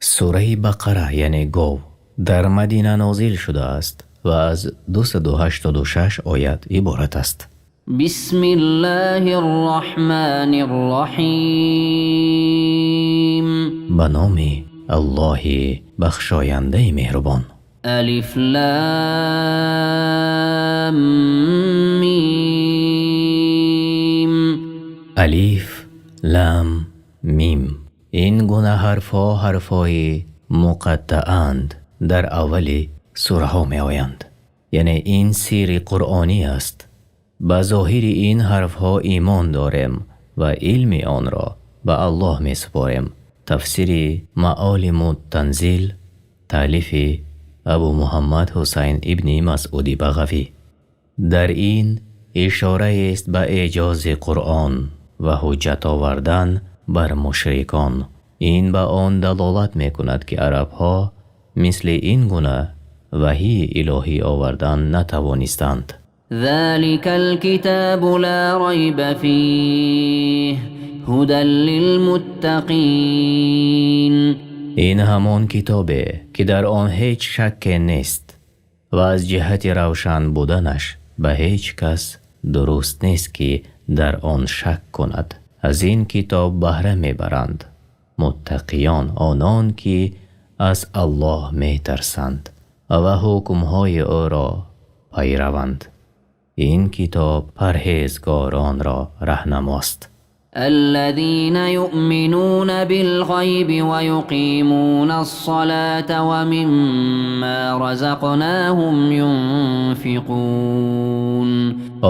Сураи Бақара, яъне гов, дар Мадина нозил шудааст ва аз 286 оят иборат аст. Бисмиллоҳир Раҳмонир Раҳим. Ба номи Аллоҳ бахшоянда меҳрубон. Алиф Лом Мим. Алиф Лом Мим. Ин гуна ҳарфҳо ҳарфҳои муқаттаанд, дар аввали сураҳо меоянд. Яъне ин сирри қуръонӣ аст. Ба зоҳири ин ҳарфҳо имон дорем ва илми онро ба Аллоҳ месупорем. Тафсири Маолимут Танзил, таълифи Абӯ Муҳаммад Ҳусайн ибни Масъуд Бағавӣ. Дар ин ишора аст ба эъҷози Қуръон ва ҳуҷҷат овардан бар мушрикон. Ин ба он далолат мекунад, ки арабҳо мисли ин гуна ваҳйи илоҳӣ овардан натавонистанд. Золикал китобу ло райба фиҳи ҳудал лилмуттақин. Ин ҳамон китобест, ки дар он ҳеҷ шакке нест ва аз ҷиҳати равшан будани он ба ҳеҷ кас дуруст нест, ки дар он шак кунад. Аз ин китоб баҳра мебаранд муттақиён, онон ки аз Аллоҳ метарсанд ва ҳукмҳои ӯро пайраванд. Ин китоб парҳезгоронро роҳнамост. Аллазина юъминуна билғайби ва юқимунас-салата ва мимма разақнаҳум юнфиқун.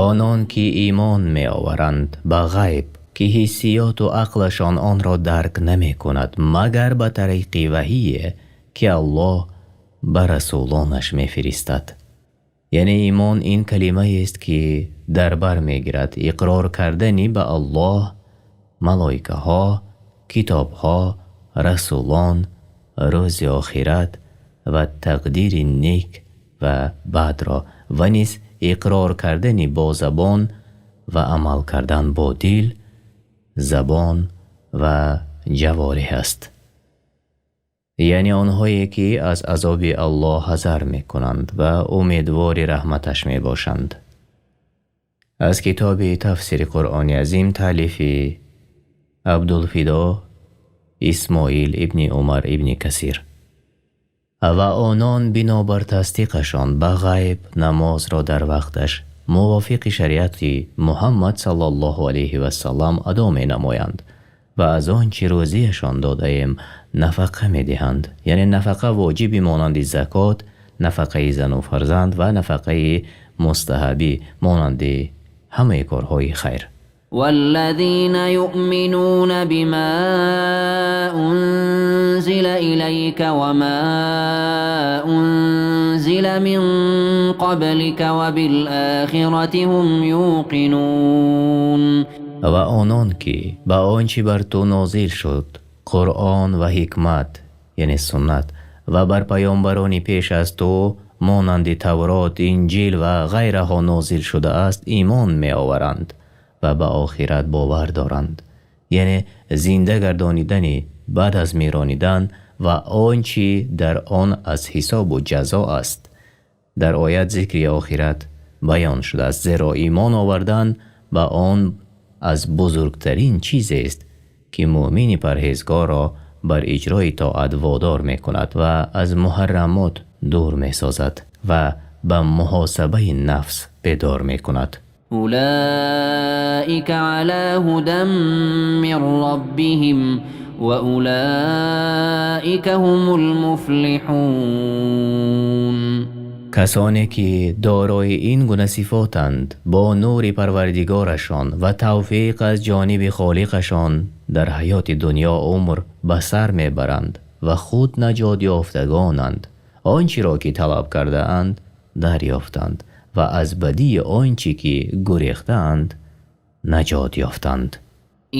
Онон ки имон меоваранд ба ғайб, ки ҳиссиёт ва ақлашон онро дарк намекунад, магар ба тариқи ваҳй, ки Аллоҳ ба расулонаш мефиристад. Яъне имон ин калимаест, ки дар бар мегирад иқрор кардан ба Аллоҳ, малоикаҳо, китобҳо, расулон, рӯзи охират ва тақдири нек ва бадро ва низ иқрор кардан бо забон ва амал кардан бо дил, забон ва ҷавориҳ аст. Яъне онҳое ки аз азоби Аллоҳ ҳазар мекунанд ва умедвори раҳматаш мебошанд. Аз китоби тафсири Қуръони Азим, таълифи Абдулфидо Исмоил ибни Умар ибни Касир. Ва онон бинобар тасдиқашон ба ғайб намозро дар вақташ мувофиқи шариати Муҳаммад саллаллоҳу алайҳи васаллам адо менамоянд ва аз он чи рӯзияшон додаем нафақа медиҳанд. Яъне нафақаи воҷибӣ монанди закот, нафақаи зан ва фарзанд ва нафақаи мустаҳабӣ монанди ҳамаи корҳои хайр. Валлазина юъминуна бима унзила илайка ва ма унзила мин қаблика ва бил-охирати ҳум юқинун. Ва онон ки ба он чи бар ту нозил шуд, Қуръон ва ҳикмат, яъне суннат, ва бар паёмбарони пеш аз ту монанди Таврот, Инҷил ва ғайраҳо нозил шудааст, имон меоваранд ва ба охират бовар доранд. Яъне зинда гардонидан баъд аз миронидан ва он чи дар он аз ҳисоб ва ҷазо аст. Дар оят зикри охират баён шудааст, зеро имон овардан ба он аз бузургтарин чизест, ки мӯъмини парҳезгорро бар иҷрои тоат водор мекунад ва аз муҳаррамот дур месозад ва ба муҳосибаи нафс бедор мекунад. Улоика ало ҳудам мин роббиҳим ва улоика ҳумул муфлиҳун. Касоне ки дорои ин гуна сифотанд, бо нури Парвардигорашон ва тавфиқ аз ҷониби Холиқашон дар ҳаёти дунё умр ба сар мебаранд ва худ наҷот ёфтагонанд. Он чиро ки талаб кардаанд дарёфтанд ва аз бадии он чи ки гурехтаанд наҷот ёфтанд.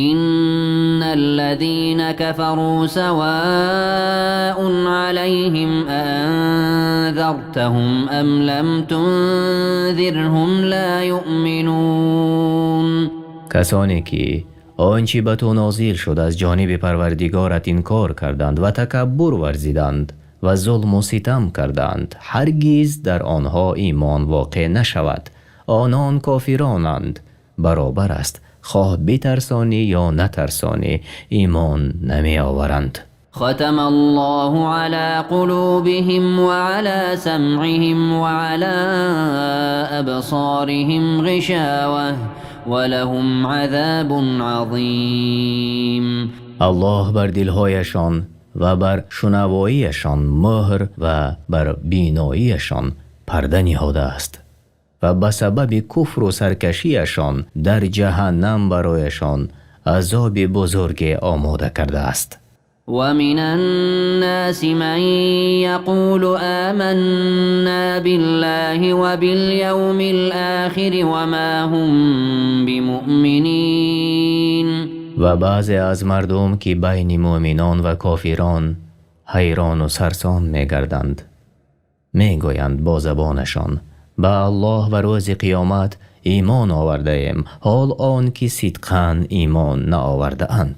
Инналлазина кафару саваун алайҳим аанзартаҳум ам лам тунзирҳум ло юъминун. Касоне ки Он чи ба ту нозил шуд аз ҷониби Парвардигорат инкор карданд ва такаббур варзиданд ва зулму ситам карданд, ҳаргиз дар онҳо имон воқеъ нашавад. Онон кофиронанд, баробар аст хоҳ битарсонӣ ё натарсонӣ, имон намеоваранд. Хатамаллоҳу ало қулубиҳим ва ало самъиҳим ва ало абсориҳим ғишоватун ва лаҳум азобун азим. Аллоҳ бар дилҳояшон ва бар шунавоияшон мӯҳр ва бар биноияшон парда ниҳодааст ва ба сабаби куфру саркашиашон дар ҷаҳаннам барояшон азоби бузурге омода кардааст. Ва минан-носи ман яқулу оманно биллоҳи ва бил-явмил-охири ва мо ҳум бимуъминин. Ва баъзе аз мардум ки байни мӯъминон ва кофирон ҳайрон ва сарсон мегарданд, мегӯянд бо забонашон: ба Аллоҳ ва рӯзи қиёмат имон овардаем, ҳол он ки сидқан имон наовардаанд.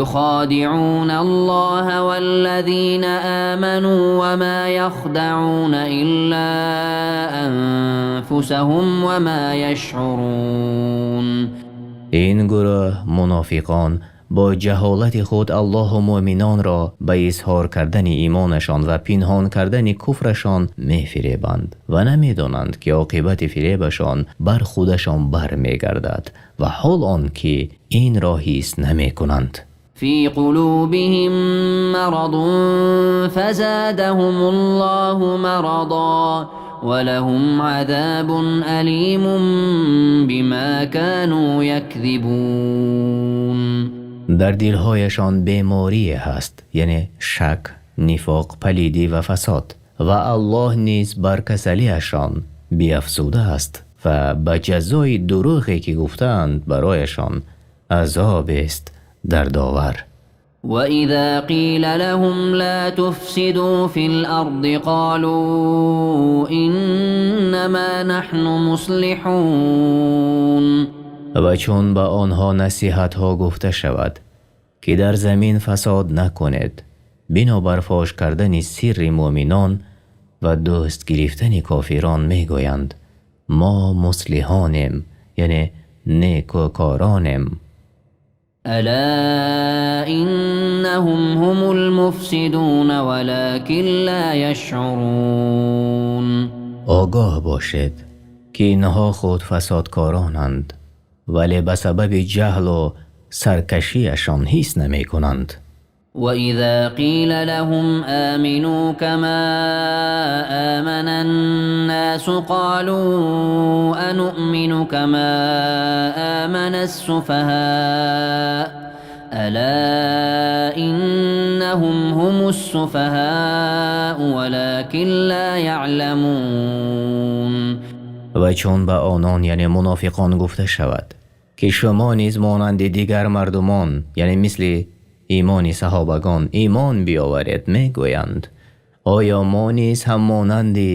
Юходиъуналлоҳа валлазина оману ва мо яхдаъуна илло анфусаҳум ва мо яшъурун. Ин гурӯҳ мунофиқон бо ҷаҳолати худ Аллоҳ ва мӯъминонро ба изҳор кардани имонашон ва пинҳон кардани куфрашон мефиребанд ва намедонанд ки оқибати фиребашон бар худашон бармегардад ва ҳол он ки инро ҳис намекунанд. Фи қулубиҳим марадун фазодаҳумуллоҳу марадан ва лаҳум азобун алимун бимо кону якзибун. Дар дилҳояшон беморӣ ҳаст, яъне шак, нифоқ, палидӣ ва фасод, ва Аллоҳ низ бар касалиашон биафзудааст ва ба ҷазои дурӯғе ки гуфтаанд барояшон азоб аст дардовар. Ва изо қила лаҳум ло туфсиду фил-арзи қолу иннамо наҳну муслиҳун. Ва чун ба онҳо насиҳатҳо гуфта шавад ки дар замин фасод накунед, бинобар фош кардани сирри мӯъминон ва дӯст гирифтани кофирон мегӯянд: мо муслиҳонем, яъне некӯкоронем. Ало иннаҳум ҳумул-муфсидун валокин ло яшъурун. Огоҳ бошед ки инҳо худ фасодкоронанд, вале ба сабаби ҷаҳл ва саркашиашон ҳис намекунанд. Ва изо қила лаҳум омину камо оманан-носу қолу ануъмину камо оманас-суфаҳо ало иннаҳум ҳумус-суфаҳо валокин ло яъламун. Ва чун ба онон, яъне мунофиқон, гуфта шавад ки шумо низ монанди дигар мардумон, яъне мисли имони саҳобагон, имон биёваред, мегӯянд: оё мо низ ҳам монанди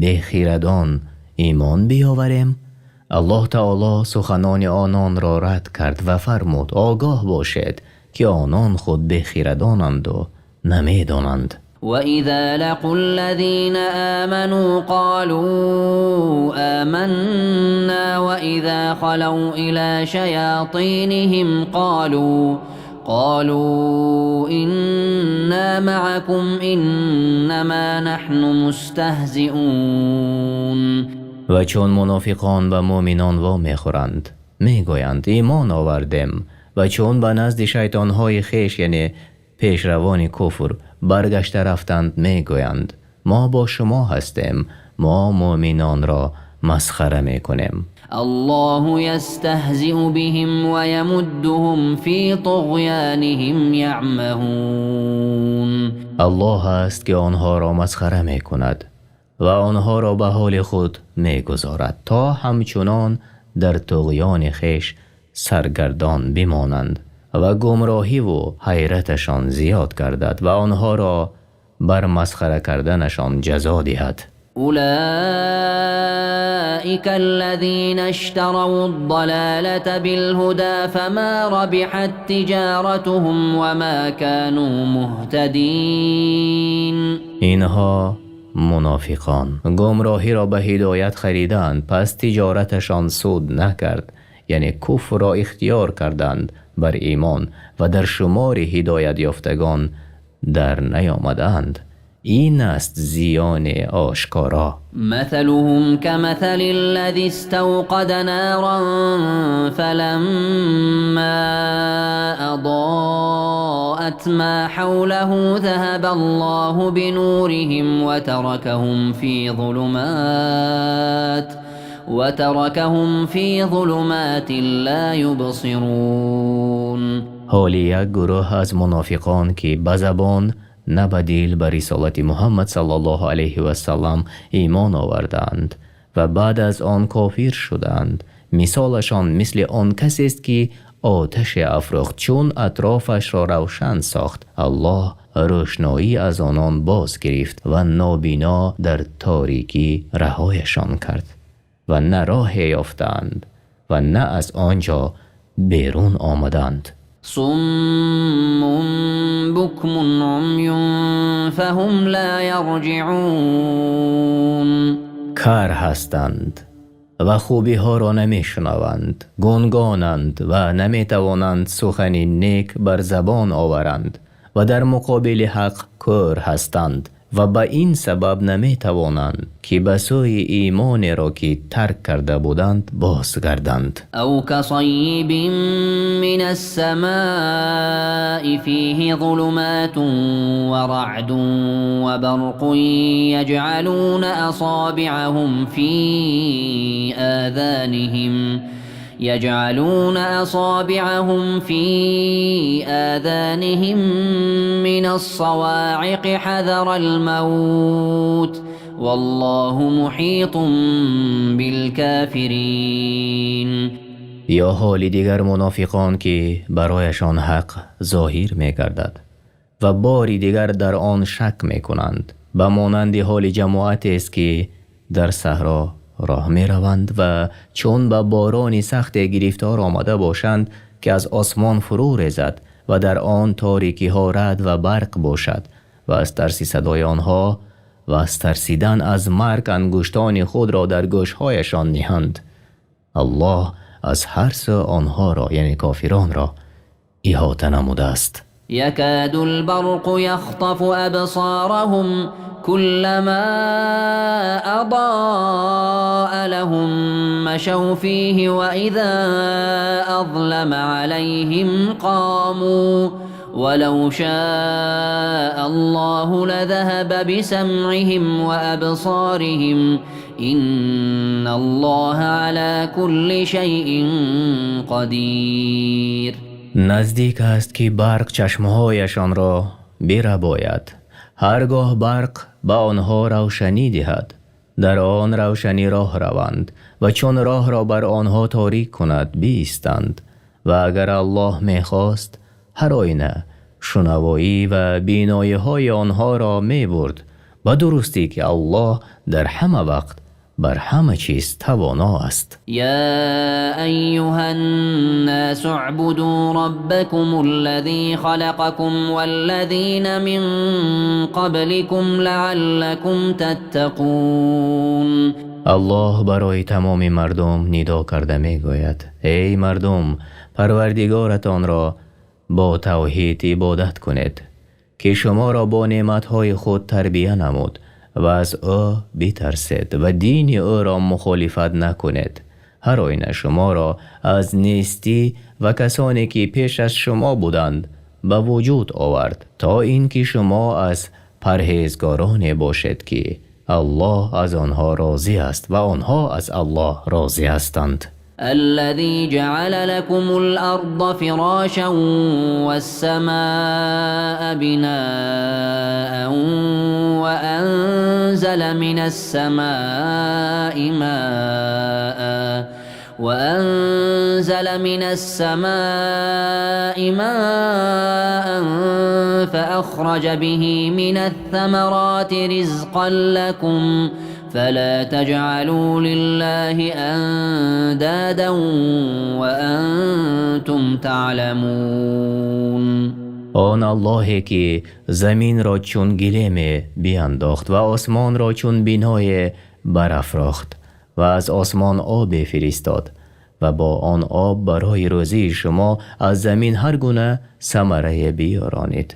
бехирадон имон биёварем? Аллоҳ таъоло суханони ононро рад кард ва фармуд: огоҳ бошед ки онон худ бехирадонанд ва намедонанд. Ва изо лақул-лазина оману қолу оманно ва изо халав ило шаётиниҳим қолу инно маъакум иннамо наҳну мустаҳзиун. Ва чун мунофиқон ба мӯъминон вомехӯранд, мегӯянд: имон овардем. Ва чун ба назди шайтонҳои хеш, яъне пешравони куфр, баргашта рафтанд, мегӯянд: мо бо шумо ҳастем, мо мӯъминонро масхара мекунем. Аллоҳу ястаҳзиу биҳим ва ямуддуҳум фи туғёниҳим яъмаҳун. Аллоҳ аст ки онҳоро масхара мекунад ва онҳоро ба ҳоли худ мегузорад то ҳамчунон дар туғёни хеш саргардон бимонанд ва гумроҳӣ ва ҳайраташон зиёд гардад ва онҳоро бар масхара карданашон ҷазо диҳад. أولئك الذين اشتروا الضلالة بالهدى فما ربحت تجارتهم وما كانوا مهتدين. Инҳо мунофиқон гумроҳиро ба ҳидоят харидаанд, пас тиҷоратшон суд накард, яъне куфрро ихтиёр карданд бар имон ва дар шумори ҳидоятёфтагон дар наомаданд. Ин аст зиёни ошкоро. مثلهم كمثل الذي استوقد نارا فلما أضاءت ما حوله ذهب الله بنورهم وتركهم في ظلمات لا يبصرون. Ҳоли як гурӯҳ аз мунофиқон, ки ба забон на ба дил ба рисолати Муҳаммад саллаллоҳу алайҳи васаллам имон овардаанд ва баъд аз он кофир шудаанд, мисолашон мисли он касест, ки оташе афрӯхт, чун атрофашро равшан сохт, Аллоҳ рӯшноӣ аз онон боз гирифт ва нобино дар торикӣ раҳояшон кард ва на роҳе ёфтаанд ва на аз он ҷо берун омаданд. صم بكم عمي فهم لا يرجعون. Кар ҳастанд ва хубиҳоро намешунаванд, гунгонанд ва наметавонанд сухани нек бар забон оваранд ва дар муқобили ҳақ кӯр ҳастанд ва ба ин сабаб наметавонанд, ки ба сӯи имонеро, ки тарк карда буданд, бозгарданд. أو كصيب من السماء فيه ظلمات ورعد وبرق يجعلون أصابعهم في آذانهم من الصواعق حذر الموت والله محيط بالكافرين. Ё ҳоли дигар мунофиқон, ки барояшон ҳақ зоҳир мегардад ва бори дигар дар он шак мекунанд, ба монанди ҳоли ҷамоатест, ки дар саҳро роҳ мераванд ва чун ба борони сахте гирифтор омада бошанд, ки аз осмон фурӯ резад ва дар он торикиҳо раъд ва барқ бошад ва аз тарси садои онҳо ва аз тарсидан аз марг ангуштони худро дар гӯшҳояшон ниҳанд. Аллоҳ аз ҳар сӯ онҳоро, яъне кофиронро, иҳота намудааст. يكاد البرق يخطف أبصارهم كلما أضاء لهم مشوا فيه وإذا أظلم عليهم قاموا ولو شاء الله لذهب بسمعهم وأبصارهم إن الله على كل شيء قدير. Наздик аст, ки барқ чашмҳояшонро бирабояд. Ҳаргоҳ барқ ба онҳо равшанӣ диҳад, дар он равшанӣ роҳ раванд ва чун роҳро бар онҳо торик кунад, биистанд. Ва агар Аллоҳ мехост, ҳар оина шунавоӣ ва биноиҳои онҳоро мебурд. Ба дурустӣ, ки Аллоҳ дар ҳама вақт бар ҳама чиз тавоно аст. يا أيها الناس اعبدوا ربكم الذي خلقكم والذين من قبلكم لعلكم تتقون. Аллоҳ барои тамоми мардум нидо карда мегӯяд: эй мардум, парвардигоратонро бо тавҳид ибодат кунед, ки шуморо бо неъматҳои худ тарбия намуд, ва аз ӯ битарсед ва дини ӯро мухолифат накунед. Ҳар оина шуморо аз нестӣ ва касоне, ки пеш аз шумо буданд, ба вуҷуд овард, то ин ки шумо аз парҳезгороне бошед, ки Аллоҳ аз онҳо розӣ аст ва онҳо аз Аллоҳ розӣ ҳастанд. الذي جعل لكم الأرض فراشا والسماء بناء وأنزل من السماء ماء فأخرج به من الثمرات رزقا لكم. فلا تجعلوا لله أندادا وأنتم تعلمون. Он Аллоҳе ки заминро чун гилеме биандохт ва осмонро чун биное барафрохт ва аз осмон обе фиристод ва бо он об барои рӯзии шумо аз замин ҳар гуна самарае биёронид.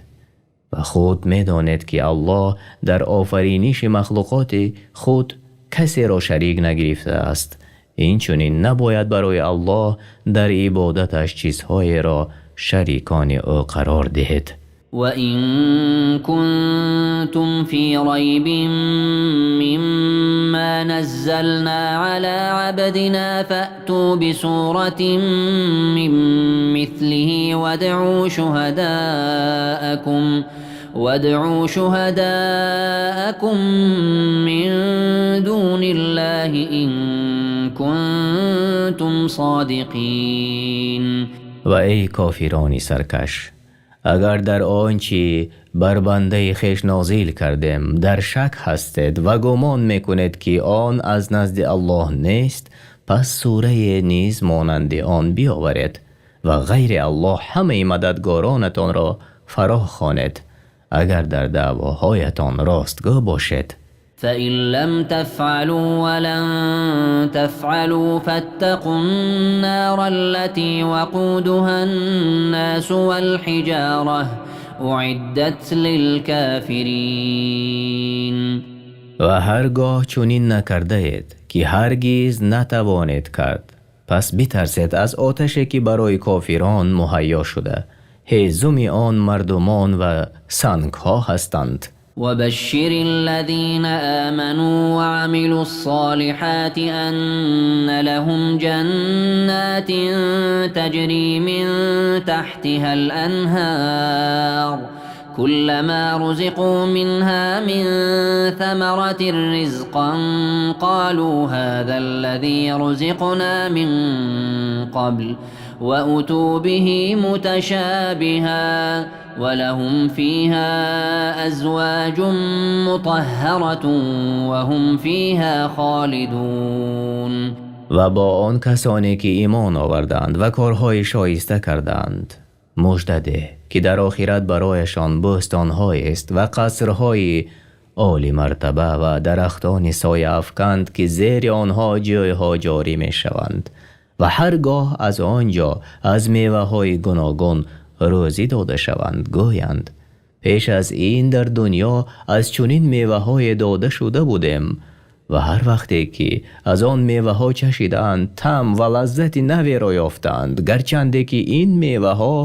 Ва худ медонед, ки Аллоҳ дар офариниши махлуқоти худ касеро шарик нагирифтааст. Инчунин набояд барои Аллоҳ дар ибодаташ чизҳоеро шарикони ӯ қарор диҳед. وإن كنتم في ريب مما نزلنا على عبدنا فأتوا بسورة من مثله وادعوا شهداءكم من دون الله إن كنتم صادقين. Ва эй кофирони саркаш, агар дар он чӣ бар бандаи хеш нозил кардем дар шак ҳастед ва гумон мекунед, ки он аз назди Аллоҳ нест, пас сурае низ монанди он биёваред ва ғайри Аллоҳ ҳамаи мададгоронатонро фаро хонед, агар дар даъвоҳоятон ростгӯ бошед. فإن لم تفعلوا ولن تفعلوا فاتقوا النار التي وقودها الناس والحجارة أعدت للكافرين. Ва ҳаргоҳ чунин накардаед, ки ҳаргиз натавонед кард, пас битарсед аз оташе, ки барои кофирон муҳайё шуда, ҳезуми он мардумон ва сангҳо ҳастанд. وبشر الذين آمنوا وعملوا الصالحات أن لهم جنات تجري من تحتها الأنهار كلما رزقوا منها من ثمرة رزقا قالوا هذا الذي رزقنا من قبل وأتوا به متشابها ولهم فيها أزواج مطهرة وهم فيها خالدون. Ва бо он касоне ки имон оварданд ва корҳои шоиста карданд мужда деҳ, ки дар охират барояшон бӯстонҳоест ва қасрҳои олимартаба ва дарахтони сояафканд, ки зери онҳо ҷӯйҳо ҷорӣ мешаванд, ва ҳар гоҳ аз он ҷо аз меваҳои гуногун рӯзӣ дода шаванд, гӯянд: пеш аз ин дар дунё аз чунин меваҳое дода шуда будем. Ва ҳар вақте ки аз он меваҳо чашидаанд, таъм ва лаззати наверо ёфтаанд, гарчанде ки ин меваҳо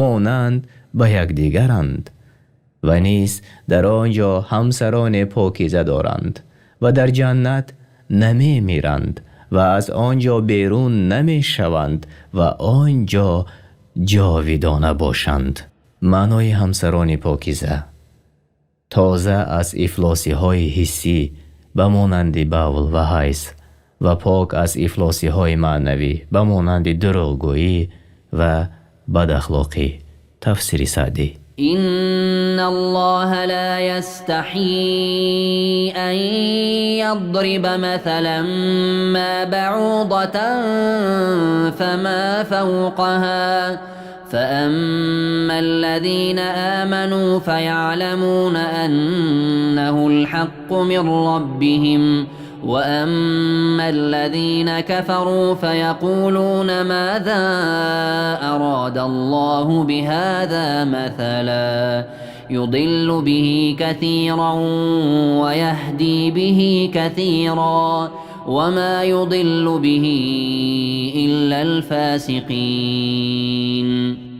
монанд ба якдигаранд. Ва низ дар он ҷо ҳамсароне покиза доранд ва дар ҷаннат намемиранд ва аз он ҷо берун намешаванд ва он ҷо ҷовидона бошанд. Маънои ҳамсарони покиза: тоза аз ифлосиҳои ҳиссӣ ба монанди бавл ва ҳайз ва пок аз ифлосиҳои маънавӣ ба монанди дурӯғгӯӣ ва бадахлоқӣ. Тафсири Саъдӣ. إن الله لا يستحيي أن يضرب مثلا ما بعوضة فما فوقها فأما الذين آمنوا فيعلمون أنه الحق من ربهم وأما الذين كفروا فيقولون ماذا أراد الله بهذا مثلا يضل به كثيرا ويهدي به كثيرا وما يضل به إلا الفاسقين.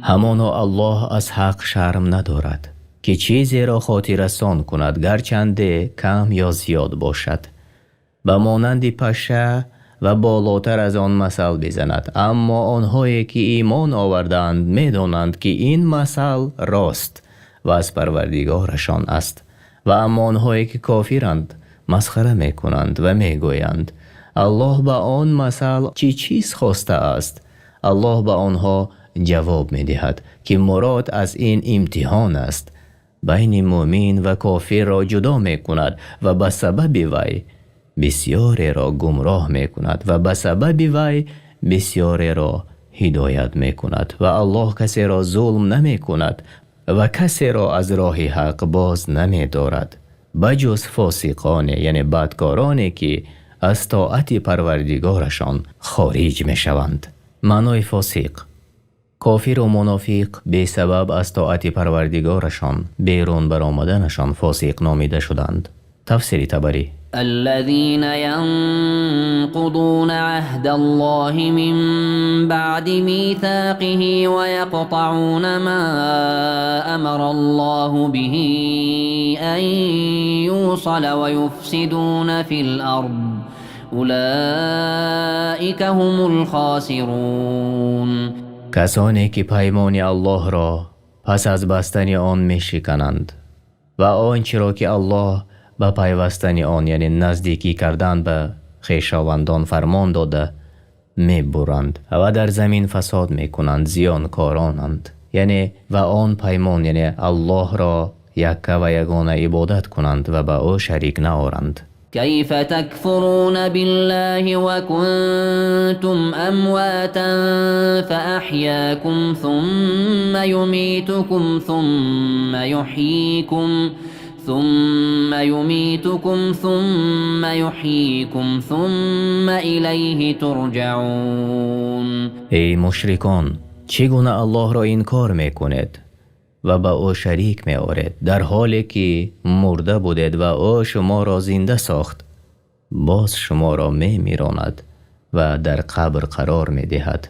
Ҳамоно Аллоҳ аз ҳақ шарм надорад, ки чизеро хотиррасон кунад, гарчанде кам ё зиёд бошад, ба монанди паша ва болотар аз он масал бизанад. Аммо онҳое ки имон овардаанд, медонанд, ки ин масал рост ва аз Парвардигорашон аст, ва аммо онҳое ки кофиранд, масхара мекунанд ва мегӯянд: Аллоҳ ба он масал чӣ чиз хостааст? Аллоҳ ба онҳо ҷавоб медиҳад, ки мурод аз ин имтиҳон аст, байни мӯмин ва кофирро ҷудо мекунад ва ба сабаби вай Бисёреро гумроҳ мекунад ва ба сабаби вай бисёреро ҳидоят мекунад ва Аллоҳ касеро зулм намекунад ва касеро аз роҳи ҳақ боз намедорад ба ҷуз фосиқон, яъне бадкороне ки аз тоати Парвардигорашон хориҷ мешаванд. Маънои фосиқ: кофир ва мунофиқ бесабаб аз тоати Парвардигорашон берун баромаданашон фосиқ номида шуданд. Тафсири Табарӣ. الذين ينقضون عهد الله من بعد ميثاقه ويقطعون ما أمر الله به أن يوصل ويفسدون في الأرض أولئك هم الخاسرون. Касоне ки паймони Аллоҳро пас аз бастани он мешикананд ва он чиро ки Аллоҳ ба пайвастани он, яъне наздикӣ кардан ба хешовандон, фармон дода, мебуранд ва дар замин фасод мекунанд, зиёнкоронанд. Яъне ва он паймон, яъне Аллоҳро якка ва ягона ибодат кунанд ва ба ӯ шарик наоранд. كيف تكفرون بالله وكنتم أمواتا فأحياكم ثم يميتكم ثم يحييكم ثم إليه ترجعون. Эй мушрикон, чӣ гуна Аллоҳро инкор мекунед ва ба ӯ шарик меоред, дар ҳоле ки мурда будед ва ӯ шуморо зинда сохт, боз шуморо мемиронад ва дар қабр қарор медиҳад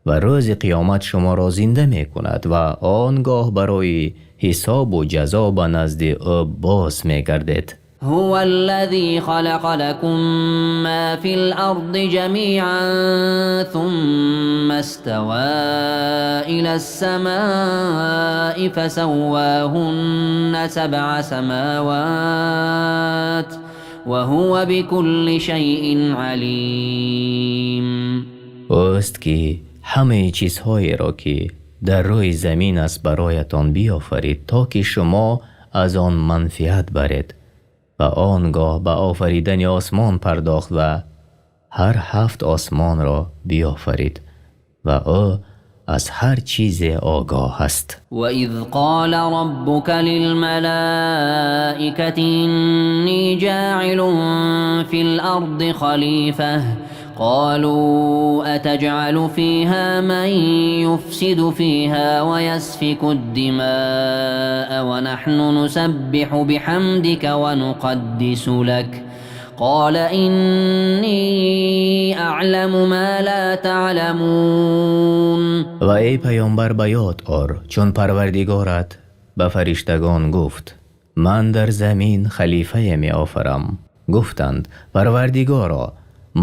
ва рӯзи қиёмат шуморо зинда мекунад ва он гоҳ барои ҳисобу ҷазо ба назди ӯ боз мегардед. هو الذي خلق لكم ما في الأرض جميعا ثم استوى إلى السماء فسواهن سبع سماوات وهو بكل شيء عليم. Ӯст ки ҳамаи чизҳоеро ки дар рӯи замин аст бароятон биёфарид, то ки шумо аз он манфиат баред, ва он гоҳ ба офаридани осмон пардохт ва ҳар ҳафт осмонро биёфарид ва ӯ аз ҳар чизе огоҳ аст. وإذ قال ربك للملائكة إني جاعل في الأرض خليفة قالوا أتجعل فيها من يفسد فيها ويسفك الدماء ونحن نسبح بحمدك ونقدس لك قال إني أعلم ما لا تعلمون. Ва эй паёмбар, ба ёд ор, чун Парвардигорат ба фариштагон гуфт: ман дар замин халифае меофарам. Гуфтанд: Парвардигоро,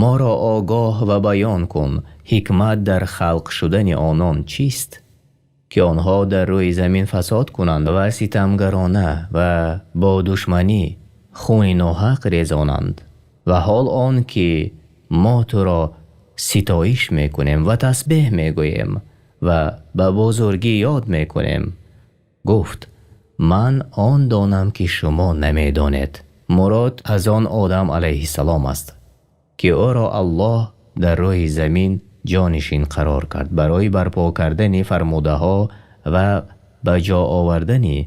моро огоҳ ва баён кун, ҳикмат дар халқ шудани онон чист, ки онҳо дар рӯи замин фасод кунанд ва ситамгарона ва бо душманӣ хуни ноҳақ резонанд, ва ҳол он ки мо туро ситоиш мекунем ва тасбеҳ мегӯем ва ба бузургӣ ёд мекунем. Гуфт: ман он донам ки шумо намедонед. Мурод аз он Одам алайҳиссалом аст, ки ӯро Аллоҳ дар рӯи замин ҷонишин қарор кард барои барпо кардани фармудаҳо ва ба ҷо овардани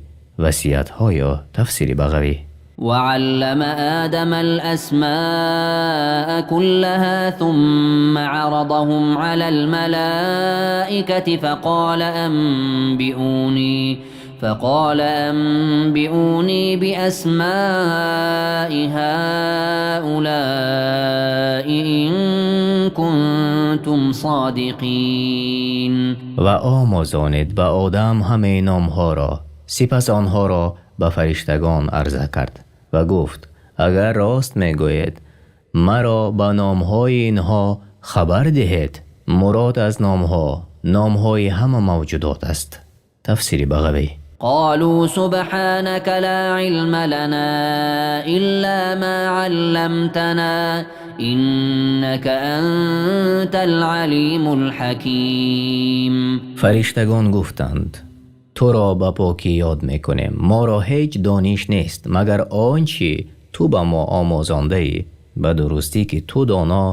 васиятҳои ӯ. Тафсири Бағавӣ. وعلم آدم الأسماء كلها ثم عرضهم على الملائكة فقال أنبئوني بأسماء هؤلاء إن كنتم صادقين. Ва омӯзонид ба Одам ҳамаи номҳоро, сипас онҳоро ба фариштагон арза кард ва гуфт: агар рост мегӯед, маро ба номҳои инҳо хабар диҳед. Мурод аз номҳо номҳои ҳама мавҷудот аст. Тафсири Бағавӣ. قالوا سبحانك لا علم لنا إلا ما علمتنا إنك أنت العليم الحكيم. Фариштагон гуфтанд: туро ба покӣ ёд мекунем, моро ҳеҷ дониш нест, магар он чӣ ту ба мо омӯзондаӣ. Ба дурустӣ ки ту доно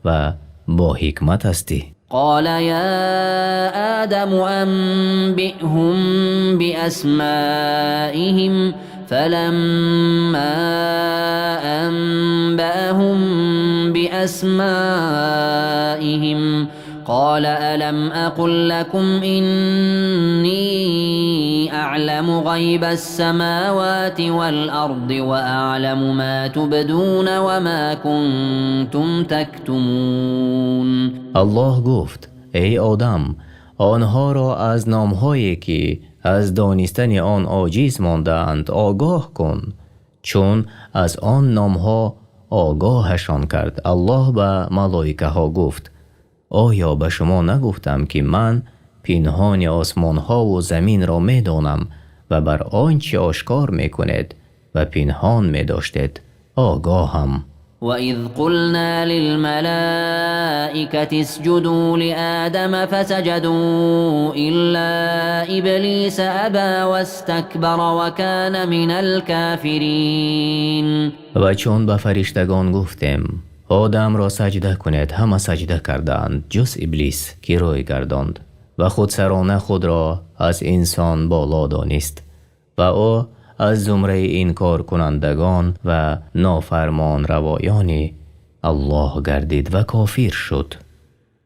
ва бо ҳикмат ҳастӣ. قال يا آدم أنبئهم بأسمائهم فلما أنبأهم بأسمائهم قال ألم أقل لكم إني أعلم غيب السماوات والأرض وأعلم ما تبدون وما كنتم تكتمون. Аллоҳ гуфт: эй Одам, онҳоро аз номҳое ки аз донистани он оҷиз мондаанд огоҳ кун. Чун аз он номҳо огоҳашон кард, Аллоҳ ба малоикаҳо гуфт: оё ба шумо нагуфтам, ки ман пинҳони осмонҳову заминро медонам ва бар он чи ошкор мекунед ва пинҳон медоштед огоҳам? وإذ قلنا للملائكة اسجدوا لآدم فسجدوا إلا إبليس أبى واستكبر وكان من الكافرين. Ва чун ба фариштагон гуфтем: Одамро саҷда кунед, ҳама саҷда карданд, ҷуз Иблис, ки рӯй гардонд ва худсарона худро аз инсон боло донист ва ӯ аз зумраи инкоркунандагон ва нофармонравоёни Аллоҳ гардид ва кофир шуд.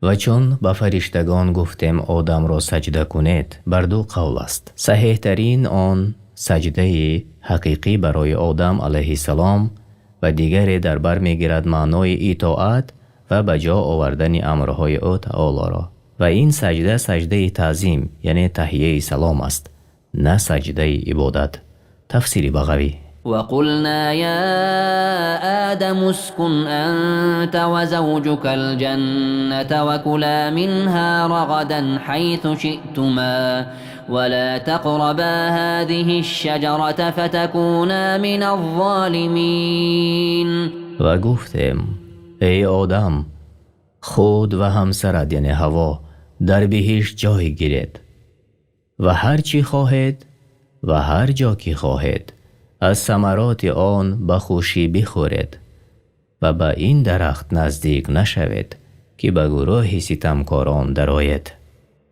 Ва чун ба фариштагон гуфтем: Одамро саҷда кунед, бар ду қавл аст. Саҳеҳтарин он саҷдаи ҳақиқӣ барои Одам алайҳиссалом ва дигаре дар бар мегирад маънои итоат ва ба ҷо овардани амрҳои ӯ таолоро. Ва ин саҷда саҷдаи таъзим, яъне таҳияи салом аст, на саҷдаи ибодат. Тафсири Бағавӣ. وقلنا يا آدم اسكن أنت وزوجك الجنة وكلا منها رغدا حيث شئتما ولا تقربا هذه الشجرة فتكونا من الظالمين. Ва гуфтем: эй Одам, худ ва ҳамсарат, яъне Ҳаво, дар биҳишт ҷой гиред ва ҳар чӣ хоҳед ва ҳар ҷо ки хоҳед аз самароти он ба хушӣ бихӯред ва ба ин дарахт наздик нашавед, ки ба гурӯҳи ситамкорон дароед.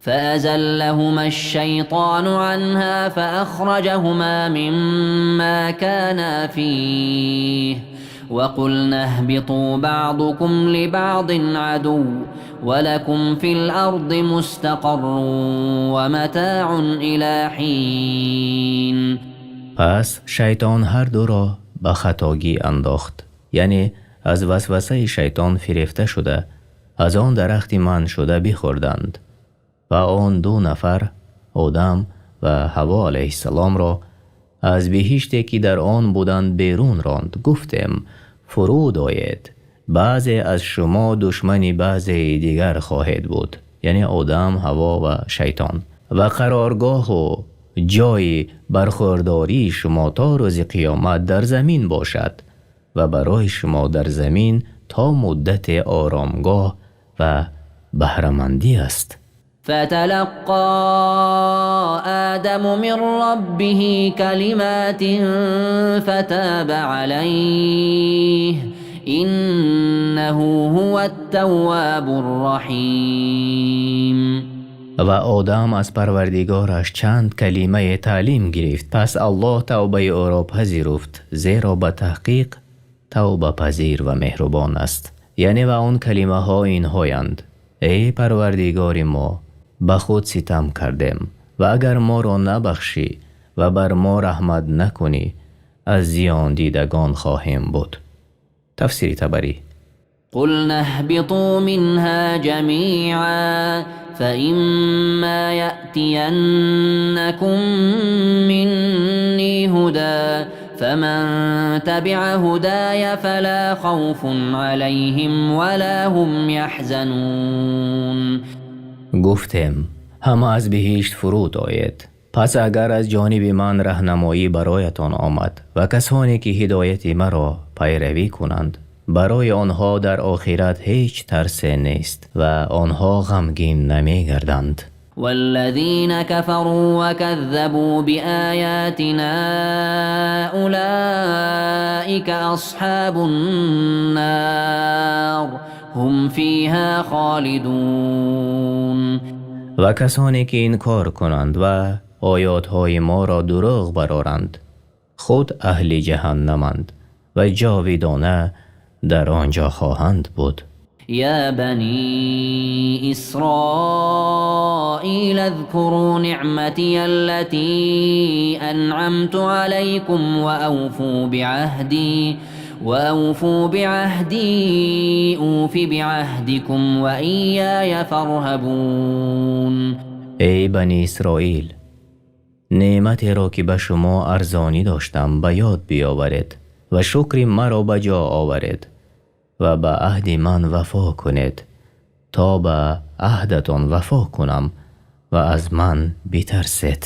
فأزلهما الشيطان عنها فأخرجهما مما كانا فيه وقلنا اهبطوا بعضكم لبعض عدو ولكم في الأرض مستقر ومتاع إلى حين. Пас шайтон ҳар дуро ба хатогӣ андохт, яъне аз васвасаи шайтон фирефта шуда аз он дарахти манъшуда бихӯрданд ва он ду нафар, Одам ва Ҳаво алайҳиссаломро, аз биҳиште ки дар он буданд берун ронд. Гуфтем: фуруд оед, баъзе аз шумо душмани баъзеи дигар хоҳед буд, яъне Одам, Ҳаво ва шайтон, ва қароргоҳу ҷойи бархӯрдории шумо то рӯзи қиёмат дар замин бошад ва барои шумо дар замин то муддате оромгоҳ ва баҳрамандӣ аст. فتلقى آدم من ربه كلمات فتاب عليه إنه هو التواب الرحيم. Ва Одам аз Парвардигораш чанд калимае таълим гирифт, пас Аллоҳ тавбаи ӯро пазируфт, зеро ба таҳқиқ тавбапазир ва меҳрубон аст. Яъне ва он калимаҳо инҳоянд: эй Парвардигори мо, ба худ ситам кардем ва агар моро набахшӣ ва бар мо раҳмат накунӣ, аз зиёндидагон хоҳем буд. Тафсири Табарӣ. قلنا اهبطوا منها جميعا فإما يأتينكم مني هدى فمن تبع هداي فلا خوف عليهم ولا هم يحزنون. Гуфтем: ҳама аз биҳишт фуруд оед. Пас агар аз ҷониби ман раҳнамоӣ бароятон омад ва касоне ки ҳидояти маро пайравӣ кунанд, барои онҳо дар охират ҳеҷ тарсе нест ва онҳо ғамгин намегарданд. والذين كفروا وكذبوا بآياتنا أولئك أولئك أصحاب النار هم فيها خالدون. Ва касоне ки инкор кунанд ва оятҳои моро дурӯғ бароранд, худ аҳли ҷаҳаннаманд ва ҷовидона дар он ҷо хоҳанд буд. يا بني إسرائيل اذكروا نعمتي التي أنعمت عليكم وأوفوا بعهدي أوف بعهدكم وإياي فارهبون. Эй Бани Исроил, неъматеро ки ба шумо арзонӣ доштам, ба ёд биёваред ва шукри маро ба ҷо оваред ва ба аҳди ман вафо кунед, то ба аҳдатон вафо кунам, ва аз ман битарсед.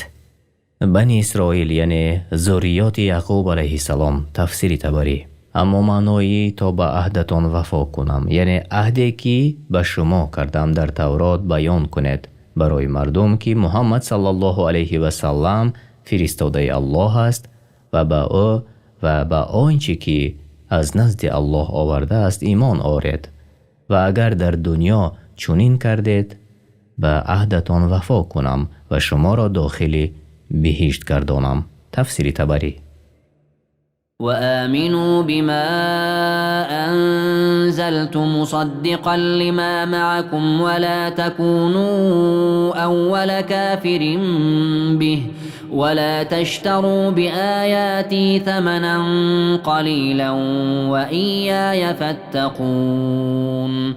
Бани Исроил, яъне зурриёти Яъқуб алайҳиссалом, тафсири Табарӣ. Аммо маънои то ба аҳдатон вафо кунам, яъне аҳде ки ба шумо кардам, дар Таврот баён кунед барои мардум, ки Муҳаммад саллаллоҳу алайҳи васаллам фиристодаи Аллоҳ аст ва ба ӯ ва ба он чӣ ки аз назди Аллоҳ овардааст имон оред, ва агар дар дунё чунин кардед, ба аҳдатон вафо кунам ва шуморо дохили биҳишт гардонам. Тафсири Табарӣ. وآمنوا بما أنزلت مصدقا لما معكم ولا تكونوا أول كافر به ولا تشتروا بآياتي ثمنا قليلا وإياي فاتقون.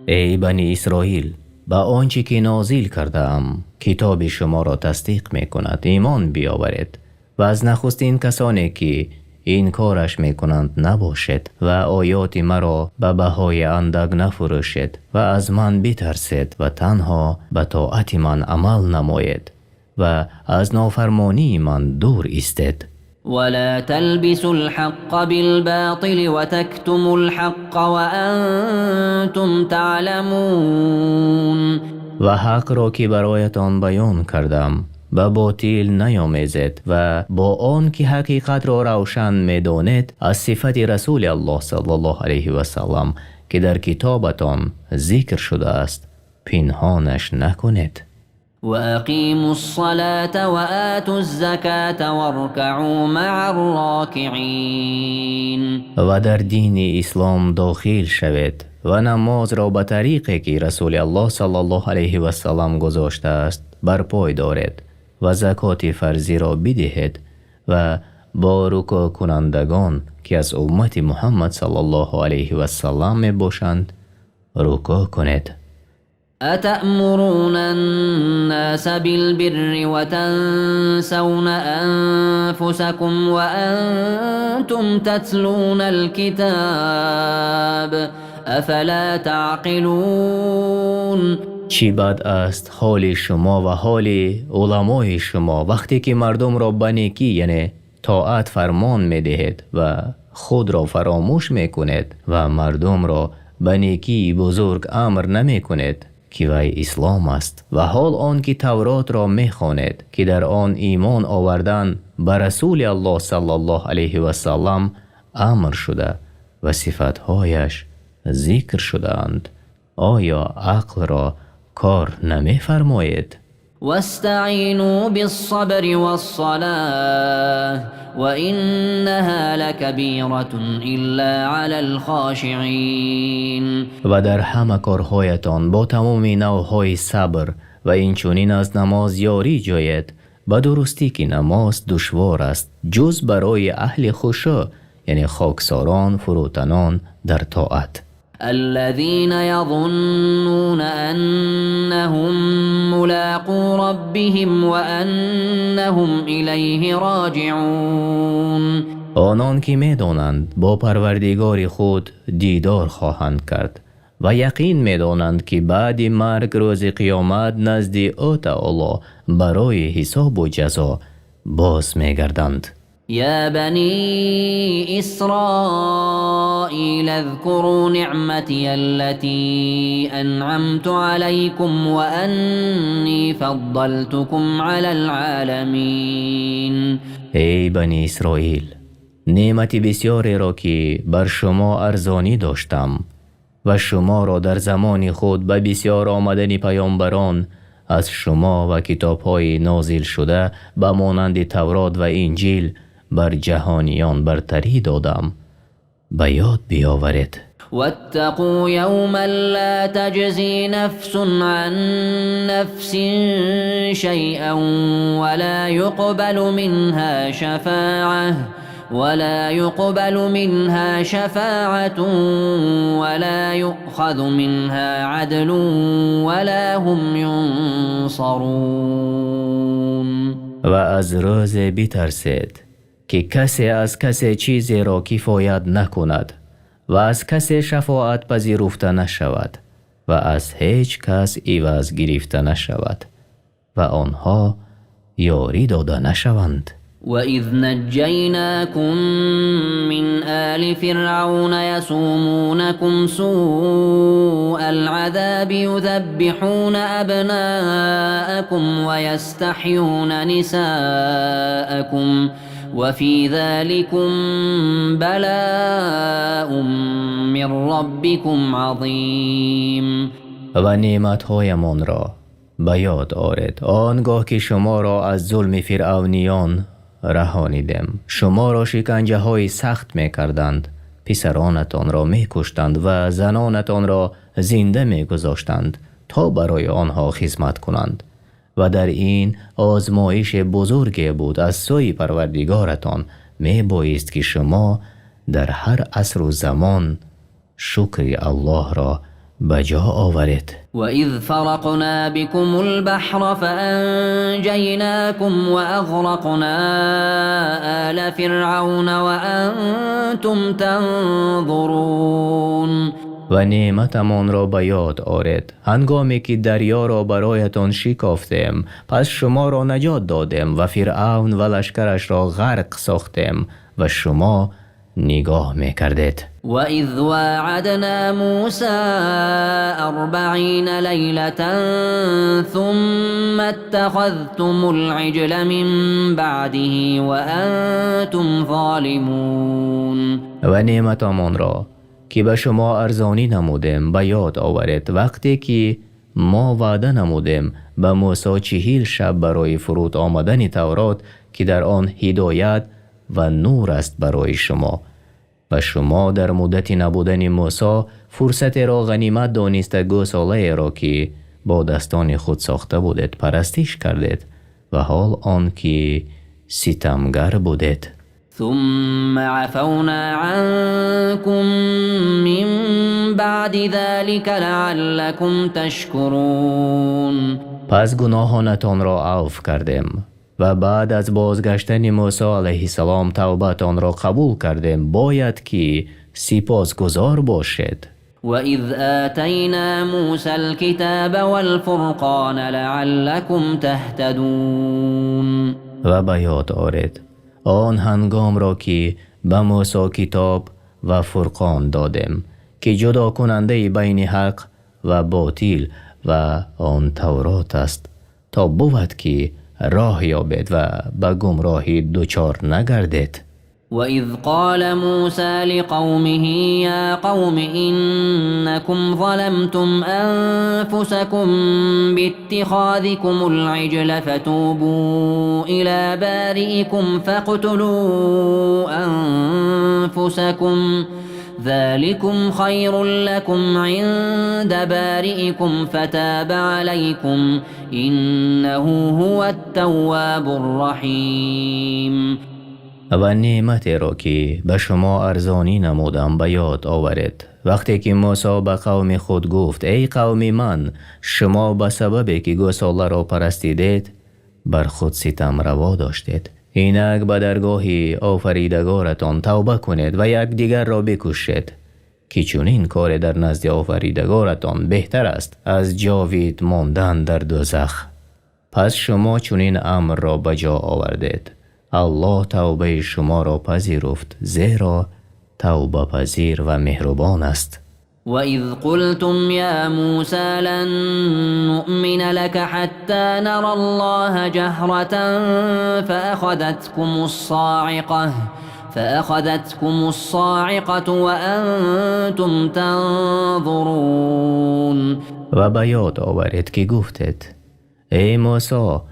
Эй Бани Исроил, ба он чӣ ки нозил кардаам, китоби шуморо тасдиқ мекунад, имон биёваред ва аз нахустин касоне ки инкораш мекунанд набошед ва оёти маро ба баҳои андак нафурӯшед ва аз ман битарсед ва танҳо ба тоати ман амал намоед ва аз нофармонии ман дур истед. ولا تلبسوا الحق بالباطل وتكتموا الحق وأنتم تعلمون. Ва ҳақро, ки бароятон баён кардам, ба ботил наёмезед ва бо он ки ҳақиқатро равшан медонед, аз сифати Расули Аллоҳ саллаллоҳу алайҳи васаллам, ки дар китобатон зикр шудааст, пинҳонаш накунед. وأقيموا الصلاة وآتوا الزكاة واركعوا مع الراكعين. Ва дар дини ислом дохил шавед ва намозро ба тариқе ки Расули Аллоҳ саллаллоҳу алайҳи васаллам гузоштааст, барпой доред ва закоти фарзиро бидиҳед ва бо рукӯъкунандагон, ки аз уммати Муҳаммад саллаллоҳу алайҳи васаллам мебошанд, рукӯъ кунед. أتأمرون الناس بالبر وتنسون أنفسكم وأنتم تتلون الكتاب أفلا تعقلون. Чӣ бад аст ҳоли шумо ва ҳоли уламои шумо, вақте ки мардумро ба некӣ, яъне тоат, фармон медиҳед ва худро фаромӯш мекунед ва мардумро ба некии бузург амр намекунед, ки вай ислом аст, ва ҳол он ки Тавротро мехонед, ки дар он имон овардан ба Расули Аллоҳ саллаллоҳу алайҳи васаллам амр шуда ва сифатҳояш зикр шудаанд. Оё ақлро кор намефармоед? واستعينوا بالصبر والصلاة وإنها لكبيرة إلا على الخاشعين. Ва дар ҳама корҳоятон бо тамоми навъҳои сабр ва инчунин аз намоз ёрӣ ҷӯед. Ба дурустӣ ки намоз душвор аст, ҷуз барои аҳли хушӯъ, яъне хоксорон, фурӯтанон дар тоат. الذين يظنون أنهم ملاقو ربهم وأنهم إليه راجعون. Онон ки медонанд, бо Парвардигори худ дидор хоҳанд кард ва яқин медонанд, ки баъди марг рӯзи қиёмат назди ӯ таоло барои ҳисобу ҷазо боз мегарданд. يا بني إسرائيل اذكروا نعمتي التي أنعمت عليكم وأني فضلتكم على العالمين. Эй Бани Исроил. Неъмати бисёреро, ки бар шумо арзонӣ доштам ва шуморо дар замони худ ба бисёр омадани паёмбарон аз шумо ва китобҳои нозилшуда ба монанди Тавроту Инҷил бар ҷаҳониён бартарӣ додам, ба ёд биёваред. واتقوا يوما لا تجزي نفس عن نفس شيئا ولا يقبل منها شفاعة ولا يؤخذ منها عدل ولا هم ينصرون. Ва аз рӯзе битарсед, ки касе аз касе чизеро кифоят накунад ва аз касе шафоат пазируфта нашавад ва аз ҳеҷ кас иваз гирифта нашавад ва онҳо ёрӣ дода нашаванд. وإذ نجيناكم من آل فرعون يسومونكم سوء العذاب يذبحون أبناءكم ويستحيون نساءكم وفي ذلكم بلاء من ربكم عظيم. Ва неъматҳоямонро ба ёд оред, он гоҳ ки шуморо аз зулми фиръавниён раҳонидем. Шуморо шиканҷаҳои сахт мекарданд, писаронатонро мекуштанд ва занонатонро зинда мегузоштанд, то барои онҳо хизмат кунанд. Ва дар ин озмоиши бузурге буд аз сӯи Парвардигоратон. Мебоист, ки шумо дар ҳар асру замон шукри Аллоҳро ба ҷо оваред. وإذ فرقنا بكم البحر فأنجيناكم وأغرقنا آل فرعون وأنتم تنظرون. Ва неъматамонро ба ёд оред, ҳангоме ки дарёро бароятон шикофтем, пас шуморо наҷот додем ва Фиръавн ва лашкарашро ғарқ сохтем ва шумо нигоҳ мекардед. وإذ واعدنا موسى 40 ليلة ثم اتخذتم العجل من بعده وأنتم ظالمون. Ва неъматамонро, ки ба шумо арзонӣ намудем, ба ёд оваред, вақте ки мо ваъда намудем ба Мусо 40 шаб барои фуруд омадани Таврот, ки дар он ҳидоят ва нур аст барои шумо. Ва шумо дар муддати набудани Мусо фурсатеро ғанимат дониста, гӯсолаеро, ки бо дастони худ сохта будед, парастиш кардед, ва ҳол он ки ситамгар будед. ثم عفونا عنكم من بعد ذلك لعلكم تشكرون. Пас гуноҳонатонро авф кардем ва баъд аз бозгаштани Мусо алайҳиссалом тавбатонро қабул кардем, бояд ки сипосгузор бошед. وإذ آتينا موسى الكتاب والفرقان لعلكم تهتدون. Ва ба ёд оред он ҳангомро, ки ба Мусо китоб ва Фурқон додем, ки ҷудокунандаи байни ҳақ ва ботил ва он Таврот аст, то бувад, ки роҳ ёбед ва ба гумроҳӣ дучор нагардед. وإذ قال موسى لقومه يا قوم إنكم ظلمتم أنفسكم باتخاذكم العجل فتوبوا إلى بارئكم فاقتلوا أنفسكم ذلكم خير لكم عند بارئكم فتاب عليكم إنه هو التواب الرحيم. Ва неъматеро, ки ба шумо арзонӣ намудам, ба ёд оваред, вақте ки Мусо ба қавми худ гуфт: эй қавми ман, шумо ба сабабе ки гӯсоларо парастидед, бар худ ситам раво доштед. Инак ба даргоҳи офаридагоратон тавба кунед ва якдигарро бикушед, ки чунин коре дар назди офаридагоратон беҳтар аст аз ҷовид мондан дар дӯзах. Пас шумо чунин амрро ба ҷо овардед. Аллоҳ тавбаи шуморо пазируфт, зеро тавбапазир ва меҳрубон аст. وإذ قلتم يا موسى لن نؤمن لك حتى نرى الله جهرة. فأخذتكم الصاعقة وأنتم تنظرون. Ва ба ёд оваред, ки гуфтед: «Эй Мусо,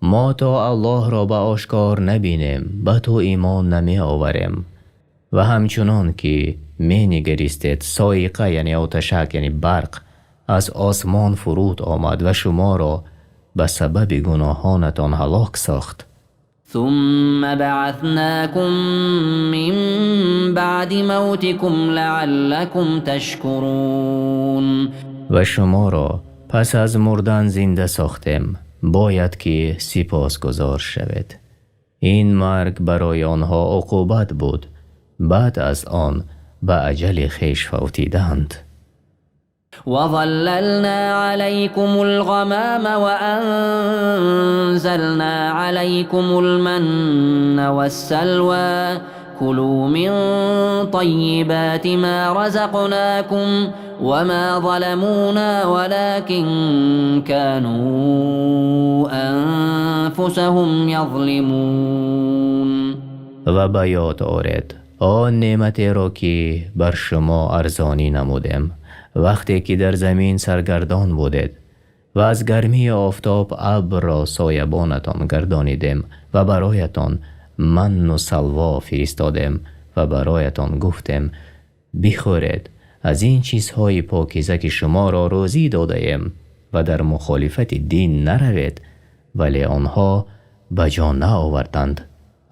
мо то Аллоҳро ба ошкор набинем, ба ту имон намеоварем». Ва ҳамчунон ки менигаристед, соиқа, яъне оташак, яъне барқ аз осмон фуруд омад ва шуморо ба сабаби гуноҳонатон ҳалок сохт. ثم بعثناكم من بعد موتكم لعلكم تشكرون. Ва шуморо пас аз мурдан зинда сохтем, бояд ки сипосгузор шавед. Ин марг барои онҳо уқубат буд, баъд аз он ба аҷали хеш фавтиданд. وظللنا عليكم الغمام وأنزلنا عليكم المن والسلوى كلوا من طيبات ما رزقناكم وما ظلمونا ولكن كانوا أنفسهم يظلمون. Ва ба ёд оред он неъматеро, ки бар шумо арзонӣ намудем, вақте ки дар замин саргардон будед, ва аз гармии офтоб абрро соябонатон гардонидем ва бароятон манну салво фиристодем ва бароятон гуфтем: «Бихӯред аз ин чизҳои покиза, ки шуморо рӯзӣ додаем, ва дар мухолифати дин наравед». Вале онҳо ба ҷо наоварданд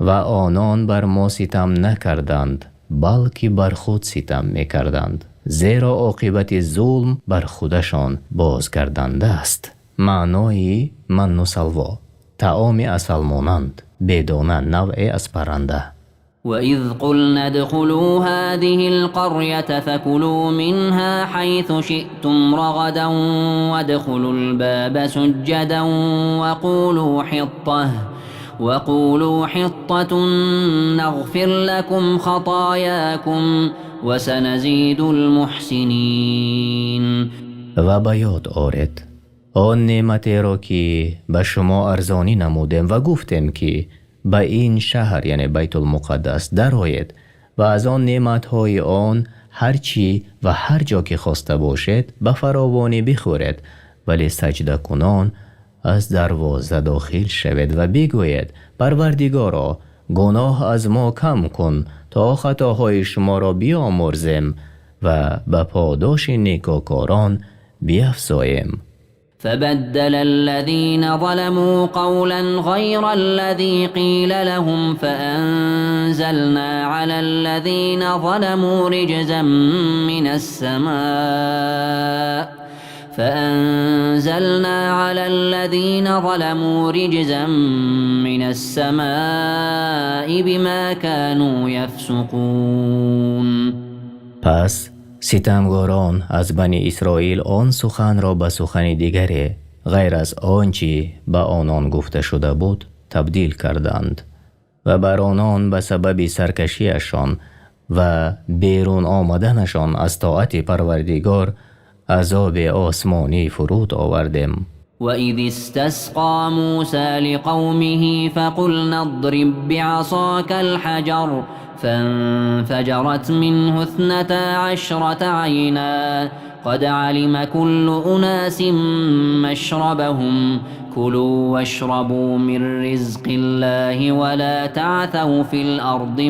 ва онон бар мо ситам накарданд, балки бар худ ситам мекарданд, зеро оқибати зулм бар худашон бозгарданда аст. Маънои манну салво: таоми асалмонанд, бедона, навъе аз парранда. وإذ قلنا ادخلوا هذه القرية فكلوا منها حيث شئتم رغدا وادخلوا الباب سجدا وقولوا حطة نغفر لكم خطاياكم وسنزيد المحسنين. Ва ба ёд оред он неъматеро, ки ба шумо арзонӣ намудем ва гуфтем, ки ба ин шаҳр, яъне Байтулмуқаддас, дароед ва аз он неъматҳои он ҳар чӣ ва ҳар ҷо ки хоста бошед ба фаровонӣ бихӯред, вале саҷдакунон аз дарвоза дохил шавед ва бигӯед: «Парвардигоро, гуноҳ аз мо кам кун, то хатоҳои шуморо биомӯрзем ва ба подоши некӯкорон биафзоем». فبدل الذين ظلموا قولا غير الذي قيل لهم فأنزلنا على الذين ظلموا رجزا من السماء بما كانوا يفسقون. Пас ситамгорон аз Бани Исроил он суханро ба сухани дигаре, ғайр аз он чӣ ба онон гуфта шуда буд, табдил карданд ва бар онон ба сабаби саркашиашон ва берун омаданашон аз тоати Парвардигор азоби осмонӣ фуруд овардем. وإذ استسقى موسى لقومه فقلنا اضرب بعصاك الحجر فانفجرت منه 12 عينا قد علم كل أناس مشربهم كلوا واشربوا من رزق الله ولا تعثوا في الأرض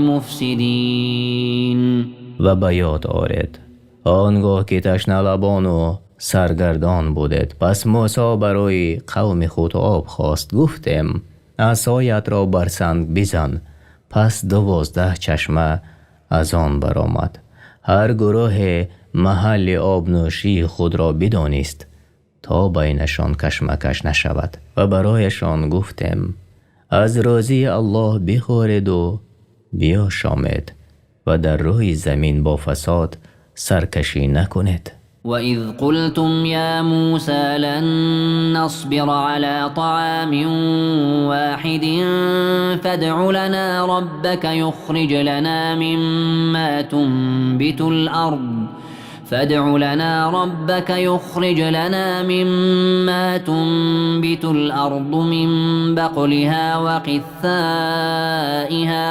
مفسدين. Ва ба ёд оред он гоҳ ки ташналабону саргардон будед, пас Мусо барои қавми худ об хост. Гуфтем: «Асоятро бар санг бизан». Пас 12 чашма аз он баромад. Ҳар гурӯҳе маҳалли обнӯшии худро бидонист, то байнашон кашмакаш нашавад. Ва барояшон гуфтем: «Аз рӯзии Аллоҳ бихӯреду биёшомед ва дар рӯи замин бо фасод саркашӣ накунед. وإذ قلتم يا موسى لن نصبر على طعام واحد فادع لنا ربك يخرج لنا مما تنبت الأرض. فادع لنا ربك يخرج لنا مما تنبت الأرض من بقلها وقثائها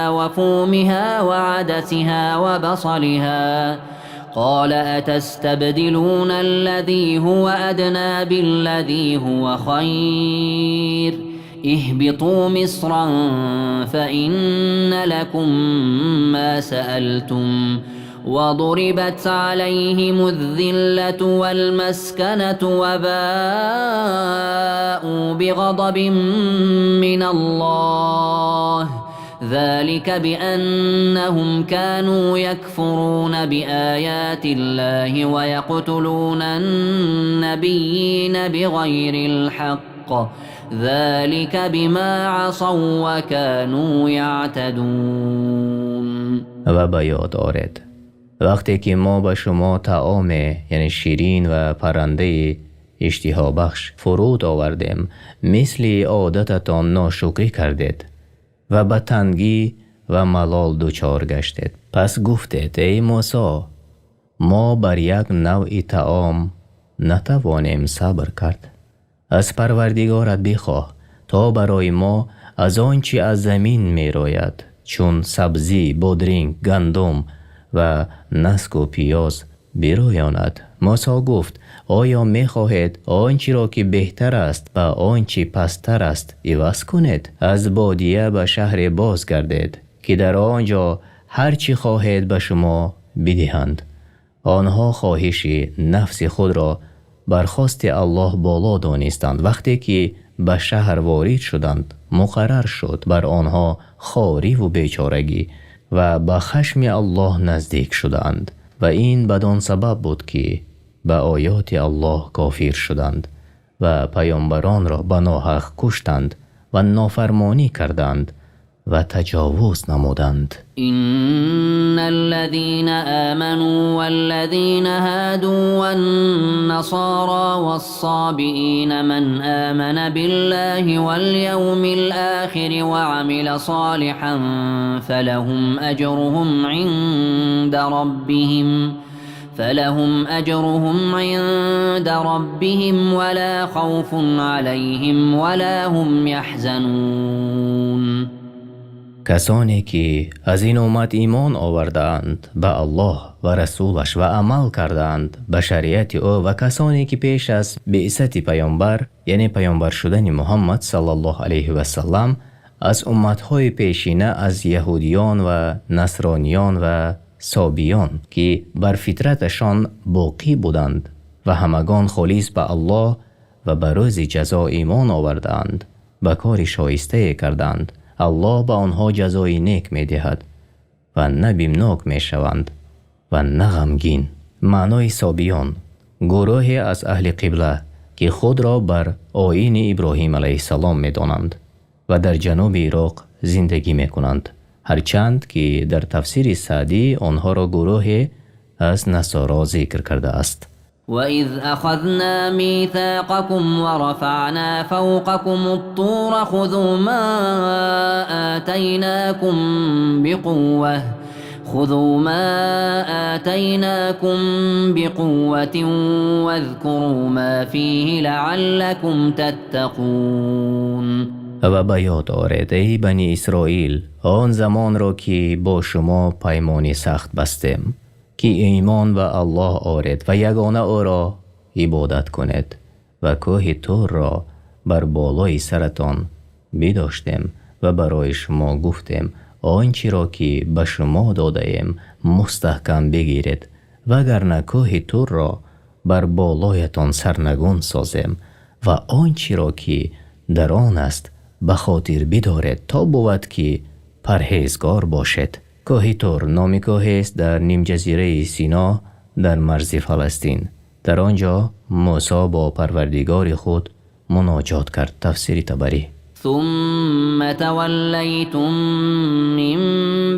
وفومها وعدسها وبصلها. قال أتستبدلون الذي هو أدنى بالذي هو خير؟ اهبطوا مصرا فإن لكم ما سألتم. وضربت عليهم الذلة والمسكنة وباءوا بغضب من الله، ذلك بأنهم كانوا يكفرون بآيات الله ويقتلون النبيين بغير الحق، ذلك بما عصوا وكانوا يعتدون. Ва ба ёд оред вақте ки мо ба шумо таоме, яъне ширин ва паррандаи иштиҳобахш фуруд овардем, мисли одататон ношукрӣ кардед ва ба тангӣ ва малол дучор гаштед. Пас гуфтед: «Эй Мусо, мо бар як навъи таом натавонем сабр кард. Аз Парвардигорат бихоҳ, то барои мо аз он чӣ аз замин мерояд, чун сабзӣ, бодринг, гандум ва наску пиёз бироёнад». Мусо гуфт: «Оё мехоҳед он чиро ки беҳтар аст, ба он чи пасттар аст иваз кунед? Аз бодия ба шаҳре бозгардед, ки дар он ҷо ҳар чӣ хоҳед ба шумо бидиҳанд». Онҳо хоҳиши нафси худро бар хости Аллоҳ боло донистанд. Вақте ки ба шаҳр ворид шуданд, муқаррар шуд бар онҳо хориву бечорагӣ ва ба хашми Аллоҳ наздик шуданд. Ва ин бадон сабаб буд, ки ба оёти Аллоҳ кофир шуданд ва паёмбаронро ба ноҳақ куштанд ва нофармонӣ карданд ва таҷовуз намуданд. إن الذين آمنوا والذين هادوا والنصارى والصابئين من آمن بالله واليوم الآخر وعمل صالحا فلهم أجرهم عند ربهم ولا خوف عليهم ولا هم يحزنون. Касоне ки аз ин уммат имон овардаанд ба Аллоҳ ва расулаш ва амал кардаанд ба шариати ӯ ва касоне ки пеш аз биъсати паёмбар, яъне паёмбар шудани Муҳаммад саллаллоҳу алайҳи васаллам, аз умматҳои пешина, аз яҳудиён ва насрониён ва собиён, ки бар фитраташон боқӣ буданд ва ҳамагон холис ба Аллоҳ ва ба рӯзи ҷазо имон овардаанд, ба кори шоистае карданд, Аллоҳ ба онҳо ҷазои нек медиҳад ва на бимнок мешаванд ва на ғамгин. Маънои собиён: гурӯҳе аз аҳли қибла, ки худро бар оини Иброҳим алайҳиссалом медонанд ва дар ҷануби Ироқ зиндагӣ мекунанд, ҳарчанд ки дар тафсири Саъдӣ онҳоро гурӯҳе аз насоро зикр кардааст. وإذ أخذنا ميثاقكم ورفعنا فوقكم الطور خذوا ما آتيناكم بقوة واذكروا ما فيه لعلكم تتقون. Ва ба ёд оред, эй Бани Исроил, он замонро, ки бо шумо паймони сахт бастем, ки имон ба Аллоҳ оред ва ягона ӯро ибодат кунед, ва кӯҳи Турро бар болои саратон бидоштем ва барои шумо гуфтем: «Он чиро ки ба шумо додаем, мустаҳкам бигиред, вагарна кӯҳи Турро бар болоятон сарнагун созем, ва он чиро ки дар он аст, ба хотир бидоред, то бувад ки парҳезгор бошед». Кӯҳи Тур номи кӯҳест дар нимҷазираи Сино, дар марзи Фаластин. Дар он ҷо Мусо бо Парвардигори худ муноҷот кард. Тафсири Табарӣ. ثم توليتم من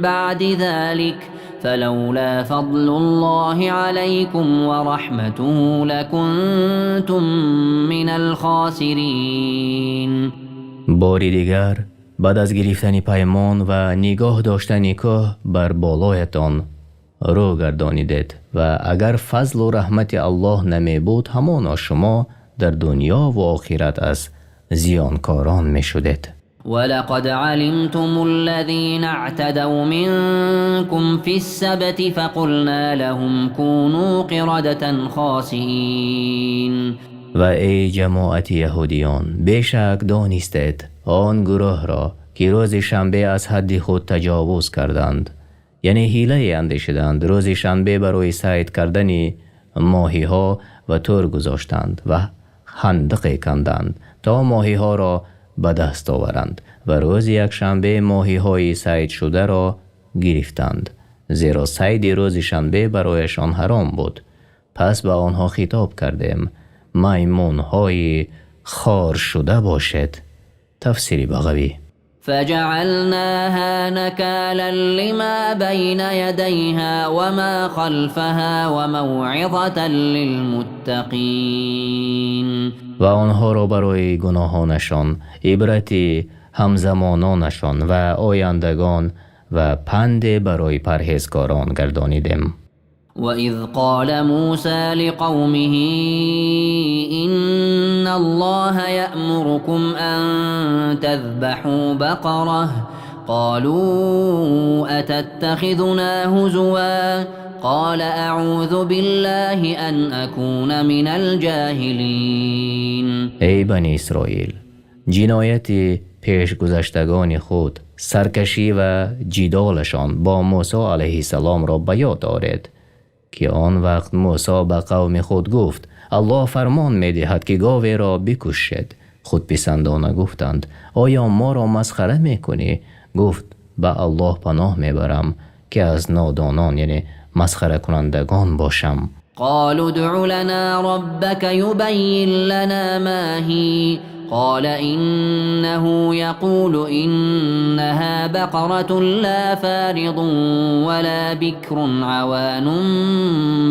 بعد ذلك فلولا فضل الله عليكم ورحمته لكنتم من الخاسرين. Бори дигар баъд аз гирифтани паймон ва нигоҳ доштани кӯҳ бар болоятон, рӯ гардонидед. Ва агар фазлу раҳмати Аллоҳ намебуд, ҳамоно шумо дар дунё ва охират аз зиёнкорон мешудед. ولقد علمتم الذين اعتدوا منكم في السبت فقلنا لهم كونوا قردة خاسئين. Ва эй ҷамоати яҳудиён, бешак донистед он гурӯҳро, ки рӯзи шанбе аз ҳадди худ таҷовуз карданд, яъне ҳилае андешиданд рӯзи шанбе барои сайд кардани моҳиҳо ва тӯр гузоштанд ва хандақе канданд то моҳиҳоро ба даст оваранд ва рӯзи якшанбе моҳиҳои сайдшударо гирифтанд, зеро сайди рӯзи шанбе барояшон ҳаром буд. Пас ба онҳо хитоб кардем: маймунҳои хоршуда бошед. Тафсири Бағавӣ. فجعلناها نكالا لما بين يديها وما خلفها وموعظة للمتقين. Ва онҳоро барои гуноҳонашон ибрати ҳамзамононашон ва ояндагон ва панде барои парҳезгорон гардонидем. وإذ قال موسى لقومه إن الله يأمركم أن تذبحوا بقرة قالوا أتتخذنا هزوا قال أعوذ بالله أن أكون من الجاهلين. Эй Бани Исроил, ҷинояти пешгузаштагони худ, саркашӣ ва ҷидолашон бо Мусо алайҳиссаломро ба ёд оред, ки он вақт Мусо ба қавми худ гуфт: Аллоҳ фармон медиҳад, ки говеро бикушед. Худписандона гуфтанд: оё моро масхара мекунӣ? Гуфт: ба Аллоҳ паноҳ мебарам, ки аз нодонон, яъне масхаракунандагон бошам. قالوا ادع لنا ربك يبين لنا ما هي قال إنه يقول إنها بقرة لا فارض ولا بكر عوان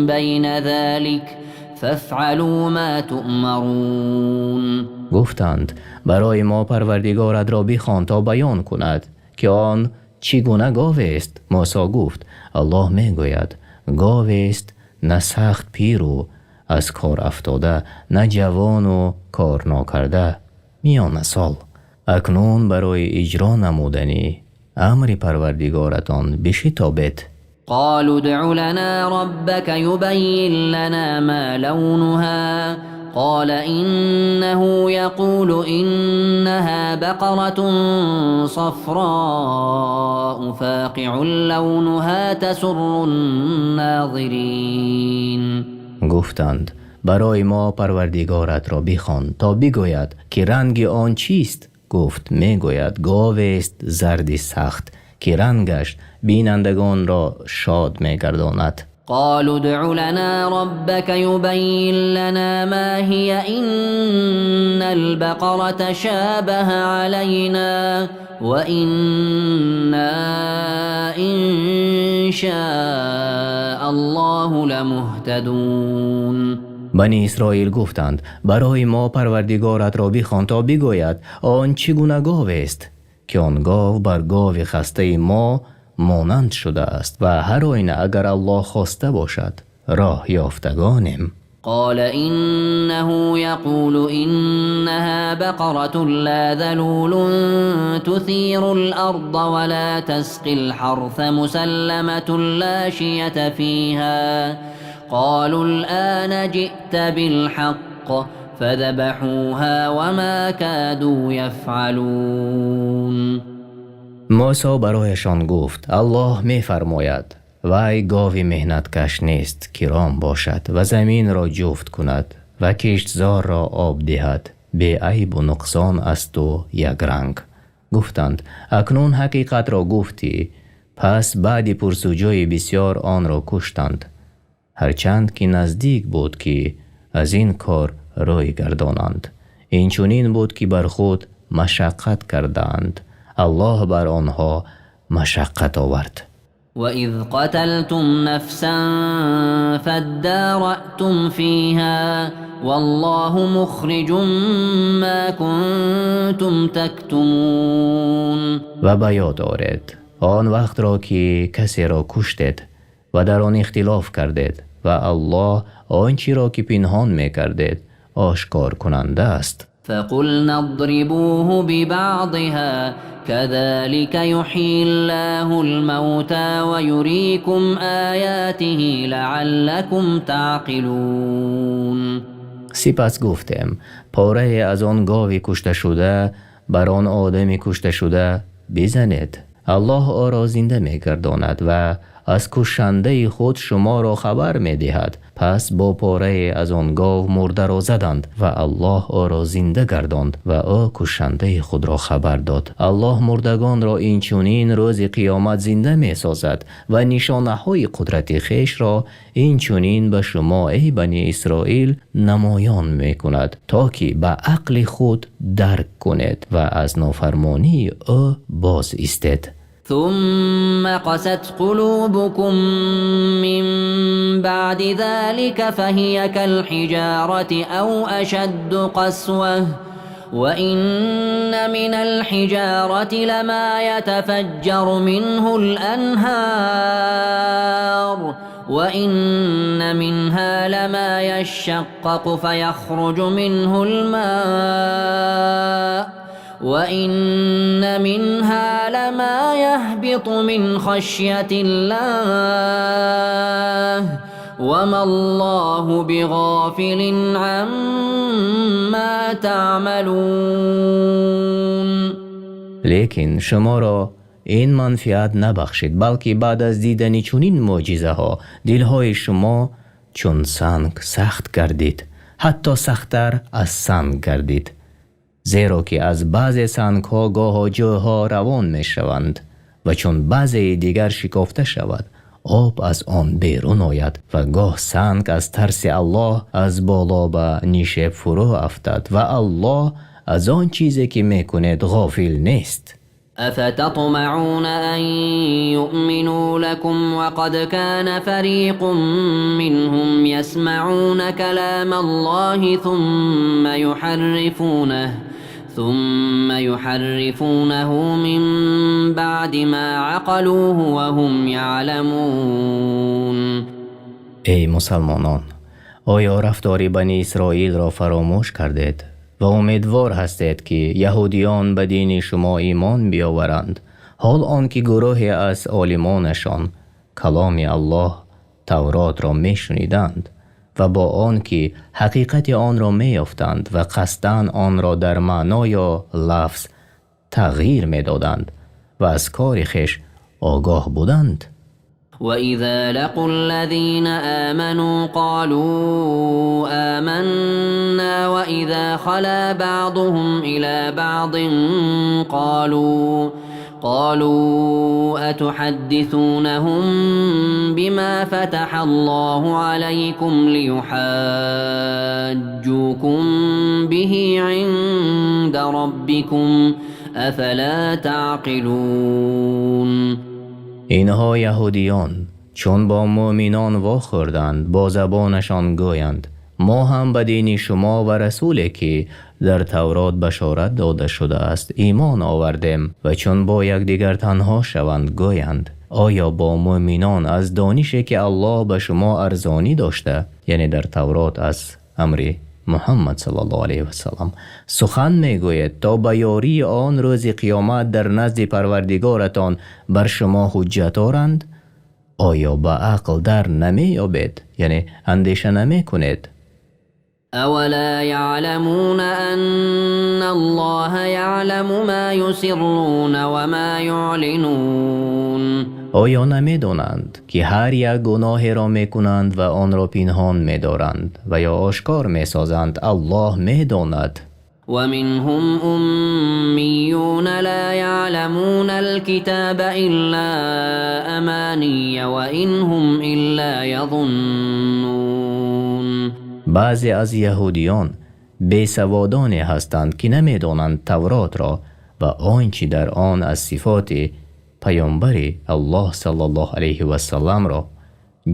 بين ذلك فافعلوا ما تؤمرون. Гуфтанд: барои мо Парвардигоратро бихон, то баён кунад, ки он чӣ гуна говест. Мусо гуфт: Аллоҳ мегӯяд: говест на сахт пиру аз кор афтода, на ҷавону кор нокарда, миёнасол. Акнун барои иҷро намудани амри Парвардигоратон бишитобед. قالوا ادع لنا ربك يبين لنا ما لونها قال إنه يقول إنها بقرة صفراء فاقع لونها تسر الناظرين. Гуфтанд: барои мо Парвардигоратро бихон, то бигӯяд, ки ранги он чист. Гуфт: мегӯяд, говест зарди сахт, ки рангаш бинандагонро шод мегардонад. قالوا ادع لنا ربك يبين لنا ما هي إن البقرة تشابه علينا وإنا إن شاء الله لمهتدون. Бани Исроил гуфтанд: барои мо Парвардигоратро бихон, то бигӯяд, он чӣ гуна говест, ки он гов бар гови хастаи мо монанд шудааст ва ҳар оина агар Аллоҳ хоста бошад, роҳ ёфтагонем. قال إنه يقول إنها بقرة لا ذلول تثير الأرض ولا تسقي الحرث مسلمة لا شية فيها قالوا الآن جئت بالحق فذبحوها وما كادوا يفعلون. Мусо барояшон гуфт: Аллоҳ мефармояд: вай гови меҳнаткаш нест, ки ром бошад ва заминро ҷуфт кунад ва киштзорро об диҳад, беайбу нуқсон асту якранг. Гуфтанд: акнун ҳақиқатро гуфтӣ. Пас баъди пурсуҷӯи бисёр онро куштанд, ҳарчанд ки наздик буд, ки аз ин кор рӯй гардонанд. Инчунин буд, ки бар худ машаққат кардаанд, Аллоҳ бар онҳо машаққат овард. وإذ قتلتم نفسا فادارأتم فيها والله مخرج ما كنتم تكتمون. Ва ба ёд оред он вақтро, ки касеро куштед ва дар он ихтилоф кардед. Ва Аллоҳ он чиро ки пинҳон мекардед ошкор кунанда аст. فقلنا اضربوه ببعضها كذلك يحيي الله الموتى ويريكم آياته لعلكم تعقلون. Сипас гуфтем: порае аз он гови кушташуда бар он одами кушташуда бизанед. Аллоҳ ӯро зинда мегардонад ва аз кушандаи худ шуморо хабар медиҳад. Пас бо порае аз он гов мурдаро заданд ва Аллоҳ ӯро зинда гардонд ва ӯ кушандаи худро хабар дод. Аллоҳ мурдагонро инчунин рӯзи қиёмат зинда месозад ва нишонаҳои қудрати хешро инчунин ба шумо, эй Бани Исроил, намоён мекунад, то ки ба ақли худ дарк кунед ва аз нофармонии ӯ боз истед. ثم قست قلوبكم من بعد ذلك فهي كالحجارة أو أشد قسوة وإن من الحجارة لما يتفجر منه الأنهار وإن منها لما يشقق فيخرج منه الماء وإن منها لما يهبط من خشية الله وما الله بغافل عما تعملون. Лекин шуморо ин манфиат набахшид, балки баъд аз дидани чунин мӯъҷизаҳо дилҳои шумо чун санг сахт гардид, ҳатто сахттар аз санг гардид, зеро ки аз баъзе сангҳо гоҳо ҷӯйҳо равон мешаванд ва чун баъзеи дигар шикофта шавад, об аз он берун ояд ва гоҳ санг аз тарси Аллоҳ аз боло ба нишеб фурӯ афтад ва Аллоҳ аз он чизе ки мекунед ғофил нест. أفتطمعون أن يؤمنوا لكم وقد كان فريق منهم يسمعون كلام الله ثم يحرفونه من بعد ما عقلوه وهم يعلمون. Эй мусалмонон, оё рафтори Бани Исроилро фаромӯш кардед ва умедвор ҳастед, ки яҳудиён ба дини шумо имон биёваранд, ҳол он ки гурӯҳе аз олимонашон каломи Аллоҳ, Тавротро мешуниданд ва бо он ки ҳақиқати онро меёфтанд ва қасдан онро дар маъно ё лафз тағйир медоданд ва аз кори хеш огоҳ буданд? وإذا لقوا الذين آمنوا قالوا آمنا وإذا خلا بعضهم إلى بعض قالوا أتحدثونهم بما فتح الله عليكم ليحاجوكم به عند ربكم أفلا تعقلون. Инҳо яҳудиён чун бо мӯъминон вохӯрданд, бо забонашон гӯянд: мо ҳам ба дини шумо ва расуле ки дар Таврот башорат дода шудааст, имон овардем, ва чун бо якдигар танҳо шаванд, гӯянд: оё бо мӯъминон аз донише ки Аллоҳ ба шумо арзонӣ дошта, яъне дар Таврот аз амри Муҳаммад саллаллоҳу алайҳи васаллам, сухан мегӯед, то ба ёрии он рӯзи қиёмат дар назди Парвардигоратон бар шумо ҳуҷҷат оранд? Оё ба ақл дар намеёбед, яъне андеша намекунед? أولا يعلمون أن الله يعلم ما يسرون وما يعلنون. Оё намедонанд, ки ҳар як гуноҳеро мекунанд ва онро пинҳон медоранд ва ё ошкор месозанд, Аллоҳ медонад? ومنهم أميون لا يعلمون الكتاب إلا أماني وإن هم إلا يظنون. Баъзе аз яҳудиён бесаводоне ҳастанд, ки намедонанд Тавротро ва он чӣ дар он аз сифоти паёмбари Аллоҳ саллаллоҳу алайҳи васалламро,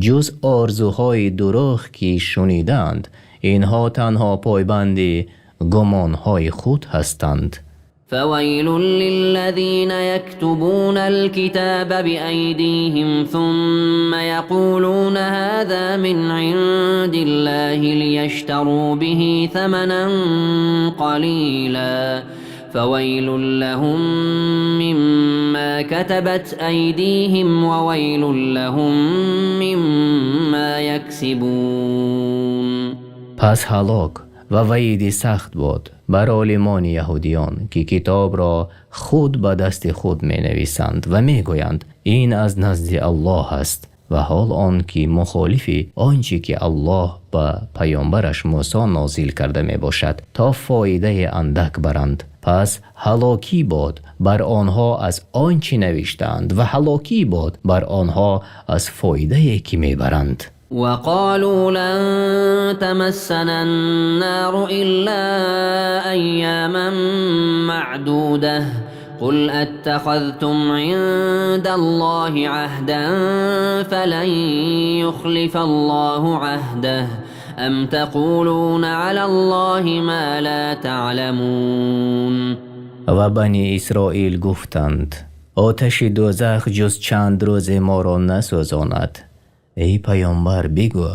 ҷуз орзуҳои дурӯғ ки шунидаанд. Инҳо танҳо пойбанди гумонҳои худ ҳастанд. فويل للذين يكتبون الكتاب بأيديهم ثم يقولون هذا من عند الله ليشتروا به ثمنا قليلا فويل لهم مما كتبت أيديهم وويل لهم مما يكسبون. Пас ҳалок ва ваъиди сахт буд бар олимони яҳудиён, ки китобро худ ба дасти худ менависанд ва мегӯянд: ин аз назди Аллоҳ аст, ва ҳол он ки мухолифи он чи ки Аллоҳ ба паёмбараш Мусо нозил карда мебошад, то фоидаи андак баранд. Пас ҳалокӣ бод бар онҳо аз он чи навиштаанд ва ҳалокӣ бод бар онҳо аз фоидае ки мебаранд. وقالوا لن تمسنا النار إلا أياما معدودة قل أتخذتم عند الله عهدا فلن يخلف الله عهده أم تقولون على الله ما لا تعلمون. Ва Бани Исроил гуфтанд: оташи дӯзах ҷуз чанд рӯзе моро насӯзонад. Эй паёмбар, бигӯ: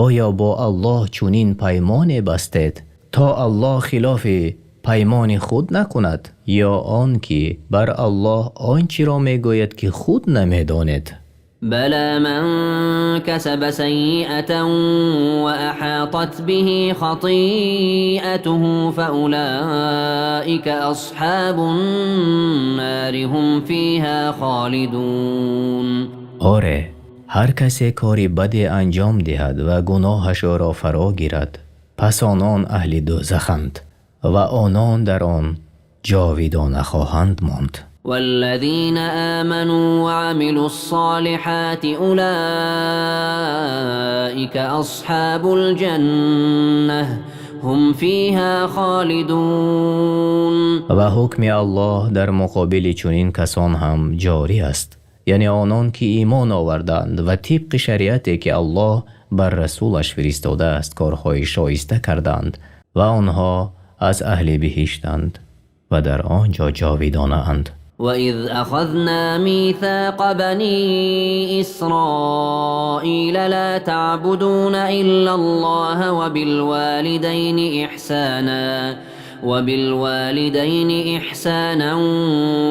оё бо Аллоҳ чунин паймоне бастед, то Аллоҳ хилофи паймони худ накунад, ё он ки бар Аллоҳ он чиро мегӯяд, ки худ намедонед? بلى من كسب سيئة وأحاطت به خطيئته فأولئك أصحاب النار هم فيها خالدون. Оре, ҳар касе кори баде анҷом диҳад ва гуноҳаш ӯро фаро гирад, пас онон аҳли дӯзаханд ва онон дар он ҷовидона хоҳанд монд. والذين آمنوا وعملوا الصالحات أولئك أصحاب الجنة هم فيها خالدون. Ва ҳукми Аллоҳ дар муқобили чунин касон ҳам ҷорӣ аст, яъне онон ки имон оварданд ва тибқи шариате ки Аллоҳ бар расулаш фиристодааст корҳои шоиста карданд, ва онҳо аз аҳли биҳиштанд ва дар он ҷо ҷовидонаанд. وإذ أخذنا ميثاق بني إسرائيل لا تعبدون إلا الله وبالوالدين إحسانا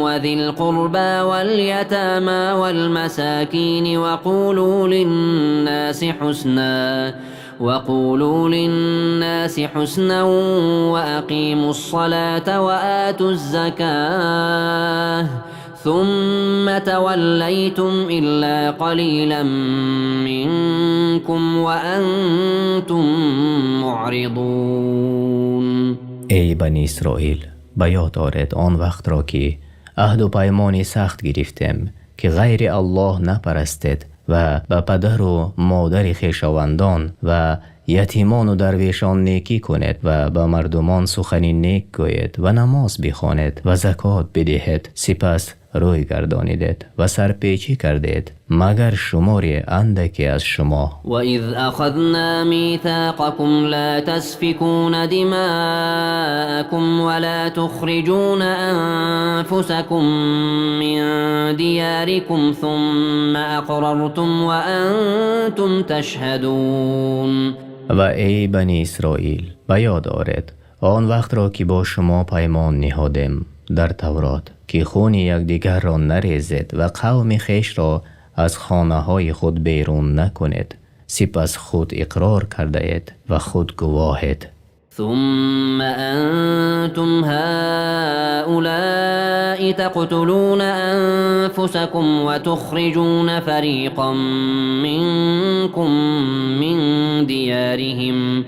وذي القربى واليتامى والمساكين وقولوا للناس حسنا وأقيموا الصلاة وآتوا الزكاة ثم توليتم إلا قليلا منكم وأنتم معرضون. Эй Бани Исроил, ба ёд оред он вақтро, ки аҳду паймони сахт гирифтем, ки ғайри Аллоҳ напарастед ва ба падару модари хешовандон ва ятимону дарвешон некӣ кунед ва ба мардумон сухани нек гӯед ва намоз бихонед ва закот бидиҳед. Сипас рӯй гардонидед ва сарпечӣ кардед, магар шумори андаке аз шумо. وإذ أخذنا ميثاقكم لا تسفكون دماءكم ولا تخرجون أنفسكم من دياركم ثم أقررتم وأنتم تشهدون. Ва эй Бани Исроил, ба ёд оред он вақтро, ки бо шумо паймон ниҳодем дар Таврот, ки хуни якдигарро нарезед ва қавми хешро аз хонаҳои худ берун накунед. Сипас худ иқрор кардаед ва худ гувоҳед. ثم أنتم هؤلاء تقتلون أنفسكم وتخرجون فريقا منكم من ديارهم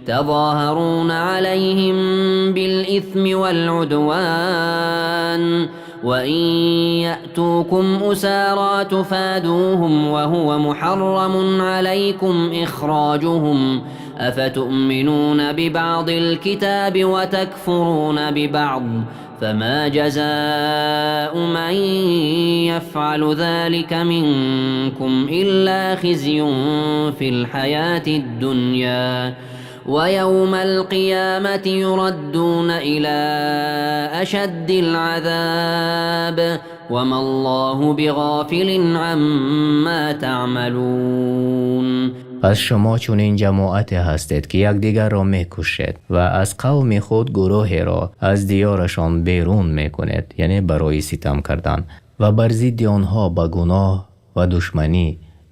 تظاهرون عليهم بالإثم والعدوان وإن يأتوكم أسارى تفادوهم وهو محرم عليكم إخراجهم أفتؤمنون ببعض الكتاب وتكفرون ببعض فما جزاء من يفعل ذلك منكم إلا خزي في الحياة الدنيا. ويوم القيامة يردون إلى أشد العذاب وما الله بغافل عما تعملون. Пас шумо чунин ҷамоате ҳастед, ки якдигарро мекушед ва аз қавми худ гурӯҳеро аз диёрашон берун мекунед, яъне барои ситам кардан ва бар зидди онҳо ба гуноҳ ва душманӣ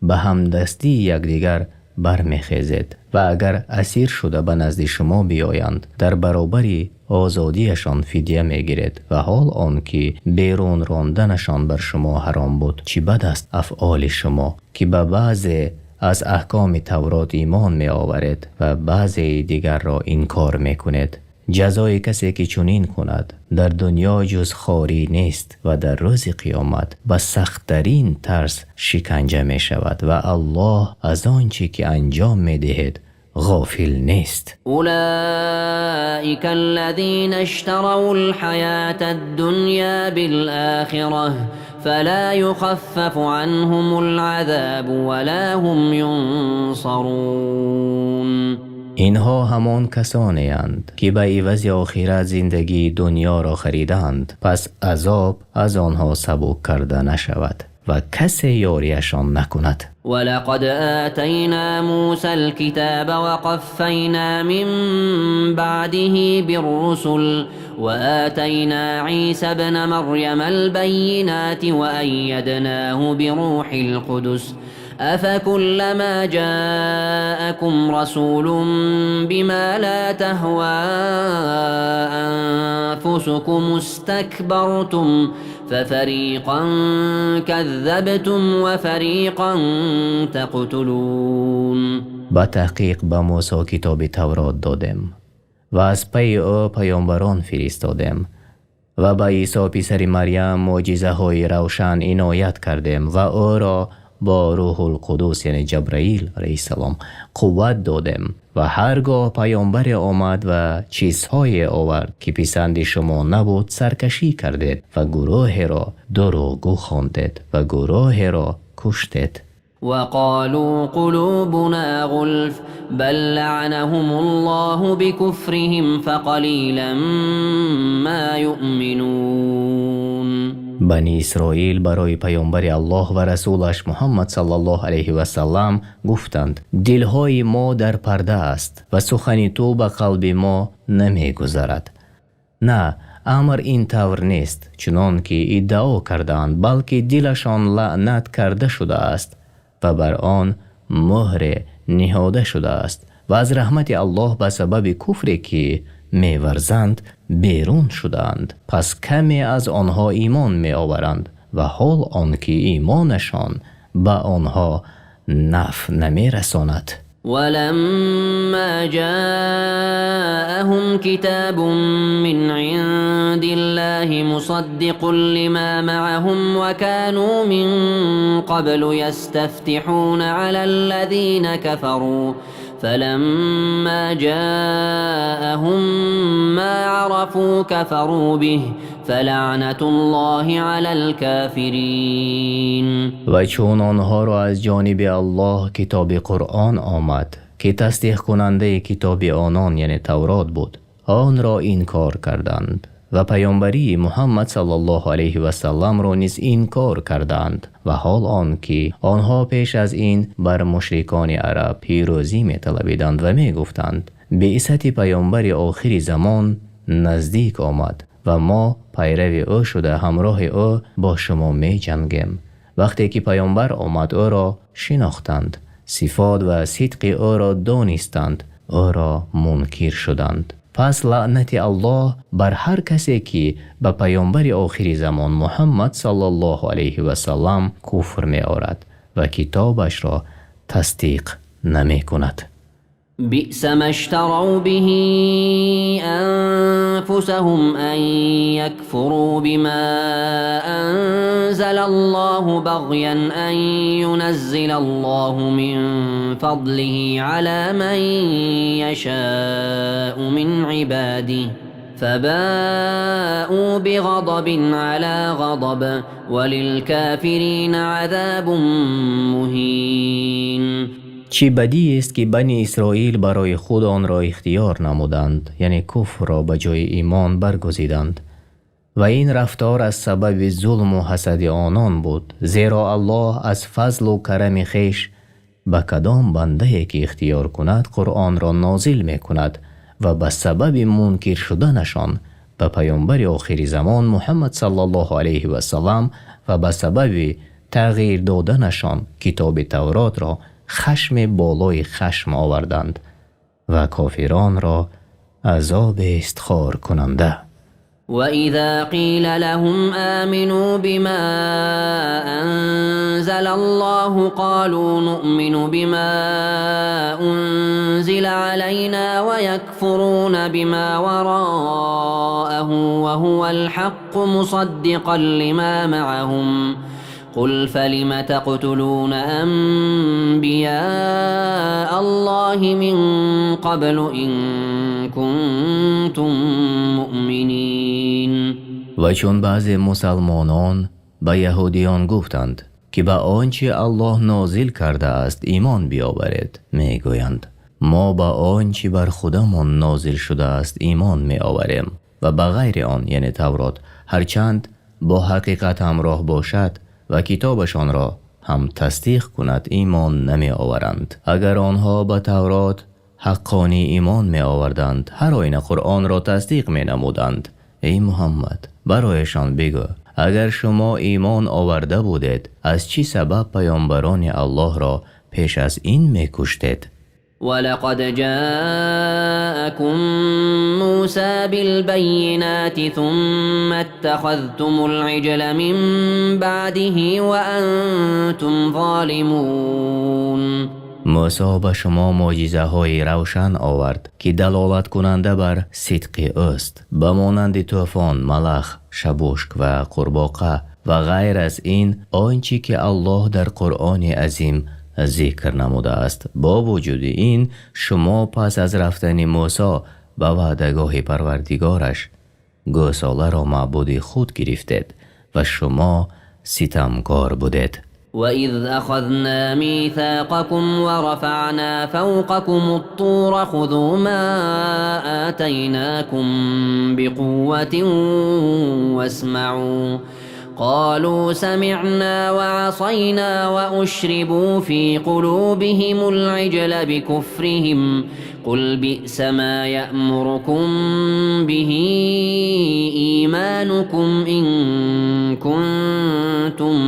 ба ҳамдастии якдигар бармехезед ва агар асир шуда ба назди шумо биёянд, дар баробари озодиашон фидя мегиред ва ҳол он ки берун ронданашон бар шумо ҳаром буд. Чӣ бад аст афъоли шумо, ки ба баъзе аз аҳкоми Таврот имон меоваред ва баъзеи дигарро инкор мекунед. Ҷазои касе ки чунин кунад дар дунё ҷуз хорӣ нест ва дар рӯзи қиёмат ба сахттарин тарз шиканҷа мешавад ва Аллоҳ аз он чӣ ки анҷом медиҳед ғофил нест. أولئك الذين اشتروا الحياة الدنيا بالآخرة فلا يخفف عنهم العذاب ولا هم ينصرون. Инҳо ҳамон касонеанд, ки ба ивази охират зиндагии дунёро харидаанд, пас азоб аз онҳо сабук карда нашавад ва касе ёрияшон накунад. ولقد آتينا موسى الكتاب وقفينا من بعده بالرسل وآتينا عيسى ابن مريم البينات وأيدناه بروح القدس أفكلما جاءكم رسول بما لا تهوى أنفسكم استكبرتم ففريقا كذبتم وفريقا تقتلون. Ба таҳқиқ ба Мусо китоби Таврот додем ва аз пайи ӯ паёмбарон фиристодем ва ба Исо писари Марьям мӯъҷизаҳои равшан иноят кардем ва ӯро бо Рӯҳулқудус, яъне Ҷабраил алайҳиссалом, қувват додем ва ҳаргоҳ паёмбаре омад ва чизҳое овард, ки писанди шумо набуд, саркашӣ кардед ва гурӯҳеро дурӯғгӯ хондед ва гурӯҳеро куштед. وقالوا قلوبنا غلف بل لعنهم الله بكفرهم فقليلا ما يؤمنون. Бани Исроил барои паёмбари Аллоҳ ва расулаш Муҳаммад саллаллоҳу алайҳи васаллам гуфтанд: дилҳои мо дар парда аст ва сухани ту ба қалби мо намегузарад. На, амр ин тавр нест, чунон ки иддао кардаанд, балки дилашон лаънат карда шудааст ва бар он мӯҳре ниҳода шудааст ва аз раҳмати Аллоҳ ба сабаби куфре ки меварзанд берун шудаанд. Пас каме аз онҳо имон меоваранд ва ҳол он ки имонашон ба онҳо нафъ намерасонад. ولما جاءهم كتاب من عند الله مصدق لما معهم وكانوا من قبل يستفتحون على الذين كفروا فلما جاءهم ما عرفوا كفروا به فلعنة الله على الكافرين. Ва чун онҳоро аз ҷониби Аллоҳ китоби Қуръон омад, ки тасдиқкунандаи китоби онон, яъне Таврот буд, онро инкор карданд ва паёмбарии Муҳаммад саллаллоҳу алайҳи васалламро низ инкор карданд ва ҳол он ки онҳо пеш аз ин бар мушрикони араб пирӯзӣ металабиданд ва мегуфтанд: биъсати паёмбари охири замон наздик омад ва мо пайрави ӯ шуда ҳамроҳи ӯ бо шумо меҷангем. Вақте ки паёмбар омад, ӯро шинохтанд, сифот ва сидқи ӯро донистанд, ӯро мункир шуданд. Пас лаънати Аллоҳ бар ҳар касе ки ба паёмбари охири замон Муҳаммад саллаллоҳу алайҳи васаллам куфр меорад ва китобашро тасдиқ намекунад. بئس ما اشتروا به أنفسهم أن يكفروا بما أنزل الله بغيا أن ينزل الله من فضله على من يشاء من عباده فباءوا بغضب على غضب وللكافرين عذاب مهين. Чӣ бадиест, ки Бани Исроил барои худ онро ихтиёр намуданд, яъне куфрро ба ҷои имон баргузиданд. Ва ин рафтор аз сабаби зулм ва ҳасади онон буд, зеро Аллоҳ аз фазлу карами хеш ба кадом бандае ки ихтиёр кунад Қуръонро нозил мекунад ва ба сабаби мункир шуданашон ба паёмбари охири замон Муҳаммад саллаллоҳу алайҳи васаллам ва ба сабаби тағйир додашон китоби Тавротро хашм болои хашм оварданд ва кофиронро азобест хоркунанда. Ва иза қила лаҳум аминӯ бима анзалаллоҳу қолӯ нуъмину бима унзила алайна ва якфуруна бима вароаҳу ва ҳувал ҳаққу мусаддиқан лима маъаҳум қул фалима тақтулуна анбияаллоҳи мин қаблу ин кунтум муъминин. Ва чун баъзе мусулмонон ба яҳудиён гуфтанд, ки ба он чи Аллоҳ нозил кардааст имон биёваред, мегӯянд: мо ба он чи бар худамон нозил шудааст имон меоварем ва ба ғайри он, яъне Таврот, ҳарчанд бо ҳақиқат ҳамроҳ бошад ва китобашонро ҳам тасдиқ кунад, имон намеоваранд. Агар онҳо ба Таврот ҳаққонӣ имон меоварданд, ҳар оина Қуръонро тасдиқ менамуданд. Эй Муҳаммад, барояшон бигӯ: агар шумо имон оварда будед, аз чӣ сабаб паёмбарони Аллоҳро пеш аз ин мекуштед? Ва лақад ҷаакум Мӯсо билбаййиноти сумма иттахазтумул иҷла мин баъдиҳи ва антум золимун. Мӯсо ба шумо мӯъҷизаҳои равшан овард, ки далолат кунанда бар сидқи ӯст, ба монанди тӯфон, малах, шабошк ва қурбоқа ва ғайр аз ин он чи ки Аллоҳ дар Қуръони азим зикр намудааст. Бо вуҷуди ин шумо пас аз рафтани Мӯсо ба ваъдагоҳи Парвардигораш гӯсоларо маъбуди худ гирифтед ва шумо ситамкор будед. Ва из ахазна мисоқакум ва рафаъна фавқакумут-тура хузӯ ма отайнакум биқувватин васмаъу қолӯ самиъна ва асайна ва ушрибӯ фӣ қулӯбиҳимул иҷла бикуфриҳим қул биъса ма яъмурукум биҳи имонукум ин кунтум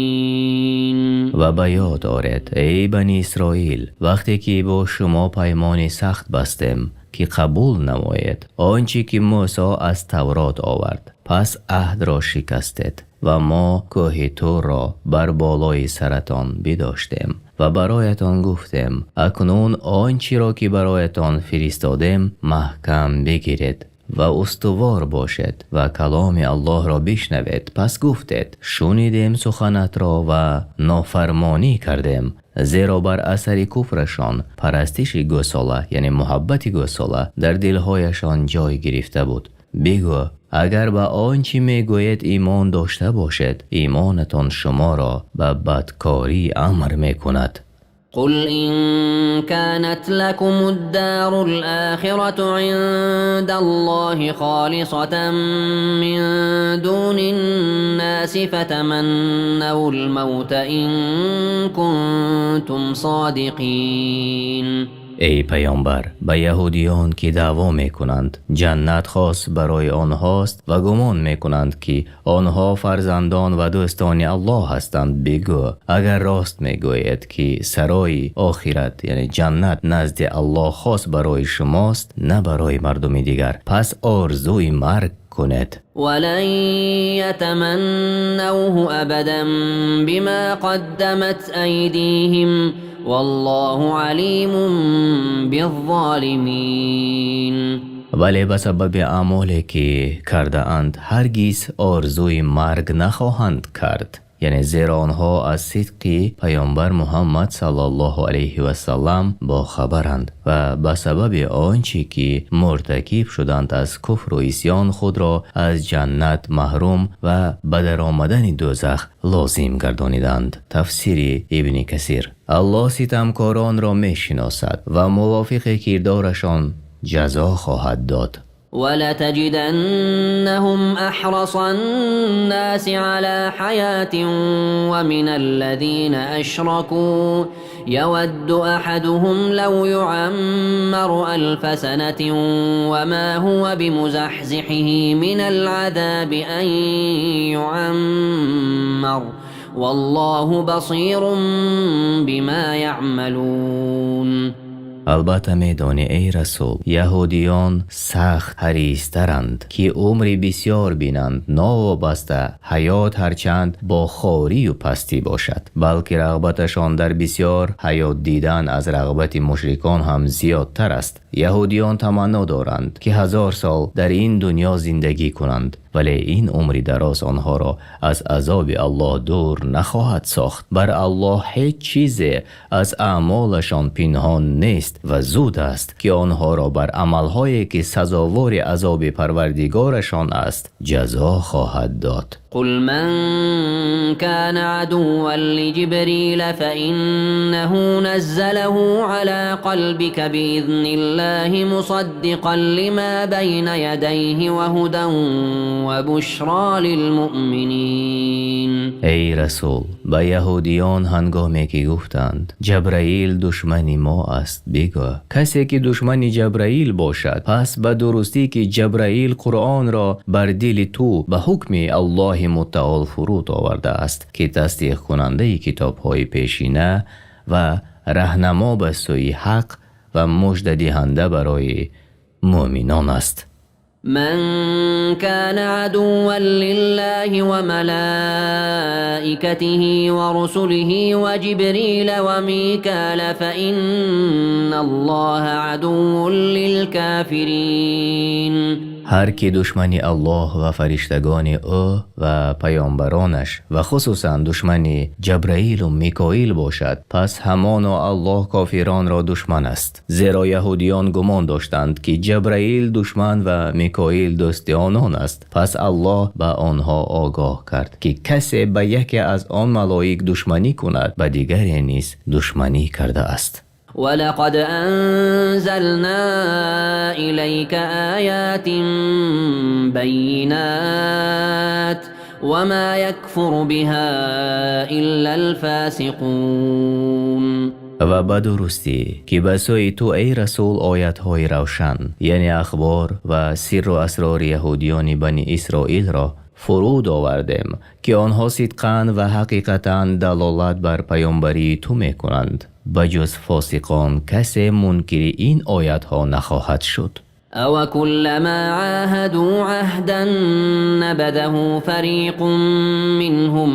муъминин. Ва ба ёд оред, эй Бани Исроил, вақте ки бо шумо паймони сахт бастем, ки қабул намоед он чи ки Мӯсо аз Таврот овард, пас аҳдро шикастед ва мо кӯҳи Турро бар болои саратон бидоштем ва бароятон гуфтем: акнун он чиро ки бароятон фиристодем маҳкам бигиред ва устувор бошед ва каломи Аллоҳро бишнавед. Пас гуфтед: шунидем суханатро ва нофармонӣ кардем, зеро бар асари куфрашон парастиши гӯсола, яъне муҳаббати гӯсола, дар дилҳояшон ҷой гирифта буд. Бигӯ: агар ба он чи мегӯед имон дошта бошед, имонатон шуморо ба бадкорӣ амр мекунад. Қул ин канат лакумуд-дорул охирату индаллоҳи холисатан мин дунин-носи фатаманнавул мавта ин кунтум содиқин. Эй паёмбар, ба яҳудиён ки даъво мекунанд ҷаннат хос барои онҳост ва гумон мекунанд ки онҳо фарзандон ва дӯстони Аллоҳ ҳастанд, бигӯ: агар рост мегӯед ки сарои охират, яъне ҷаннат, назди Аллоҳ хос барои шумост, на барои мардуми дигар, пас орзуи марг кунед. Ва лан ятаманнавҳу абадан бима қаддамат айдиҳим валлоҳу алимун биззолимин. Вале ба сабаби аъмоле ки кардаанд ҳаргиз орзуи марг нахоҳанд кард. Яъне зеро онҳо аз сидқи паёмбар Муҳаммад саллаллоҳу алайҳи васаллам бохабаранд ва ба сабаби он чи ки муртакиб шуданд аз куфру исён худро аз ҷаннат маҳрум ва ба даромадани дӯзах лозим гардониданд. Тафсири Ибни Касир. Аллоҳ ситамкоронро мешиносад ва мувофиқи кирдорашон ҷазо хоҳад дод. ولتجدنهم أحرص الناس على حياة ومن الذين أشركوا يود أحدهم لو يعمر ألف سنة وما هو بمزحزحه من العذاب أن يعمر والله بصير بما يعملون. Албатта медонӣ, эй расул, яҳудиён сахт ҳаристаранд, ки умри бисёр бинанд, новобаста ҳаёт ҳарчанд бо хорию пастӣ бошад, балки рағбаташон дар бисёр ҳаёт дидан аз рағбати мушрикон ҳам зиёдтар аст. Яҳудиён таманно доранд, ки 1000 сол дар ин дунё зиндагӣ кунанд, вале ин умри дароз онҳоро аз азоби Аллоҳ дур нахоҳад сохт. Бар Аллоҳ ҳеҷ чизе аз аъмолашон пинҳон нест ва зуд аст, ки онҳоро бар амалҳое, ки сазовори азоби Парвардигорашон аст, ҷазо хоҳад дод. قل من كان عدوا لجبريل فإنه نزله على قلبك بإذن الله مصدقا لما بين يديه وهدى وبشرى للمؤمنين. Эй расул, ба яҳудиён ҳангоме ки гуфтанд: «Ҷабраил душмани мо аст», бигӯ: касе ки душмани Ҷабраил бошад, пас ба дурустӣ ки Ҷабраил Қуръонро бар дили ту ба ҳукми Аллоҳи мутаол фуруд овардааст, ки тасдиқкунандаи китобҳои пешина ва раҳнамо ба сӯи ҳақ ва муждадиҳанда барои муъминон аст. من كان عدوا لله وملائكته ورسله وجبريل وميكال فإن الله عدو للكافرين. Ҳар ки душмани Аллоҳ ва фариштагони ӯ ва паёмбаронаш ва хусусан душмани Ҷабраилу Микоил бошад, пас ҳамоно Аллоҳ кофиронро душман аст. Зеро яҳудиён гумон доштанд, ки Ҷабраил душман ва Микоил дӯсти онон аст. Пас Аллоҳ ба онҳо огоҳ кард, ки касе ба яке аз он малоик душманӣ кунад, ба дигаре низ душманӣ кардааст. ولقد أنزلنا إليك آيات بينات وما يكفر بها إلا الفاسقون. Ва ба дурустӣ, ки ба сӯи ту, эй расул, оятҳои равшан, яъне ахбор ва сирру асрори яҳудиёни Бани Исроилро фуруд овардем, ки онҳо сидқан ва ҳақиқатан далолат бар паёмбарии ту мекунанд. Ба ҷуз фосиқон касе мункири ин оятҳо нахоҳад шуд. أوكلما عاهدوا عهدا نبذه فريق منهم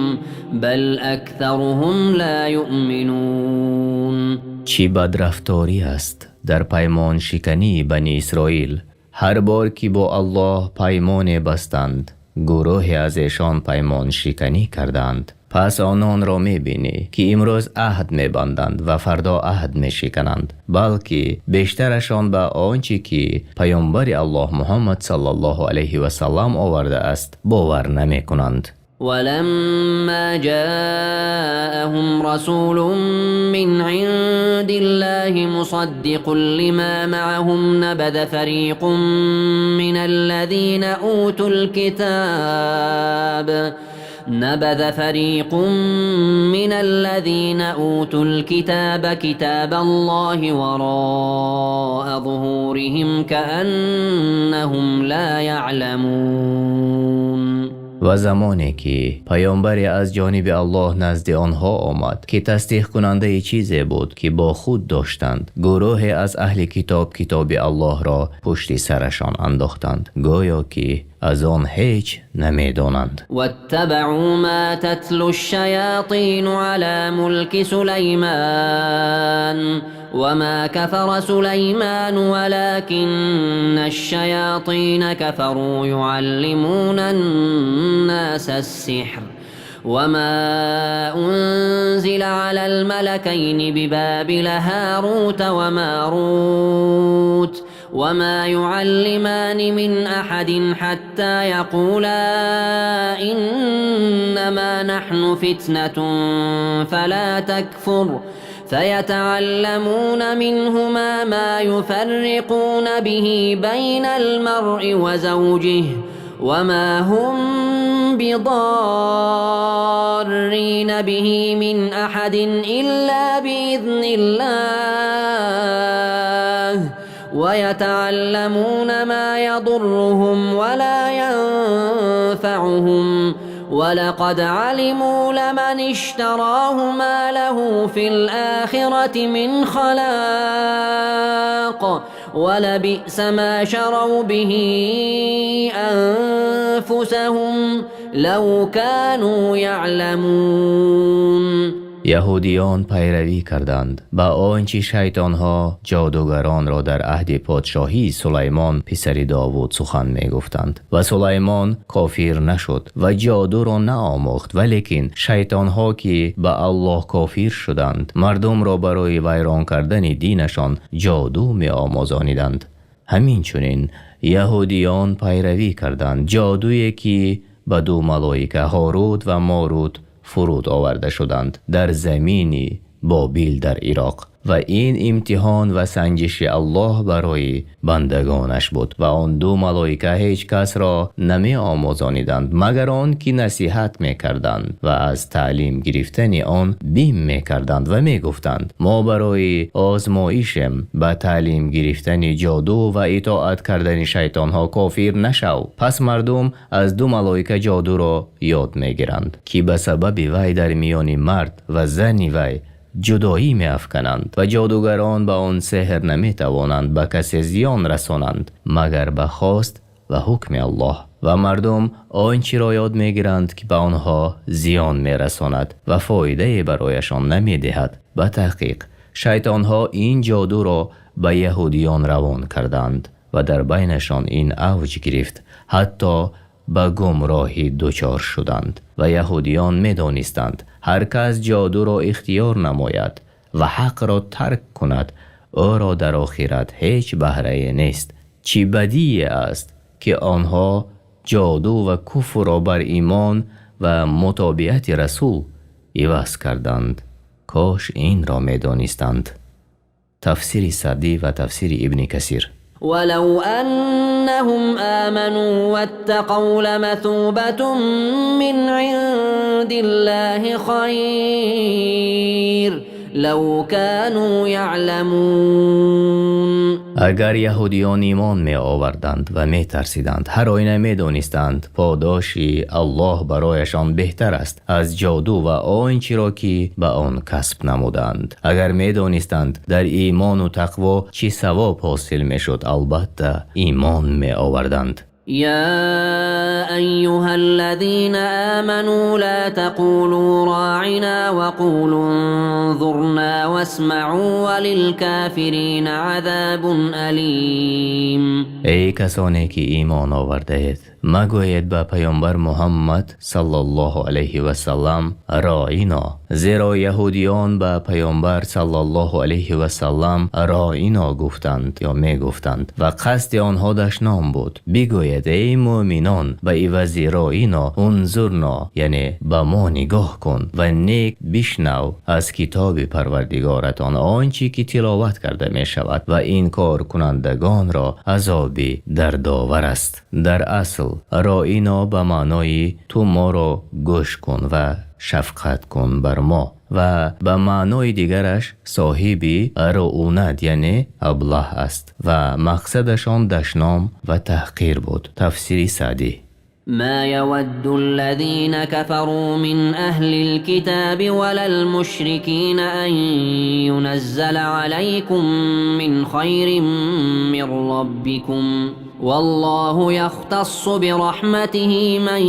بل أكثرهم لا يؤمنون. Чӣ бадрафторӣ аст дар паймоншикании Бани Исроил! Ҳар бор ки бо Аллоҳ паймоне бастанд, гурӯҳе аз эшон паймоншиканӣ карданд. Пас ононро мебинӣ, ки имрӯз аҳд мебанданд ва фардо аҳд мешикананд, балки бештарашон ба он чӣ ки паёмбари Аллоҳ Муҳаммад саллаллоҳу алайҳи васаллам овардааст, бовар намекунанд. ولما جاءهم رسول من عند الله مصدق لما معهم نبذ فريق من الذين أوتوا الكتاب نبذ فريق من الذين أوتوا الكتاب كتاب الله وراء ظهورهم كأنهم لا يعلمون. Ва замоне ки паёмбаре аз ҷониби Аллоҳ назди онҳо омад, ки тасдиқкунандаи чизе буд, ки бо худ доштанд, гурӯҳе аз аҳли китоб китоби Аллоҳро пушти сарашон андохтанд, гӯё ки аз он ҳеҷ намедонанд. واتبعوا ما تتلو الشياطين على ملك سليمان وما كفر سليمان ولكن الشياطين كفروا يعلمون الناس السحر. وما أنزل على الملكين ببابل هاروت وماروت وما يعلمان من أحد حتى يقولا إنما نحن فتنة فلا تكفر فيتعلمون منهما ما يفرقون به بين المرء وزوجه وما هم بضارين به من أحد إلا بإذن الله ويتعلمون ما يضرهم ولا ينفعهم ولقد علموا لمن اشتراه ما له في الآخرة من خلاق ولبئس ما شروا به أنفسهم لو كانوا يعلمون. Яҳудиён пайравӣ карданд ба он чи шайтонҳо ҷодугаронро дар аҳди подшоҳии Сулаймон писари Довуд сухан мегуфтанд. Ва Сулаймон кофир нашуд ва ҷодуро наомӯхт, валекин шайтонҳо ки ба Аллоҳ кофир шуданд, мардумро барои вайрон кардани динашон ҷоду меомӯзониданд. Ҳамин чунин яҳудиён пайравӣ карданд ҷодуе ки ба ду малоика Ҳорут ва Морут фуруд оварда шуданд дар замини Бобил дар Ироқ. Ва ин имтиҳон ва санҷиши Аллоҳ барои бандагонаш буд. Ва он ду малоика ҳеҷ касро намеомӯзониданд, магар он ки насиҳат мекарданд ва аз таълим гирифтани он бим мекарданд ва мегуфтанд: мо барои озмоишем, ба таълим гирифтани ҷоду ва итоат кардани шайтонҳо кофир нашав. Пас мардум аз ду малоика ҷодуро ёд мегиранд, ки ба сабаби вай дар миёни мард ва зани вай ҷудоӣ меафкананд ва ҷодугарон ба он сеҳр наметавонанд ба касе зиён расонанд, магар ба хост ва ҳукми Аллоҳ. Ва мардум он чиро ёд мегиранд, ки ба онҳо зиён мерасонад ва фоидае барояшон намедиҳад. Ба таҳқиқ шайтонҳо ин ҷодуро ба яҳудиён равон карданд ва дар байнашон ин авҷ гирифт, ҳатто ба гумроҳӣ дучор шуданд. Ва яҳудиён медонистанд, ҳар кас ҷодуро ихтиёр намояд ва ҳақро тарк кунад, ӯро дар охират ҳеҷ баҳрае нест. Чӣ бадие аст, ки онҳо ҷоду ва куфрро бар имон ва мутобиати расул иваз карданд. Кош инро медонистанд. Тафсири Саъдӣ ва тафсири Ибни Касир. ولو أنهم آمنوا واتقوا لمثوبة من عند الله خير لو كانوا يعلمون. Агар яҳудиён имон меоварданд ва метарсиданд, ҳар оина медонистанд, подоши Аллоҳ барояшон беҳтар аст аз ҷоду ва он чиро ки ба он касб намуданд. Агар медонистанд, дар имону тақво чӣ савоб ҳосил мешуд, албатта имон меоварданд. يا أيها الذين آمنوا لا تقولوا راعنا وقولوا انظرنا واسمعوا وللكافرين عذاب أليم. Эй касоне ки имон овардаед, магӯед ба паёмбар Муҳаммад саллаллоҳу алайҳи васаллам роино, зеро яҳудиён ба паёмбар саллаллоҳу алайҳи васаллам роино гуфтанд ё мегуфтанд ва қасди онҳо дашном буд. Бигӯед, эй мӯъминон, ба ивази роино унзурно, яъне ба мо нигоҳ кун ва нек бишнав аз китоби Парвардигоратон он чӣ ки тиловат карда мешавад, ва инкоркунандагонро азоби дардовар аст. Дар асл роино ба маънои ту моро гӯш кун ва шафқат кун бар мо ва ба маънои дигараш соҳиби руунат, яъне аблаҳ аст ва мақсадашон дашном ва таҳқир буд. Тафсири Саъдӣ. ما يود الذين كفروا من أهل الكتاب ولا المشركين أن ينزل عليكم من خير من ربكم والله يختص برحمته من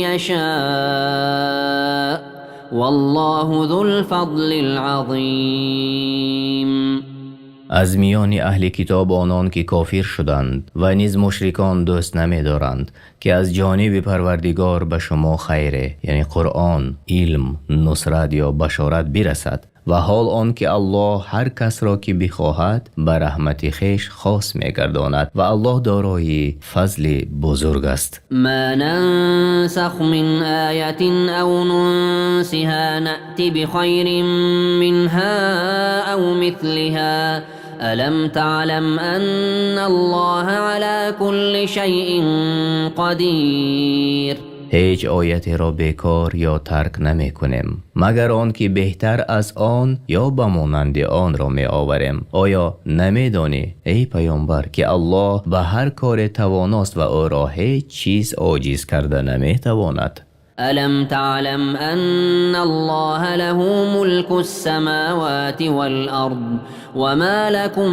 يشاء والله ذو الفضل العظيم. Аз миёни аҳли китоб онон ки кофир шуданд ва низ мушрикон дӯст намедоранд, ки аз ҷониби Парвардигор ба шумо хайре, яъне Қуръон, илм, нусрат ё башорат бирасад, ва ҳол он ки Аллоҳ ҳар касро ки бихоҳад ба раҳмати хеш хос мегардонад ва Аллоҳ дорои фазли бузург аст. ما ننسخ من آية أو ننسها نأت بخير منها أو مثلها ألم تعلم أن الله على كل شيء قدير. Ҳеҷ оятеро бекор ё тарк намекунем, магар он ки беҳтар аз он ё ба монанди онро меоварем. Оё намедонӣ, эй паёмбар, ки Аллоҳ ба ҳар коре тавоност ва ӯро ҳеҷ чиз оҷиз карда наметавонад? ألم تعلم أن الله له ملك السماوات والأرض وما لكم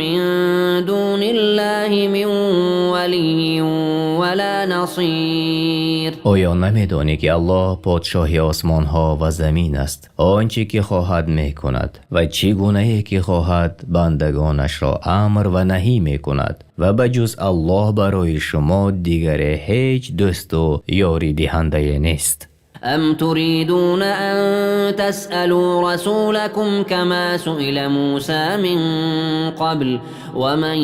من دون الله من ولي ولا نصير. Оё намедонӣ, ки Аллоҳ подшоҳи осмонҳо ва замин аст? Он чӣ ки хоҳад мекунад ва чӣ гунае ки хоҳад бандагонашро амр ва наҳӣ мекунад ва ба ҷуз Аллоҳ барои шумо дигаре ҳеҷ дӯсту ёридиҳандае нест. أم تريدون أن تسألوا رسولكم كما سئل موسى من قبل ومن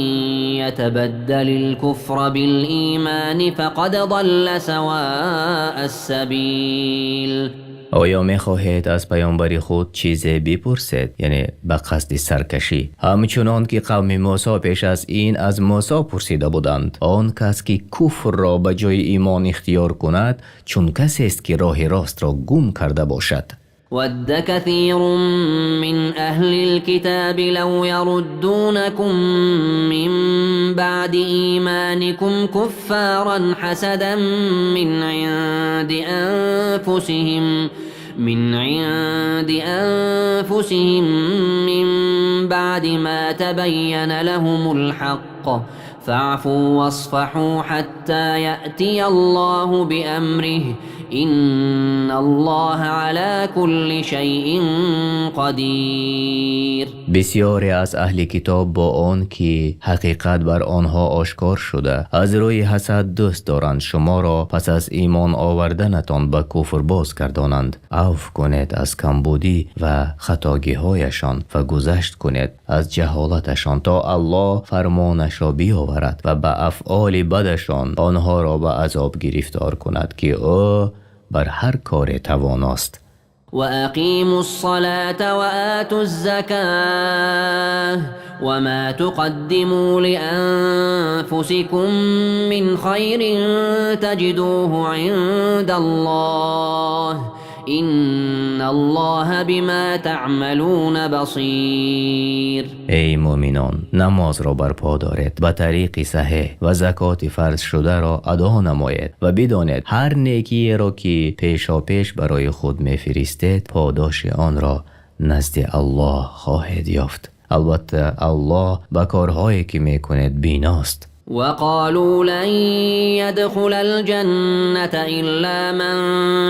يتبدل الكفر بالإيمان فقد ضل سواء السبيل. Оё мехоҳед аз паёмбари худ чизе бипурсед, яъне ба қасди саркашӣ, ҳамчунон ки қавми Мусо пеш аз ин аз Мусо пурсида буданд? Он кас ки куфрро ба ҷои имон ихтиёр кунад, чун касест ки роҳи ростро гум карда бошад. ود كثير من أهل الكتاب لو يردونكم من بعد إيمانكم كفارا حسدا من عند أنفسهم من بعد ما تبين لهم الحق فاعفوا واصفحوا حتى يأتي الله بأمره إن الله على كل شيء قدير. Бисёре аз аҳли китоб бо он ки ҳақиқат бар онҳо ошкор шуда, аз рӯи ҳасад дӯст доранд шуморо пас аз имон оварданатон ба куфр боз гардонанд. Авф кунед аз камбудӣ ва хатогиҳояшон ва гузашт кунед аз ҷаҳолаташон, то Аллоҳ фармонашро биёварад ва ба афъоли бадашон онҳоро ба азоб гирифтор кунад, ки ӯ бар ҳар коре тавоност. وأقيموا الصلاة وآتوا الزكاة وما تقدموا لأنفسكم من خير تجدوه عند الله إن الله بما تعملون بصير. Эй мӯъминон, намозро барпо доред ба тариқи саҳеҳ ва закоти фарзшударо адо намоед ва бидонед, ҳар некиеро ки пешопеш барои худ мефиристед, подоши онро назди Аллоҳ хоҳед ёфт. Албатта, Аллоҳ ба корҳое ки мекунед биност. وقالوا لن يدخل الجنة إلا من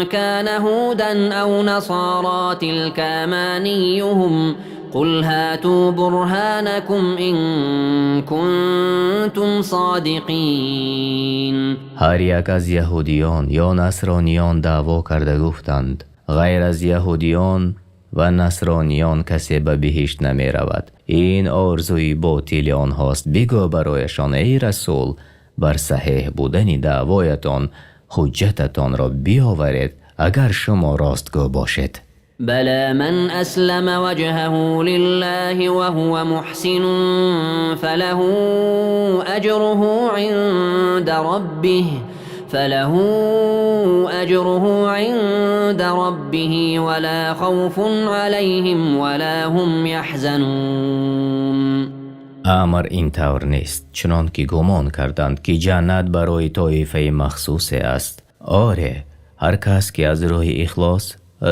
كان هودا أو نصارى تلك أمانيهم قل هاتوا برهانكم إن كنتم صادقين. Ҳар як аз яҳудиён ё насрониён даъво карда гуфтанд: ғайр аз яҳудиён ва насрониён касе ба биҳишт намеравад. Ин орзуи ботили онҳост. Бигӯ барояшон, эй расул: бар саҳеҳ будани даъвоятон ҳуҷҷататонро биёваред, агар шумо ростгӯ бошед. بلى من أسلم وجهه لله وهو محسن فله أجره عند ربه ولا خوف عليهم ولا هم يحزنون. Амр ин тавр нест, чунон ки гумон карданд, ки ҷаннат барои тоифаи махсусе аст. Оре, ҳар кас ки аз рӯи ихлос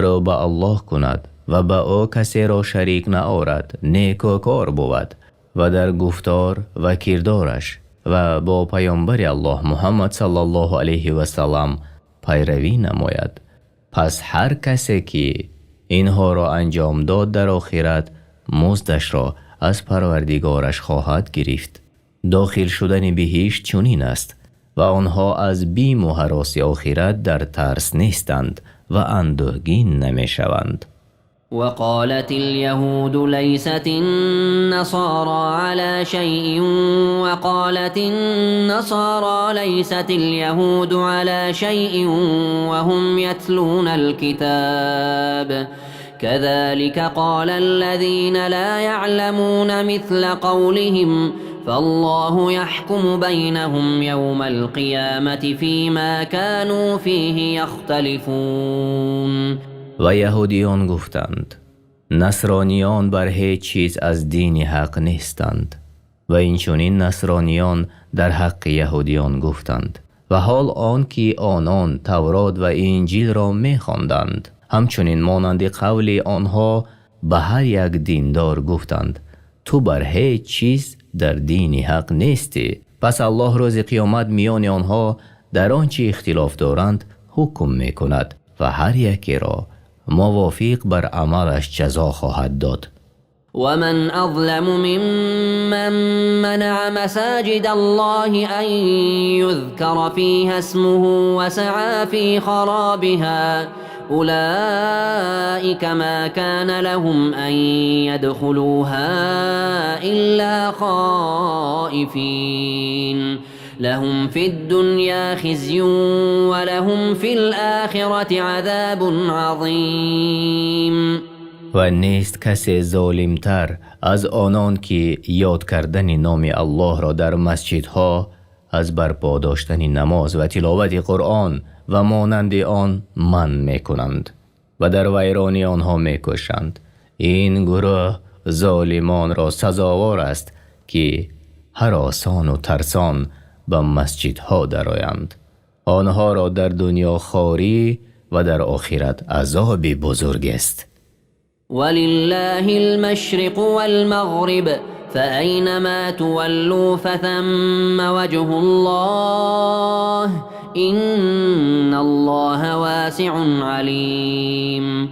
рӯ ба Аллоҳ кунад ва ба ӯ касеро шарик наорад, некӯкор бувад ва дар гуфтор ва кирдораш ва бо паёмбари Аллоҳ Муҳаммад саллаллоҳу алайҳи васаллам пайравӣ намояд, пас ҳар касе ки инҳоро анҷом дод, дар охират муздашро аз Парвардигораш хоҳад гирифт. Дохил шудани биҳишт чунин аст ва онҳо аз биму ҳароси охират дар тарс нестанд ва андӯҳгин намешаванд. وقالت اليهود ليست النصارى على شيء وقالت النصارى ليست اليهود على شيء وهم يتلون الكتاب كذلك قال الذين لا يعلمون مثل قولهم فالله يحكم بينهم يوم القيامة فيما كانوا فيه يختلفون. Ва яҳудиён гуфтанд: насрониён бар ҳеҷ чиз аз дини ҳақ нестанд ва инчунин насрониён дар ҳаққи яҳудиён гуфтанд ва ҳол он ки онон Таврот ва Инҷилро мехонданд. Ҳамчунин монанди қавли онҳо ба ҳар як диндор гуфтанд: ту бар ҳеҷ чиз дар дини ҳақ нестӣ. Пас Аллоҳ рӯзи қиёмат миёни онҳо дар он чи ихтилоф доранд ҳукм мекунад ва ҳар якеро мувофиқ бар амалаш ҷазо хоҳад дод. ومن أظلم ممن منع مساجد الله أن يذكر فيها اسمه وسعى في خرابها أولئك ما كان لهم أن يدخلوها إلا خائفين لهم في الدنيا خزي ولهم في الآخرة عذاب عظيم. Ва нест касе золимтар аз онон ки ёд кардани номи Аллоҳро дар масҷидҳо аз барпо доштани намоз ва тиловати Қуръон ва монанди он манъ мекунанд ва дар вайронии онҳо мекӯшанд. Ин гурӯҳ золимонро сазовор аст ки ҳаросону тарсон ба масҷидҳо дароянд. Онҳоро дар дунё хорӣ ва дар охират азоби бузург аст. ولله المشرق والمغرب فأينما تولوا فثم وجه الله إن الله واسع عليم.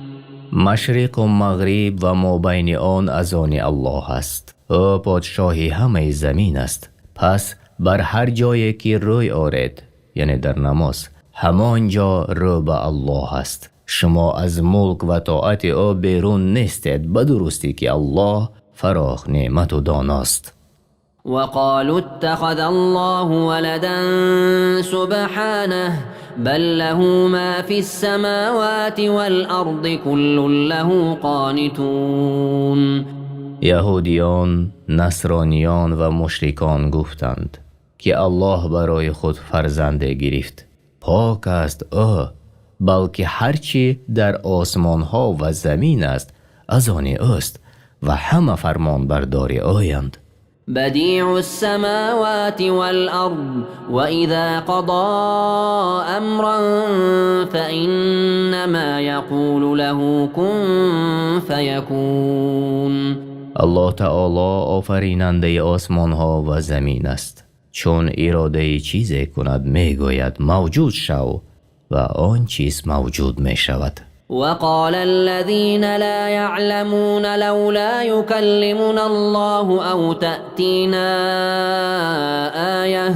Машриқу мағриб ва мобайни он аз они Аллоҳ аст. Ӯ подшоҳи ҳамаи замин аст. Пас бар ҳар ҷое ки рӯй оред, яъне дар намоз, ҳамон ҷо рӯ ба Аллоҳ аст. Шумо аз мулк ва тоати ӯ берун нестед, ба дурустӣ ки Аллоҳ фарох неъмату доност. وقالوا اتخذ الله ولدا سبحانه بل له ما في السماوات والأرض كل له قانتون. Яҳудиён, насрониён ва мушрикон гуфтанд, ки Аллоҳ барои худ фарзанде гирифт. Пок аст ӯ, балки ҳар чӣ дар осмонҳо ва замин аст аз они ӯст ва ҳама фармонбардори ӯянд. بديع السماوات والأرض وإذا قضى أمرا فإنما يقول له كن فيكون. Аллоҳ таоло офаринандаи осмонҳо ва замин аст. Чун иродаи чизе кунад, мегӯяд: мавҷуд шав, ва он чиз мавҷуд мешавад. وقال الذين لا يعلمون لولا يكلمنا الله أو تأتينا آية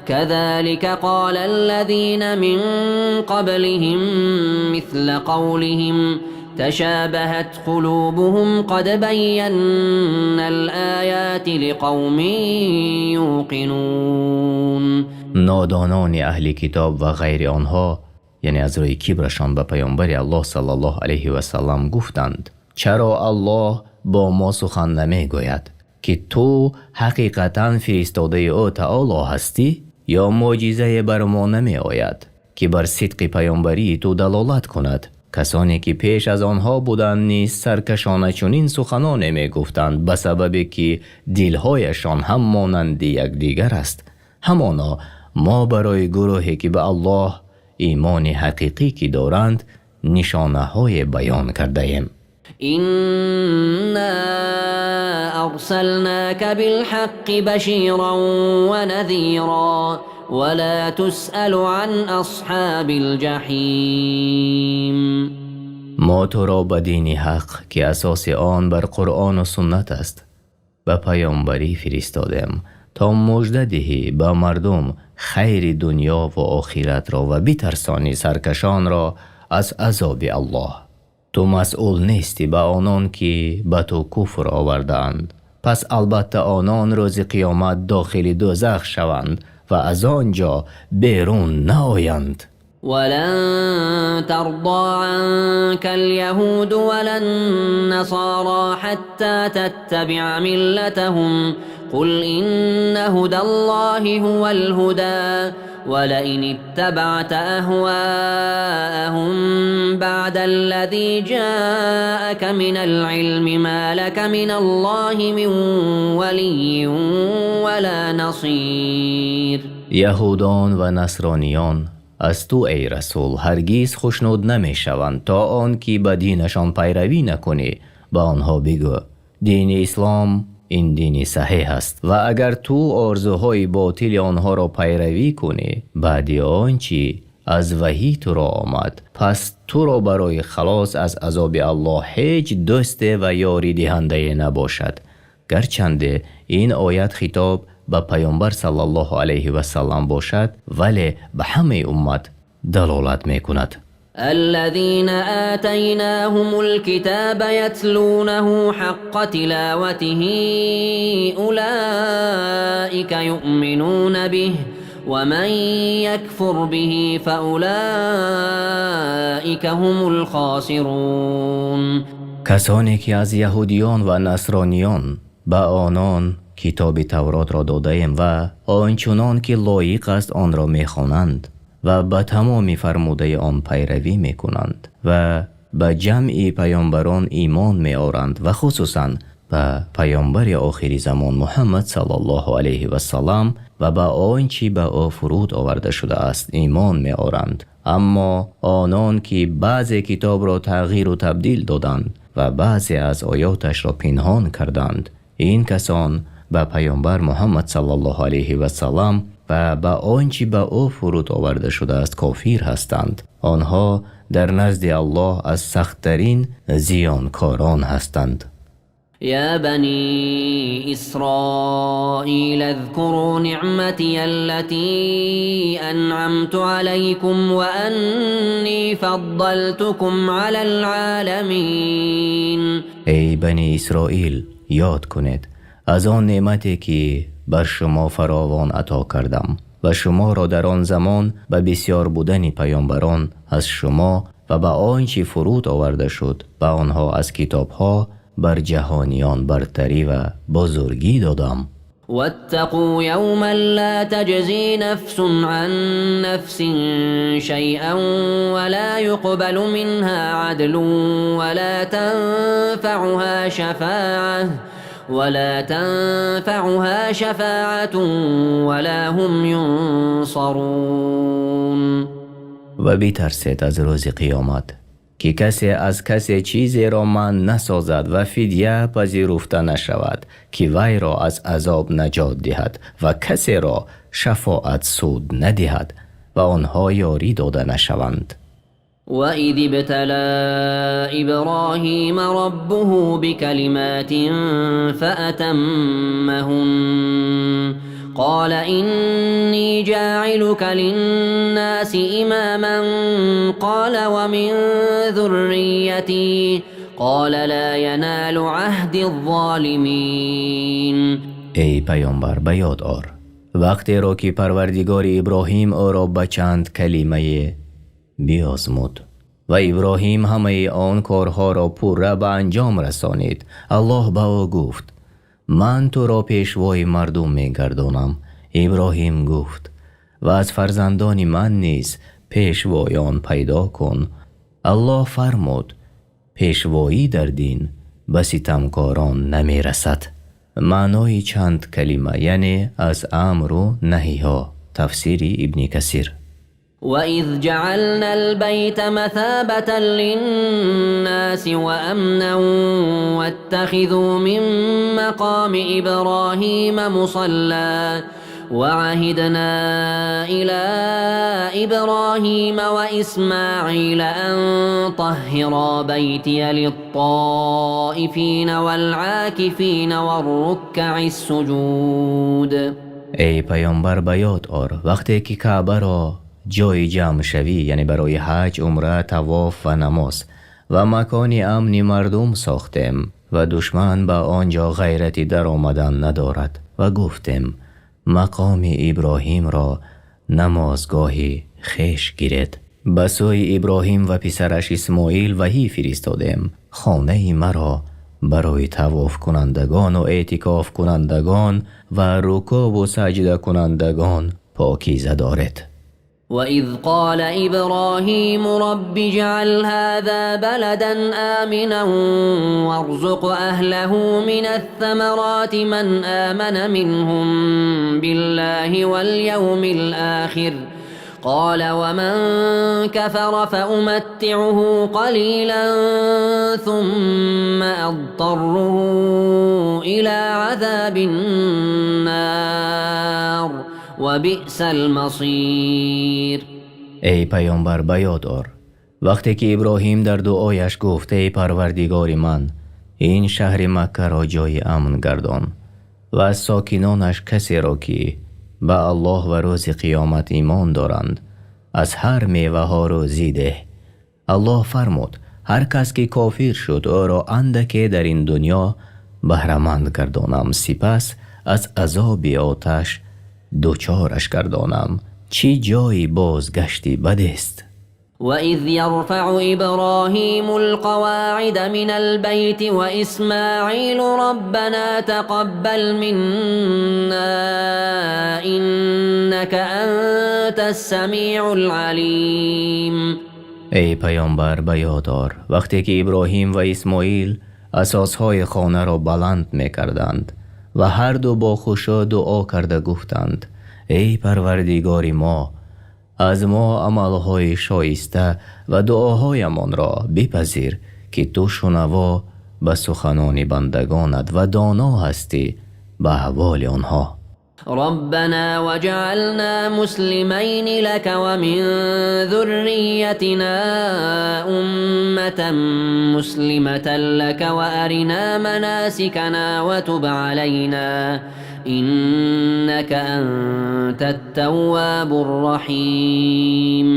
كذلك قال الذين من قبلهم مثل قولهم تشابهت قلوبهم قد بينا الآيات لقوم يوقنون. Нодонони аҳли китоб ва ғайри онҳо, яъне аз рӯи кибрашон ба паёмбари Аллоҳ саллаллоҳу алайҳи васаллам гуфтанд: чаро Аллоҳ бо мо сухан намегӯяд, ки ту ҳақиқатан фиристодаи ӯ таоло ҳастӣ, ё мӯъҷизае бар мо намеояд, ки бар сидқи паёмбарии ту далолат кунад? Касоне ки пеш аз онҳо буданд низ саркашона чунин суханоне мегуфтанд, ба сабабе ки дилҳояшон ҳам монанди якдигар аст. Ҳамоно мо барои гурӯҳе ки ба Аллоҳ имони ҳақиқӣ ки доранд нишонаҳое баён кардаем. إنا أرسلناك بالحق بشيرا ونذيرا ولا تسأل عن أصحاب الجحيم. Мо туро ба дини ҳақ, ки асоси он бар Қуръону суннат аст, Ба паёмбарӣ фиристодем, то мужда диҳӣ ба мардум хайри дунё ва охиратро ва битарсонӣ саркашонро аз азоби Аллоҳ. Ту масъул нестӣ ба онон ки ба ту куфр овардаанд. Пас албатта онон рӯзи қиёмат дохили дӯзах шаванд ва аз он ҷо берун наоянд. ولن ترضى عنك اليهود ولا النصارى حتى تتبع ملتهم قل إن هدى الله هو الهدى ولئن اتبعت أهواءهم بعد الذي جاءك من العلم ما لك من الله من ولي ولا نصير. Яҳудон ва насрониён аз ту, эй расул, ҳаргиз хушнуд намешаванд, то он ки ба динашон пайравӣ накунӣ. Ба онҳо бигӯ: дини ислом ин дини саҳеҳ аст ва агар ту орзуҳои ботили онҳоро пайравӣ кунӣ баъди он чӣ аз ваҳй туро омад, пас туро барои халос аз азоби Аллоҳ ҳеҷ дӯсте ва ёридиҳандае набошад. Гарчанде ин оят хитоб ба паёмбар саллаллоҳу алайҳи васаллам бошад, вале ба ҳамаи уммат далолат мекунад. الذين آتيناهم الكتاب يتلونه حق تلاوته أولئك يؤمنون به ومن يكفر به فأولئك هم الخاسرون. Касоне ки аз яҳудиён ва насрониён ба онон китоби Тавротро додаем ва он чунон ки лоиқ аст онро мехонанд ва ба тамоми фармудаи он пайравӣ мекунанд ва ба ҷамъи паёмбарон имон меоранд ва хусусан ба паёмбари охири замон Муҳаммад саллаллоҳу алайҳи васаллам ва ба он чӣ ба ӯ фуруд оварда шудааст имон меоранд. Аммо онон ки баъзе китобро тағйиру табдил доданд ва баъзе аз оёташро пинҳон карданд, ин касон ба паёмбар Муҳаммад саллаллоҳу алайҳи васаллам ва ба он чӣ ба ӯ фуруд оварда шудааст кофир ҳастанд. Онҳо дар назди Аллоҳ аз сахттарин зиёнкорон ҳастанд. يا بني إسرائيل اذكروا نعمتي التي أنعمت عليكم وأني فضلتكم على العالمين. Эй бани Исроил, ёд кунед аз он неъмате ки бар шумо фаровон ато кардам ва шуморо дар он замон ба бисёр будани паёмбарон аз шумо ва ба он чӣ фуруд оварда шуд ба онҳо аз китобҳо бар ҷаҳониён бартарӣ ва бузургӣ додам. واتقوا يوما لا تجزي نفس عن نفس شيئا ولا يقبل منها عدل ولا تنفعها شفاعة ولا هم ينصرون. Ва битарсед аз рӯзи қиёмат, ки касе аз касе чизеро манъ насозад ва фидя пазируфта нашавад, ки вайро аз азоб наҷот диҳад, ва касеро шафоат суд надиҳад ва онҳо ёрӣ дода нашаванд. وإذ ابتلى إبراهيم ربه بكلمات فأتمهن قال إني جاعلك للناس إماما قال ومن ذريتي قال لا ينال عهدي الظالمين. Эй паёмбар, ба ёд ор вақтеро ки Парвардигори Иброҳим ӯро ба чанд калимае биозмуд ва Иброҳим ҳамаи он корҳоро пурра ба анҷом расонид. Аллоҳ ба ӯ гуфт: ман туро пешвои мардум мегардонам. Иброҳим гуфт: ва аз фарзандони ман низ пешвоён пайдо кун. Аллоҳ фармуд: пешвоӣ дар дин ба ситамкорон намерасад. Маънои чанд калима, яъне аз амру наҳиҳо. Тафсири Ибни Касир. وإذ جعلنا البيت مثابة للناس وأمنا واتخذوا من مقام إبراهيم مصلى. وعهدنا إلى إبراهيم وإسماعيل أن طهرا بيتي للطائفين والعاكفين والركع السجود. Эй паёмбар, ба ёд ор вақте ки Каъбаро ҷои ҷамъшавӣ, яъне барои ҳаҷ, умра, тавоф ва намоз ва макони амни мардум сохтем ва душман ба он ҷо ғайрати даромадан надорад ва гуфтем: мақоми Иброҳимро намозгоҳи хеш гиред. Ба сӯи Иброҳим ва писараш Исмоил ваҳй фиристодем: хонаи маро барои тавофкунандагон ва эътикофкунандагон ва рукӯъ ва саҷдакунандагон покиза доред. وإذ قال إبراهيم رب اجعل هذا بلدا آمنا وارزق أهله من الثمرات من آمن منهم بالله واليوم الآخر. قال ومن كفر فأمتعه قليلا ثم أضطره إلى عذاب النار وبئس المصير. Эй паёмбар, ба ёд ор вақте ки Иброҳим дар дуояш гуфт: эй Парвардигори ман, ин шаҳри Маккаро ҷои амн гардон ва аз сокинонаш касеро ки ба Аллоҳ ва рӯзи қиёмат имон доранд, аз ҳар меваҳо рӯзӣ деҳ. Аллоҳ фармуд: ҳар кас ки кофир шуд, ӯро андаке дар ин дунё баҳраманд гардонам, сипас аз азоби оташ дучораш гардонам. Чӣ ҷои бозгашти бадест! وإذ يرفع إبراهيم القواعد من البيت وإسماعيل ربنا تقبل منا إنك أنت السميع العليم. Эй паёмбар, ба ёд ор вақте ки Иброҳим ва Исмоил асосҳои хонаро баланд мекарданд ва ҳар ду бо хушӯъ дуо карда гуфтанд: эй Парвардигори мо, аз мо амалҳои шоиста ва дуоҳоямонро бипазир, ки ту шунаво ба суханони бандагонат ва доно ҳастӣ ба аҳволи онҳо. ربنا واجعلنا مسلمين لك ومن ذريتنا أمة مسلمة لك وأرنا مناسكنا وتب علينا إنك أنت التواب الرحيم.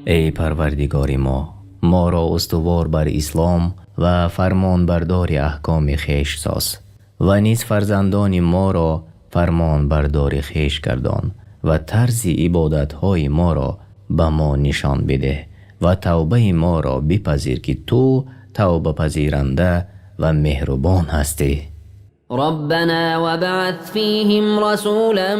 Эй Парвардигори мо, моро устувор бар ислом ва фармонбардори аҳкоми хеш соз ва низ фарзандони моро фармонбардори хеш гардон ва тарзи ибодатҳои моро ба мо нишон бидеҳ ва тавбаи моро бипазир, ки ту тавбапазиранда ва меҳрубон ҳастӣ. ربنا وابعث فيهم رسولا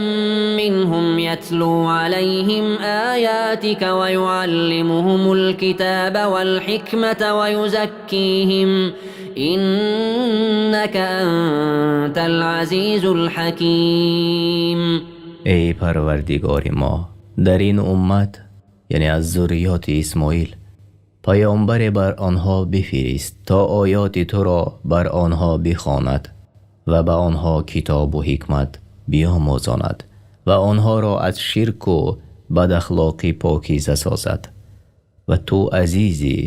منهم يتلو عليهم آياتك ويعلمهم الكتاب والحكمة ويزكيهم إنك أنت العزيز الحكيم. Эй Парвардигори мо, дар ин уммат, яъне аз зурриёти Исмоил, паёмбаре бар онҳо бифирист, то оёти туро бар онҳо бихонад ва ба онҳо китобу ҳикмат биомӯзонад ва онҳоро аз ширку бадахлоқӣ покиза созад. Ва ту азизӣ,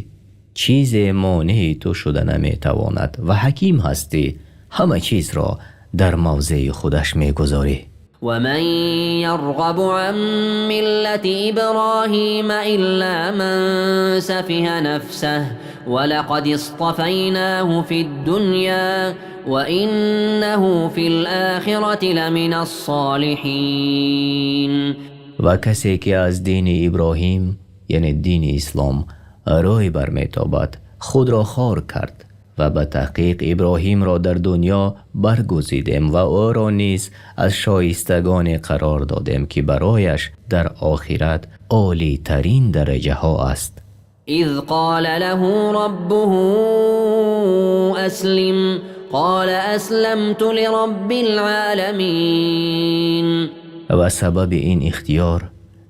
чизе монеи ту шуда наметавонад ва ҳаким ҳастӣ, ҳама чизро дар мавзеи худаш мегузорӣ. ومن يرغب عن ملة إبراهيم إلا من سفه نفسه ولقد اصطفيناه في الدنيا وإنه في الآخرة لمن الصالحين. Ва касе ки аз дини Иброҳим, яъне дини ислом, рӯй барметобад, худро хор кард ва ба таҳқиқ Иброҳимро дар дунё баргузидем ва ӯро низ аз шоистагоне қарор додем, ки барояш дар охират олитарин дараҷаҳо аст. إذ قال له ربه أسلم قال أسلمت لرب العالمين. Ва сабаби ин ихтиёр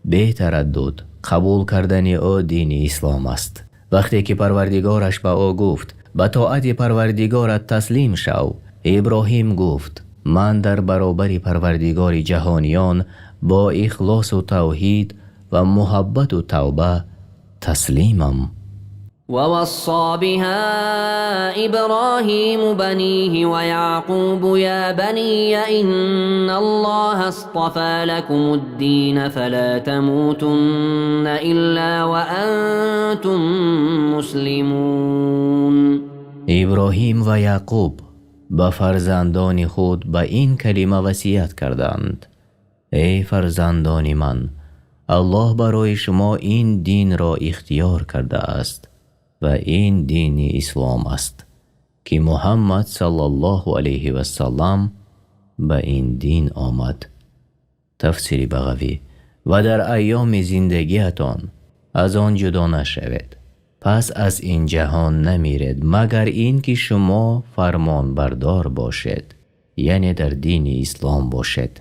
бетараддуд қабул кардани ӯ дини ислом аст. Вақте ки Парвардигораш ба ӯ гуфт: ба тоати Парвардигорат таслим шав, Иброҳим гуфт: Ман дар баробари Парвардигори ҷаҳониён бо ихлос ва тавҳид ва муҳаббат ва тавба таслимам. ووصى بها إبراهيم بنيه ويعقوب يا بني إن الله اصطفى لكم الدين فلا تموتن إلا وأنتم مسلمون. Иброҳим ва Яъқуб ба фарзандони худ ба ин калима васият карданд: Эй фарзандони ман, Аллоҳ барои шумо ин динро ихтиёр кардааст ва ин дини ислом аст, ки Муҳаммад саллаллоҳу алайҳи васаллам ба ин дин омад. Тафсири Бағавӣ. Ва дар айёми зиндагиатон аз он ҷудо нашавед. Пас аз ин ҷаҳон намиред, магар инки шумо фармонбардор бошед, яъне дар дини ислом бошед.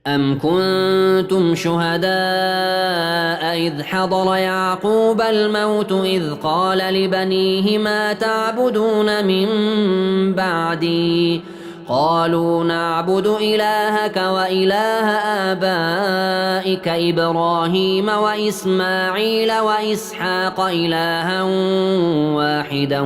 أم كنتم شهداء إذ حضر يعقوب الموت إذ قال لبنيه ما تعبدون من بعدي قالوا نعبد إلهك وإله آبائك إبراهيم وإسماعيل وإسحاق إلها واحدا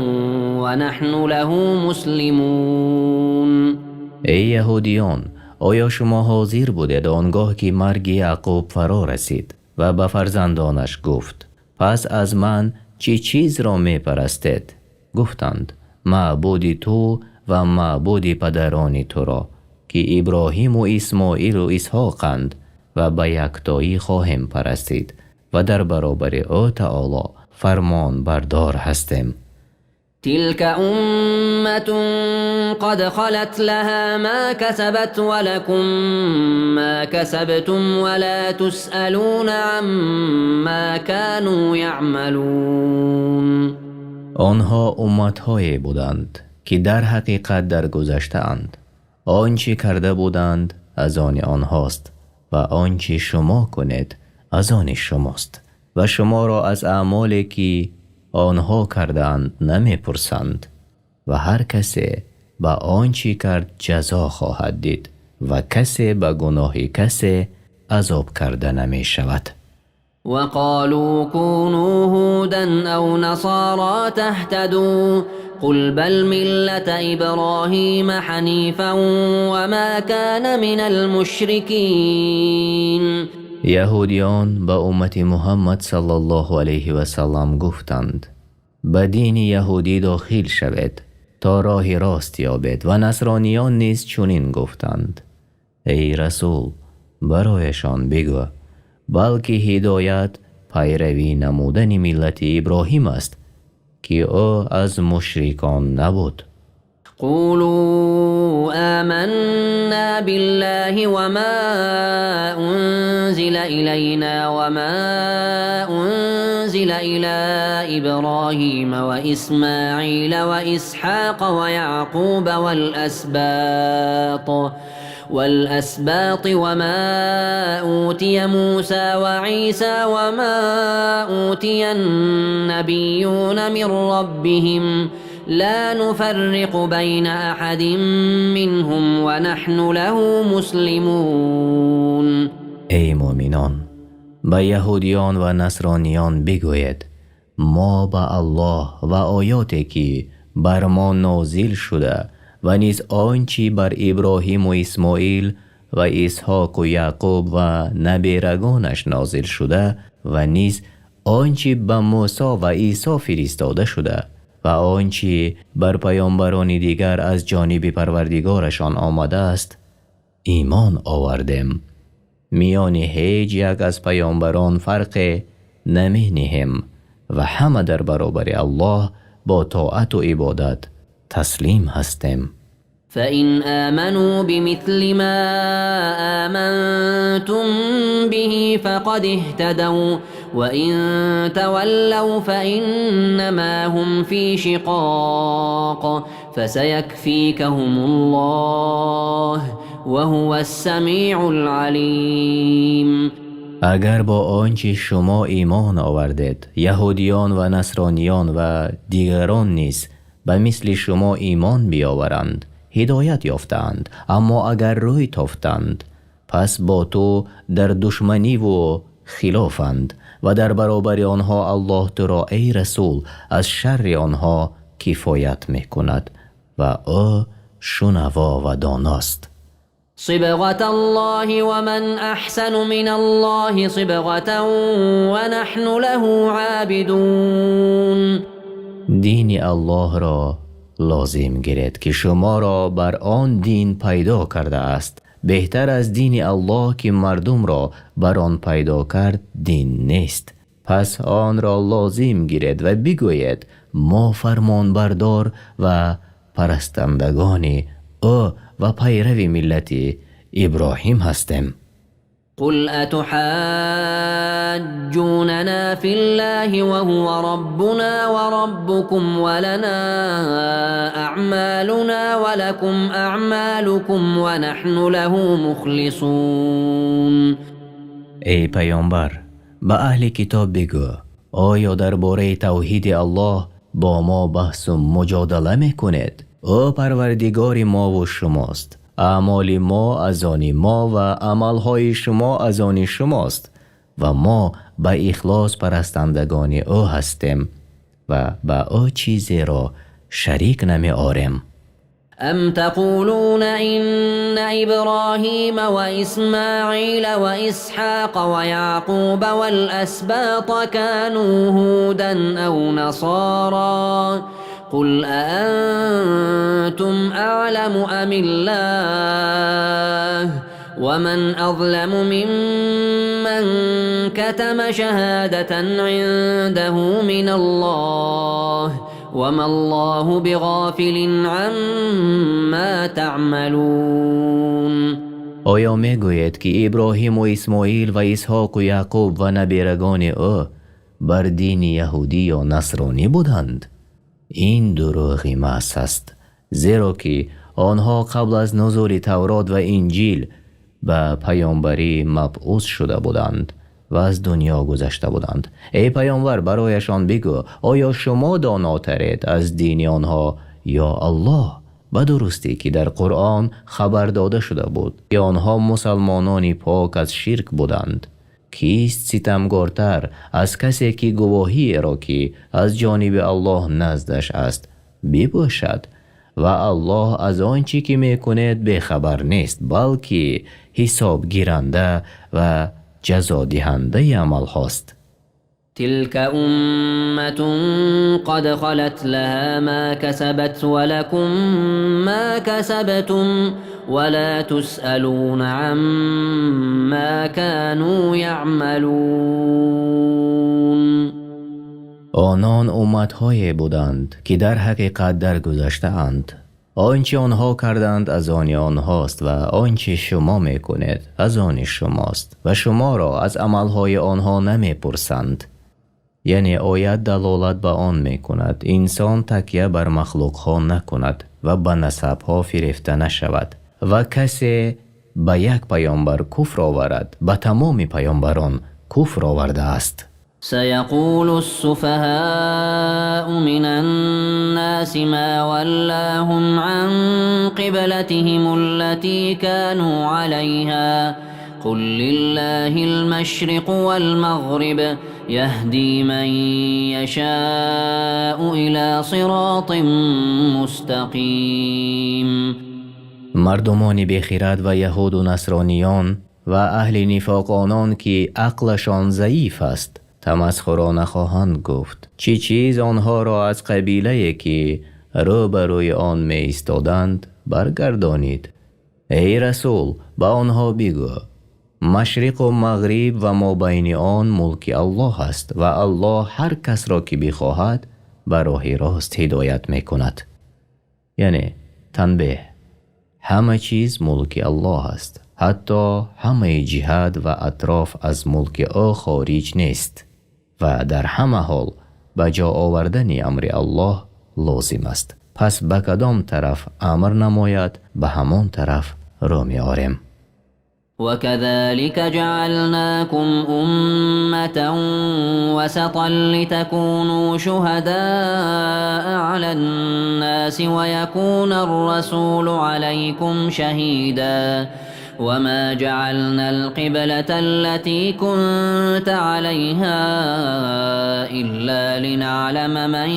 ونحن له مسلمون. Эй яҳудиён, оё шумо ҳозир будед он гоҳ ки марги Яъқуб фаро расид ва ба фарзандонаш гуфт: Пас аз ман чӣ чизро мепарастед? Гуфтанд: Маъбуди ту ва маъбуди падарони туро, ки Иброҳиму Исмоилу Исҳоқанд, ва ба яктоӣ хоҳем парастид ва дар баробари ӯ таоло фармонбардор ҳастем. تلك أمة قد خلت لها ما كسبت ولكم ما كسبتم ولا تسألون عما كانوا يعملون. Онҳо умматҳое буданд, ки дар ҳақиқат даргузаштаанд. Он чӣ карда буданд, аз они онҳост ва он чӣ шумо кунед, аз они шумост ва шуморо аз аъмоле ки онҳо кардаанд намепурсанд ва ҳар касе ба он чӣ кард ҷазо хоҳад дид ва касе ба гуноҳи касе азоб карда намешавад. وقالوا كونوا هودا أو نصارى تهتدوا قل بل ملة إبراهيم حنيفا وما كان من المشركين. Яҳудиён ба уммати Муҳаммад саллаллоҳу алайҳи васаллам гуфтанд: Ба дини яҳудӣ дохил шавед, то роҳи рост ёбед, ва насрониён низ чунин гуфтанд. Эй расул, барояшон бигӯ: Балки ҳидоят пайравӣ намудани миллати Иброҳим аст, ки ӯ аз мушрикон набуд. قولوا آمنا بالله وما أنزل إلينا وما أنزل إلى إبراهيم وإسماعيل وإسحاق ويعقوب والأسباط وما أوتي موسى وعيسى وما أوتي النبيون من ربهم لا نفرق بين أحد منهم ونحن له مسلمون. Эй муъминон, ба яҳудиён ва насрониён бигӯед: Мо ба Аллоҳ ва оёте ки бар мо нозил шуда ва низ он чӣ бар Иброҳиму Исмоил ва Исҳоқу Яъқуб ва наберагонаш нозил шуда ва низ он чӣ ба Мусо ва Исо фиристода шуда ва он чӣ бар паёмбарони дигар аз ҷониби Парвардигорашон омадааст, имон овардем. Миёни ҳеҷ як аз паёмбарон фарқе намениҳем ва ҳама дар баробари Аллоҳ бо тоату ибодат таслим ҳастем. فإن آمنوا بمثل ما آمنتم به فقد اهتدوا وإن تولوا فإنما هم في شقاق فسيكفيكهم الله وهو السميع العليم. Агар бо он чӣ шумо имон овардед, яҳудиён ва насрониён ва дигарон низ ба мисли шумо имон биёваранд, Ҳидоят ёфтаанд. Аммо агар рӯй тофтанд, пас бо ту дар душманӣ ва хилофанд ва дар баробари онҳо Аллоҳ туро, эй расул, аз шарри онҳо кифоят мекунад ва ӯ шунаво ва доност. Сибғаталлоҳи ва ман аҳсану миналлоҳи сибғатан ва наҳну лаҳу обидун. Дини Аллоҳро лозим гиред, ки шуморо бар он дин пайдо кардааст. Беҳтар аз дини Аллоҳ, ки мардумро бар он пайдо кард, дин нест. Пас онро лозим гиред ва бигӯед: мо фармонбардор ва парастандагони ӯ ва пайрави миллати Иброҳим ҳастем. Қул атуҳоҷҷунано филлоҳи ва ҳува роббуно ва роббукум ва лано аъмолуно ва лакум аъмолукум ва наҳну лаҳу мухлисун. Эй паёмбар, ба аҳли китоб бигӯ: оё дар бораи тавҳиди Аллоҳ бо мо баҳсу муҷодала мекунед? Ӯ парвардигори мо ва шумост. Аъмоли мо аз они мо ва аъмолҳои шумо аз они шумост ва мо ба ихлос парастандагони ӯ ҳастем ва ба ӯ чизеро шарик намеорем. Ам тақулуна инна Иброҳима ва Исмоила ва Исҳоқа ва Яъқуба вал асбота кану ҳудан ав насоро қул аантум аъламу амиллоҳ ва ман азламу мимман катама шаҳодатан ъиндаҳу миналлоҳ ва маллоҳу биғофилин ъаммо таъмалун. Оё мегӯед, ки Иброҳим ва Исмоил ва Исҳоқ ва Яъқуб ва наберагони ӯ бар дини яҳудӣ ё насронӣ буданд? Ин дурӯғи маҳз аст, зеро ки онҳо қабл аз нузули Таврот ва Инҷил ба паёмбарӣ мабъус шуда буданд ва аз дунё гузашта буданд. Эй паёмбар, барояшон бигӯ: оё шумо донотаред аз дини онҳо ё Аллоҳ? Ба дурустӣ ки дар Қуръон хабар дода шуда буд, ки онҳо мусулмонони пок аз ширк буданд. Кист ситамгортар аз касе ки гувоҳиеро, ки аз ҷониби Аллоҳ назди ӯ аст, бипӯшад ва Аллоҳ аз он чи ки мекунед бехабар нест, балки ҳисобгиранда ва ҷазодиҳандаи аъмолҳост. Тилка умматун қад халат лаҳо мо касабат ва лакум мо касабтум ва ло тусъалуна аммо кану яъмалун. Онон умматҳое буданд, ки дар ҳақиқат даргузаштаанд. Он чи онҳо карданд аз они онҳост ва он чи шумо мекунед аз они шумост ва шуморо аз аъмолҳои онҳо намепурсанд. Яъне оят далолат ба он мекунад инсон такя бар махлуқҳо накунад ва ба насабҳо фирефта нашавад ва касе ба як паёмбар куфр оварад, ба тамоми паёмбарон куфр овардааст. سيقول السفهاء من الناس ما ولاهم عن قبلتهم التي كانوا عليها قل لله المشرق والمغرب يهدي من يشاء إلى صراط مستقيم. Мардумони бехирад ва яҳуду насрониён ва аҳли нифоқ, онон ки ақлашон заиф аст, тамасхурона хоҳанд гуфт: чӣ чиз онҳоро аз қиблае ки рӯ ба рӯи он меистоданд баргардонид? Эй расул, ба онҳо бигӯ: машриқ ва мағриб ва мобайни он мулки Аллоҳ аст ва Аллоҳ ҳар касро ки бихоҳад ба роҳи рост ҳидоят мекунад. Яъне танбеҳ: ҳама чиз мулки Аллоҳ аст, ҳатто ҳамаи ҷиҳат ва атроф аз мулки ӯ хориҷ нест ва дар ҳама ҳол ба ҷо овардани амри Аллоҳ лозим аст. Пас ба кадом тараф амр намояд, ба ҳамон тараф рӯ меорем. وكذلك جعلناكم أمة وسطا لتكونوا شهداء على الناس ويكون الرسول عليكم شهيدا وما جعلنا القبلة التي كنت عليها إلا لنعلم من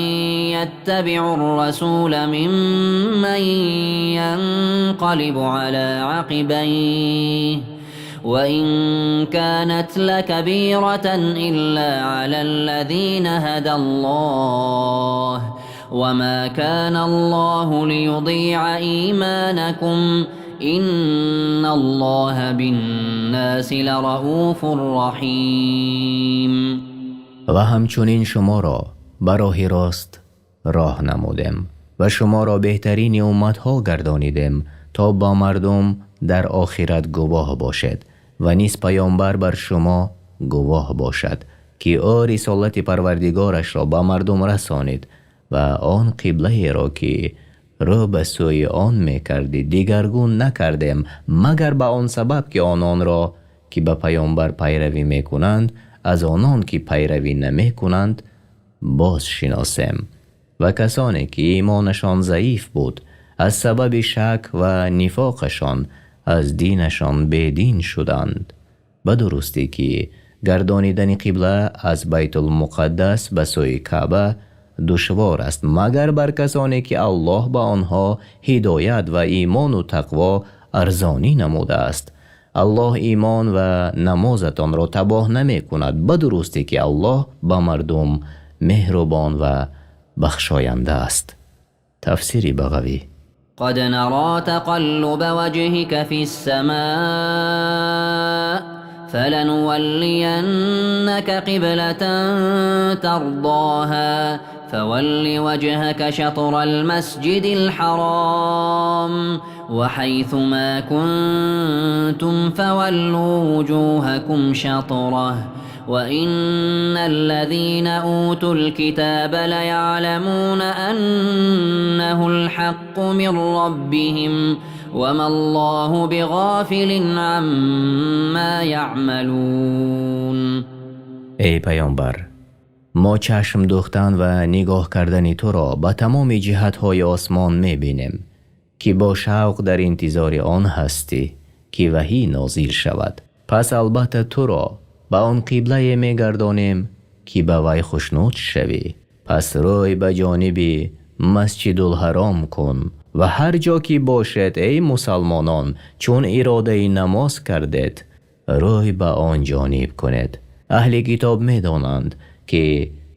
يتبع الرسول ممن ينقلب على عقبيه وإن كانت لكبيرة إلا على الذين هدى الله وما كان الله ليضيع إيمانكم إن الله بالناس لرؤوف رحيم. Ва ҳамчунин шуморо ба роҳи рост роҳ намудем ва шуморо беҳтарини умматҳо гардонидем, то ба мардум дар охират гувоҳ бошед ва низ паёмбар бар шумо гувоҳ бошад, ки ӯ рисолати парвардигорашро ба мардум расонид. Ва он қиблаеро, ки рӯ ба сӯи он мекардӣ, дигаргун накардем, магар ба он сабаб, ки ононро, ки ба паёмбар пайравӣ мекунанд, аз онон, ки пайравӣ намекунанд, боз шиносем. Ва касоне, ки имонашон заиф буд, аз сабаби шак ва нифоқашон аз динашон бедин шуданд. Ба дурустӣ, ки гардонидани қибла аз Байтулмуқаддас ба сӯи Каъба душвор аст, магар бар касоне, ки Аллоҳ ба онҳо ҳидоят ва имону тақво арзонӣ намудааст. Аллоҳ имон ва намозатонро табоҳ намекунад. Ба дурустӣ, ки Аллоҳ ба мардум меҳрубон ва бахшоянда аст. Тафсири Бағавӣ. قد نرى تقلب وجهك في السماء فلنولينك قبلة ترضاها فول وجهك شطر المسجد الحرام وحيث ما كنتم فولوا وجوهكم شطره وإن الذين أوتوا الكتاب ليعلمون أنه الحق من ربهم وما الله بغافل عما يعملون. Эй паёмбар, мо чашм дӯхтан ва нигоҳ кардани туро ба тамоми ҷиҳатҳои осмон мебинем, ки бо шавқ дар интизори он ҳастӣ, ки ваҳӣ нозил шавад. Пас албатта туро ба он қиблае мегардонем, ки ба вай хушнуд шавӣ. Пас рӯй ба ҷониби Масҷидулҳаром кун ва ҳар ҷо ки бошед, эй мусалмонон, чун иродаи намоз кардед, рӯй ба он ҷониб кунед. Аҳли китоб медонанд, ки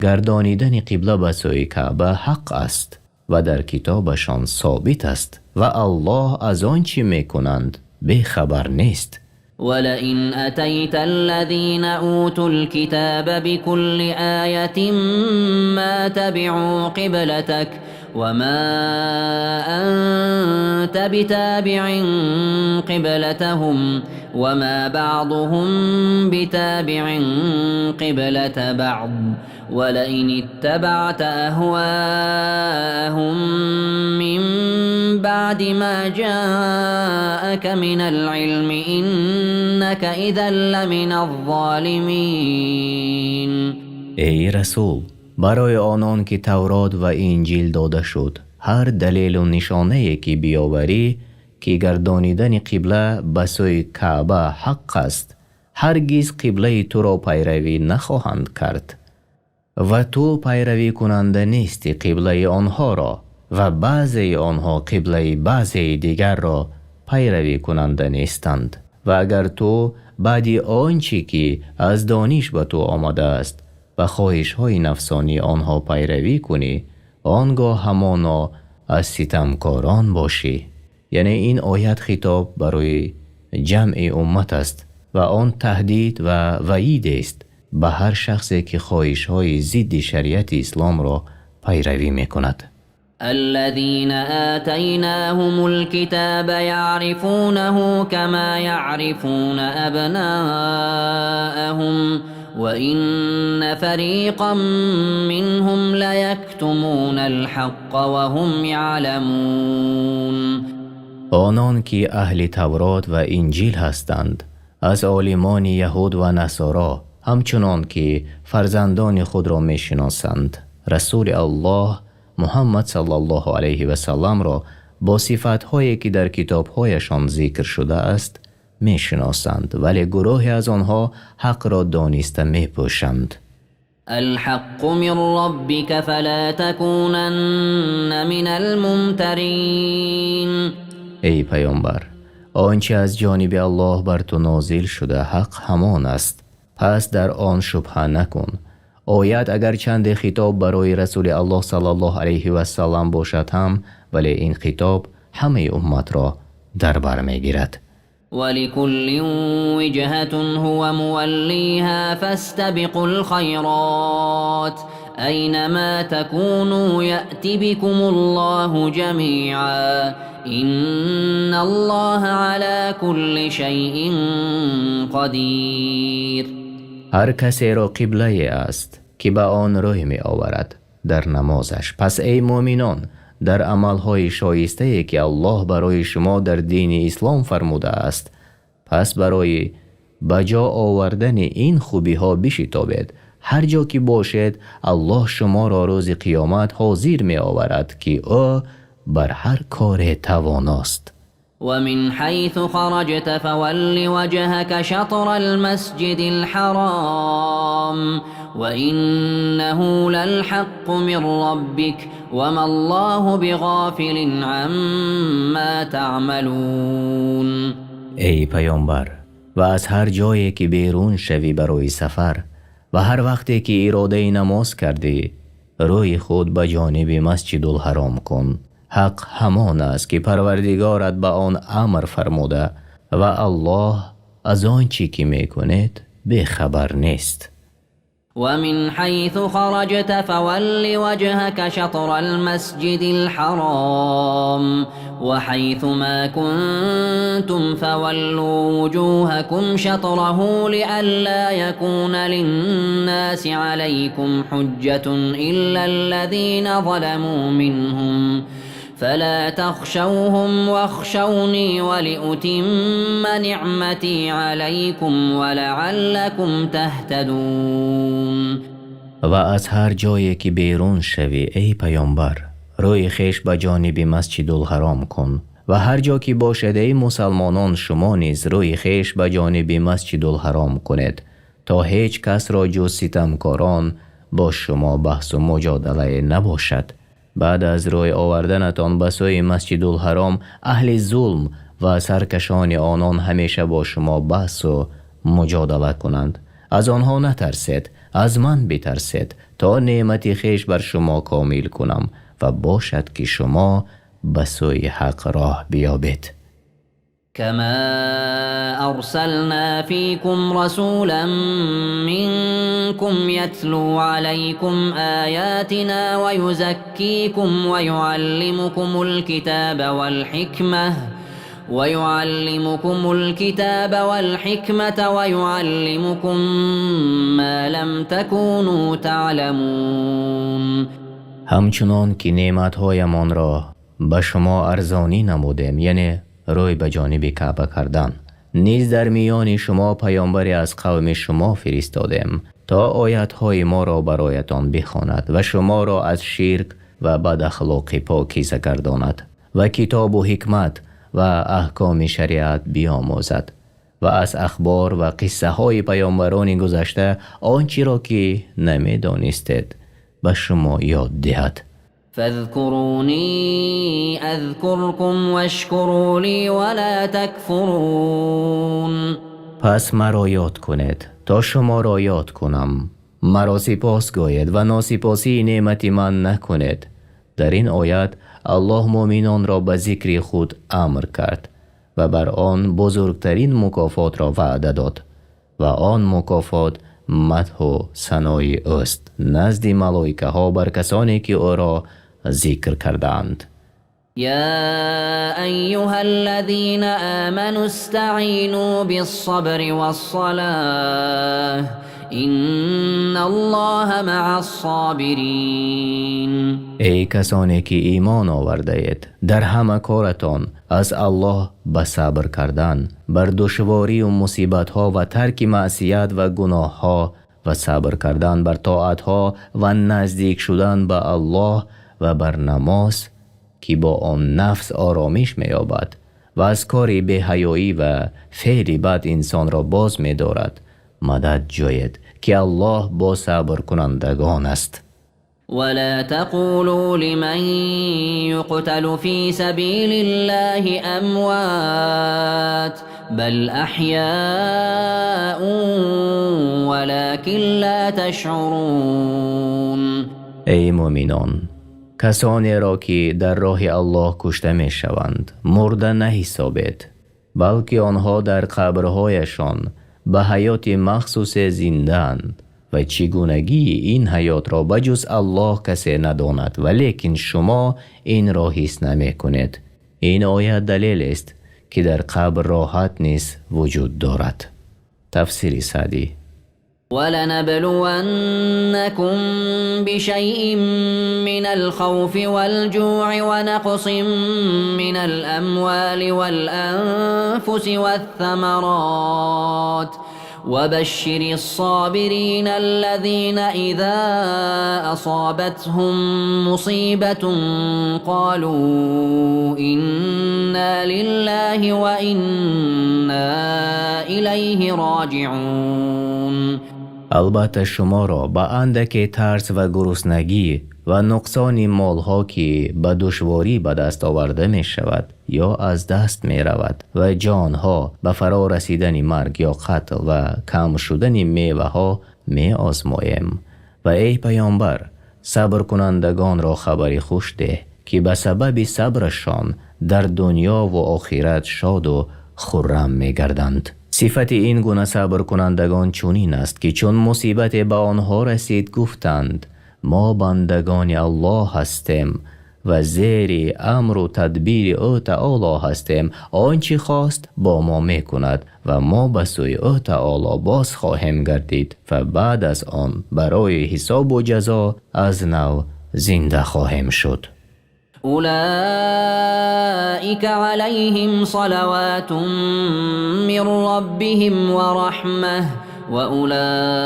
гардонидани қибла ба сӯи Каъба ҳақ аст ва дар китобашон собит аст ва Аллоҳ аз он чӣ мекунанд бехабар нест. ولئن أتيت الذين أوتوا الكتاب بكل آية ما تبعوا قبلتك وما أنت بتابع قبلتهم وما بعضهم بتابع قبلة بعض ولئن اتبعت أهواءهم من بعد ما جاءك من العلم إنك إذا لمن الظالمين. Эй расул, барои онон, ки Таврот ва Инҷил дода шуд, ҳар далелу нишонае, ки биёварӣ, ки гардонидани қибла ба сӯи Каъба ҳақ аст, ҳаргиз қиблаи туро пайравӣ нахоҳанд кард ва ту пайравикунанда нестӣ қиблаи онҳоро ва баъзеи онҳо қиблаи баъзеи дигарро пайравикунанда нестанд. Ва агар ту баъди он чӣ ки аз дониш ба ту омадааст, ба хоҳишҳои нафсонии онҳо пайравӣ кунӣ, он гоҳ ҳамоно аз ситамкорон бошӣ. Яъне ин оят хитоб барои ҷамъи уммат аст ва он таҳдид ва ваъидест ба ҳар шахсе, ки хоҳишҳои зидди шариати исломро пайравӣ мекунад. الذين آتيناهم الكتاب يعرفونه كما يعرفون أبناءهم وإن فريقا منهم ليكتمون الحق وهم يعلمون. Онон, ки аҳли Таврот ва Инҷил ҳастанд. Аз олимони яҳуд ва насоро, ҳамчунон ки фарзандони худро мешиносанд, Расулуллоҳ Муҳаммад саллаллоҳу алайҳи васаллам-ро бо сифатҳое ки дар китобҳояшон зикр шудааст мешиносанд, вале гурӯҳе аз онҳо ҳақро дониста мепӯшанд. الحق من ربك فلا تكونن من الممترين. Эй паёмбар, он чи аз ҷониби Аллоҳ бар ту нозил шуда, ҳақ ҳамон аст, пас дар он шубҳа накун. Оят агарчанде хитоб барои Расулуллоҳ саллаллоҳу алайҳи васаллам бошад ҳам, вале ин хитоб ҳамаи умматро дар бар мегирад. ولكل وجهة هو موليها فاستبقوا الخيرات أينما تكونوا يأت بكم الله جميعا إن الله على كل شيء قدير. Ҳар касеро қиблае аст, ки ба он рӯй меоварад дар намозаш. Пас эй мӯъминон, дар амалҳои шоистае ки Аллоҳ барои шумо дар дини ислом фармудааст, пас барои ба ҷо овардани ин хубиҳо бишитобед. Ҳар ҷо ки бошед, Аллоҳ шуморо рӯзи қиёмат ҳозир меоварад, ки ӯ бар ҳар коре тавоност. ومن حيث خرجت فول وجهك شطر المسجد الحرام وإنه للحق من ربك وما الله بغافل عما تعملون. Эй паёмбар, ва аз ҳар ҷое ки берун шавӣ барои сафар ва ҳар вақте ки иродаи намоз кардӣ, рӯи худ ба ҷониби Масҷидулҳаром кун. Ҳақ ҳамон аст, ки Парвардигорат ба он амр фармуда, ва Аллоҳ аз он чӣ ки мекунед бехабар нест. ومن حيث خرجت فول وجهك شطر المسجد الحرام وحيث ما كنتم فولوا وجوهكم شطره لئلا يكون للناس عليكم حجة إلا الذين ظلموا منهم فلا تخشوهم واخشوني ولأتم نعمتي عليكم ولعلكم تهتدون. Ва аз ҳар ҷое ки берун шавӣ, эй паёмбар, рӯи хеш ба ҷониби Масҷидулҳаром кун ва ҳар ҷо ки бошед, эй мусалмонон, шумо низ рӯи хеш ба ҷониби Масҷидулҳаром кунед, то ҳеҷ касро ҷуз ситамкорон бо шумо баҳсу муҷодалае набошад. Баъд аз рӯй оварданатон ба сӯи Масҷидулҳаром, аҳли зулм ва саркашони онон ҳамеша бо шумо баҳсу муҷодала кунанд. Аз онҳо натарсед, аз ман битарсед, то неъмати хеш бар шумо комил кунам ва бошад, ки шумо ба сӯи ҳақ роҳ биёбед. كما أرسلنا فيكم رسولا منكم يتلو عليكم آياتنا ويزكيكم ويعلمكم الكتاب والحكمة ويعلمكم ما لم تكونوا تعلمون. Ҳамчунон ки неъматҳоямонро ба шумо арзонӣ намудем, яъне рӯй ба ҷониби Каъба кардан, низ дар миёни шумо паёмбаре аз қавми шумо фиристодем, то оятҳои моро бароятон бихонад ва шуморо аз ширк ва бадахлоқӣ покиза гардонад ва китобу ҳикмат ва аҳкоми шариат биомӯзад ва аз ахбор ва қиссаҳои паёмбарони гузашта он чиро ки намедонистед ба шумо ёд диҳад. فاذكروني أذكركم واشكروا لي ولا تكفرون. Пас маро ёд кунед, то шуморо ёд кунам. Маро сипос гӯед ва носипосии неъмати ман накунед. Дар ин оят Аллоҳ муъминонро ба зикри худ амр кард ва бар он бузургтарин мукофотро ваъда дод, ва он мукофот мадҳу санои ӯст назди малоикаҳо бар касоне ки ӯро зикр кардаанд. يا أيها الذين آمنوا استعينوا بالصبر والصلاة. إن الله مع الصابرين. Эй касоне ки имон овардаед, дар ҳама коратон аз Аллоҳ ба сабр кардан бар душворӣ ва мусибатҳо ва тарки маъсият ва гуноҳҳо ва сабр кардан бар тоатҳо ва наздик шудан ба Аллоҳ ва бар намоз, ки бо он нафс оромиш меёбад ва аз кори беҳаёӣ ва феъли бад инсонро боз медорад, мадад ҷӯед, ки Аллоҳ бо сабркунандагон аст. ولا تقولوا لمن يقتل في سبيل الله أموات بل أحياء ولكن لا تشعرون. Эй мӯъминон, касонеро ки дар роҳи Аллоҳ кушта мешаванд, мурда наҳисобед, балки онҳо дар қабрҳояшон ба ҳаёти махсусе зиндаанд ва чигунагии ин ҳаётро ба ҷуз Аллоҳ касе надонад, валекин шумо инро ҳис намекунед. Ин оят далелест, ки дар қабр роҳат низ вуҷуд дорад. Тафсири Саъдӣ. ولنبلونكم بشيء من الخوف والجوع ونقص من الأموال والأنفس والثمرات وبشر الصابرين الذين إذا أصابتهم مصيبة قالوا إنا لله وإنا إليه راجعون. Албатта, шуморо ба андаке тарс ва гуруснагӣ ва нуқсони молҳо, ки ба душворӣ ба даст оварда мешавад ё аз даст меравад, ва ҷонҳо, ба фаро расидани марг ё қатл ва кам шудани меваҳо меозмоем. Ва эй паёмбар, сабркунандагонро хабари хуш деҳ, ки ба сабаби сабрашон дар дунёву охират шоду хуррам мегарданд. Сифати ин гуна сабркунандагон чунин аст, ки чун мусибате ба онҳо расид, гуфтанд: мо бандагони Аллоҳ ҳастем ва зери амру тадбири Ӯ таоло ҳастем. Он чӣ хост, бо мо мекунад ва мо ба сӯи Ӯ таоло боз хоҳем гардид ва баъд аз он барои ҳисобу ҷазо аз нав зинда хоҳем шуд. أولئك عليهم صلوات من ربهم ورحمة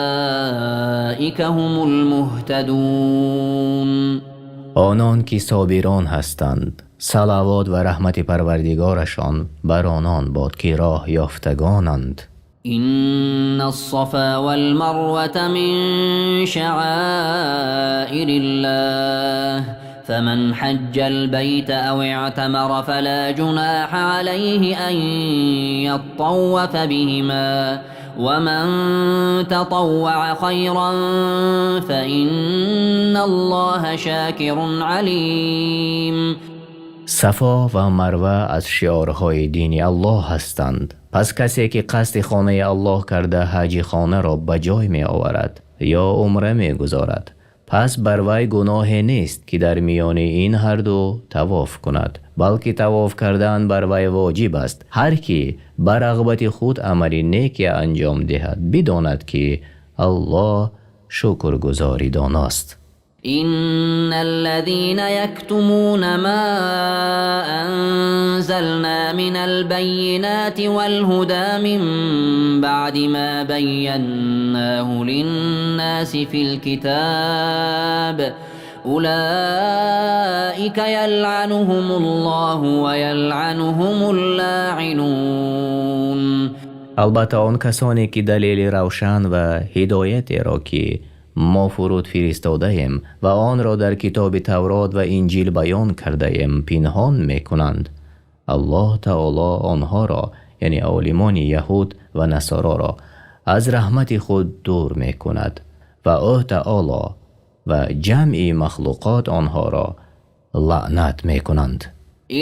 وأولئك هم المهتدون. Онон ки собирон ҳастанд, салавот ва раҳмати Парвардигорашон бар онон бод, ки роҳ ёфтагонанд. إن الصفا والمروة من شعائر الله، فمن حج البيت أو اعتمر فلا جناح عليه أن يطوف بهما، ومن تطوع خيرا فإن الله شاكر عليم. Сафо ва Марва аз шиорҳои дини Аллоҳ ҳастанд. Пас касе ки қасди хонаи Аллоҳ карда, ҳаҷи хонаро ба ҷой меоварад ё умра мегузорад, пас бар вай гуноҳе нест, ки дар миёни ин ҳарду тавоф кунад, балки тавоф кардан бар вай воҷиб аст. Ҳар кӣ ба рағбати худ амали неке анҷом диҳад, бидонад, ки Аллоҳ шукргузори доност. إن الذين يكتمون ما أنزلنا من البينات والهدى من بعد ما بيناه للناس في الكتاب أولئك يلعنهم الله ويلعنهم اللاعنون. Албатта, он касоне ки далели равшан ва ҳидоятеро, ки мо фуруд фиристодаем ва онро дар китоби Таврот ва Инҷил баён кардаем, пинҳон мекунанд, Аллоҳ таоло онҳоро, яъне олимони яҳуд ва насороро, аз раҳмати худ дур мекунад ва Ӯ таоло ва ҷамъи махлуқот онҳоро лаънат мекунанд.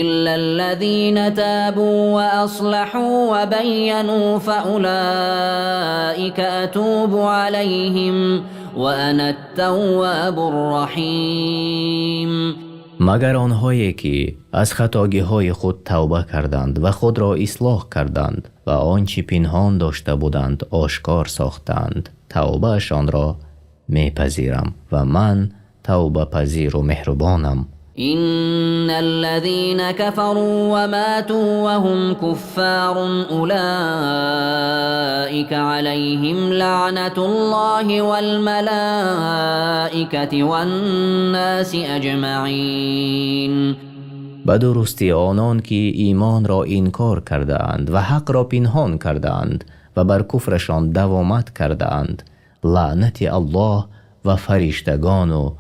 إلا الذين تابوا وأصلحوا وبينوا فأولئك أتوب عليهم وأنا التواب الرحيم. Магар онҳое ки аз хатогиҳои худ тавба карданд ва худро ислоҳ карданд ва он чӣ пинҳон дошта буданд, ошкор сохтанд. тавбаашонро мепазирам ва ман тавбапазир ва меҳрубонам. إن الذين كفروا وماتوا وهم كفار أولئك عليهم لعنة الله والملائكة والناس أجمعين. Ба дурустӣ, онон ки имонро инкор кардаанд ва ҳақро пинҳон кардаанд ва бар куфрашон давомат кардаанд, лаънати Аллоҳ ва фариштагон ва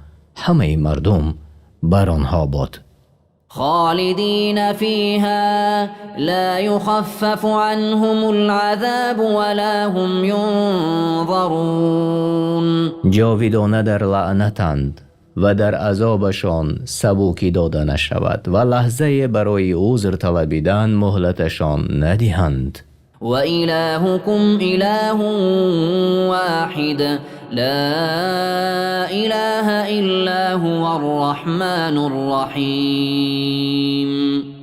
ҳамаи мардум бар онҳо бод. خالدين فيها لا يخفف عنهم العذاب ولا هم ينظرون. Ҷовидона дар лаънатанд ва дар азобашон сабукӣ дода нашавад ва лаҳзае барои узр талабидан муҳлаташон надиҳанд. وإلهكم إله واحد لا إله إلا هو الرحمن الرحيم.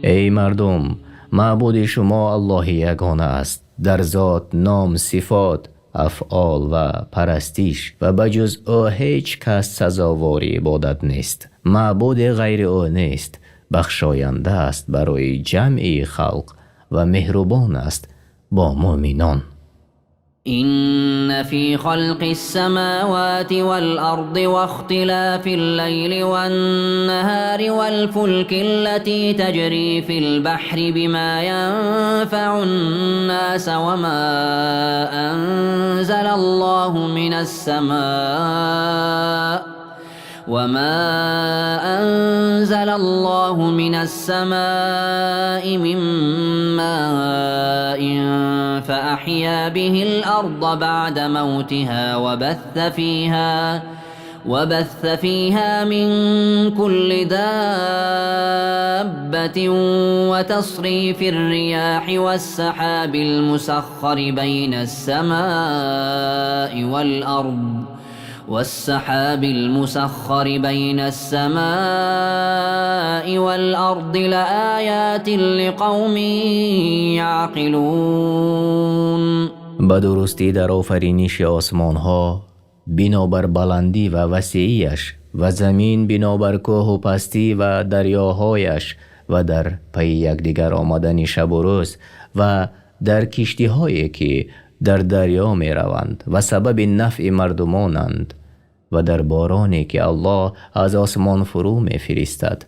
Эй мардум, маъбуди шумо Аллоҳи ягона аст дар зот, ном, сифот, афъол ва парастиш ва ба ҷуз ӯ ҳеҷ кас сазовори ибодат нест, маъбуде ғайри ӯ нест. Бахшоянда аст барои ҷамъи халқ ва меҳрубон аст бо муъминон. إن في خلق السماوات والأرض واختلاف الليل والنهار والفلك التي تجري في البحر بما ينفع الناس وما أنزل الله من السماء من ماء فأحيا به الأرض بعد موتها وبث فيها من كل دابة وتصريف الرياح والسحاب المسخر بين السماء والأرض لآيات لقوم يعقلون. Ба дурустӣ, дар офариниши осмонҳо бинобар баландӣ ва васеияш ва замин бинобар кӯҳу пастӣ ва дарёҳояш ва дар пайи якдигар омадани шабу рӯз ва дар киштиҳое ки дар дарё мераванд ва сабаби нафъи мардумонанд ва дар бороне ки Аллоҳ аз осмон фурӯ мефиристад,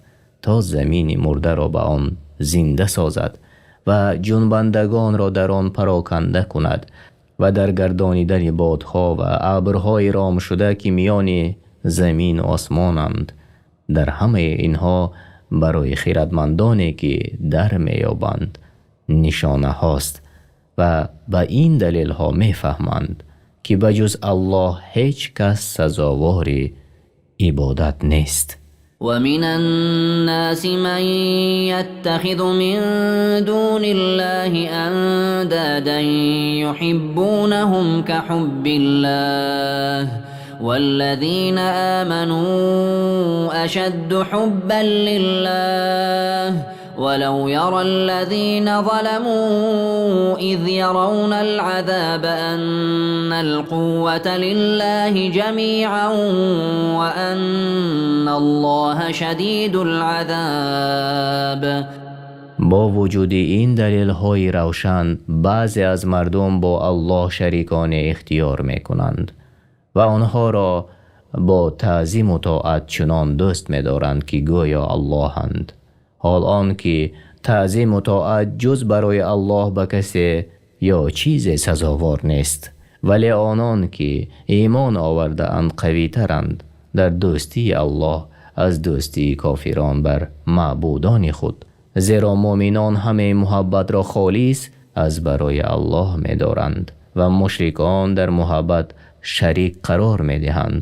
то замини мурдаро ба он зинда созад ва ҷунбандагонро дар он пароканда кунад ва дар гардонидани бодҳо ва абрҳои ромшуда, ки миёни замину осмонанд, дар ҳамаи инҳо барои хирадмандоне ки дар меёбанд нишонаҳост ва ба ин далелҳо мефаҳманд, ки ба ҷуз Аллоҳ ҳеҷ кас сазовори ибодат нест. ومن الناس من يتخذ من دون الله أندادا يحبونهم كحب الله والذين آمنوا أشد حبا لله ولو يرى الذين ظلموا إذ يرون العذاب أن القوة لله جميعا وأن الله شديد العذاب. Бо вуҷуди ин далелҳои равшан, баъзе аз мардум бо Аллоҳ шариконе ихтиёр мекунанд ва онҳоро бо таъзиму тоат чунон дӯст медоранд, ки гӯё Аллоҳанд, ҳол он ки таъзиму тоат ҷуз барои Аллоҳ ба касе ё чизе сазовор нест. Вале онон ки имон овардаанд, қавитаранд дар дӯстии Аллоҳ аз дӯстии кофирон бар маъбудони худ, зеро муъминон ҳамаи муҳаббатро холис аз барои Аллоҳ медоранд ва мушрикон дар муҳаббат шарик қарор медиҳанд.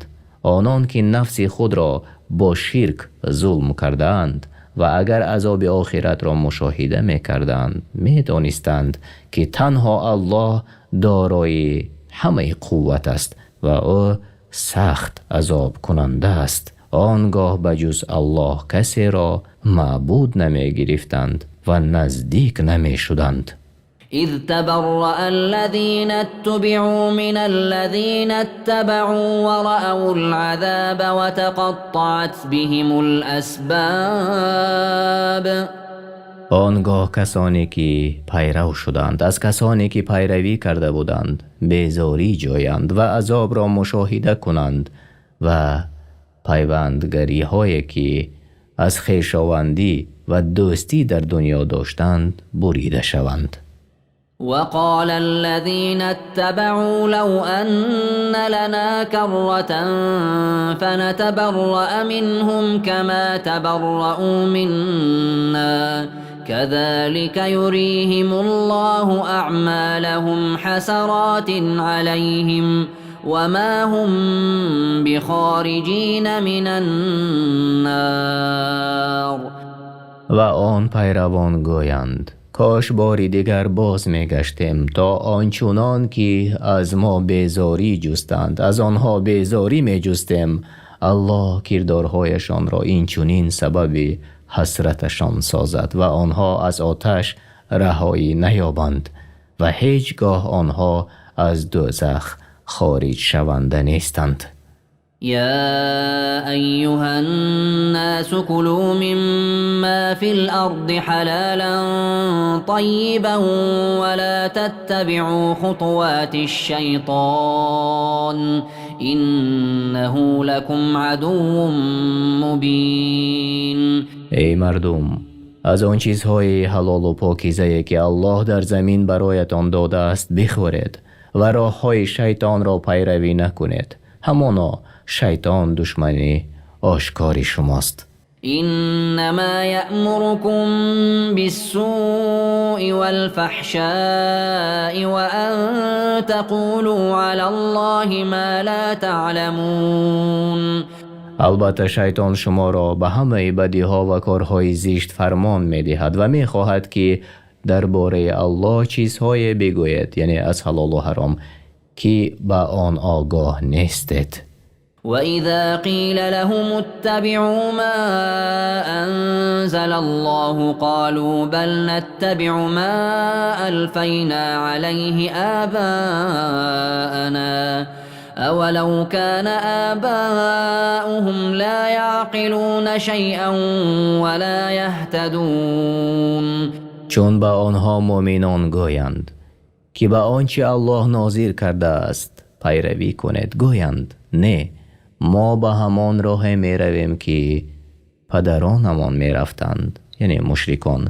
Онон ки нафси худро бо ширк зулм кардаанд ва агар азоби охиратро мушоҳида мекарданд, медонистанд, ки танҳо Аллоҳ дорои ҳамаи қувват аст ва ӯ сахт азобкунанда аст. Он гоҳ ба ҷуз Аллоҳ касеро маъбуд намегирифтанд ва наздик намешуданд. إذ تبرأ الذين اتبعوا من الذين اتبعوا ورأوا العذاب وتقطعت بهم الأسباب. Он гоҳ касоне ки пайрав шуданд аз касоне ки пайравӣ карда буданд безорӣ ҷӯянд ва азобро мушоҳида кунанд ва пайвандгариҳое ки аз хешовандӣ ва дӯстӣ дар дунё доштанд бурида шаванд. وقال الذين اتبعوا لو أن لنا كرة فنتبرأ منهم كما تبرؤوا منا كذلك يريهم الله أعمالهم حسرات عليهم وما هم بخارجين من النار. Ва он пайравон гӯянд: кош бори дигар боз мегаштем, то он чунон ки аз мо безорӣ ҷустанд, аз онҳо безорӣ меҷустем. Аллоҳ кирдорҳояшонро ин чунин сабаби ҳасраташон созад ва онҳо аз оташ раҳоӣ наёбанд ва ҳеҷ гоҳ онҳо аз дӯзах хориҷ шаванда нестанд. يا أيها الناس كلوا مما في الأرض حلالا طيبا ولا تتبعوا خطوات الشيطان إنه لكم عدو مبين. Эй мардум, аз он чизҳои ҳалолу покизае ки Аллоҳ дар замин бароятон додааст бихӯред ва роҳҳои шайтонро пайравӣ накунед. Ҳамоно шайтон душмани ошкори шумост. إنما يأمركم بالسوء والفحشاء وأن تقولوا على الله ما لا تعلمون. Албатта, шайтон шуморо ба ҳамаи бадиҳо ва корҳои зишт фармон медиҳад ва мехоҳад, ки дар бораи Аллоҳ чизҳое бигӯед, яъне аз ҳалолу ҳаром, ки ба он огоҳ нестед. وإذا قيل لهم اتبعوا ما أنزل الله قالوا بل نتبع ما ألفينا عليه آباءنا أولو كان آباؤهم لا يعقلون شيئا ولا يهتدون. Чун ба онҳо муъминон гӯянд, ки ба он чи Аллоҳ нозил кардааст пайравӣ кунед, гӯянд: не, мо ба ҳамон роҳе меравем, ки падаронамон мерафтанд, яъне мушрикон.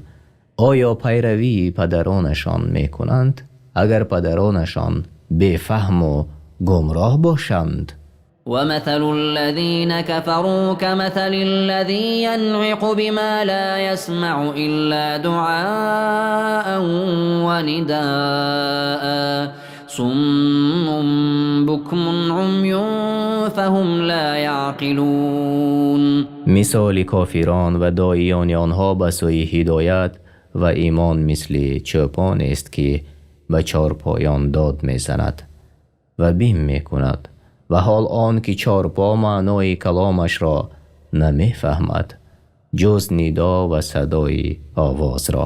Оё пайравии падаронашон мекунанд, агар падаронашон бефаҳму гумроҳ бошанд? ومثل الذين كفروا كمثل الذي ينعق بما لا يسمع إلا دعاء ونداء صم بكم عمي فهم لا يعقلون. Мисоли кофирон ва доиёни онҳо ба сӯи ҳидоят ва имон мисли чӯпонест, ки ба чорпоён дод мезанад ва бим мекунад, ва ҳол он ки чорпо маънои каломашро намефаҳмад, ҷуз нидо ва садои овозро.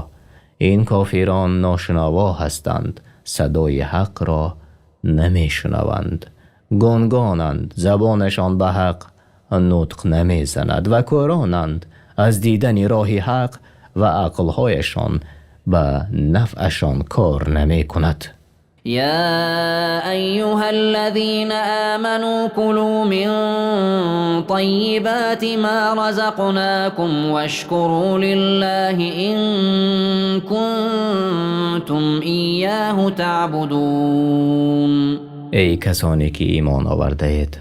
Ин кофирон ношунаво ҳастанд, садои ҳақро намешунаванд, гунгонанд, забонашон ба ҳақ нутқ намезанад ва кӯронанд аз дидани роҳи ҳақ ва ақлҳояшон ба нафъашон кор намекунад. يا أيها الذين آمنوا كلوا من طيبات ما رزقناكم واشكروا لله إن كنتم إياه تعبدون. Эй касоне ки имон овардаед,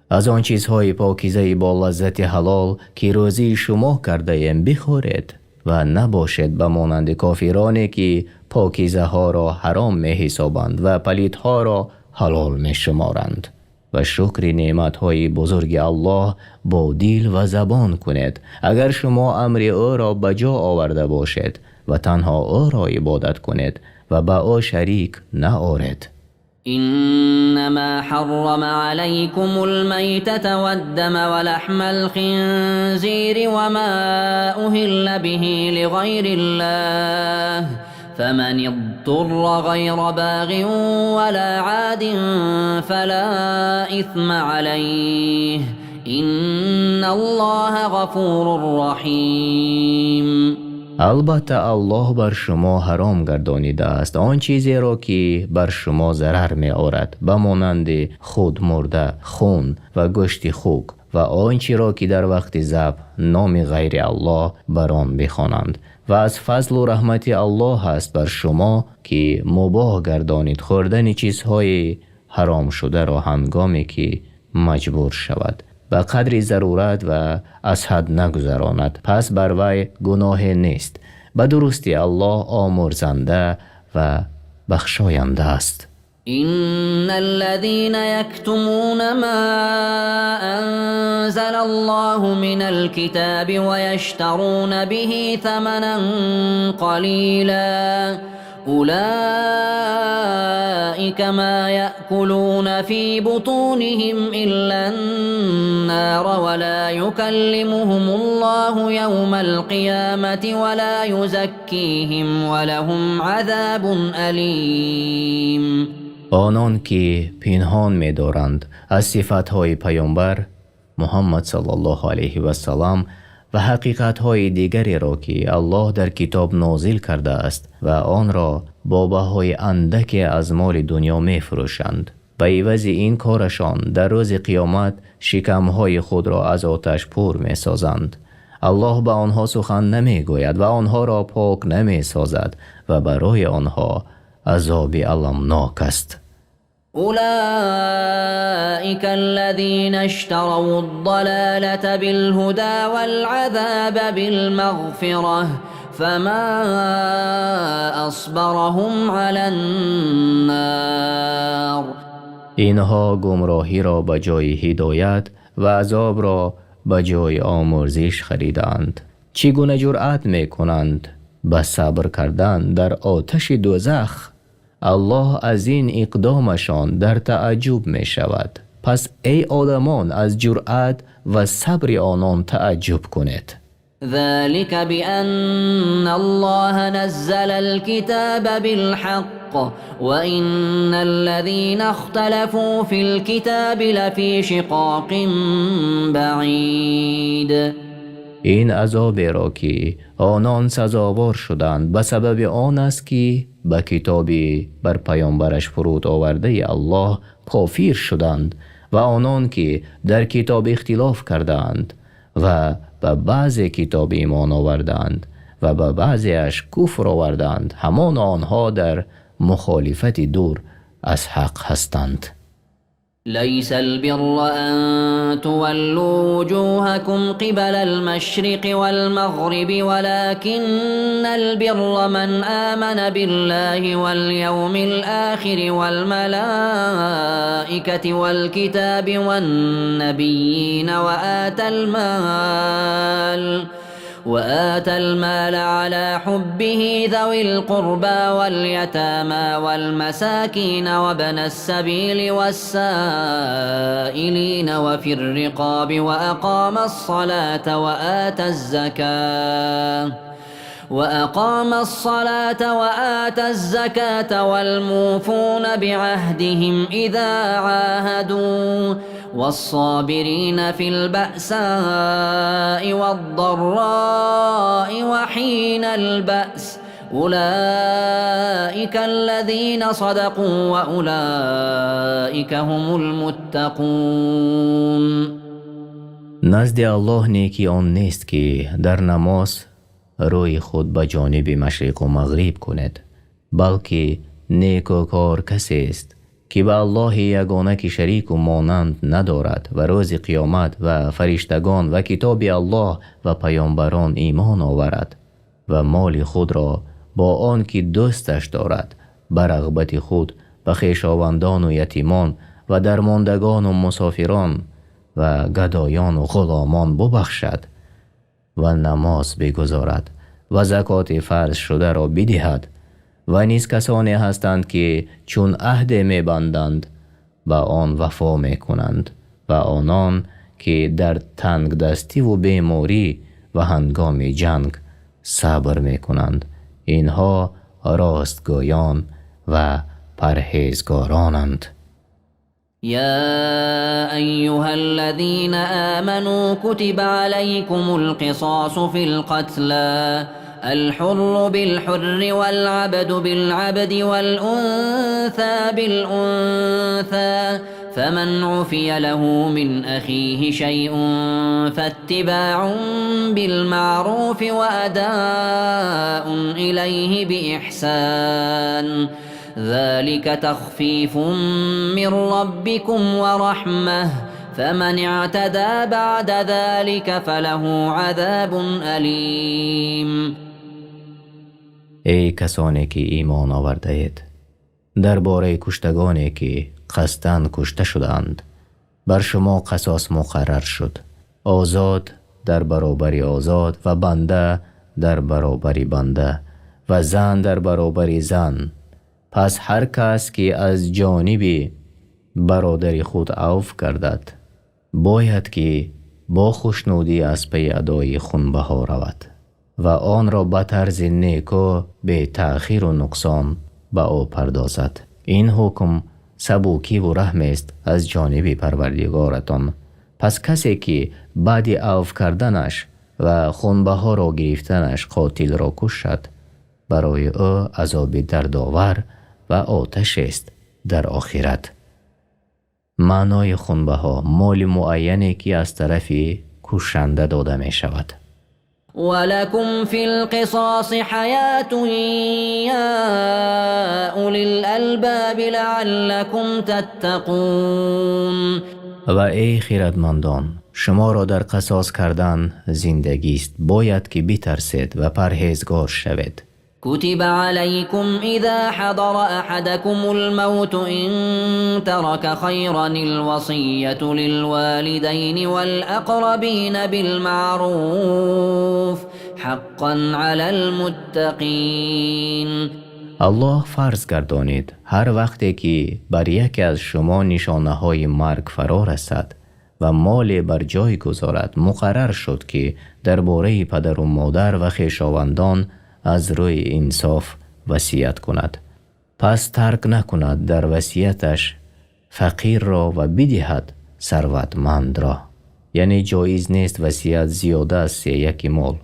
аз он чизҳои покизаи бо лаззати ҳалол, ки рӯзии шумо кардаем, бихӯред ва набошед ба монанди кофироне, ки покизаҳоро ҳаром меҳисобанд ва палидҳоро ҳалол мешуморанд. Ва шукри неъматҳои бузурги Аллоҳ бо дил ва забон кунед, агар шумо амри ӯро ба ҷо оварда бошед ва танҳо ӯро ибодат кунед ва ба ӯ шарик наоред. إنما حرم عليكم الميتة والدم ولحم الخنزير وما أهل به لغير الله. فمن اضطر غير باغ ولا عاد فلا إثم عليه إن الله غفور رحيم. Албатта, Аллоҳ бар шумо ҳаром гардонидааст он чизеро, ки бар шумо зарар меорад, ба монанди худ мурда, хун ва гӯшти хук ва он чиро, ки дар вақти забҳ номи ғайри Аллоҳ бар он бихонанд. Ва аз фазлу раҳмати Аллоҳ аст бар шумо, ки мубоҳ гардонид хӯрдани чизҳои ҳаромшударо, ҳангоме ки маҷбур шавад ба қадри зарурат ва аз ҳад нагузаронад, пас бар вай гуноҳе нест. Ба дурустӣ, Аллоҳ омурзанда ва бахшоянда аст. إن الذين يكتمون ما أنزل الله من الكتاب ويشترون به ثمنا قليلا أولئك ما يأكلون في بطونهم إلا النار ولا يكلمهم الله يوم القيامة ولا يزكيهم ولهم عذاب أليم. Онон ки пинҳон медоранд аз сифатҳои паёмбар Муҳаммад саллаллоҳу алайҳи васаллам ва ҳақиқатҳои дигареро, ки Аллоҳ дар китоб нозил кардааст, ва онро бо баҳои андаке аз моли дунё мефурӯшанд, ба ивази ин корашон дар рӯзи қиёмат шикамҳои худро аз оташ пур месозанд. Аллоҳ ба онҳо сухан намегӯяд ва онҳоро пок намесозад ва барои онҳо азоби аламнок аст. أولئك الذين اشتروا الضلالة بالهدى والعذاب بالمغفرة فما أصبرهم على النار. Инҳо гумроҳиро ба ҷои ҳидоят ва азобро ба ҷои омурзиш харидаанд. Чӣ гуна ҷуръат мекунанд ба сабр кардан дар оташи дӯзах? Аллоҳ аз ин иқдомашон дар тааҷҷуб мешавад. Пас, эй одамон, аз ҷуръат ва сабри онон тааҷҷуб кунед. ذلك بأن الله نزل الكتاب بالحق وإن الذين اختلفوا في الكتاب لفي شقاق بعيد. Ин азоберо, ки онон сазовор шуданд, ба сабаби он аст, ки ба китоби бар паёмбараш фуруд овардаи Аллоҳ кофир шуданд ва онон ки дар китоб ихтилоф кардаанд ва ба баъзе китоб имон овардаанд ва ба баъзеаш куфр овардаанд, ҳамон онҳо дар мухолифати дур аз ҳақ ҳастанд. ليس البر أن تولوا وجوهكم قبل المشرق والمغرب ولكن البر من آمن بالله واليوم الآخر والملائكة والكتاب والنبيين وآتى المال على حبه ذوي القربى واليتامى والمساكين وابن السبيل والسائلين وفي الرقاب وأقام الصلاة وآتى الزكاة والموفون بعهدهم إذا عاهدوا والصابرين في البأساء والضراء وحين البأس أولئك الذين صدقوا وأولئك هم المتقون. Назди Аллоҳ некӣ он нест, ки дар намоз рӯи худ ба ҷониби машриқу мағриб кунед, балки некӯкор касест, ки ба Аллоҳи ягона, ки шарику монанд надорад, ва рӯзи қиёмат ва фариштагон ва китоби Аллоҳ ва паёмбарон имон оварад ва моли худро бо он ки дӯсташ дорад ба рағбати худ ба хешовандону ятимон ва дармондагону мусофирон ва гадоёну ғуломон бубахшад ва намоз бигузорад ва закоти фарзшударо бидиҳад. Ва низ касоне ҳастанд, ки чун аҳде мебанданд, ба он вафо мекунанд, ва онон ки дар тангдастиву беморӣ ва ҳангоми ҷанг сабр мекунанд. Инҳо ростгӯён ва парҳезгоронанд. يا أيها الذين آمنوا كتب عليكم القصاص في القتلى الحر بالحر والعبد بالعبد والأنثى بالأنثى فمن عفي له من أخيه شيء فاتباع بالمعروف وأداء إليه بإحسان ذلك تخفيف من ربكم ورحمة فمن اعتدى بعد ذلك فله عذاب أليم. Эй касоне ки имон овардаед, дар бораи куштагоне ки қасдан кушта шудаанд, бар шумо қасос муқаррар шуд: озод дар баробари озод ва банда дар баробари банда ва зан дар баробари зан. Пас ҳар кас ки аз ҷониби бародари худ авф гардад, бояд ки бо хушнудӣ аз пайи адои хунбаҳо равад ва онро ба тарзи некӯ, бетаъхиру нуқсон ба ӯ пардозад. Ин ҳукм сабукиву раҳмест аз ҷониби Парвардигоратон. Пас касе ки баъди авф карданаш ва хунбаҳоро гирифтанаш қотилро кушад, барои ӯ азоби дардовар ва оташест дар охират. Маънои хунбаҳо: моли муайяне, ки аз тарафи кушанда дода мешавад. ولكم في القصاص حياة يا أولي الألباب لعلكم تتقون. Ва эй хирадмандон, шуморо дар қасос кардан зиндагист, бояд ки битарсед ва парҳезгор шавед. كتب عليكم إذا حضر أحدكم الموت إن ترك خيرا الوصية للوالدين والأقربين بالمعروف حقا على المتقين. Аллоҳ фарз гардонид: ҳар вақте ки бар яке аз шумо нишонаҳои марг фаро расад ва моле бар ҷой гузорад, муқаррар шуд, ки дар бораи падару модар ва хешовандон аз рӯи инсоф васият кунад. Пас тарк накунад дар васияташ фақирро ва бидиҳад сарватмандро. Яъне ҷоиз нест васият зиёда аз сеяки мол.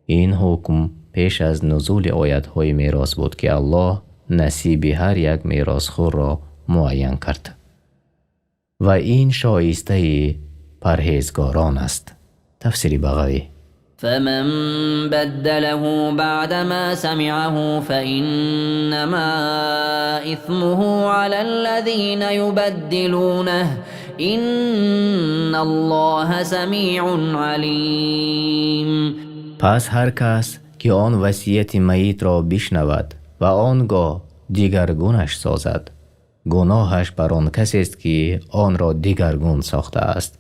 Ин ҳукм пеш аз нузули оятҳои мерос буд, ки Аллоҳ насиби ҳар як меросхӯрро муайян кард. Ва ин шоистаи парҳезгорон аст. Тафсири Бағавӣ. فمن بدله بعدما سمعه فإنما إثمه على الذين يبدلونه إن الله سميع عليم. Пас ҳар кас ки он васияти майитро бишнавад ва он гоҳ дигаргунаш созад, гуноҳаш бар он касест, ки онро дигаргун сохтааст.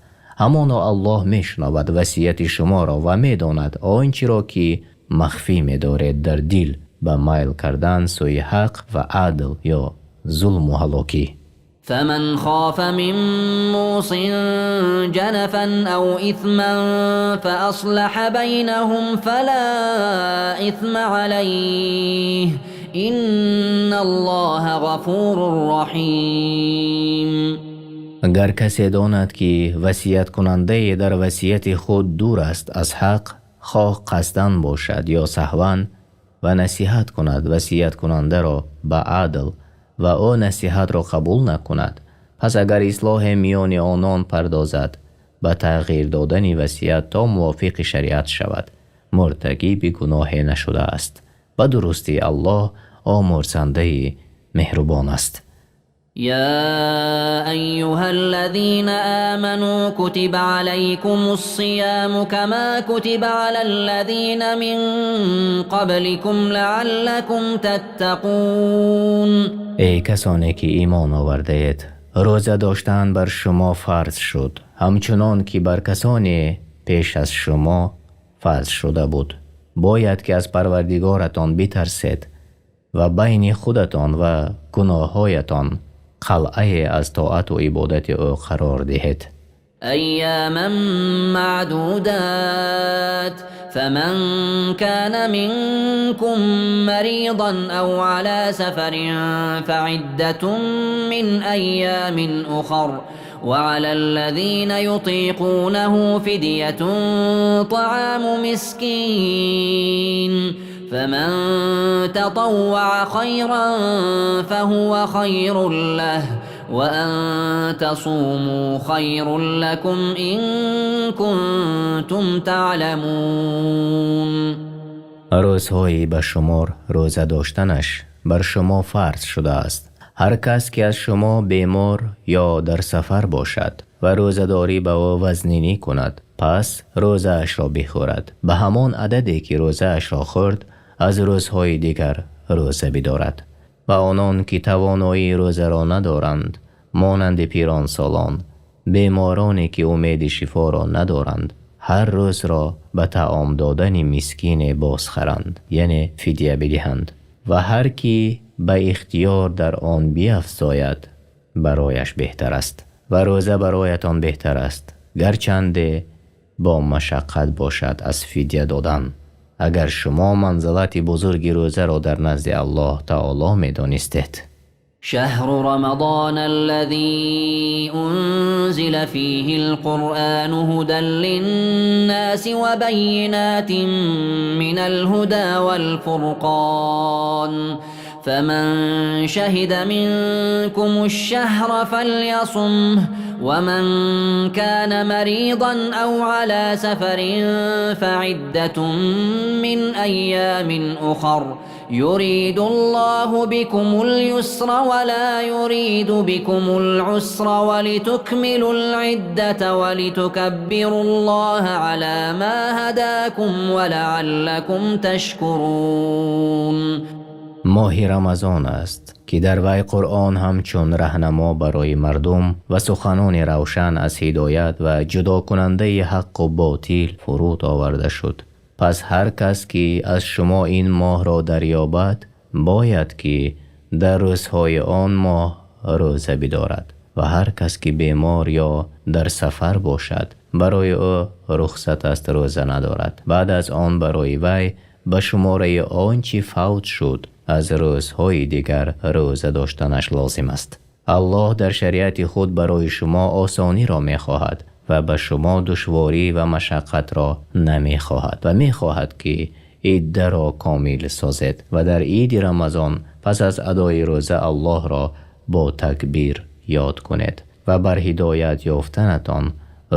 Ҳамоно Аллоҳ мешунавад васияти шуморо ва медонад он чиро, ки махфӣ медоред дар дил ба майл кардан сӯи ҳақ ва адл ё зулму ҳалокӣ. فمن خاف من موص جنفا أو إثما فأصلح بينهم فلا إثم عليه إن الله غفور رحيم. Гар касе донад, ки васияткунандае дар васияти худ дур аст аз ҳақ, хоҳ қасдан бошад ё саҳван, ва насиҳат кунад васияткунандаро ба адл ва ӯ насиҳатро қабул накунад, пас агар ислоҳе миёни онон пардозад ба тағйир додани васият то мувофиқи шариат шавад, муртакиби гуноҳе нашудааст. Ба дурустӣ, Аллоҳ омурзандаи меҳрубон аст. يا أيها الذين آمنوا كتب عليكم الصيام كما كتب على الذين من قبلكم لعلكم تتقون. Эй касоне ки имон овардаед, рӯза доштан бар шумо фарз шуд, ҳамчунон ки бар касоне пеш аз шумо фарз шуда буд, бояд ки аз Парвардигоратон битарсед ва байни худатон ва гуноҳҳоятон қалъае аз тоату ибодати ӯ қарор диҳед. أياما معدودات. فمن كان منكم مريضا أو على سفر فعدة من أيام أخر وعلى الذين يطيقونه فدية طعام مسكين فمن تطوع خيرا فهو خير له وأن تصوموا خير لكم إن كنتم تعلمون. Рӯзҳои ба шумор рӯза доштанаш бар шумо фарз шудааст. Ҳар кас ки аз шумо бемор ё дар сафар бошад ва рӯзадорӣ ба ӯ вазнинӣ кунад, пас рӯзаашро бихӯрад. Ба ҳамон ададе ки рӯзаашро хӯрд, аз рӯзҳои дигар рӯза бидорад. Ва онон ки тавоноии рӯзаро надоранд, монанди пиронсолон, бемороне ки умеди шифоро надоранд, ҳар рӯзро ба таом додани мискине бозхаранд, яъне фидя бидиҳанд. Ва ҳар ки ба ихтиёр дар он биафзояд, барояш беҳтар аст ва рӯза бароятон беҳтар аст, гарчанде бо машаққат бошад аз фидя додан, агар шумо манзилати бузурги рӯзаро дар назди Аллоҳ таоло медонистед. شهر رمضان الذي أنزل فيه القرآن هدى للناس وبينات من الهدى والفرقان فمن شهد منكم الشهر فليصمه ومن كان مريضا أو على سفر فعدة من أيام أخر يريد الله بكم اليسر ولا يريد بكم العسر ولتكملوا العدة ولتكبروا الله على ما هداكم ولعلكم تشكرون. Моҳи Рамазон аст, ки дар вай Қуръон ҳамчун раҳнамо барои мардум ва суханони равшан аз ҳидоят ва ҷудокунандаи ҳаққу ботил фуруд оварда шуд. Пас ҳар кас ки аз шумо ин моҳро дарёбад, бояд ки дар рӯзҳои он моҳ рӯза бидорад. Ва ҳар кас ки бемор ё дар сафар бошад, барои ӯ рухсат аст рӯза надорад. Баъд аз он барои вай ба шумораи он чӣ фавт шуд аз рӯзҳои дигар рӯза доштанаш лозим аст. Аллоҳ дар шариати худ барои шумо осониро мехоҳад ва ба шумо душворӣ ва машаққатро намехоҳад ва мехоҳад ки иддаро комил созед ва дар иди Рамазон пас аз адои рӯза Аллоҳро бо такбир ёд кунед ва бар ҳидоят ёфтанатон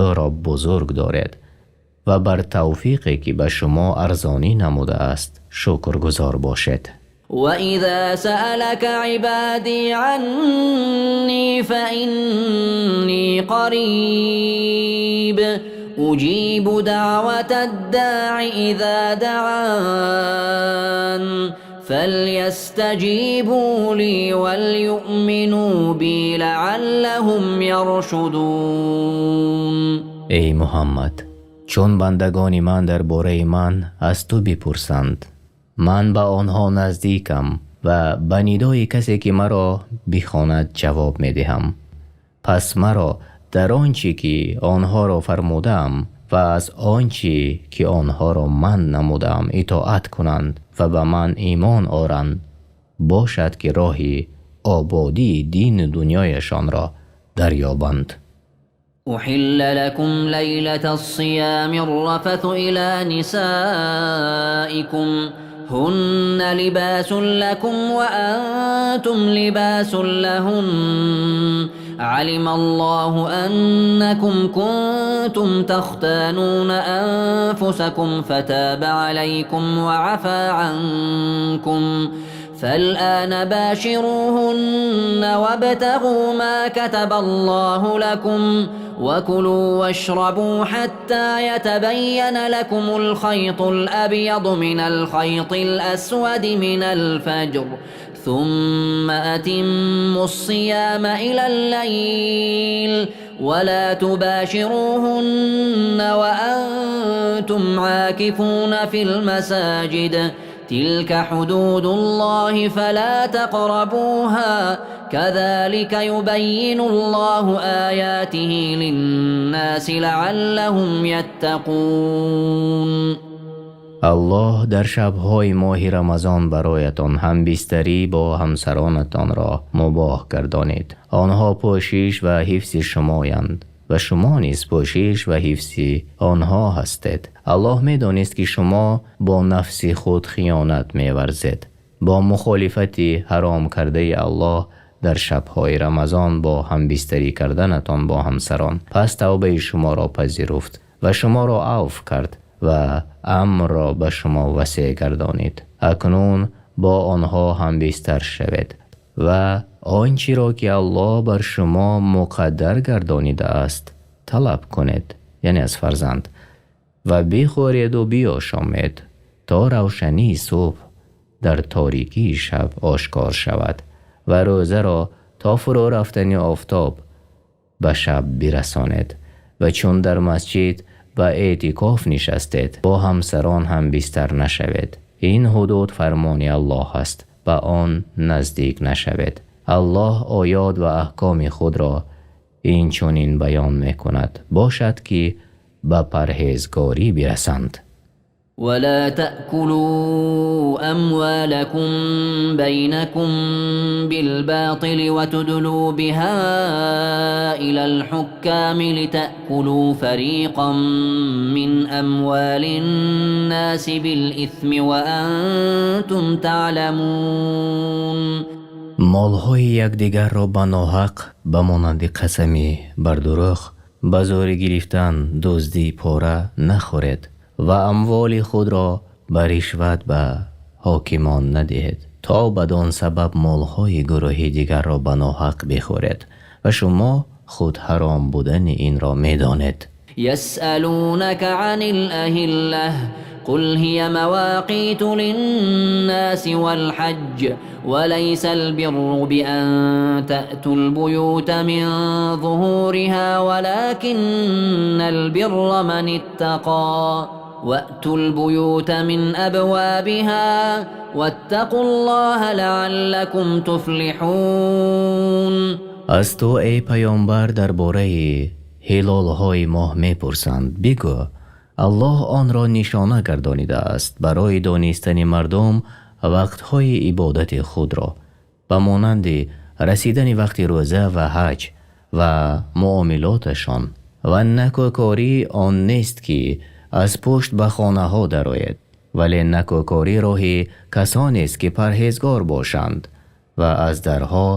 ӯро бузург доред ва бар тавфиқе ки ба шумо арзонӣ намудааст шукргузор бошед. وإذا سألك عبادي عني فإني قريب أجيب دعوة الداع إذا دعان فليستجيبوا لي وليؤمنوا بي لعلهم يرشدون. Эй Муҳаммад, чун бандагони ман дар бораи ман аз ту бипурсанд, ман ба онҳо наздикам ва ба нидои касе ки маро бихонад ҷавоб медиҳам. Пас маро дар он чӣ ки онҳоро фармудаам ва аз он чӣ ки онҳоро манъ намудаам итоат кунанд ва ба ман имон оранд, бошад ки роҳи ободии дину дунёяшонро дарёбанд. أحل لكم ليلة الصيام الرفث إلى نسائكم هن لباس لكم وأنتم لباس لهن علم الله أنكم كنتم تختانون أنفسكم فتاب عليكم وعفى عنكم فالآن باشروهن وابتغوا ما كتب الله لكم وكلوا واشربوا حتى يتبين لكم الخيط الأبيض من الخيط الأسود من الفجر ثم أتموا الصيام إلى الليل ولا تباشروهن وأنتم عاكفون في المساجد تلك حدود الله فلا تقربوها كذلك يبين الله آياته للناس لعلهم يتقون. Аллоҳ дар шабҳои моҳи Рамазон барояттон ҳамбистарӣ бо ҳамсаронатонро мубоҳ гардонид. Онҳо пӯшиш ва ҳифзи шумоянд ва шумо низ пӯшиш ва ҳифзи онҳо ҳастед. Аллоҳ медонист, ки шумо бо нафси худ хиёнат меварзед. Бо мухолифати ҳаром кардаи Аллоҳ дар шабҳои Рамазон бо ҳамбистарӣ карданатон бо ҳамсарон. Пас тавбаи шуморо пазируфт ва шуморо афв кард ва амрро ба шумо васеъ гардонид. Акнун бо онҳо ҳамбистар шавед ва он чиро ки Аллоҳ бар шумо муқаддар гардонидааст талаб кунед, яъне аз фарзанд, ва бихӯред ва биошомед то равшании субҳ дар торикии шаб ошкор шавад ва рӯзаро то фурӯ рафтани офтоб ба шаб бирасонед ва чун дар масҷид ба эътикоф нишастед бо ҳамсарон ҳамбистар нашавед. Ин ҳудуд фармони Аллоҳ аст, ба он наздик нашавед. Аллоҳ оёт ва аҳкоми худро ин чунин баён мекунад, бошад ки ба парҳезгорӣ бирасанд. ولا تأكلوا أموالكم بينكم بالباطل وتدلوا بها إلى الحكام لتأكلوا فريقا من أموال الناس بالإثم وأنتم تعلمون. Молҳои якдигарро ба ноҳақ, ба монанди қасами бар дурӯғ, ба зӯрӣ гирифтан, дуздӣ, пора нахӯред ва амволи худро ба ришват ба ҳокимон надиҳед, то бад-он сабаб молҳои гурӯҳи дигарро ба ноҳақ бихӯред ва шумо худ ҳаром будани инро медонед. يسألونك عن الأهلة قل هي مواقيت للناس والحج وليس البر بأن تأتوا البيوت من ظهورها ولكن البر من اتقى وأتوا البيوت من أبوابها واتقوا الله لعلكم تفلحون. Аз ту эй паёмбар дар бораи ҳилолҳои моҳ мепурсанд. Бигӯ: Аллоҳ онро нишона гардонидааст барои донистани мардум вақтҳои ибодати худро, ба монанди расидани вақти рӯза ва ҳаҷ ва муомилоташон, ва накӯкорӣ он нест ки аз пушт ба хонаҳо дароед, вале накӯкорӣ роҳи касонест ки парҳезгор бошанд ва аз дарҳо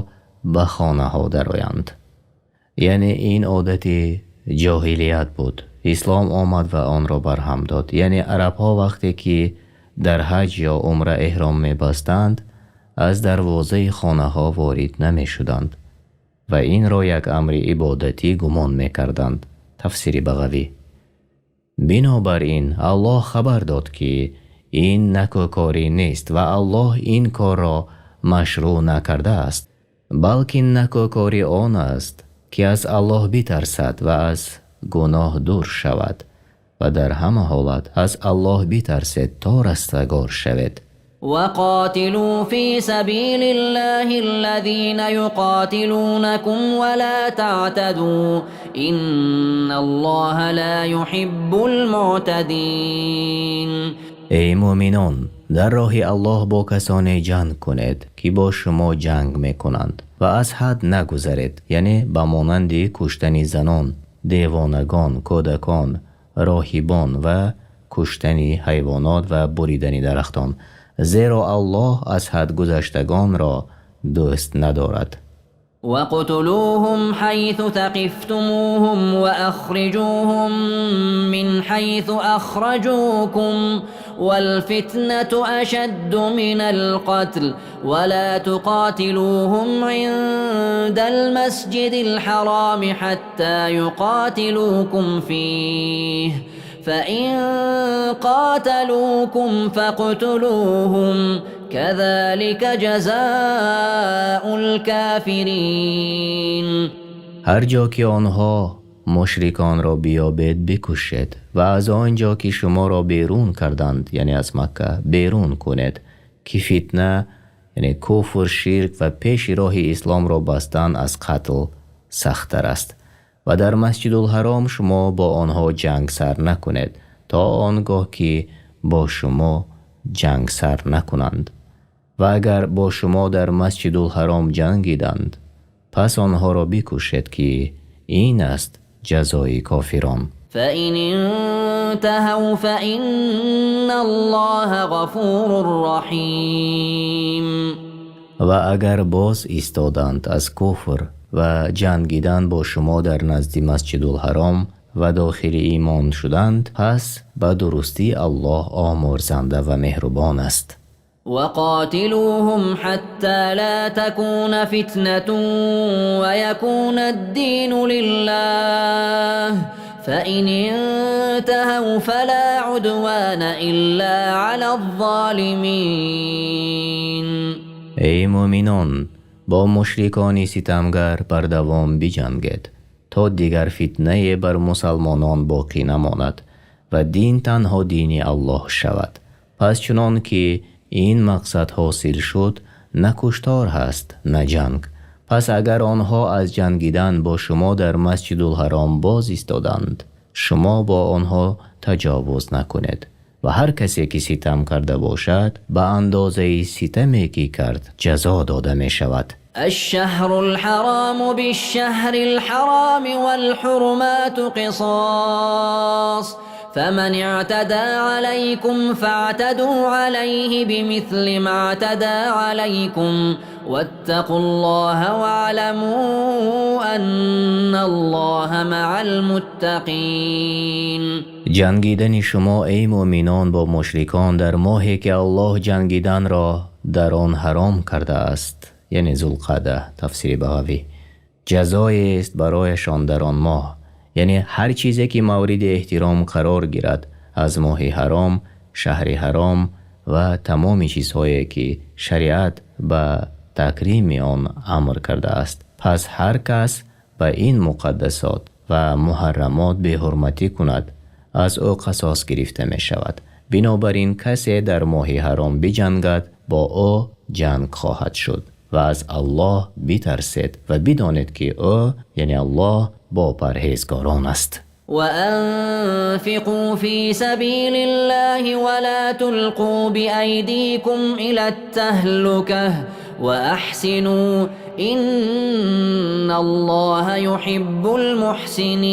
ба хонаҳо дароянд. Яъне ин одати ҷоҳилият буд. Ислом омад ва онро барҳам дод. Яъне арабҳо вақте ки дар ҳаҷ ё умра эҳром мебастанд, аз дарвозаи хонаҳо ворид намешуданд ва инро як амри ибодатӣ гумон мекарданд. Тафсири Бағавӣ. Бинобар ин Аллоҳ хабар дод, ки ин накӯкорӣ нест ва Аллоҳ ин корро машрӯъ накардааст, балки накӯкорӣ он аст, ки аз Аллоҳ битарсад ва аз гуноҳ дур шавад ва дар ҳама ҳолат аз Аллоҳ битарсед то растагор шавед. وقاتلوا في سبيل الله الذين يقاتلونكم ولا تعتدوا إن الله لا يحب المعتدين. Эй мӯъминон, дар роҳи Аллоҳ бо касоне ҷанг кунед, ки бо шумо ҷанг мекунанд, ва аз ҳад нагузаред, яъне ба монанди куштани занон, девонагон, кӯдакон, роҳибон ва куштани ҳайвонот ва буридани дарахтон, зеро Аллоҳ аз ҳад гузаштагонро дӯст надорад. واقتلوهم حيث ثقفتموهم وأخرجوهم من حيث أخرجوكم والفتنة أشد من القتل ولا تقاتلوهم عند المسجد الحرام حتى يقاتلوكم فيه فإن قاتلوكم فاقتلوهم كذلك جزاء الكافرين. Ҳар ҷо ки онҳо мушриконро биёбед, бикушед ва аз он ҷо ки шуморо берун карданд, яъне аз Макка берун кунед, ки фитна, яъне куфр, ширк ва пеши роҳи исломро бастан аз қатл сахттар аст, ва дар Масҷидулҳаром шумо бо онҳо ҷанг сар накунед то он гоҳ ки бо шумо ҷанг сар накунанд. Ва агар бо шумо дар Масҷидулҳаром ҷангиданд, пас онҳоро бикушед, ки ин аст ҷазои кофирон. فإن انتهوا فإن الله غفور رحيم. Ва агар боз истоданд аз куфр ва ҷангидан бо шумо дар назди Масҷидулҳаром ва дохили имон шуданд, пас ба дурустӣ Аллоҳ омурзанда ва меҳрубон аст. وقاتلوهم حتى لا تكون فتنة ويكون الدين لله فإن انتهوا فلا عدوان إلا على الظالمين. Эй мӯъминон, бо мушрикони ситамгар бардавом биҷангед, то дигар фитнае бар мусалмонон боқӣ намонад ва дин танҳо дини Аллоҳ шавад. Пас чунон ки ин мақсад ҳосил шуд, на куштор ҳаст, на ҷанг. Пас агар онҳо аз ҷангидан бо шумо дар Масҷидулҳаром боз истоданд, шумо бо онҳо таҷовуз накунед ва ҳар касе ки ситам карда бошад, ба андозаи ситаме ки кард ҷазо дода мешавад. الشهر الحرام بالشهر الحرام والحرمات قصاص فمن اعتدى عليكم فاعتدوا عليه بمثل ما اعتدى عليكم واتقوا الله واعلموا أن الله مع المتقين. Ҷангидани шумо, эй мӯъминон, бо мушрикон дар моҳе ки Аллоҳ ҷангиданро дар он ҳаром кардааст, яъне Зулқаъда, тафсири Бағавӣ, ҷазоест барояшон дар он моҳ, яъне ҳар чизе ки мавриди эҳтиром қарор гирад аз моҳи ҳаром, шаҳри ҳаром ва тамоми чизҳое ки шариат ба такрими он амр кардааст. Пас ҳар кас ба ин муқаддасот ва муҳаррамот беҳурматӣ кунад, аз ӯ қасос гирифта мешавад. Бинобар ин касе дар моҳи ҳаром биҷангад, бо ӯ ҷанг хоҳад шуд ва аз Аллоҳ битарсед ва бидонед, ки ӯ, яъне Аллоҳ, бо парҳезгорон аст. وأنفقوا في سبيل الله ولا تلقوا بأيديكم إلى التهلكة وأحسنوا إن الله يحب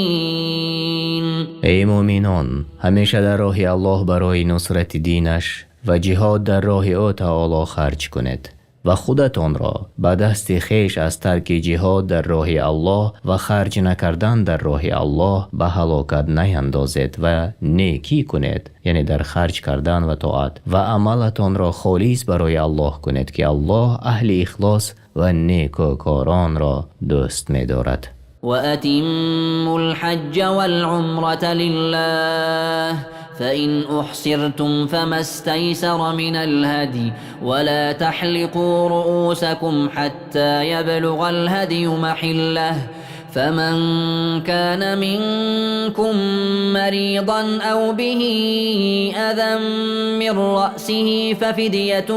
المحسنين. Эй мӯъминон, ҳамеша дар роҳи Аллоҳ барои нусрати динаш ва ҷиҳод дар роҳи ӯ таоло харҷ кунед ва худатонро ба дасти хеш аз тарки ҷиҳод дар роҳи Аллоҳ ва харҷ накардан дар роҳи Аллоҳ ба ҳалокат наяндозед ва некӣ кунед, яъне дар харҷ кардан ва тоат, ва амалатонро холис барои Аллоҳ кунед, ки Аллоҳ аҳли ихлос ва некӯкоронро дӯст медорад. وأتموا الحج والعمرة لله فإن أحصرتم فما استيسر من الهدي ولا تحلقوا رؤوسكم حتى يبلغ الهدي محله فمن كان منكم مريضا أو به أذى من رأسه ففدية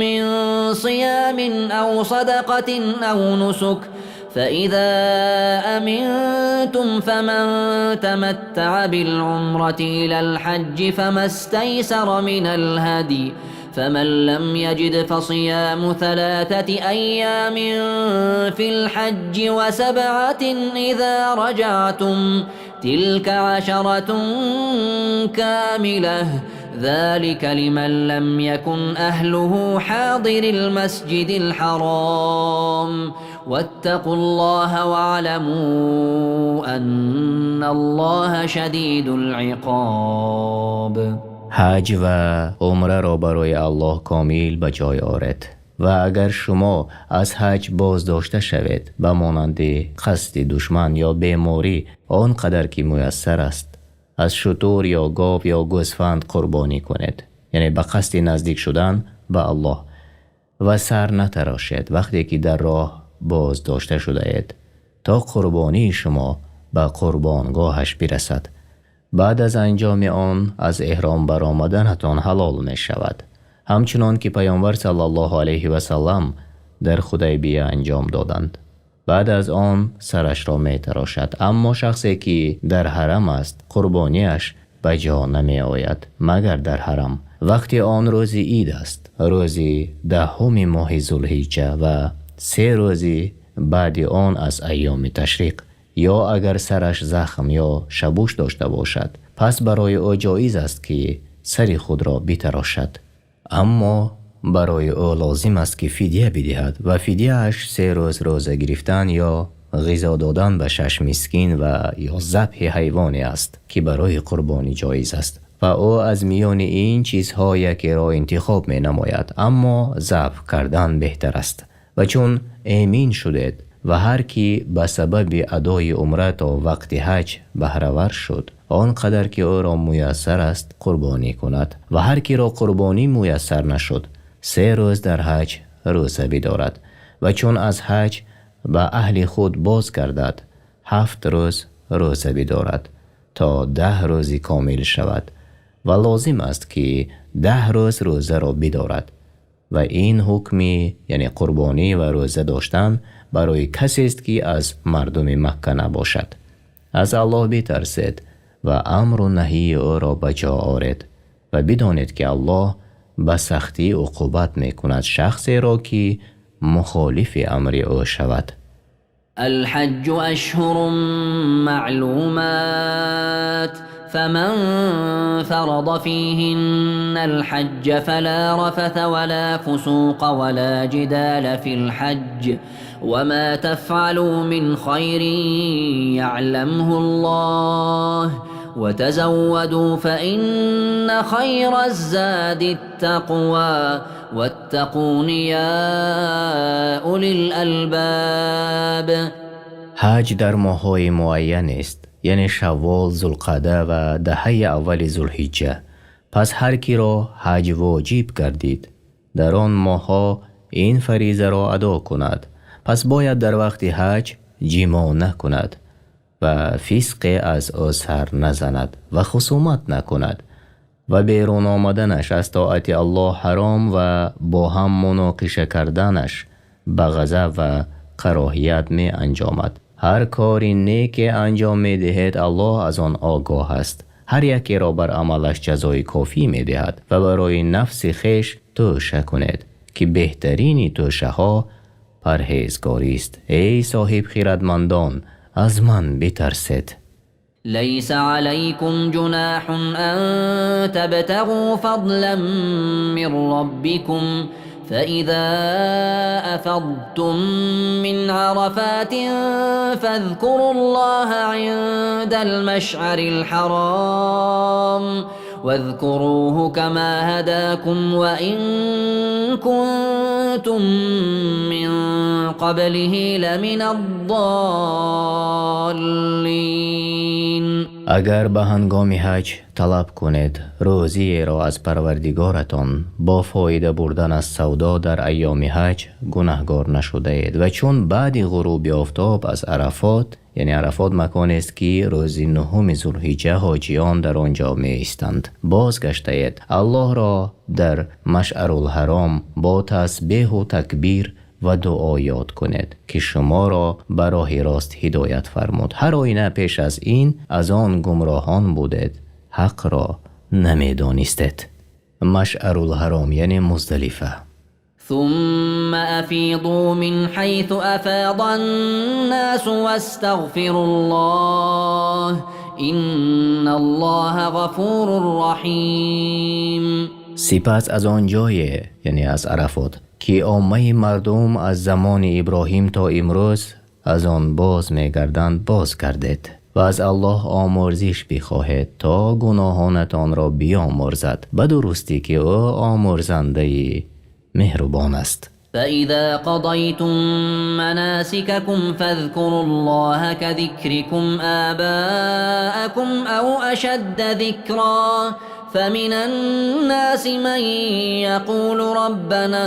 من صيام أو صدقة أو نسك فإذا أمنتم فمن تمتع بالعمرة إلى الحج فما استيسر من الهدي فمن لم يجد فصيام 3 أيام في الحج و7 إذا رجعتم تلك 10 كاملة ذلك لمن لم يكن أهله حاضر المسجد الحرام واتقوا الله واعلموا أن الله شديد العقاب. Ҳаҷ ва умраро барои Аллоҳ комил ба ҷой оред ва агар шумо аз ҳаҷ боздошта шавед, ба монанди қасди душман ё беморӣ, он қадар ки муяссар аст, аз шутур ё гов ё гӯсфанд қурбонӣ кунед, яъне ба қасди наздик шудан ба Аллоҳ, ва сар натарошед вақте ки дар роҳ боздошта шудаед, то қурбонии шумо ба қурбонгоҳаш бирасад. Баъд аз анҷоми он аз эҳром баромаданатон ҳалол мешавад, ҳамчунон ки Паёмбар саллаллоҳу алайҳи васаллам дар Худайбия анҷом доданд. Баъд аз он сарашро метарошад, аммо шахсе ки дар ҳарам аст, қурбониаш ба ҷо намеояд, магар дар ҳарам. Вақти он рӯзи ид аст, рӯзи даҳуми моҳи Зулҳиҷҷа ва се рӯзи баъди он аз айёми ташриқ. Ё агар сараш захм ё шабуш дошта бошад, пас барои ӯ ҷоиз аст, ки сари худро битарошад. Аммо барои ӯ лозим аст, ки фидя бидиҳад ва фидяаш се рӯз рӯза гирифтан ё ғизо додан ба шаш мискин ва ё забҳи ҳайвоне аст, ки барои қурбонӣ ҷоиз аст. Ва ӯ аз миёни ин чизҳо якеро интихоб менамояд, аммо забҳ кардан беҳтар аст. Ва чун эмин шудед ва ҳар ки ба сабаби адои умра то вақти ҳаҷ баҳравар шуд, он қадар ки ӯро муяссар аст қурбонӣ кунад. Ва ҳар киро қурбонӣ муяссар нашуд, се рӯз дар ҳаҷ рӯза бидорад ва чун аз ҳаҷ ба аҳли худ боз гардад, ҳафт рӯз рӯза бидорад то 10 рӯзи комил шавад ва лозим аст, ки 10 рӯз рӯзаро бидорад. Ва ин ҳукми, яъне қурбонӣ ва рӯза доштан, барои касест, ки аз мардуми Макка набошад. Аз Аллоҳ битарсед ва амру наҳии ӯро ба ҷо оред ва бидонед, ки Аллоҳ ба сахтӣ уқубат мекунад шахсеро, ки мухолифи амри ӯ шавад. الحج أشهر معلومات فمن فرض فيهن الحج فلا رفث ولا فسوق ولا جدال في الحج وما تفعلوا من خير يعلمه الله وتزودوا فإن خير الزاد التقوى واتقون يا أولي الألباب. Ҳаҷ дар моҳҳои муайян аст, яъне Шаввол, Зулқаъда ва даҳаи аввали Зулҳиҷҷа. Пас ҳар киро ҳаҷ воҷиб гардид, дар он моҳҳо ин фаризаро адо кунад, пас бояд дар вақти ҳаҷ ҷимоъ накунад ва фисқе аз ӯ сар назанад ва хусумат накунад ва берун омаданаш аз тоати Аллоҳ ҳаром ва бо ҳам муноқиша карданаш ба ғазаб ва кароҳият меанҷомад. Ҳар кори неке анҷом медиҳед, Аллоҳ аз он огоҳ аст. Ҳар якеро бар амалаш ҷазои кофӣ медиҳад ва барои нафси хеш тӯша кунед, ки беҳтарини тӯшаҳо парҳезгорист. Эй соҳибхирадмандон, аз ман битарсед. ليس عليكم جناح أن تبتغوا فضلا من ربكم فإذا أفضتم من عرفات فاذكروا الله عند المشعر الحرام واذكروه كما هداكم وإن كنتم من قبله لمن الضالين. Агар ба ҳангоми ҳаҷ талаб кунед рӯзиеро аз Парвардигоратон бо фоида бурдан аз савдо дар айёми ҳаҷ, гунаҳгор нашудаед. Ва чун баъди ғуруби офтоб аз Арафот, яъне Арафот маконест, ки рӯзи нуҳуми Зулҳиҷҷа ҳоҷиён дар он ҷо меистанд, бозгаштаед, Аллоҳро дар Машъарулҳаром бо тасбеҳу такбир ва дуо ёд кунед, ки шуморо ба роҳи рост ҳидоят фармуд. Ҳар оина пеш аз ин аз он гумроҳон будед, ҳақро намедонистед. Машъарулҳаром яъне Муздалифа. ثم أفيضوا من حيث أفاض الناس واستغفروا الله إن الله غفور رحيم. Сипас аз он ҷое, яъне аз Арафот, ки оммаи мардум аз замони Иброҳим то имрӯз аз он боз мегарданд, боз гардед ва аз Аллоҳ омӯрзиш бихоҳед, то гуноҳонатонро биомӯрзад. Ба дурустӣ, ки ӯ омӯрзандаи меҳрубон аст. فإذا قضيتم مناسككم فاذكروا الله كذكركم آباءكم أو أشد ذكرا فمن الناس من يقول ربنا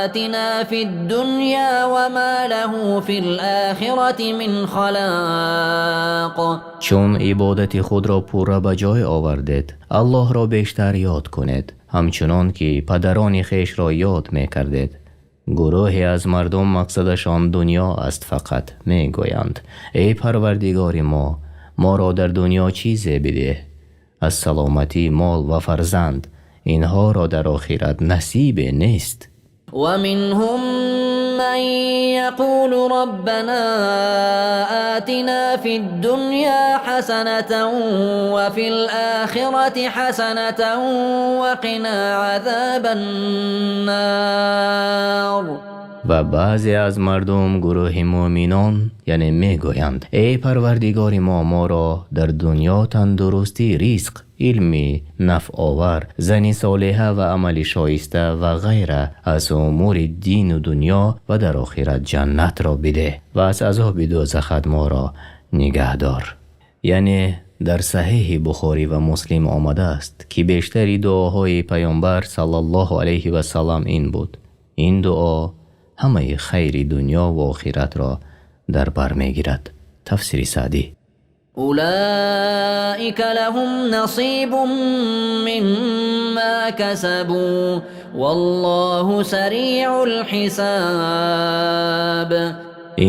آتنا في الدنيا وما له في الآخرة من خلاق. Чун ибодати худро пурра ба ҷой овардед, Аллоҳро бештар ёд кунед, ҳамчунон ки падарони хешро ёд мекардед. Гурӯҳе аз мардум мақсадашон дунё аст фақат, мегӯянд: эй Парвардигори мо, моро дар дунё чизе бидеҳ. Аз саломатӣ, мол ва фарзанд инҳоро дар охират насибе нест. Ва минҳум ман яқулу роббано отино фид-дунё ҳасанатан ва фил-охирати ҳасанатан ва қино азобан-нор. Ва баъзе аз мардум гурӯҳи мӯъминон, яъне мегӯянд: эй Парвардигори мо, моро дар дунё тандурустӣ, ризқ, илми нафъовар, зани солиҳа ва амали шоиста ва ғайра аз умури дину дунё ва дар охират ҷаннатро бидеҳ ва аз азоби дӯзах моро нигаҳ дор. Яъне дар Саҳеҳи Бухорӣ ва Муслим омадааст, ки бештари дуоҳои Паёмбар саллаллоҳу алайҳи васаллам ин буд. Ин дуо ҳамаи хайри дунё ва охиратро дар бар мегирад. Тафсири Саъдӣ. Улоика лаҳум насибун мимма касабу валлоҳу сариъул-ҳисоб.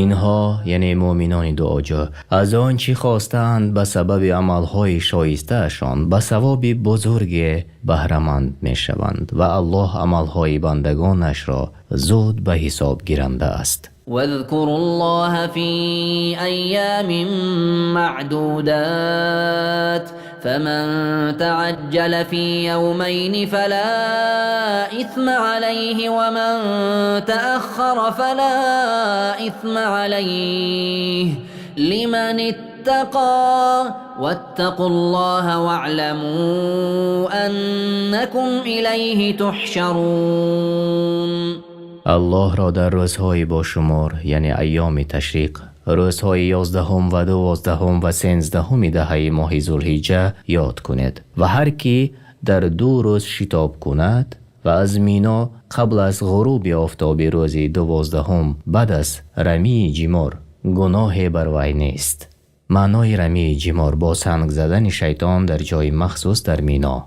Инҳо, яъне мӯъминони дуоҷӯ, аз он чи хостаанд ба сабаби аъмоли шоистаашон ба савоби бузурге баҳраманд мешаванд ва Аллоҳ аъмоли бандагонашро зуд ба ҳисоб гиранда аст. Вазкуруллоҳа фи айёмин маъдудот, фаман таъаҷҷала фи явмайни фало исма алайҳи ва ман тааххара фало исма алайҳи лиманиттақо, ваттақуллоҳа ваъламу аннакум илайҳи туҳшарун. Аллоҳро дар рӯзҳои бошумор, яъне айёми ташриқ, рӯзҳои 11 ва 12 ва 13 даҳаи моҳи Зулҳиҷҷа ёд кунед ва ҳар ки дар ду рӯз шитоб кунад ва аз Мино қабл аз ғуруби офтоби рӯзи 12 баъд аз рамии ҷимор гуноҳе бар вай нест. Маънои рамии ҷимор бо санг задани шайтон дар ҷои махсус дар Мино.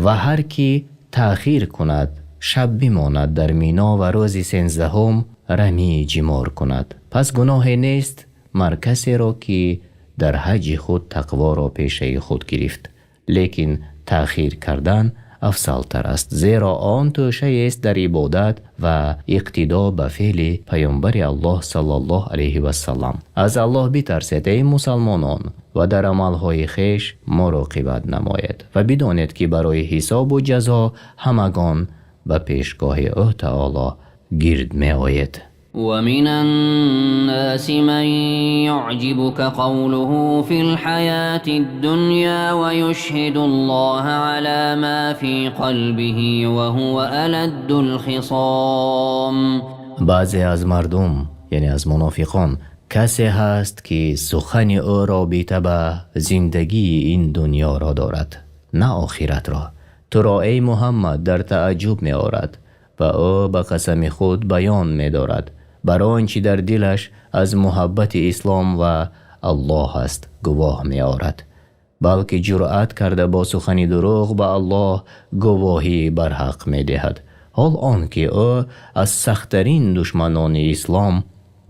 Ва ҳар ки таъхир кунад, шаб бимонад дар Мино ва рӯзи 13 рамии ҷимор кунад, пас гуноҳе нест мар касеро ки дар ҳаҷи худ тақворо пешаи худ гирифт. Лекин таъхир кардан афзалтар аст, зеро он тӯшаест дар ибодат ва иқтидо ба феъли Паёмбари Аллоҳ саллаллоҳу алайҳи васаллам. Аз Аллоҳ битарсед, эй мусалмонон, ва дар амалҳои хеш муроқибат намоед ва бидонед, ки барои ҳисобу ҷазо ҳамагон ба пешгоҳи ӯ таоло гирд меоед. Ва минан-носи ман юъҷибука қавлуҳу фил-ҳаётид-дунё ва юшҳидуллоҳа ало мо фи қалбиҳи ва ҳува аладдул-хисом. Баъзе аз мардум, яъне аз мунофиқон, касе ҳаст, ки сухани ӯ робита ба зиндагии ин дунёро дорад, на охиратро. Туро, эй Муҳаммад, дар таъаҷҷуб меорад ва ӯ ба қасами худ баён медорад бар он чи дар дилаш аз муҳаббати ислом ва Аллоҳ аст гувоҳ меорад, балки ҷуръат карда бо сухани дурӯғ ба Аллоҳ гувоҳии барҳақ медиҳад, ҳол он ки ӯ аз сахттарин душманони ислом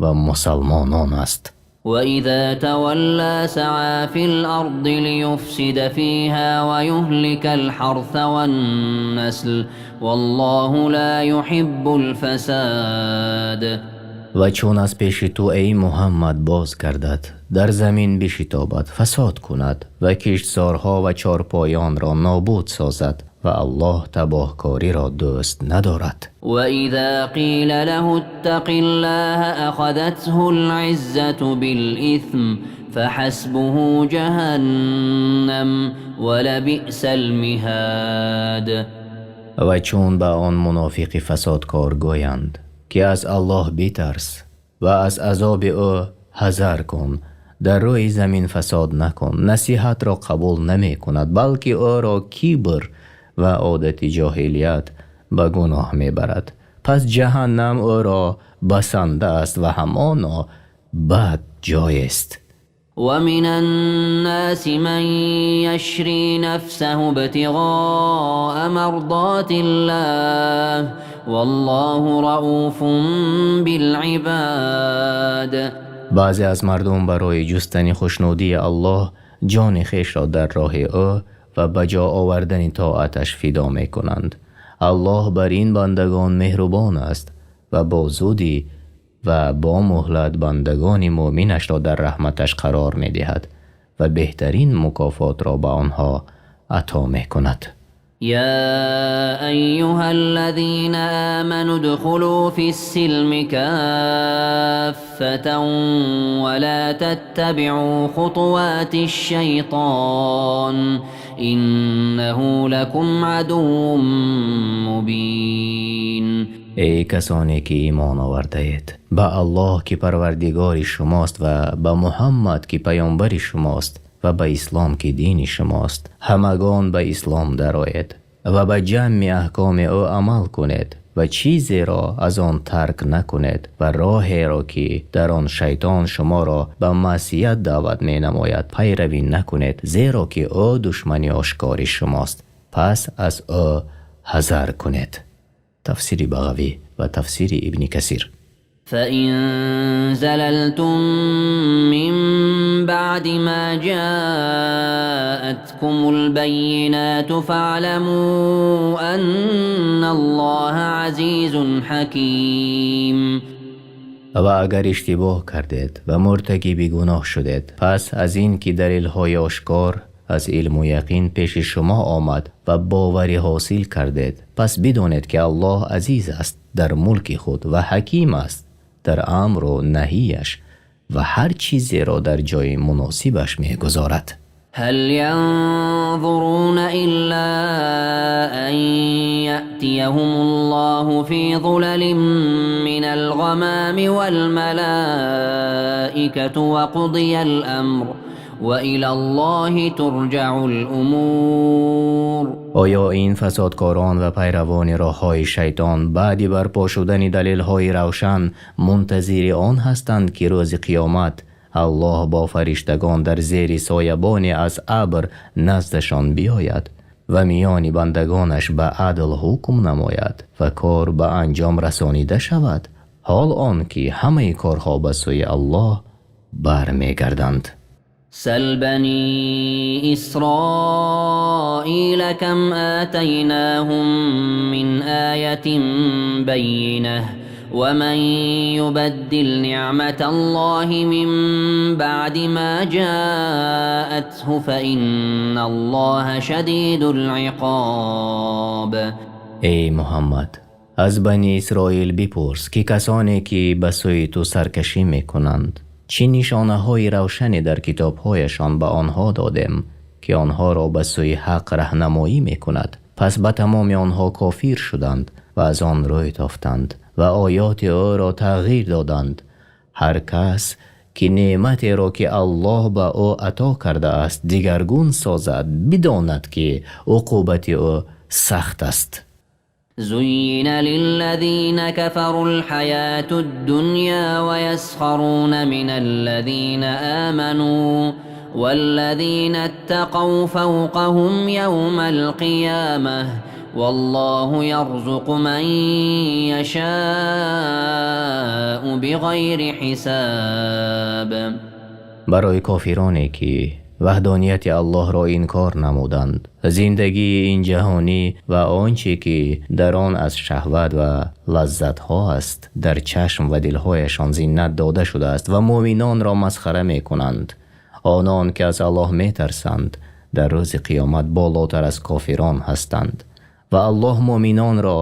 ва мусалмонон аст. Ва изо тавалло саъо фил-арзи лиюфсида фиҳо ва юҳликал-ҳарса ван-насла валлоҳу ло юҳиббул-фасод. Ва чун аз пеши ту, эй Муҳаммад, боз гардад, дар замин бишитобад, фасод кунад ва киштзорҳо ва чорпоёнро нобуд созад ва Аллоҳ табоҳкориро дӯст надорад. Ва изо қила лаҳу иттақиллоҳа ахазатҳул-иззату бил-исм фаҳасбуҳу ҷаҳаннам ва лабиъсал-миҳод. Ва чун ба он мунофиқи фасодкор гӯянд, ки аз Аллоҳ битарс ва аз азоби ӯ ҳазар кун, дар рӯи замин фасод накун, насиҳатро қабул намекунад, балки ӯро кибр ва одати ҷоҳилият ба гуноҳ мебарад. Пас ҷаҳаннам ӯро басанда аст ва ҳамоно бад ҷоест. Ва минан-носи ман яшри нафсаҳу ибтиғоа мардотиллоҳ валлоҳу рауфун бил-ибод. Баъзе аз мардум барои ҷустани хушнудии Аллоҳ ҷони хешро дар роҳи ӯ ва ба ҷо овардани тоаташ фидо мекунанд. Аллоҳ бар ин бандагон меҳрубон аст ва бо зудӣ ва бо муҳлат бандагони мӯъминашро дар раҳматаш қарор медиҳад ва беҳтарин мукофотро ба онҳо ато мекунад. يا أيها الذين آمنوا ادخلوا في السلم كافة ولا تتبعوا خطوات الشيطان إنه لكم عدو مبين. Эй касоне ки имон овардаед, ба Аллоҳ ки Парвардигори шумост ва ба Муҳаммад ки паёмбари шумост ва ба ислом ки дини шумост, ҳамагон ба ислом дароед ва ба ҷамъи аҳкоми ӯ амал кунед ва чизеро аз он тарк накунед ва роҳеро ки дар он шайтон шуморо ба маъсият даъват менамояд пайравӣ накунед, зеро ки ӯ душмани ошкори шумост, пас аз ӯ ҳазар кунед. Тафсири Бағавӣ ва тафсири Ибни Касир. فإن زللتم من بعد ما جاءتكم البينات فاعلموا أن الله عزيز حكيم. Ва агар иштибоҳ кардед ва муртакиби гуноҳ шудед, пас аз ин ки далелҳои ошкор аз илму яқин пеши шумо омад ва боварӣ ҳосил кардед, пас бидонед ки Аллоҳ азиз аст дар мулки худ ва ҳаким аст дар амру наҳияш ва ҳар чизеро дар ҷои муносибаш мегузорад. هل ينظرون إلا أن يأتيهم الله في ظلل من الغمام والملائكة وقضي الأمر وإلى الله ترجع الأمور. Оё ин фасодкорон ва пайравони роҳҳои шайтон баъди барпо шудани далелҳои равшан мунтазири он ҳастанд, ки рӯзи қиёмат Аллоҳ бо фариштагон дар зери соябоне аз абр наздашон биёяд ва миёни бандагонаш ба адл ҳукм намояд ва кор ба анҷом расонида шавад, ҳол он ки ҳамаи корҳо ба сӯи Аллоҳ бармегарданд. سل بني إسرائيل كم آتيناهم من آية بينة ومن يبدل نعمة الله من بعد ما جاءته فإن الله شديد العقاب. Эй Муҳаммад, аз Бани Исроил бипурс, ки касоне ки ба сӯи ту саркашӣ мекунанд, чӣ нишонаҳои равшане дар китобҳояшон ба онҳо додем, ки онҳоро ба сӯи ҳақ раҳнамоӣ мекунад. Пас ба тамоми онҳо кофир шуданд ва аз он рӯй тофтанд ва оёти ӯро тағйир доданд. Ҳар кас ки неъматеро ки Аллоҳ ба ӯ ато кардааст дигаргун созад, бидонад ки уқубати ӯ сахт аст. زين للذين كفروا الحياة الدنيا ويسخرون من الذين آمنوا والذين اتقوا فوقهم يوم القيامة والله يرزق من يشاء بغير حساب. Барои кофироне ки ваҳдонияти Аллоҳро инкор намуданд, зиндагии ин ҷаҳонӣ ва он чӣ ки дар он аз шаҳват ва лаззатҳо аст дар чашм ва дилҳояшон зинат дода шудааст ва мӯъминонро масхара мекунанд. Онон ки аз Аллоҳ метарсанд, дар рӯзи қиёмат болотар аз кофирон ҳастанд ва Аллоҳ мӯъминонро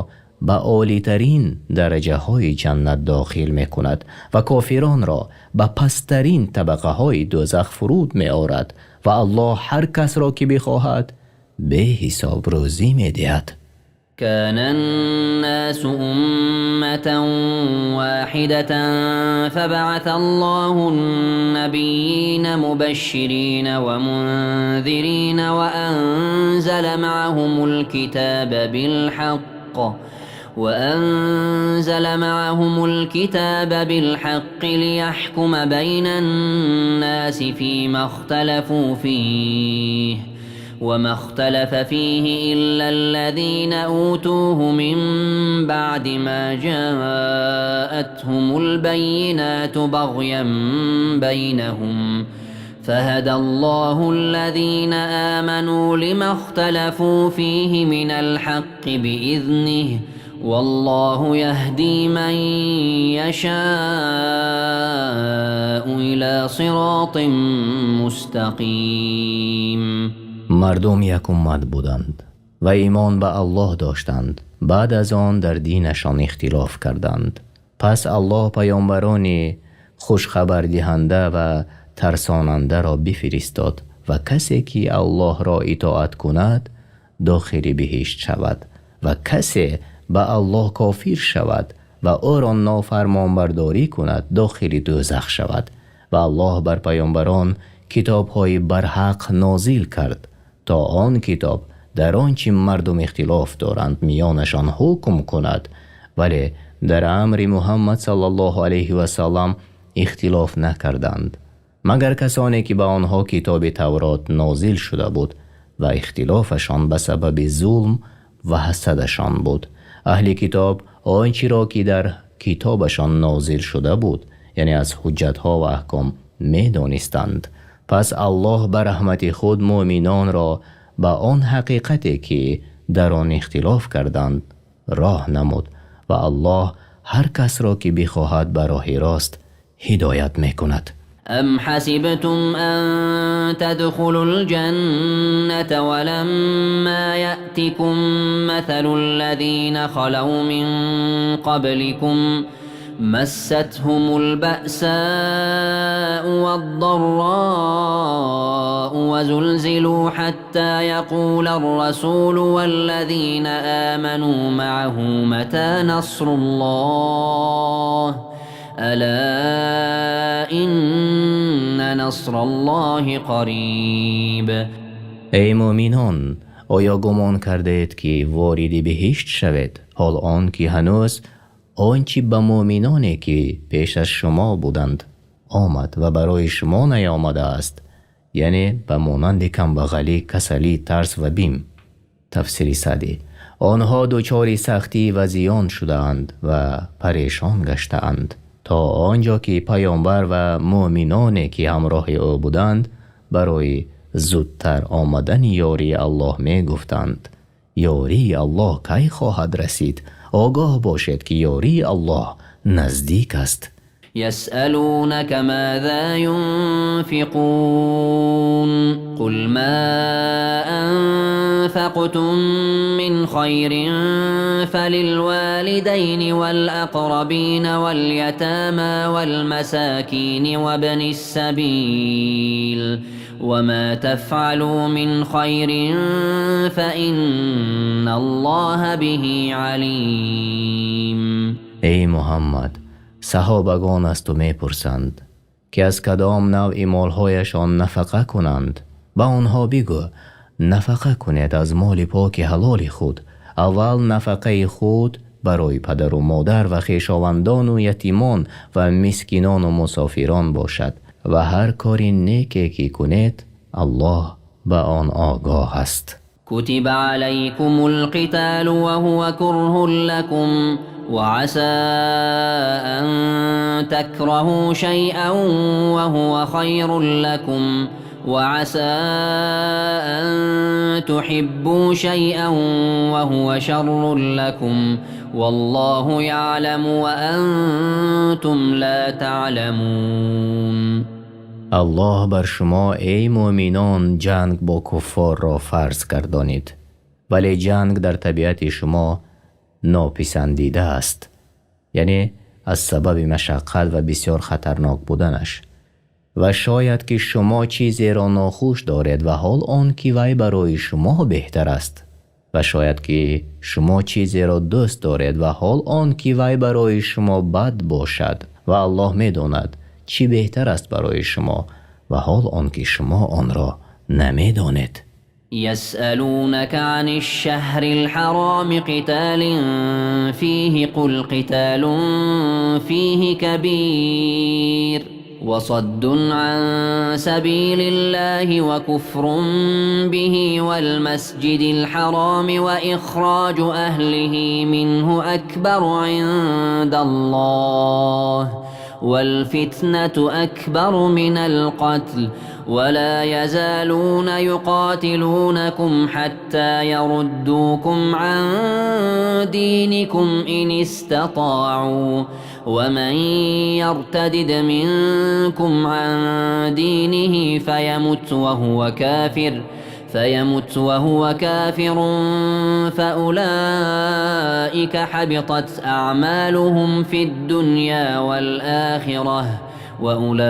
ба олитарин дараҷаҳои ҷаннат дохил мекунад ва кофиронро ба пасттарин табақаҳои дӯзах фуруд меорад ва Аллоҳ ҳар касро ки бихоҳад беҳисоб рӯзӣ медиҳад. كان الناس أمة واحدة فبعث الله النبيين مبشرين ومنذرين وأنزل معهم الكتاب بالحق ليحكم بين الناس فيما اختلفوا فيه وما اختلف فيه إلا الذين أوتوه من بعد ما جاءتهم البينات بغيا بينهم. فهدى الله الذين آمنوا لما اختلفوا فيه من الحق بإذنه والله يهدي من يشاء إلى صراط مستقيم. Мардум як уммат буданд ва имон ба Аллоҳ доштанд. Баъд аз он дар динашон ихтилоф карданд. Пас Аллоҳ паёмбарони хушхабардиҳанда ва тарсонандаро бифиристод ва касе ки Аллоҳро итоат кунад, дохили биҳишт шавад ва касе ба Аллоҳ кофир шавад ва ӯро нофармонбардорӣ кунад, дохили дӯзах шавад. Ва Аллоҳ бар паёмбарон китобҳои барҳақ нозил кард, то он китоб дар он чи мардум ихтилоф доранд миёнашон ҳукм кунад, вале дар амри Муҳаммад саллаллоҳу алайҳи васаллам ихтилоф накарданд, магар касоне ки ба онҳо китоби Таврот нозил шуда буд ва ихтилофашон ба сабаби зулм ва ҳасадашон буд. Аҳли китоб он чиро ки дар китобашон нозил шуда буд, яъне аз ҳуҷҷатҳо ва аҳком, медонистанд. Пас Аллоҳ ба раҳмати худ мӯъминонро ба он ҳақиқате ки дар он ихтилоф карданд роҳ намуд ва Аллоҳ ҳар касро ки бихоҳад ба роҳи рост ҳидоят мекунад. أم حسبتم أن تدخلوا الجنة ولما يأتكم مثل الذين خلوا من قبلكم مستهم البأساء والضراء وزلزلوا حتى يقول الرسول والذين آمنوا معه متى نصر الله ألا إن نصر الله قريب. Эй мӯъминон, оё гумон кардаед, ки вориди биҳишт шавед, ҳол он ки ҳанӯз он чи ба мӯъминоне ки пеш аз шумо буданд омад ва барои шумо наомадааст, яъне ба монанди камбағалӣ, касалӣ, тарс ва бим? Тафсири Саъдӣ. Онҳо дучори сахтӣ ва зиён шудаанд ва парешон гаштаанд, то он ҷо ки паёмбар ва мӯъминоне ки ҳамроҳи ӯ буданд барои зудтар омадани ёрии Аллоҳ мегуфтанд: ёрии Аллоҳ кай хоҳад расид? Огоҳ бошед, ки ёрии Аллоҳ наздик аст. يسألونك ماذا ينفقون قل ما أنفقتم من خير فللوالدين والأقربين واليتامى والمساكين وابن السبيل وما تفعلوا من خير فإن الله به عليم. Эй Муҳаммад, саҳобагон аз ту мепурсанд, ки аз кадом навъи молҳояшон нафақа кунанд. Ба онҳо бигӯ: нафақа кунед аз моли поки ҳалоли худ. Аввал нафақаи худ барои падару модар ва хешовандону ятимон ва мискинону мусофирон бошад ва ҳар кори неке ки кунед, Аллоҳ ба он огоҳ аст. كتب عليكم القتال وهو كره لكم وعسى أن تكرهوا شيئا وهو خير لكم وعسى أن تحبوا شيئا وهو شر لكم والله يعلم وأنتم لا تعلمون. Аллоҳ бар шумо, эй мӯъминон, ҷанг бо куффорро фарз гардонид, вале ҷанг дар табиати шумо нописандида аст, яъне аз сабаби машаққат ва бисёр хатарнок буданаш. Ва шояд ки шумо чизеро нохуш доред ва ҳол он ки вай барои шумо беҳтар аст, ва шояд ки шумо чизеро дӯст доред ва ҳол он ки вай барои шумо бад бошад. Ва Аллоҳ медонад, чӣ беҳтар аст барои шумо, ва ҳол он ки шумо онро намедонед. يسألونك عن الشهر الحرام قتال فيه قل قتال فيه كبير وصد عن سبيل الله وكفر به والمسجد الحرام وإخراج أهله منه أكبر عند الله. والفتنة أكبر من القتل ولا يزالون يقاتلونكم حتى يردوكم عن دينكم إن استطاعوا ومن يرتدد منكم عن دينه فيمت وهو كافر فأولئك حبطت أعمالهم في الدنيا والآخرة وأولئك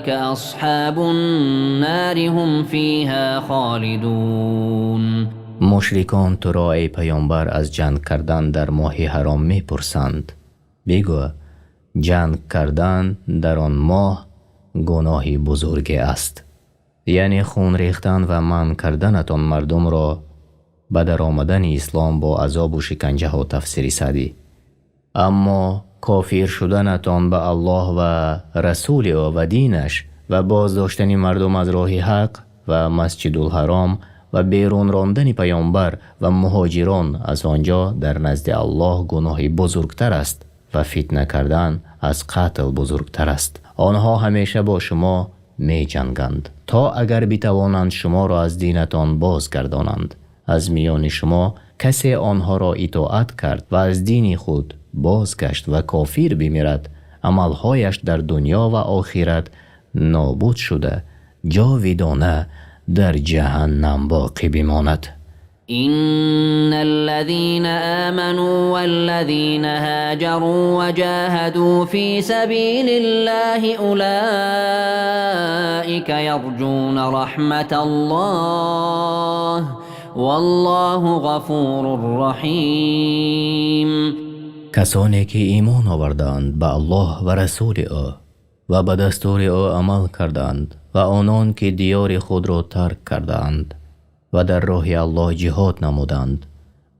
أصحاب النار هم فيها خالدون. Мушрикон туро, эй паёмбар, аз ҷанг кардан дар моҳи ҳаром мепурсанд. Бигӯ: ҷанг кардан дар он моҳ гуноҳи бузурге аст, яъне хун рехтан ва манъ карданатон мардумро ба даромадани ислом бо азобу шиканҷаҳо. Тафсири Саъдӣ. Аммо кофир шуданатон ба Аллоҳ ва расули ӯ ва динаш ва боздоштани мардум аз роҳи ҳақ ва Масҷидулҳаром ва берун рондани паёмбар ва муҳоҷирон аз он ҷо дар назди Аллоҳ гуноҳи бузургтар аст ва фитна кардан аз қатл бузургтар аст. Онҳо ҳамеша бо шумо меҷанганд, то агар битавонанд, шуморо аз динатон бозгардонанд. Аз миёни шумо касе онҳоро итоат кард ва аз дини худ бозгашт ва кофир бимирад, амалҳояш дар дунё ва охират нобуд шуда, ҷовидона дар ҷаҳаннам боқӣ бимонад. إن الذين آمنوا والذين هاجروا وجاهدوا في سبيل الله أولئك يرجون رحمة الله والله غفور رحيم. Касоне ки имон овардаанд ба Аллоҳ ва расули ӯ ва ба дастури ӯ амал кардаанд ва онон ки диёри худро тарк кардаанд ва дар роҳи Аллоҳ ҷиҳод намуданд,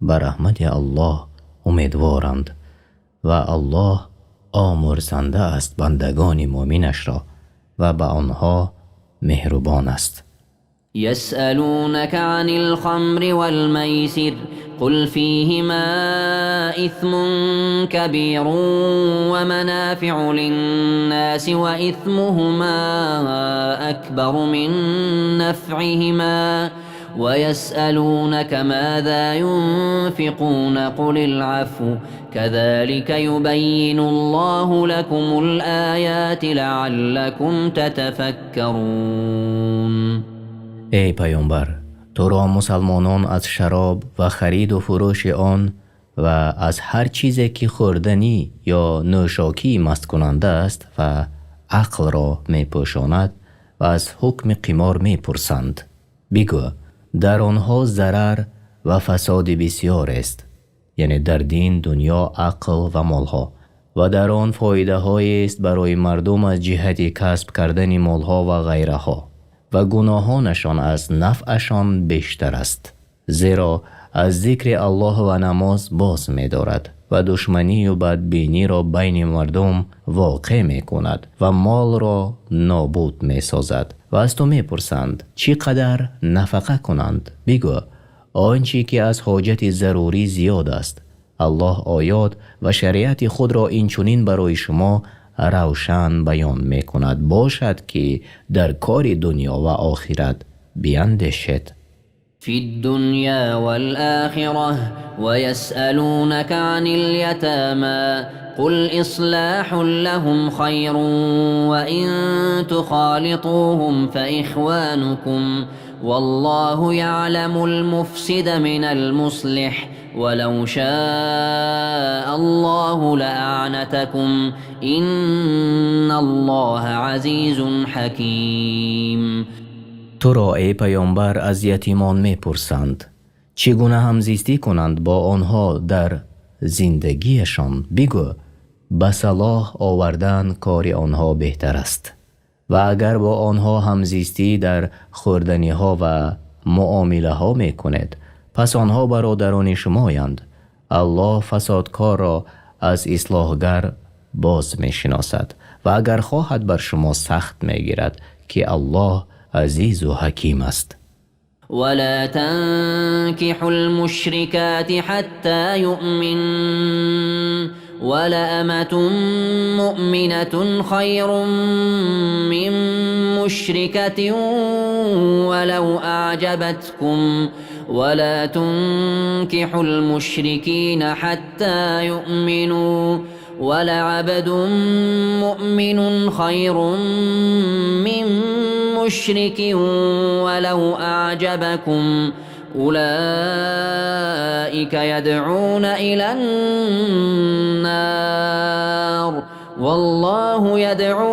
ба раҳмати Аллоҳ умедворанд ва Аллоҳ омӯрзанда аст бандагони муъминашро ва ба онҳо меҳрубон аст. يسألونك عن الخمر والميسر قل فيهما إثم كبير ومنافع للناس وإثمهما أكبر من نفعهما ويسألونك ماذا ينفقون قل العفو كذلك يبين الله لكم الآيات لعلكم تتفكرون. Эй паёмбар, туро мусалмонон аз шароб ва хариду фурӯши он ва аз ҳар чизе ки хӯрданӣ ё нӯшокии масткунанда аст ва ақлро мепӯшонад ва аз ҳукми қимор мепурсанд. Бигӯ: дар онҳо зарар ва фасоди бисёрест, яъне дар дин, дунё, ақл ва молҳо, ва дар он фоидаҳоест барои мардум аз ҷиҳати касб кардани молҳо ва ғайраҳо, ва гуноҳонашон аз нафъашон бештар аст, зеро аз зикри Аллоҳ ва намоз боз медорад ва душманию бадбиниро байни мардум воқеъ мекунад ва молро нобуд месозад. Ва аз ту мепурсанд, чӣ қадар нафақа кунанд. Бигӯ: он чӣ ки аз ҳоҷати зарурӣ зиёд аст. Аллоҳ оёт ва шариати худро инчунин барои шумо равшан баён мекунад, бошад ки дар кори дунё ва охират биандешед. في الدنيا والآخرة. ويسألونك عن اليتامى قل إصلاح لهم خير وإن تخالطوهم فإخوانكم والله يعلم المفسد من المصلح ولو شاء الله لأعنتكم إن الله عزيز حكيم. Туро, эй паёмбар, аз ятимон мепурсанд, чӣ гуна ҳамзистӣ кунанд бо онҳо дар зиндагиашон. Бигӯ: ба салоҳ овардан кори онҳо беҳтар аст ва агар бо онҳо ҳамзистӣ дар хӯрданиҳо ва муомилаҳо мекунед, пас онҳо бародарони шумоянд. Аллоҳ фасодкорро аз ислоҳгар боз мешиносад ва агар хоҳад, бар шумо сахт мегирад, ки Аллоҳ азизу ҳаким аст. ولا تنكحوا المشركات حتى يؤمن. ولأمة مؤمنة خير من مشركة ولو أعجبتكم ولا تنكحوا المشركين حتى يؤمنوا ولعبد مؤمن خير من مشرك ولو أعجبكم أولئك يدعون إلى النار والله يدعو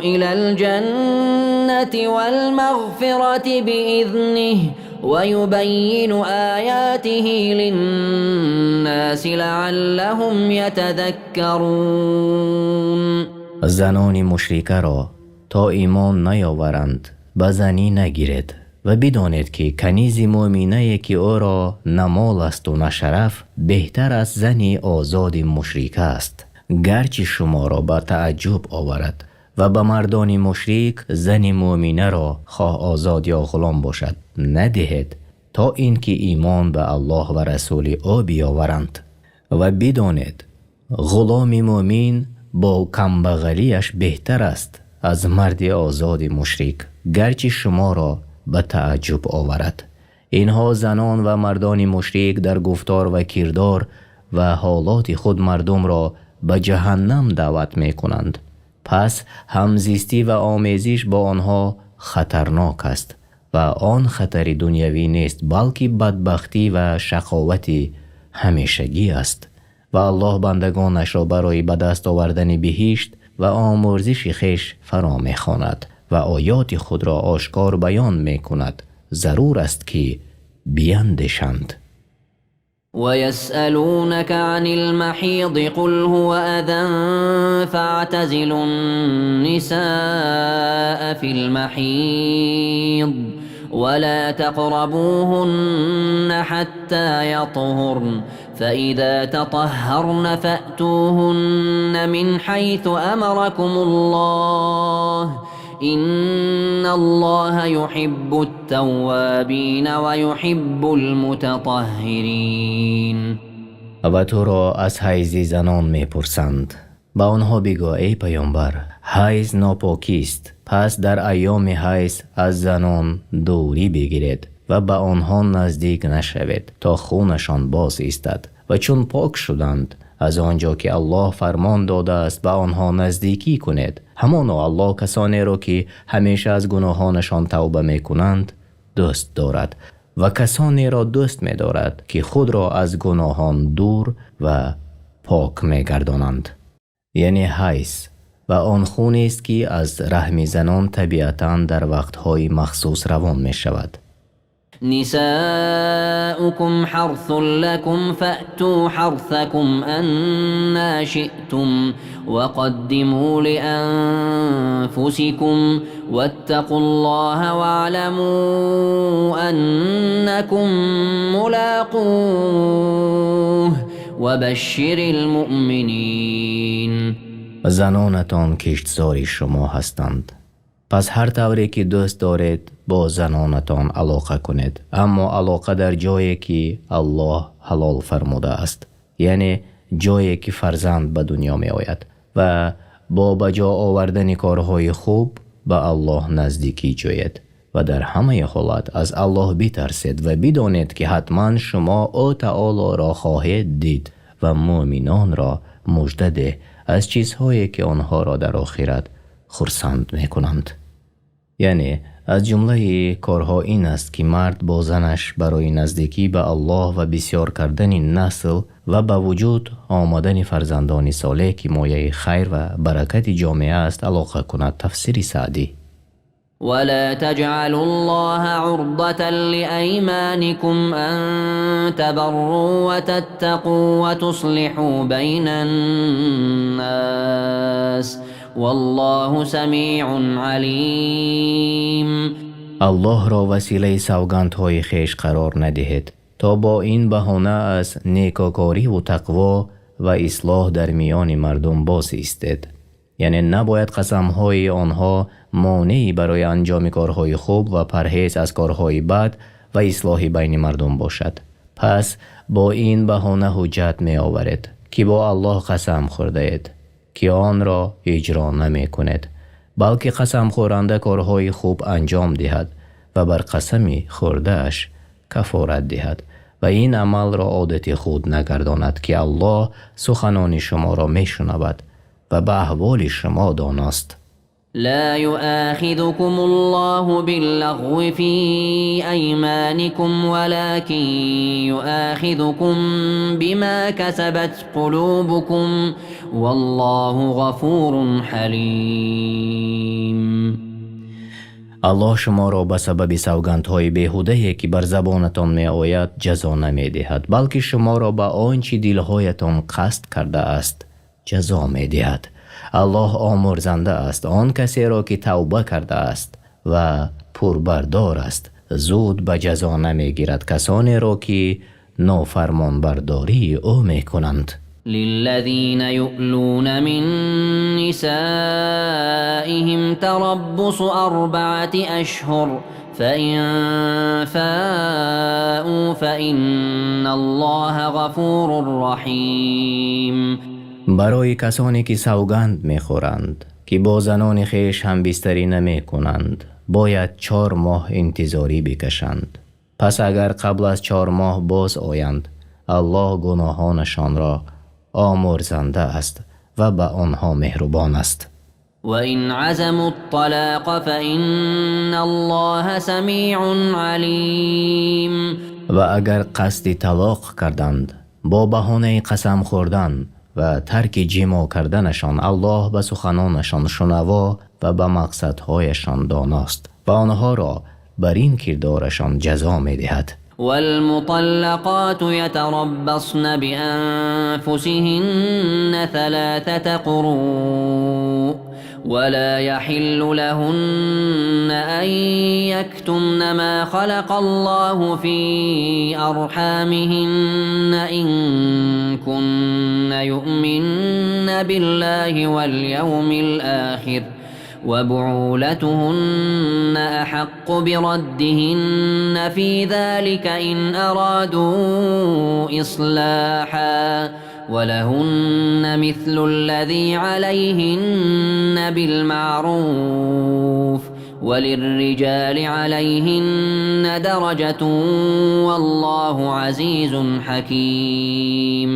إلى الجنة والمغفرة بإذنه ويبين آياته للناس لعلهم يتذكرون. Занони мушрикаро то имон наёваранд, ба занӣ нагиред ва бидонед, ки канизи мӯминае, ки ӯро на мол асту на шараф, беҳтар аз зани озоди мушрика аст, гарчи шуморо ба тааҷҷуб оварад. Ва ба мардони мушрик зани мӯминаро, хоҳ озод ё ғулом бошад, надиҳед, то ин ки имон ба Аллоҳ ва расули ӯ биёваранд. Ва бидонед, ғуломи мӯмин бо камбағалиаш беҳтар аст аз марди озоди мушрик, гарчи шуморо ба тааҷҷуб оварад. Инҳо, занон ва мардони мушрик, дар гуфтор ва кирдор ва ҳолоти худ мардумро ба ҷаҳаннам даъват мекунанд. Пас ҳамзистӣ ва омезиш бо онҳо хатарнок аст ва он хатари дунявӣ нест, балки бадбахтӣ ва шақовати ҳамешагӣ аст. Ва Аллоҳ бандагонашро барои ба даст овардани биҳишт ва омӯрзиши хеш фаро мехонад ва оёти худро ошкор баён мекунад. Зарур аст, ки биандешанд. ويسألونك عن المحيض قل هو أذى فاعتزلوا النساء في المحيض ولا تقربوهن حتى يطهرن، فإذا تطهرن فأتوهن من حيث أمركم الله، إن الله يحب التوابين ويحب المتطهرين. Ва туро аз ҳайзи занон мепурсанд. Ба онҳо бигӯ, эй паёмбар: ҳайз нопокист, пас дар айёми ҳайз аз занон дурӣ бигиред ва ба онҳо наздик нашавед, то хунашон боз истад, ва чун пок шуданд, аз он ҷо ки Аллоҳ фармон додааст, ба онҳо наздикӣ кунед. Ҳамоно Аллоҳ касонеро, ки ҳамеша аз гуноҳонашон тавба мекунанд, дӯст дорад ва касонеро дӯст медорад, ки худро аз гуноҳон дур ва пок мегардонанд. Яъне ҳайз ва он хунест, ки аз раҳми занон табиатан дар вақтҳои махсус равон мешавад. نساؤكم حرث لكم فأتوا حرثكم أنا شئتم وقدموا لأنفسكم واتقوا الله واعلموا أنكم ملاقوه وبشر المؤمنين. Занонатон киштзори шумо ҳастанд, пас ҳар тавре ки дӯст доред, бо занонатон алоқа кунед, аммо алоқа дар ҷое ки Аллоҳ ҳалол фармудааст, яъне ҷое ки фарзанд ба дунё меояд, ва бо ба ҷо овардани корҳои хуб ба Аллоҳ наздикӣ ҷӯед ва дар ҳамаи ҳолат аз Аллоҳ битарсед ва бидонед, ки ҳатман шумо Ӯ таолоро хоҳед дид. Ва мӯъминонро мужда деҳ аз чизҳое, ки онҳоро дар охират хурсанд мекунанд. Яъне аз ҷумлаи корҳо ин аст, ки мард бо занаш барои наздикӣ ба Аллоҳ ва бисёр кардани насл ва ба вуҷуд омадани фарзандони солеҳ, ки мояи хайр ва баракати ҷомеа аст, алоқа кунад. Тафсири Саъдӣ. ولا تجعلوا الله عرضة لأيمانكم أن تبروا وتتقوا وتصلحوا بين الناس والله سميع عليم. Аллоҳро василаи савгандҳои хеш қарор надиҳед, то бо ин баҳона аз некокориву тақво ва ислоҳ дар миёни мардум боз истед. Яъне набояд қасамҳои онҳо монеъе барои анҷоми корҳои хуб ва парҳез аз корҳои бад ва ислоҳи байни мардум бошад. Пас бо ин баҳона ҳуҷҷат меоваред, Ки бо Аллоҳ қасам хӯрдаед, ки онро иҷро намекунед, балки қасамхӯранда корҳои хуб анҷом диҳад ва бар қасами хӯрдааш каффора диҳад ва ин амалро одати худ нагардонад, ки Аллоҳ суханони шуморо мешунавад ва ба аҳволи шумо доност. لا يؤاخذكم الله باللغو في أيمانكم ولكن يؤاخذكم بما كسبت قلوبكم والله غفور حليم. Аллоҳ шуморо ба сабаби савгандҳои беҳудае, ки бар забонатон меояд, ҷазо намедиҳад, балки шуморо ба он чи дилҳоятон қасд кардааст ҷазо медиҳад. Аллоҳ омурзанда аст. Он касеро, ки тавба кардааст ва пурбардор аст, зуд ба ҷазо намегирад касонеро, ки нофармонбардории ӯ мекунанд. للذين يؤلون من نسائهم تربص 4 أشهر فإن فاءوا فإن الله غفور رحيم. Барои касоне, ки савганд мехӯранд, ки бо занони хеш ҳамбистарӣ намекунанд, бояд 4 моҳ интизорӣ бикашанд. Пас агар қабл аз 4 моҳ боз оянд, Аллоҳ гуноҳонашонро омурзанда аст ва ба онҳо меҳрубон аст. وإن عزموا الطلاق فإن الله سميع عليم. Ва агар қасди талоқ карданд бо баҳонаи қасам хӯрдан ва тарки ҷимоъ карданашон, Аллоҳ ба суханонашон шунаво ва ба мақсадҳояшон доност ва онҳоро бар ин кирдорашон ҷазо медиҳад. والمطلقات يتربصن بأنفسهن 3 قروء ولا يحل لهن أن يكتمن ما خلق الله في أرحامهن إن كن يؤمن بالله واليوم الآخر وبعولتهن أحق بردهن في ذلك إن أرادوا إصلاحا ولهن مثل الذي عليهن بالمعروف وللرجال عليهن درجة والله عزيز حكيم.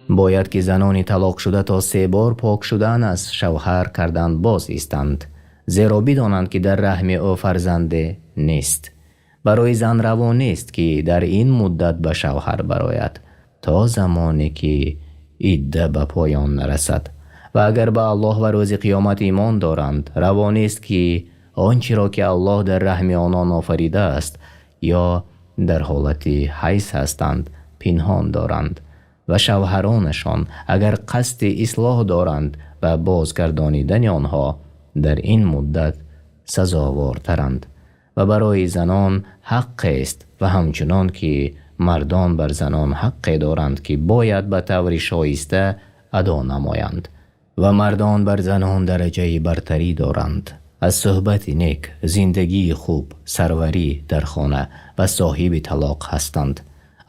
Бояд ки занони талоқ шуда то 3 бор пок шудан аз шавҳар кардан боз истанд, зеро бидонанд, ки дар раҳми ӯ фарзанде нест. Барои зан раво нест, ки дар ин муддат ба шавҳар барояд то замоне ки идда ба поён нарасад. Ва агар ба Аллоҳ ва рӯзи қиёмат имон доранд, раво нест, ки он чиро, ки Аллоҳ дар раҳми онон офаридааст ё дар ҳолати ҳайз ҳастанд, пинҳон доранд ва шавҳаронашон агар қасди ислоҳ доранд ва бозгардонидани онҳо дар ин муддат сазовортаранд. Ва барои занон ҳаққест ва ҳамчунон ки мардон бар занон ҳаққе доранд, ки бояд ба таври шоиста адо намоянд ва мардон бар занон дараҷаи бартарӣ доранд. Аз суҳбати нек, зиндагии хуб, сарварӣ дар хона ва соҳиби талоқ ҳастанд.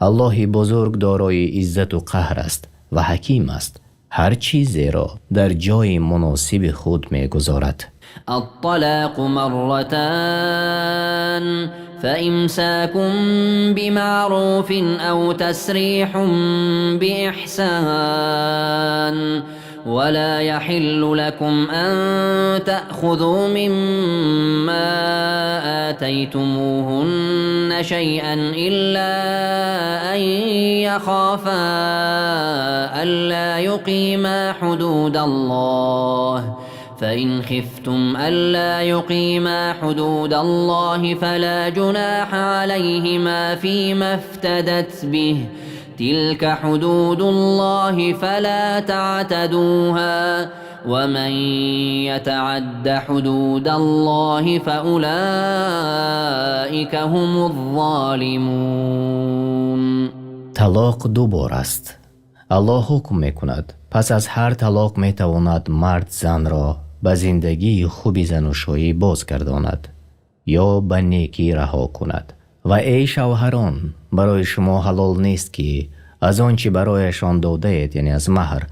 Аллоҳи бузург дорои иззату қаҳр аст ва ҳаким аст. Ҳар чизеро дар ҷои муносиби худ мегузорад. الطلاق مرتان فإمساك بمعروف أو تسريح بإحسان ولا يحل لكم أن تأخذوا مما آتيتموهن شيئا إلا أن يخافا ألا يقيما حدود الله فإن خفتم ألا يقيما حدود الله فلا جناح عليهما فيما افتدت به تلك حدود الله فلا تعتدوها ومن يتعد حدود الله فأولئك هم الظالمون. Талоқ ду бор аст. Аллоҳ ҳукм мекунад. Пас аз ҳар талоқ метавонад мард занро ба зиндагии хуби занушоӣ бозгардонад ё ба некӣ раҳо кунад. Ва эй шавҳарон, барои шумо ҳалол нест, ки аз он чӣ барояшон додаед, яъне аз маҳр,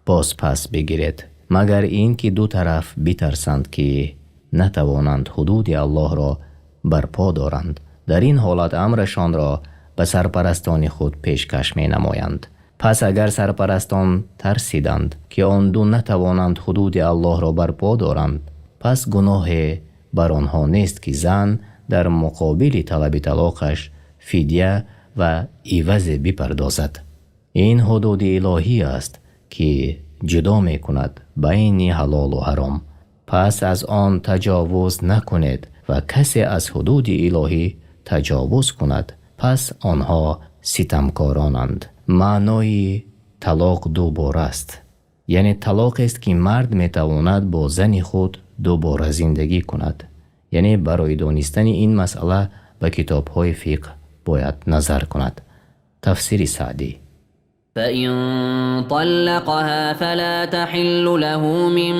бозпас бигиред, магар ин ки ду тараф битарсанд, ки натавонанд ҳудуди Аллоҳро барпо доранд. Дар ин ҳолат амрашонро ба сарпарастони худ пешкаш менамоянд. Пас агар сарпарастон тарсиданд, ки он ду натавонанд ҳудуди Аллоҳро барпо доранд, пас гуноҳе бар онҳо нест, ки зан дар муқобили талаби талоқаш фидя ва ивазе бипардозад. Ин ҳудуди илоҳӣ аст, ки ҷудо мекунад байни ҳалол ва ҳаром. Пас аз он таҷовуз накунед ва касе аз ҳудуди илоҳӣ таҷовуз кунад, пас онҳо ситамкоронанд. Маънои талоқ дубора аст, яъне талоқест, ки мард метавонад бо зани худ дубора зиндагӣ кунад. Яъне барои донистани ин масъала ба китобҳои фиқҳ бояд назар кунад. Тафсири Саъдӣ. فإن طلقها فلا تحل له من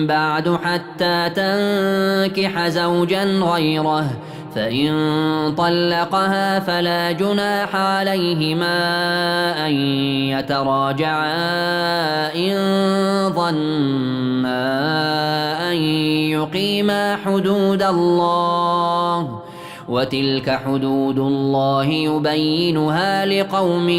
بعد حتى تنكح زوجا غيره فإن طلقها فلا جناح عليهما أن يتراجعا إن ظنا أن يقيما حدود الله وتلك حدود الله يبينها لقوم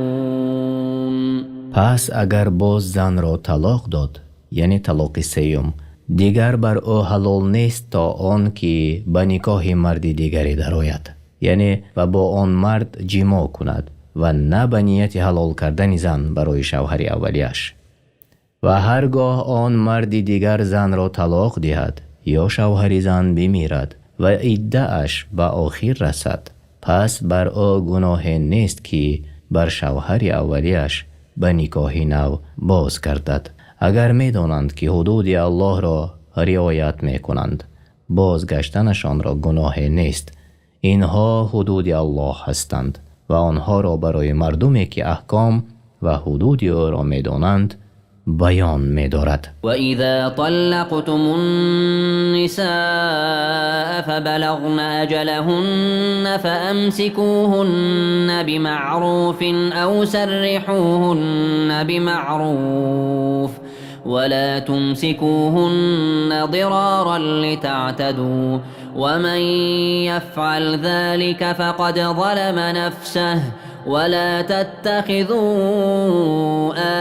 يعلمون. Пас агар боз занро талоқ дод, яъне талоқи сеюм, дигар бар ӯ ҳалол нест то он ки ба никоҳи марди дигаре дарояд, яъне ва бо он мард ҷимоъ кунад ва на ба нияти ҳалол кардани зан барои шавҳари аввалияш. Ва ҳар гоҳ он марди дигар занро талоқ диҳад ё шавҳари зан бимирад ва иддааш ба охир расад, пас бар ӯ гуноҳе нест, ки бар шавҳари аввалияш ба никоҳи нав боз гардад. Агар медонанд, ки ҳудуди Аллоҳро риоят мекунанд, бозгаштанашонро гуноҳе нест. Инҳо ҳудуди Аллоҳ ҳастанд ва онҳоро барои мардуме, ки аҳком ва ҳудуди ӯро медонанд, баён медорад. وإذا طلقتم النساء فبلغن أجلهن فأمسكوهن بمعروف أو سرحوهن بمعروف ولا تمسكوهن ضرارا لتعتدوا ومن يفعل ذلك فقد ظلم نفسه ولا تتخذوا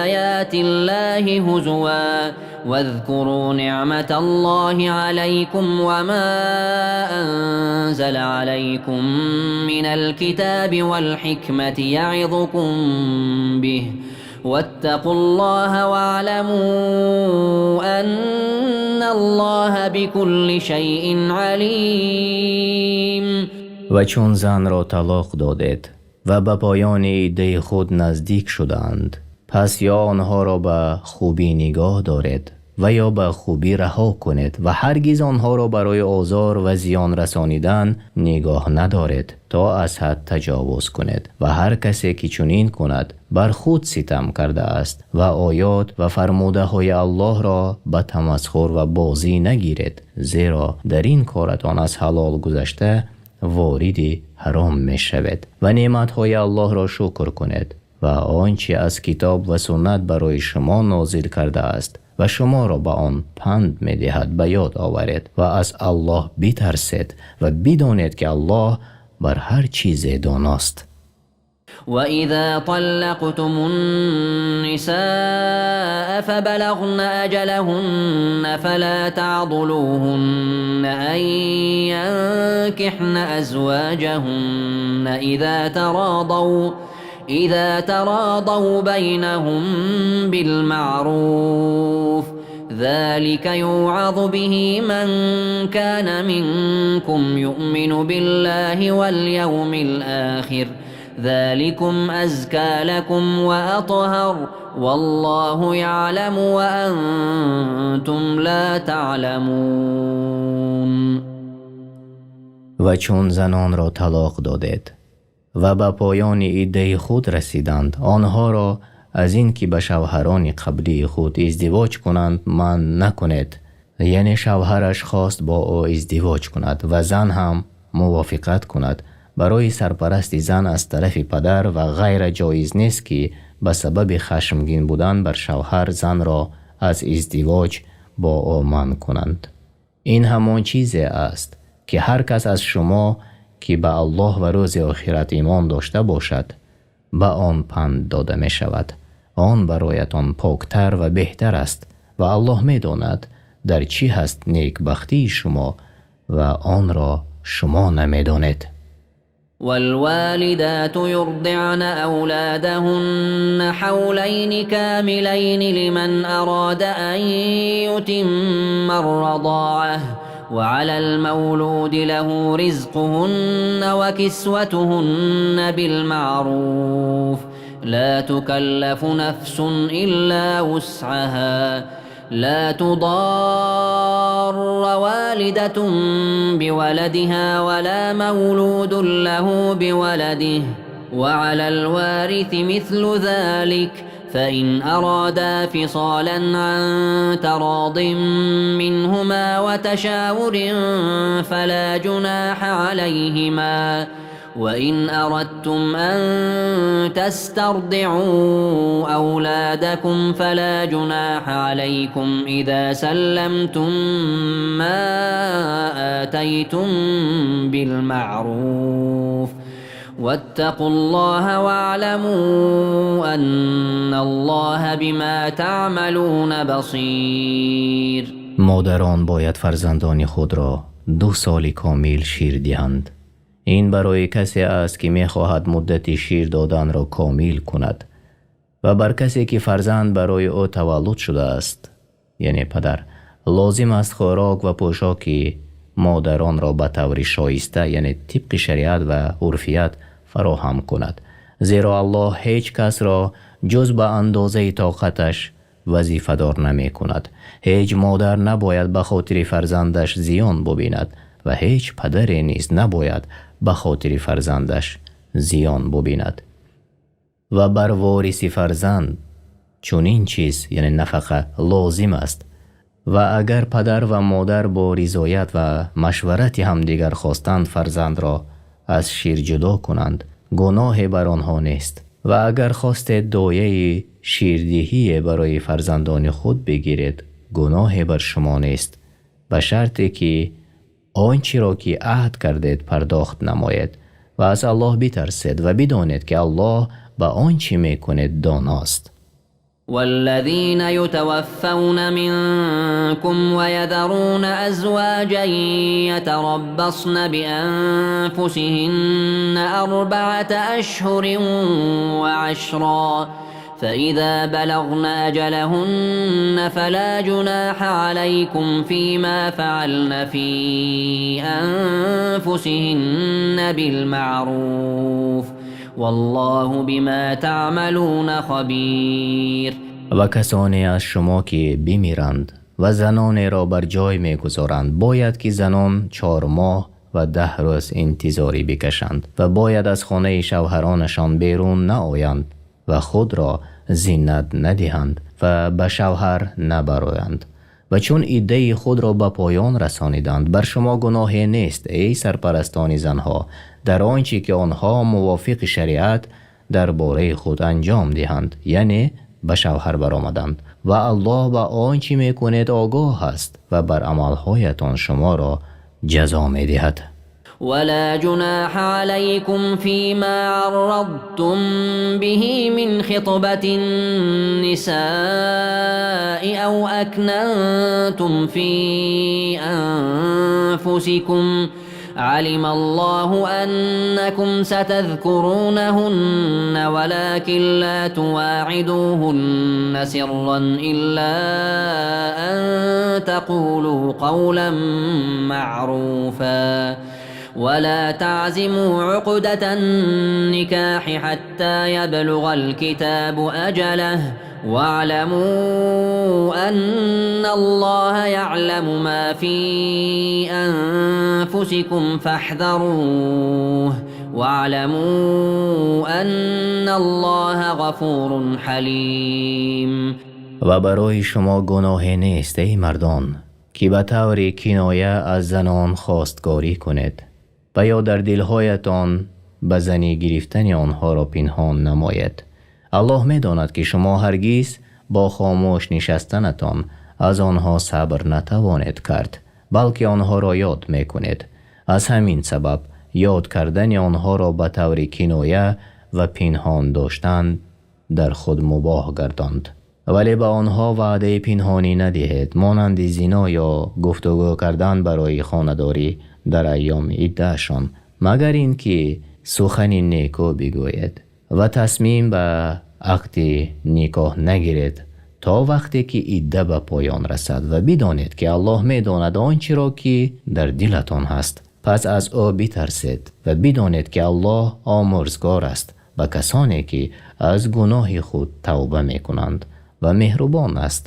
آيات الله هزوا واذكروا نعمة الله عليكم وما أنزل عليكم من الكتاب والحكمة يعظكم به واتقوا الله واعلموا أن الله بكل شيء عليم. Ва чун занро талоқ додед ва ба поёни иддаи худ наздик шудаанд, пас ё онҳоро ба хубӣ нигоҳ доред ва ё ба хубӣ раҳо кунед ва ҳаргиз онҳоро барои озор ва зиён расонидан нигоҳ надоред, то аз ҳад таҷовуз кунед. Ва ҳар касе ки чунин кунад, бар худ ситам кардааст. Ва оёт ва фармудаҳои Аллоҳро ба тамасхур ва бозӣ нагиред, зеро дар ин коратон аз ҳалол гузашта вориди ҳаром мешавед. Ва неъматҳои Аллоҳро шукр кунед ва он чи аз китоб ва суннат барои шумо нозил кардааст ва шуморо ба он панд медиҳад, ба ёд оваред ва аз Аллоҳ битарсед ва бидонед, ки Аллоҳ бар ҳар чизе доност. وإذا طلقتم النساء فبلغن أجلهن فلا تعضلوهن أن ينكحن أزواجهن إذا تراضوا بينهم بالمعروف ذلك يوعظ به من كان منكم يؤمن بالله واليوم الآخر ذلكم أزكى لكم وأطهر والله يعلم وأنتم لا تعلمون. Ва чун занонро талоқ додед ва ба поёни иддаи худ расиданд, онҳоро аз ин ки ба шавҳарони қаблии худ издивоҷ кунанд, манъ накунед. Яъне шавҳараш хост бо ӯ издивоҷ кунад ва зан ҳам мувофиқат кунад. Барои сарпарасти зан аз тарафи падар ва ғайра ҷоиз нест, ки ба сабаби хашмгин будан бар шавҳар занро аз издивоҷ бо ӯ манъ кунанд. Ин ҳамон чизе аст, ки ҳар кас аз шумо ки ба Аллоҳ ва рӯзи охират имон дошта бошад, ба он панд дода мешавад. Он барояттон поктар ва беҳтар аст ва Аллоҳ медонад дар чӣ ҳаст некбахтии шумо ва онро шумо намедонед. والوالدات يرضعن أولادهن حولين كاملين لمن أراد أن يتم الرضاعة وعلى المولود له رزقهن وكسوتهن بالمعروف لا تكلف نفس إلا وسعها لا تضار والدة بولدها ولا مولود له بولده وعلى الوارث مثل ذلك فإن أرادا فصالا عن تراض منهما وتشاور فلا جناح عليهما وإن أردتم أن تسترضعوا أولادكم فلا جناح عليكم إذا سلمتم ما آتيتم بالمعروف واتقوا الله واعلموا أن الله بما تعملون بصير. Модарон бояд фарзандони худро 2 соли комил шир диҳанд. Ин барои касе аст, ки мехоҳад муддати шир доданро комил кунад ва бар касе ки фарзанд барои ӯ таваллуд шудааст, яъне падар, лозим аст хӯрок ва пӯшоки модаронро ба таври шоиста, яъне тибқи шариат ва урфият фароҳам кунад. Зеро Аллоҳ ҳеҷ касро ҷуз ба андозаи тоқаташ вазифадор намекунад. Ҳеҷ модар набояд ба хотири фарзандаш зиён бубинад ва ҳеҷ падаре низ набояд ба хотири фарзандаш зиён бубинад. Ва бар вориси фарзанд чунин чиз, яъне нафақа, лозим аст. Ва агар падар ва модар бо ризоят ва машварати ҳамдигар хостанд фарзандро аз шир ҷудо кунанд, гуноҳе бар онҳо нест. Ва агар хостед дояи ширдиҳие барои фарзандони худ бигиред, гуноҳе бар шумо нест, ба шарте ки он чиро ки аҳд кардед пардохт намоед ва аз Аллоҳ битарсед ва бидонед, ки Аллоҳ ба он чӣ мекунед доност. والذين يتوفون منكم ويذرون أزواجا يتربصن بأنفسهن 4 أشهر و10 فإذا بلغن أجلهن فلا جناح عليكم فيما فعلن في أنفسهن بالمعروف والله بما تعملون خبير. Ва касоне аз шумо ки бимиранд ва занонеро бар ҷой мегузоранд, бояд ки занон 4 моҳ ва 10 рӯз интизорӣ бикашанд ва бояд аз хонаи шавҳаронашон берун наоянд ва худро зинат надиҳанд ва ба шавҳар набароянд. Ва чун иддаи худро ба поён расониданд, бар шумо гуноҳе нест, эй сарпарастони занҳо, дар он чӣ ки онҳо мувофиқи шариат дар бораи худ анҷом диҳанд, яъне ба шавҳар баромаданд. Ва Аллоҳ ба он чӣ мекунед огоҳ аст ва бар амалҳоятон шуморо ҷазо медиҳад. ولا جناح عليكم فيما عرضتم به من خطبة النساء أو أكننتم في أنفسكم علم الله أنكم ستذكرونهن ولكن لا تواعدوهن سرا إلا أن تقولوا قولا معروفا ولا تعزموا عقدة النكاح حتى يبلغ الكتاب أجله واعلموا أن الله يعلم ما في أنفسكم فاحذروه واعلموا أن الله غفور حليم. Ва барои шумо гуноҳе нест, эй мардон, ки ба таври киноя аз занон хостгорӣ кунед. Ва ё дар дилҳоятон ба занӣ гирифтани онҳоро пинҳон намоед. Аллоҳ медонад, ки шумо ҳаргиз бо хомӯш нишастанатон аз онҳо сабр натавонед кард, балки онҳоро ёд мекунед. Аз ҳамин сабаб ёд кардани онҳоро ба таври киноя ва пинҳон доштан дар худ мубоҳ гардонд. Вале ба онҳо ваъдаи пинҳонӣ надиҳед, монанди зино ё гуфтугӯ кардан барои хонадорӣ дар айёми иддаашон, магар инки сухани нику бигӯед ва тасмим ба ақди никоҳ нагиред то вақте ки идда ба поён расад ва бидонед, ки Аллоҳ медонад он чиро, ки дар дилатон ҳаст. Пас аз ӯ битарсед ва бидонед, ки Аллоҳ омурзгор аст ба касоне, ки аз гуноҳи худ тавба мекунанд ва меҳрубон аст,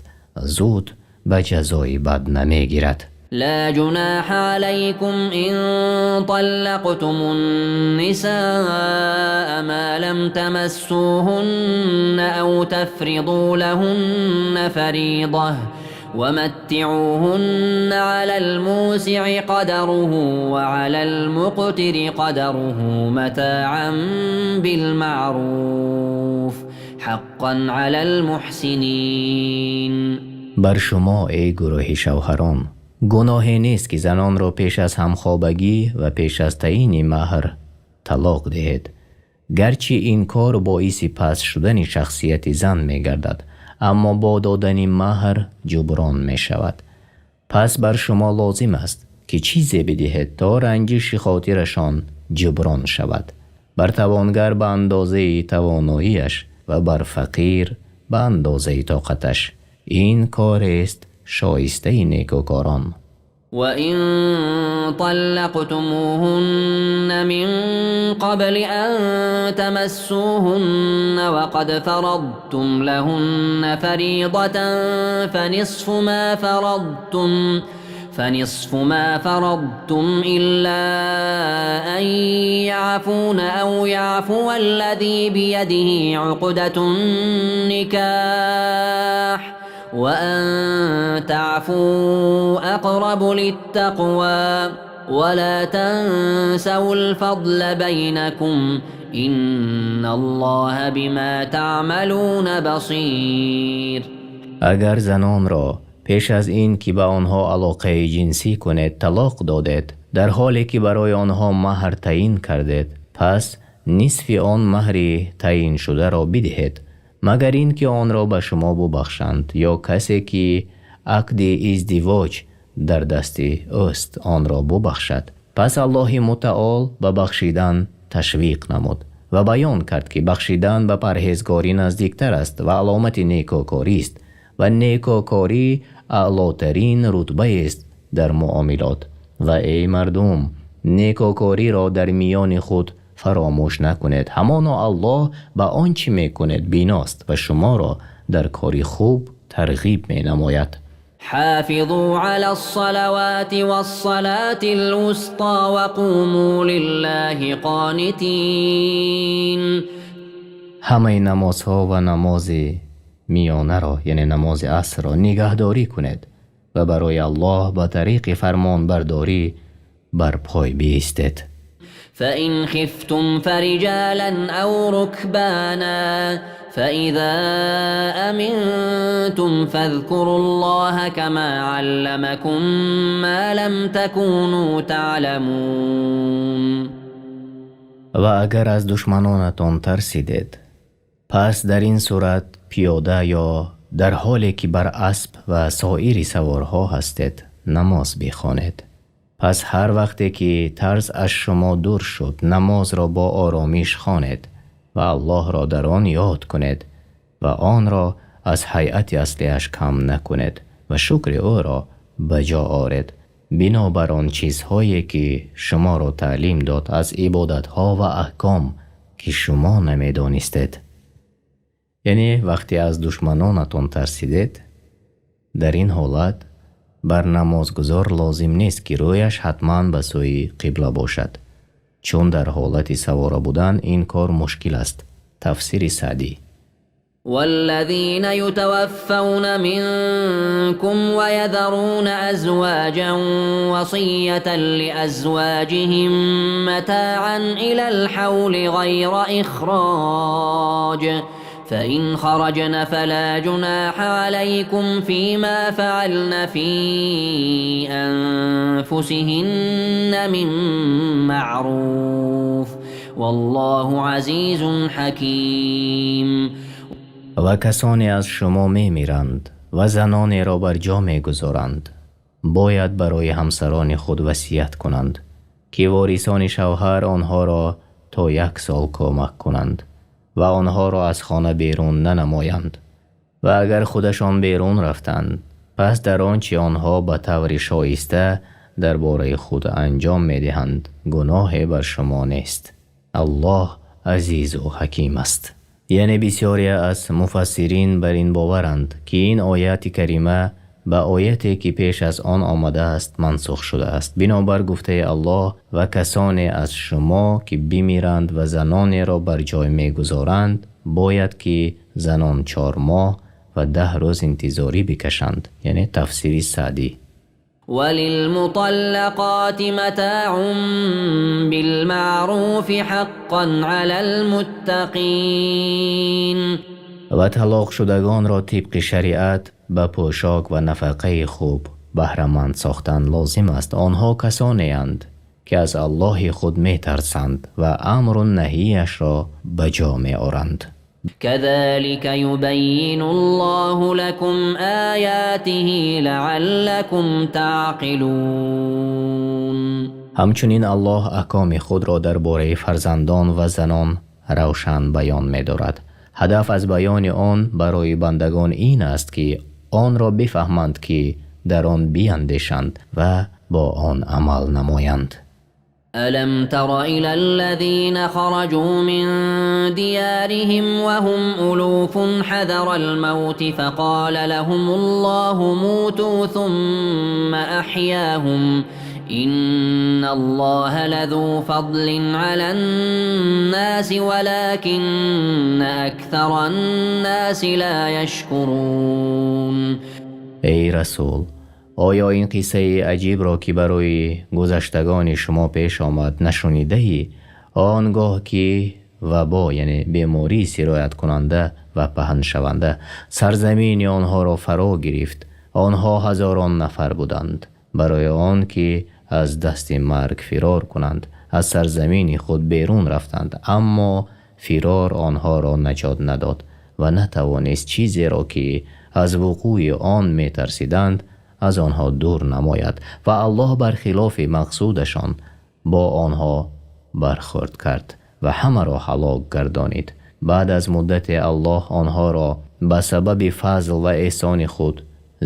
зуд ба ҷазои бад намегирад. لا جناح عليكم إن طلقتم النساء ما لم تمسوهن أو تفرضوا لهن فريضة ومتعوهن على الموسع قدره وعلى المقتر قدره متاعا بالمعروف حقا على المحسنين. Бар шумо, эй гурӯҳи шавҳарон, гуноҳе нест, ки занонро пеш аз ҳамхобагӣ ва пеш аз таъйини маҳр талоқ диҳед. Гарчи ин кор боиси паст шудани шахсияти зан мегардад, аммо бо додани маҳр ҷуброн мешавад. Пас бар шумо лозим аст, ки чизе бидиҳед, то ранҷиши хотирашон ҷуброн шавад. Бар тавонгар ба андозаи тавоноияш ва бар фақир ба андозаи тоқаташ. Ин корест шоистаи некӯкорон. وإن طلقتموهن من قبل أن تمسوهن وقد فرضتم لهن فريضة فنصف ما فرضتم إلا أن يعفون أو يعفو الذي بيده عقدة النكاح وأن تعفوا أقرب للتقوى ولا تنسوا الفضل بينكم إن الله بما تعملون بصير. Агар занонро пеш аз ин ки ба онҳо алоқаи ҷинсӣ кунед талоқ додед, дар ҳоле ки барои онҳо маҳр таъйин кардед, пас нисфи он маҳри таъйиншударо бидиҳед, магар ин ки онро ба шумо бубахшанд ё касе ки ақди издивоҷ дар дасти ӯст онро бубахшад. Пас Аллоҳи мутаол ба бахшидан ташвиқ намуд ва баён кард, ки бахшидан ба парҳезгорӣ наздиктар аст ва аломати некӯкорист ва некӯкорӣ аълотарин рутбаест дар муомилот. Ва эй мардум, некӯкориро дар миёни худ фаромӯш накунед, ҳамоно Аллоҳ ба он чӣ мекунед биност ва шуморо дар кори хуб тарғиб менамояд. حافظوا على الصلوات والصلاة الوسطى وقوموا لله قانتين. Ҳамаи намозҳо ва намози миёнаро, яъне намози асрро, нигаҳдорӣ кунед ва барои Аллоҳ ба тариқи фармонбардорӣ бар пой биистед. فإن خفتم فرجالا أو ركبانا فإذا أمنتم فاذكروا الله كما علمكم ما لم تكونوا تعلمون. Ва агар аз душманонатон тарсидед, пас дар ин сурат пиёда ё дар ҳоле ки бар асп ва соири саворҳо ҳастед намоз бихонед. Пас ҳар вақте ки тарс аз шумо дур шуд, намозро бо оромиш хонед ва Аллоҳро дар он ёд кунед ва онро аз ҳайати аслиаш кам накунед ва шукри ӯро ба ҷо оред бинобар он чизҳое ки шуморо таълим дод аз ибодатҳо ва аҳком, ки шумо намедонистед. Яъне вақте аз душманонатон тарсидед, дар ин ҳолат бар намозгузор лозим нест, ки рӯяш ҳатман ба сӯи қибла бошад, чун дар ҳолати савора будан ин кор мушкил аст. Тафсири Саъдӣ. والذين يتوفون منكم ويذرون أزواجا وصية لأزواجهم متاعا إلى الحول غير إخراج فإن خرجن فلا جناح عليكم فيما فعلن في أنفسهن من معروف والله عزيز حكيم. Ва касоне аз шумо мемиранд ва занонеро бар ҷо мегузоранд, бояд барои ҳамсарони худ васият кунанд, ки ворисони шавҳар онҳоро то як сол кӯмак кунанд ва онҳоро аз хона берун нанамоянд. Ва агар худашон берун рафтанд, пас дар он чи онҳо ба таври шоиста дар бораи худ анҷом медиҳанд, гуноҳе бар шумо нест. Аллоҳ азизу ҳаким аст. Яъне бисёре аз муфассирин бар ин боваранд, ки ин ояти карима ба ояте, ки пеш аз он омадааст, мансух шудааст. Бинобар гуфтаи Аллоҳ: ва касоне аз шумо ки бимиранд ва занонеро бар ҷой мегузоранд, бояд ки занон 4 моҳ ва 10 рӯз интизорӣ бикашанд, яъне тафсири Саъдӣ. وللمطلقات متاع بالمعروف حقا على المتقين. Ва талоқшудагонро тибқи шариат ба пӯшок ва нафақаи хуб баҳраманд сохтан лозим аст. Онҳо касонеанд, ки аз Аллоҳи худ метарсанд ва амру наҳияшро ба ҷо меоранд. كذلك يبين الله لكم آياته لعلكم تعقلون. Ҳамчунин Аллоҳ аҳкоми худро дар бораи фарзандон ва занон равшан баён медорад. Ҳадаф аз баёни он барои бандагон ин аст, ки онро бифаҳманд, ки дар он биандешанд ва бо он амал намоянд. ألم تر إلى الذين خرجوا من ديارهم وهم ألوف حذر الموت فقال لهم الله موتوا ثم أحياهم إن الله لذو فضل على الناس ولكن أكثر الناس لا يشكرون. Эй расул, оё ин қиссаи аҷибро, ки барои гузаштагони шумо пеш омад, нашунидаӣ? Он гоҳ ки вабо, яъне бемории сирояткунанда ва паҳншаванда, сарзамини онҳоро фаро гирифт, онҳо ҳазорон нафар буданд. Барои он ки аз дасти марг фирор кунанд, аз сарзамини худ берун рафтанд, аммо фирор онҳоро наҷот надод ва натавонист чизеро, ки аз вуқӯи он метарсиданд, аз онҳо дур намояд. Ва Аллоҳ бар хилофи мақсудашон бо онҳо бархӯрд кард ва ҳамаро ҳалок гардонид. Баъд аз муддате Аллоҳ онҳоро ба сабаби фазл ва эҳсони худ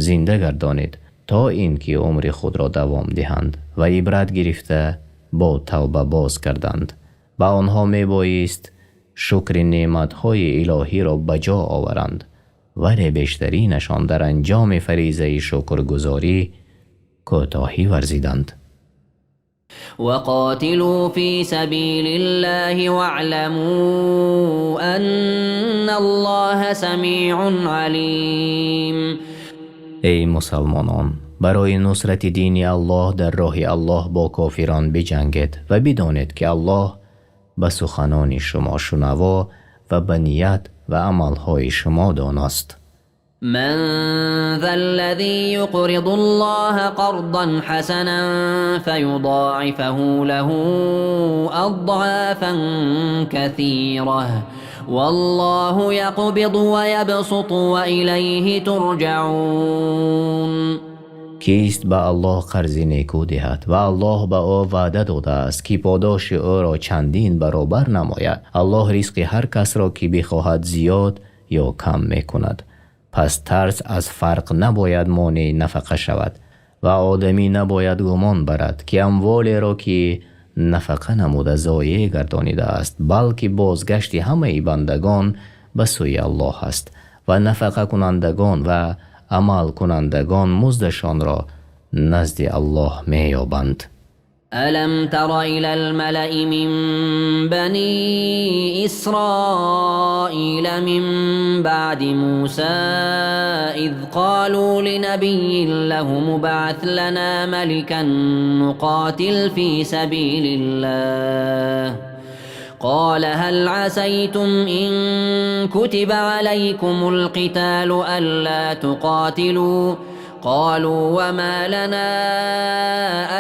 зинда гардонид, то ин ки умри худро давом диҳанд ва ибрат гирифта бо тавба боз гарданд. Ба онҳо мебоист шукри неъматҳои илоҳиро ба ҷо оваранд, вале бештаринашон дар анҷоми фаризаи шукргузорӣ кӯтоҳӣ варзиданд. وقاتلوا في سبيل الله واعلموا أن الله سميع عليم. Эй мусалмонон, барои нусрати дини Аллоҳ дар роҳи Аллоҳ бо кофирон биҷангед ва бидонед, ки Аллоҳ ба суханони шумо шунаво ва ба ният ва амалҳои шумо доност. من ذا الذي يقرض الله قرضا حسنا فيضاعفه له أضعافا كثيرة والله يقبض ويبسط وإليه ترجعون. Кист ба Аллоҳ қарзи некӯ диҳад ва Аллоҳ ба ӯ ваъда додааст, ки подоши ӯро чандин баробар намояд? Аллоҳ ризқи ҳар касро, ки бихоҳад, зиёд ё кам мекунад. Пас тарс аз фақр набояд монеи нафақа шавад ва одамӣ набояд гумон барад, ки амволеро, ки нафақа намуда, зоеъ гардонидааст, балки бозгашти ҳамаи бандагон ба сӯи Аллоҳ аст ва нафақакунандагон ва амалкунандагон муздашонро назди Аллоҳ меёбанд. ألم تر إلى الملأ من بني إسرائيل من بعد موسى إذ قالوا لنبي لهم ابعث لنا ملكا نقاتل في سبيل الله قال هل عسيتم إن كتب عليكم القتال ألا تقاتلوا قالوا وما لنا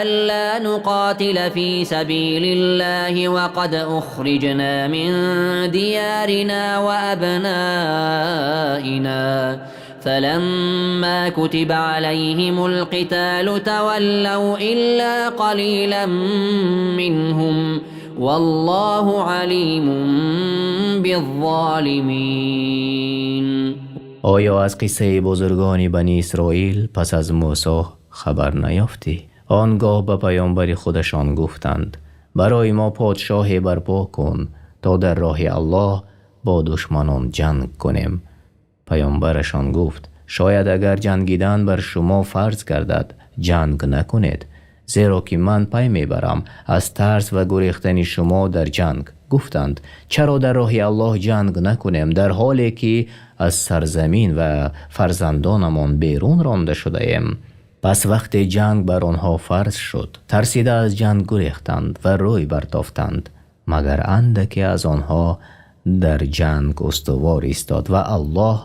ألا نقاتل في سبيل الله وقد أخرجنا من ديارنا وأبنائنا فلما كتب عليهم القتال تولوا إلا قليلا منهم والله عليم بالظالمين. Оё аз қиссаи бузургони Бани Исроил пас аз Мӯсо хабар наёфтӣ? Он гоҳ ба паёмбари худашон гуфтанд: барои мо подшоҳе барпо кун, то дар роҳи Аллоҳ бо душманон ҷанг кунем. Паёмбарашон гуфт: шояд агар ҷангидан бар шумо фарз гардад, ҷанг накунед, зеро ки ман пай мебарам аз тарс ва гурехтани шумо дар ҷанг. Гуфтанд: чаро дар роҳи Аллоҳ ҷанг накунем, дар ҳоле ки аз сарзамин ва фарзандонамон берун ронда шудаем? Пас вақте ҷанг бар онҳо фарз шуд, тарсида аз ҷанг гурехтанд ва рӯй бартофтанд, магар андаке аз онҳо дар ҷанг устувор истод, ва Аллоҳ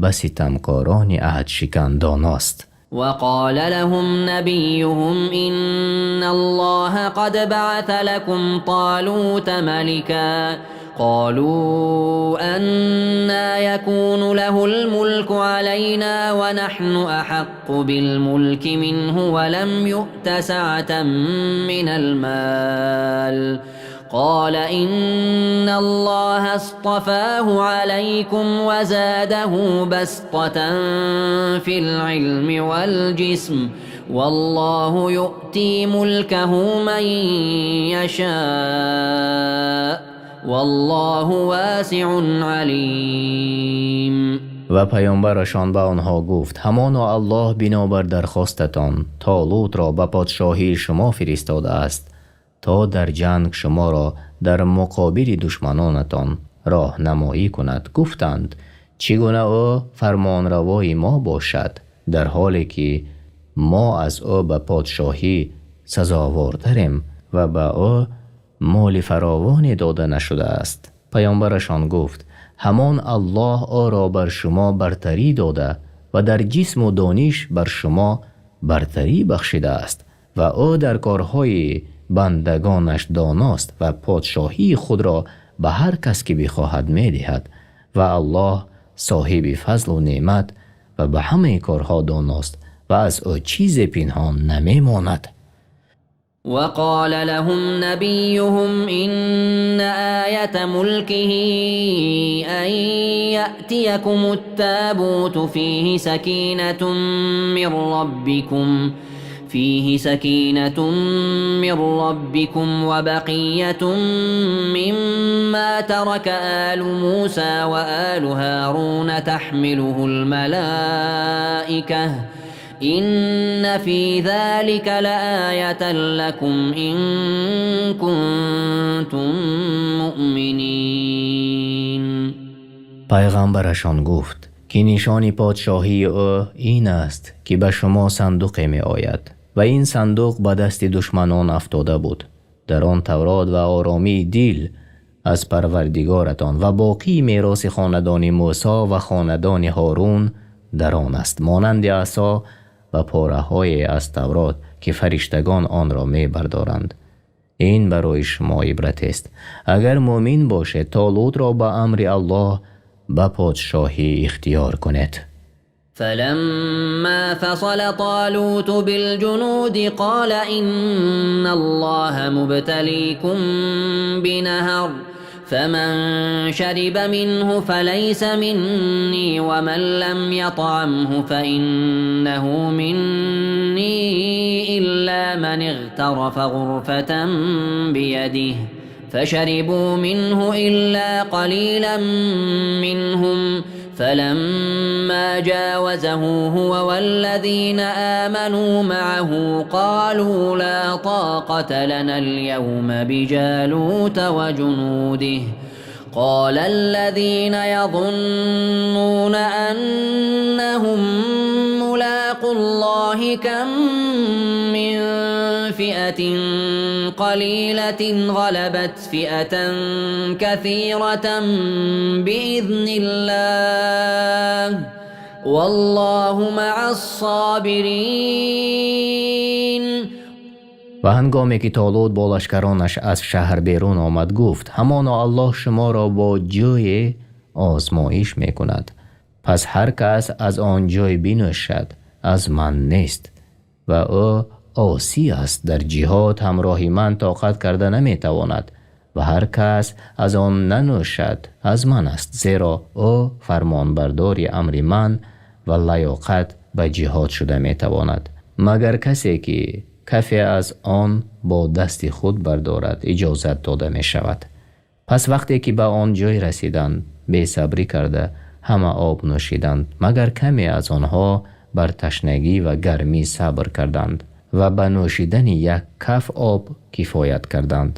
ба ситамкорони аҳдшикан доност. وقال لهم نبيهم إن الله قد بعث لكم طالوت ملكا قالوا أنى يكون له الملك علينا ونحن أحق بالملك منه ولم يؤت سعة من المال قال إن الله اصطفاه عليكم وزاده بسطة في العلم والجسم والله يؤتي ملكه من يشاء والله واسع عليم. Ва паёмбарашон ба онҳо гуфт: ҳамоно Аллоҳ бинобар дархостатон Толутро ба подшоҳии шумо фиристодааст, то дар ҷанг шуморо дар муқобили душманонатон роҳнамоӣ кунад. Гуфтанд: чӣ гуна ӯ фармонравои мо бошад, дар ҳоле ки мо аз ӯ ба подшоҳӣ сазовортарем ва ба ӯ моли фаровоне дода нашудааст? Паёмбарашон гуфт: ҳамон Аллоҳ ӯро бар шумо бартарӣ дода ва дар ҷисму дониш бар шумо бартарӣ бахшидааст ва ӯ дар корҳои бандагонаш доност ва подшоҳии худро ба ҳар кас ки бихоҳад медиҳад, ва Аллоҳ соҳиби фазлу неъмат ва ба ҳамаи корҳо доност ва аз ӯ чизе пинҳон намемонад. وقال لهم نبيهم إن آية ملكه أن يأتيكم التابوت فيه سكينة من ربكم وبقية مما ترك آل موسى وآل هارون تحمله الملائكة إن في ذلك لآية لكم إن كنتم مؤمنين. Пайғамбарашон гуфт, ки нишони подшоҳии ӯ ин аст, ки ба шумо сандуқе меояд, ва ин сандуқ ба дасти душманон афтода буд. Дар он Таврот ва оромии дил аз Парвардигоратон ва боқии мероси хонадони Мӯсо ва хонадони Ҳорун дар он аст, монанди асо ва пораҳое аз Таврот, ки фариштагон онро мебардоранд. Ин барои шумо ибратест, агар мӯмин бошед. Толутро ба амри Аллоҳ ба подшоҳӣ ихтиёр кунед. فلما فصل طالوت بالجنود قال إن الله مبتليكم بنهر فمن شرب منه فليس مني ومن لم يطعمه فإنه مني إلا من اغترف غرفة بيده فشربوا منه إلا قليلا منهم. فلما جاوزه هو والذين آمنوا معه قالوا لا طاقة لنا اليوم بجالوت وجنوده قال الذين يظنون أنهم ملاقو الله كم من فئة قليلة غلبت فئة كثيرة بإذن الله والله مع الصابرين. Ва ҳангоме ки Толут бо лашкаронаш аз шаҳр берун омад, гуфт: ҳамоно Аллоҳ шуморо бо ҷӯе озмоиш мекунад, пас ҳар кас аз он ҷӯй бинӯшад, аз ман нест ва ӯ осӣ аст, дар ҷиҳод ҳамроҳи ман тоқат карда наметавонад, ва ҳар кас аз он нанӯшад, аз ман аст, зеро ӯ фармонбардори амри ман ва лаёқат ба ҷиҳод шуда метавонад, магар касе ки кафе аз он бо дасти худ бардорад иҷозат дода мешавад. Пас вақте ки ба он ҷой расиданд, бесабрӣ карда ҳама об нӯшиданд, магар каме аз онҳо бар ташнагӣ ва гармӣ сабр карданд ва ба нӯшидани як каф об кифоят карданд.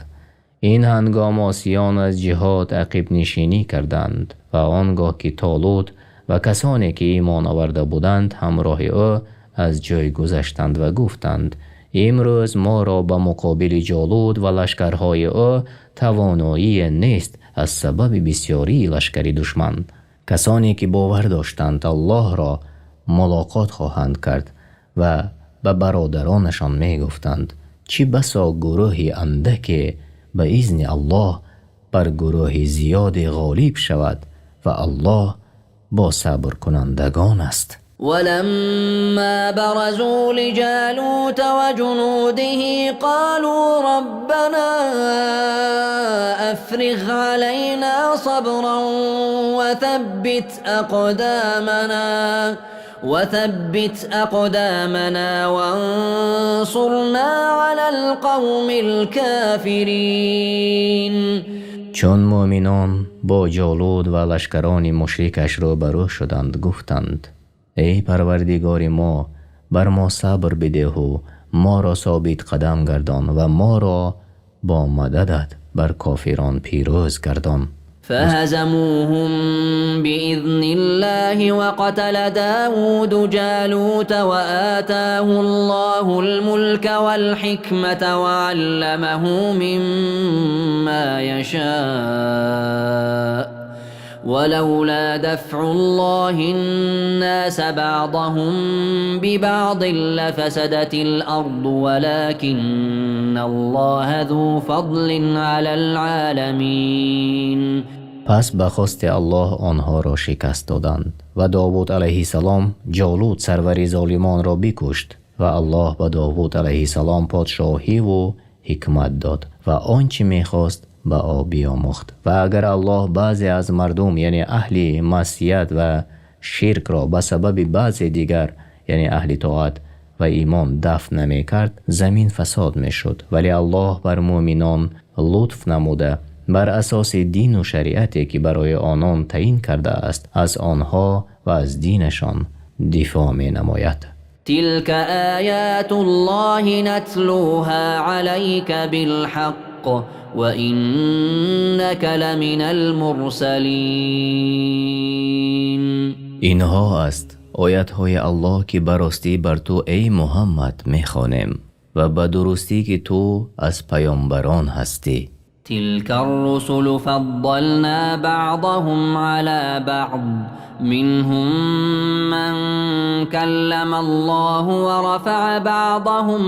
Ин ҳангом осиён аз ҷиҳод ақибнишинӣ карданд ва он гоҳ ки Толут ва касоне ки имон оварда буданд ҳамроҳи ӯ аз ҷой гузаштанд ва гуфтанд: имрӯз моро ба муқобили Ҷолут ва лашкарҳои ӯ тавоноие нест аз сабаби бисёрии лашкари душман. Касоне ки бовар доштанд Аллоҳро мулоқот хоҳанд кард ва ба бародаронашон мегуфтанд: чӣ басо гурӯҳи андаке ба изни Аллоҳ бар гурӯҳи зиёде ғолиб шавад ва Аллоҳ бо сабркунандагон аст. ولما برزوا لجالوت وجنوده قالوا ربنا أفرغ علينا صبرا وثبت أقدامنا وانصرنا على القوم الكافرين. Чун муъминон бо Ҷолут ва лашкарони мушрикаш рӯбарӯ шуданд, гуфтанд: эй Парвардигори мо, бар мо сабр бидеҳу моро собитқадам гардон ва моро бо мададат бар кофирон пирӯз гардон. فهزموهم بإذن الله وقتل داود جالوت وآتاه الله الملك والحكمة وعلمه مما يشاء ولولا دفع الله الناس بعضهم ببعض لفسدت الأرض ولكن الله ذو فضل على العالمين. Пас ба хости Аллоҳ онҳоро шикаст доданд ва Довуд алайҳиссалом Ҷолут сарвари золимонро бикушт ва Аллоҳ ба Довуд алайҳиссалом подшоҳиву ҳикмат дод ва он чӣ мехост ба ӯ биомӯхт. Ва агар Аллоҳ баъзе аз мардум, яъне аҳли маъсият ва ширкро ба сабаби баъзе дигар, яъне аҳли тоат ва имон дафъ намекард, замин фасод мешуд, вале Аллоҳ бар муъминон лутф намуда бар асоси дину шариате ки барои онон таъин кардааст аз онҳо ва аз динашон дифоъ менамояд. تلك آيات الله نتلوها عليك بالحق وإنك لمن المرسلين. Инҳо аст оятҳои Аллоҳ ки ба ростӣ бар ту, эй Муҳаммад, мехонем ва ба дурустӣ ки ту аз паёмбарон ҳастӣ. تلك الرسل فضلنا بعضهم على بعض منهم من كلم الله ورفع بعضهم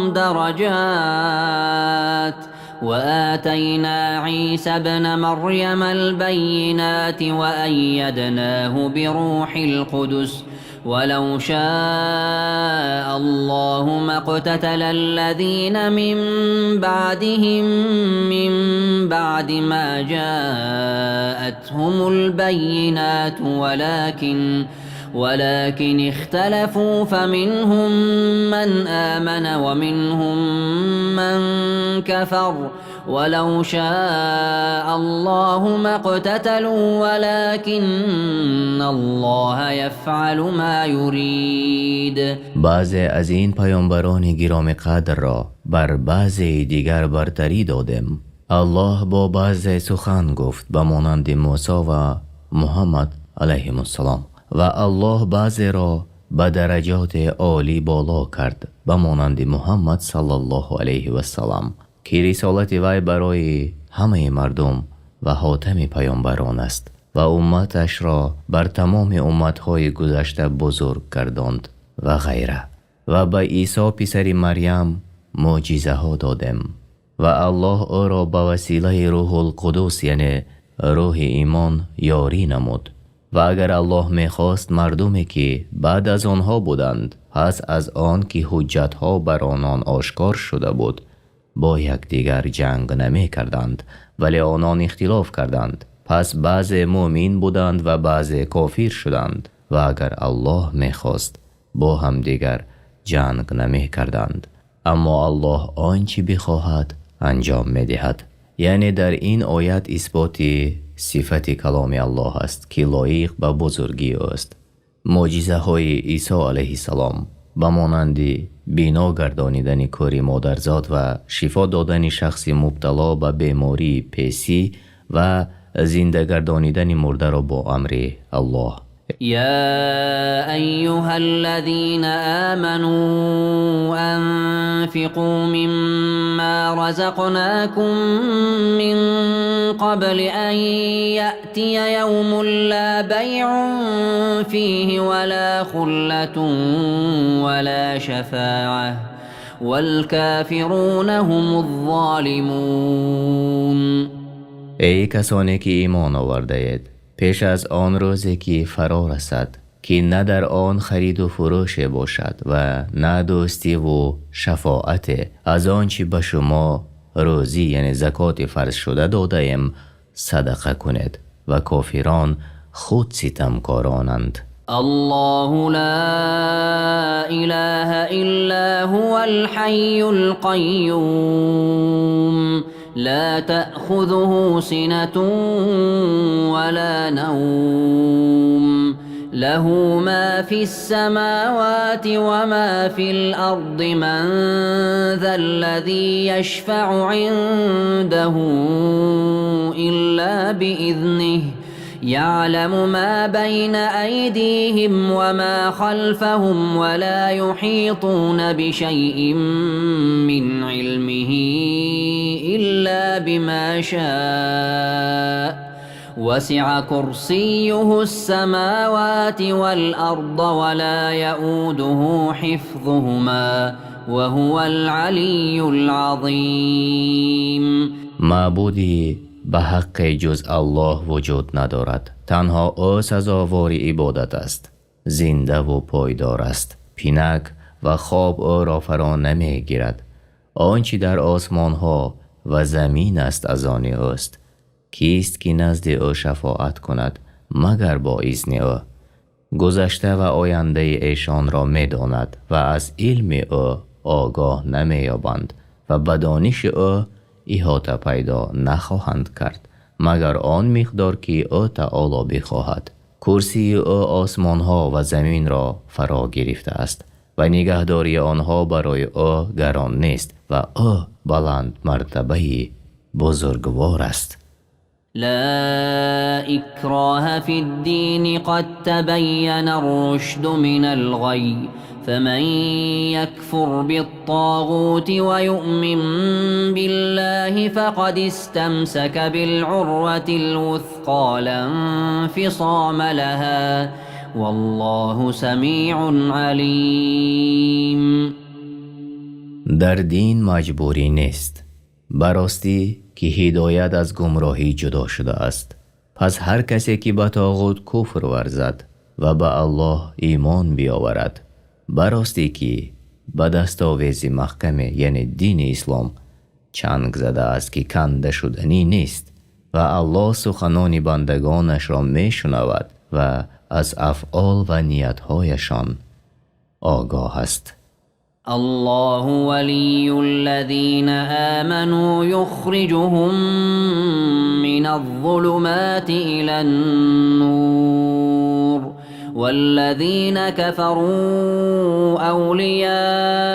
درجات وآتينا عيسى ابن مريم البينات وأيدناه بروح القدس ولو شاء الله ما اقتتل الذين من بعدهم من بعد ما جاءتهم البينات ولكن اختلفوا فمنهم من آمن ومنهم من كفر ولو شاء الله ما اقتتلوا ولكن الله يفعل ما يريد. Баъзе аз ин паёмбарони гиромиқадрро бар баъзеи дигар бартарӣ додем. Аллоҳ бо баъзе сухан гуфт, ба монанди Мусо ва Муҳаммад алайҳимуссалом, ва Аллоҳ баъзеро ба дараҷоти олӣ боло кард, ба монанди Муҳаммад саллаллоҳу алайҳи васаллам, ки рисолати вай барои ҳамаи мардум ва хотами паёмбарон аст ва умматашро бар тамоми умматҳои гузашта бузург гардонд ва ғайра. Ва ба Исо писари Марям мӯъҷизаҳо додем ва Аллоҳ ӯро ба василаи Рӯҳулқудс, яъне рӯҳи имон, ёрӣ намуд. Ва агар Аллоҳ мехост, мардуме ки баъд аз онҳо буданд, пас аз он ки ҳуҷҷатҳо бар онон ошкор шуда буд, бо якдигар ҷанг намекарданд, вале онон ихтилоф карданд. Пас баъзе мӯъмин буданд ва баъзе кофир шуданд. Ва агар Аллоҳ мехост, бо ҳамдигар ҷанг намекарданд, аммо Аллоҳ он чи бихоҳад анҷом медиҳад. Яъне дар ин оят исботи сифати каломи Аллоҳ аст, ки лоиқ ба бузургии ӯст. Мӯъҷизаҳои Исо алайҳиссалом ба монанди бино гардонидани кӯри модарзод ва шифо додани шахси мубтало ба бемории песӣ ва зинда гардонидани мурдаро бо амри Аллоҳ. يا أيها الذين آمنوا أنفقوا مما رزقناكم من قبل أن يأتي يوم لا بيع فيه ولا خلة ولا شفاعة والكافرون هم الظالمون. Эй касоне ки имон овардаед, пеш аз он рӯзе ки фаро расад, ки на дар он хариду фурӯше бошад ва на дӯстиву шафоате, аз он чӣ ба шумо рӯзӣ, яъне закоти фарзшуда додаем, садақа кунед, ва кофирон худ ситамкоронанд. الله لا إله إلا هو الحي القيوم لا تأخذه سنة ولا نوم له ما في السماوات وما في الأرض من ذا الذي يشفع عنده إلا بإذنه يعلم ما بين أيديهم وما خلفهم ولا يحيطون بشيء من علمه إلا بما شاء وسع كرسيه السماوات والأرض ولا يؤوده حفظهما وهو العلي العظيم. Маъбуди ба ҳаққе ҷуз Аллоҳ вуҷуд надорад. Танҳо ӯ сазовори ибодат аст, зиндаву пойдор аст, пинак ва хоб ӯро фаро намегирад. Он чӣ дар осмонҳо ва замин аст, аз они ӯст. Кист ки назди ӯ шафоат кунад, магар бо изни ӯ? Гузашта ва ояндаи эшонро медонад ва аз илми ӯ огоҳ намеёбанд ва ба дониши ӯ иҳота пайдо нахоҳанд кард, магар он миқдор ки ӯ таоло бихоҳад. Курсии ӯ осмонҳо ва заминро фаро гирифтааст ва нигаҳдории онҳо барои ӯ гарон нест ва ӯ баландмартабаи бузургвор аст. لا إكراه في الدين قد تبين الرشد من الغي فمن يكفر بالطاغوت ويؤمن بالله فقد استمسك بالعروة الوثقى لا انفصام لها والله سميع عليم. Дар дин маҷбурӣ нест. Ба ростӣ ки ҳидоят аз гумроҳӣ ҷудо шудааст. Пас ҳар касе ки ба тоғут куфр варзад ва ба Аллоҳ имон биёварад, ба ростӣ ки ба дастовези маҳкаме, яъне дини ислом, чанг задааст, ки канда шуданӣ нест, ва Аллоҳ суханони бандагонашро мешунавад ва аз афъол ва ниятҳояшон огоҳ аст. الله ولي الذين آمنوا يخرجهم من الظلمات إلى النور والذين كفروا أولياؤهم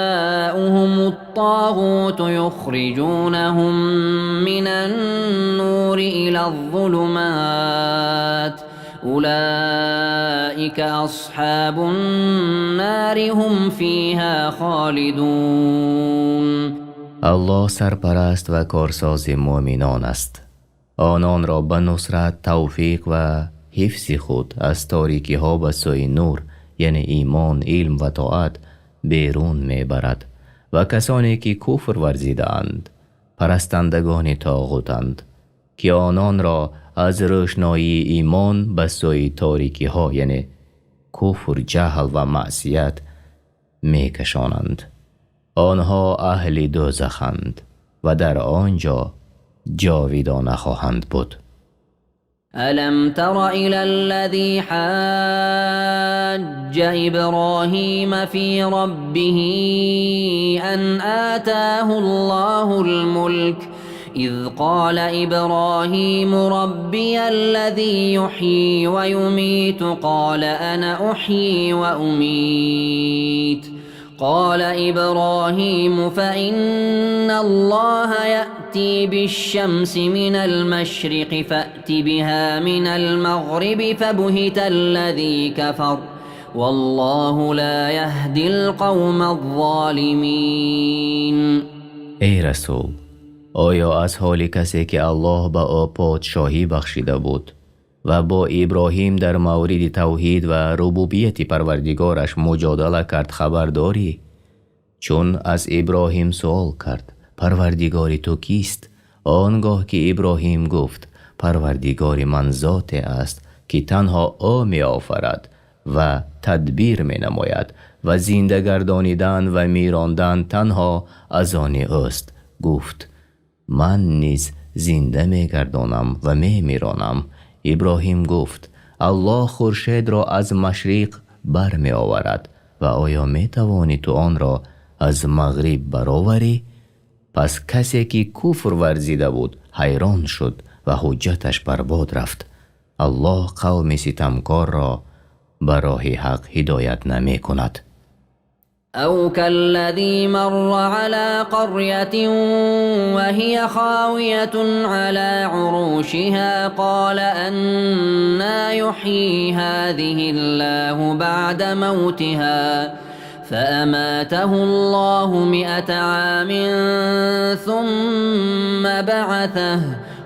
الطاغوت يخرجونهم من النور إلى الظلمات أولئك أصحاب النار هم فيها خالدون. Аллоҳ сарпараст ва корсози муъминон аст. Ононро ба нусрат, тавфиқ ва ҳифзи худ аз торикиҳо ба сӯи нур, яъне имон, илм ва тоат берун мебарад ва касоне ки куфр варзидаанд, парастандагони тоғутанд, ки ононро аз рӯшноии имон ба сӯи торикиҳо, яъне куфр, ҷаҳл ва маъсият мекашонанд. Онҳо аҳли дӯзаханд ва дар он ҷо ҷовидона хоҳанд буд. ألم تر إلى الذي حاج إبراهيم في ربه أن آتاه الله الملك إذ قال إبراهيم ربي الذي يحيي ويميت قال أنا أحيي وأميت قال إبراهيم فإن الله يأتي بالشمس من المشرق فأت بها من المغرب فبهت الذي كفر والله لا يهدي القوم الظالمين. Эй расул, оё аз ҳоли касе, ки Аллоҳ ба ӯ подшоҳӣ бахшида буд ва бо Иброҳим дар мавриди тавҳид ва рубубияти парвардигораш муҷодала кард, хабар дорӣ? Чун аз Иброҳим суол кард: «Парвардигори ту кист?» Он гоҳ ки Иброҳим гуфт: «Парвардигори ман зоте аст, ки танҳо ӯ меофарад ва тадбир менамояд ва зинда гардонидан ва мирондан танҳо аз они ӯст». Гуфт: «Ман низ зинда мегардонам ва мемиронам». Иброҳим гуфт: «Аллоҳ хуршедро аз машриқ бармеоварад ва оё метавонӣ ту онро аз мағриб бароварӣ?» Пас касе ки куфр варзида буд, ҳайрон шуд ва ҳуҷҷаташ барбод рафт. Аллоҳ қавми ситамкорро ба роҳи ҳақ ҳидоят намекунад. أو كالذي مر على قرية وهي خاوية على عروشها قال أنى يحيي هذه الله بعد موتها فأماته الله 100 عام ثم بعثه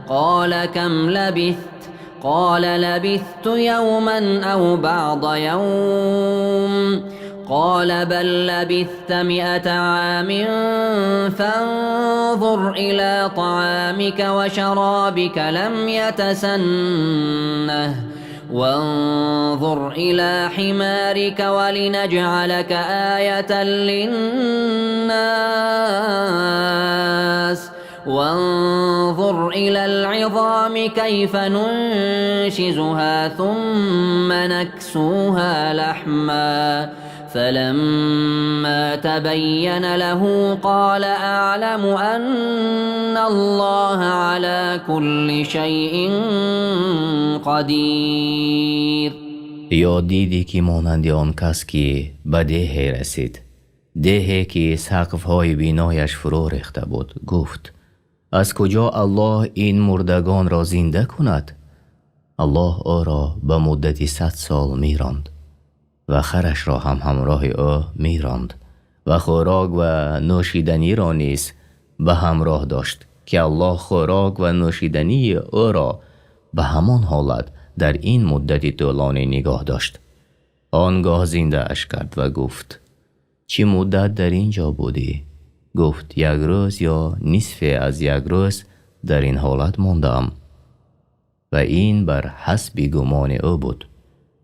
قال كم لبثت؟ قال لبثت يوما أو بعض يوم. قال بل لبثت 100 عام فانظر إلى طعامك وشرابك لم يتسنه وانظر إلى حمارك ولنجعلك آية للناس وانظر إلى العظام كيف ننشزها ثم نكسوها لحما فلما تبين له قال أعلم أن الله على كل شيء قدير. Ё дидӣ, ки монанди он кас, ки ба деҳе расид, деҳе ки сақфҳои бинояш фурӯ рехта буд, гуфт: «Аз куҷо Аллоҳ ин мурдагонро зинда кунад?» Аллоҳ ӯро ба муддати 100 сол миронд ва харашро ҳам ҳамроҳи ӯ миронд ва хӯрок ва нӯшиданиро низ ба ҳамроҳ дошт, ки Аллоҳ хӯрок ва нӯшидании ӯро ба ҳамон ҳолат дар ин муддати тӯлонӣ нигоҳ дошт. Он гоҳ зиндааш кард ва гуфт: «Чӣ муддат дар ин ҷо будӣ?» Гуфт: «Як рӯз ё нисфе аз як рӯз дар ин ҳолат мондаам». Ва ин бар ҳасби гумони ӯ буд.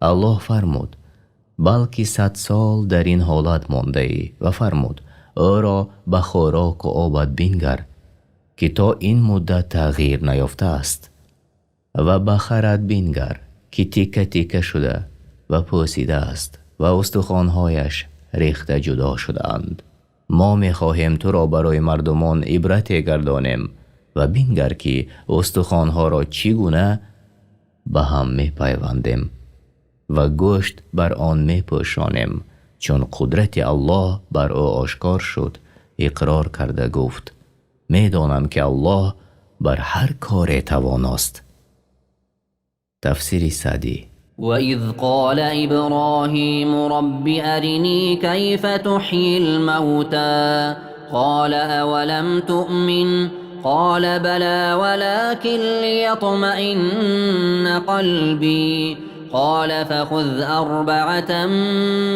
Аллоҳ фармуд: «Балки 100 сол дар ин ҳолат мондаӣ». Ва фармуд: «Ӯро ба хӯроку обат бингар, ки то ин муддат тағйир наёфтааст, ва ба харат бингар, ки тикка тикка шуда». Ва пӯсида аст ва устухонҳояш рехта ҷудо шудаанд. Мо мехоҳем туро барои мардумон ибрате гардонем ва бингар, ки устухонҳоро чӣ гуна ба ҳам мепайвандем ва гӯшт бар он мепӯшонем. Чун қудрати Аллоҳ бар ӯ ошкор шуд, иқрор карда гуфт: Медонам, ки Аллоҳ бар ҳар коре тавоност. Тафсири Саъдӣ. وإذ قال إبراهيم رب أرني كيف تحيي الموتى قال أولم تؤمن قال بلى ولكن ليطمئن قلبي قال فخذ أربعة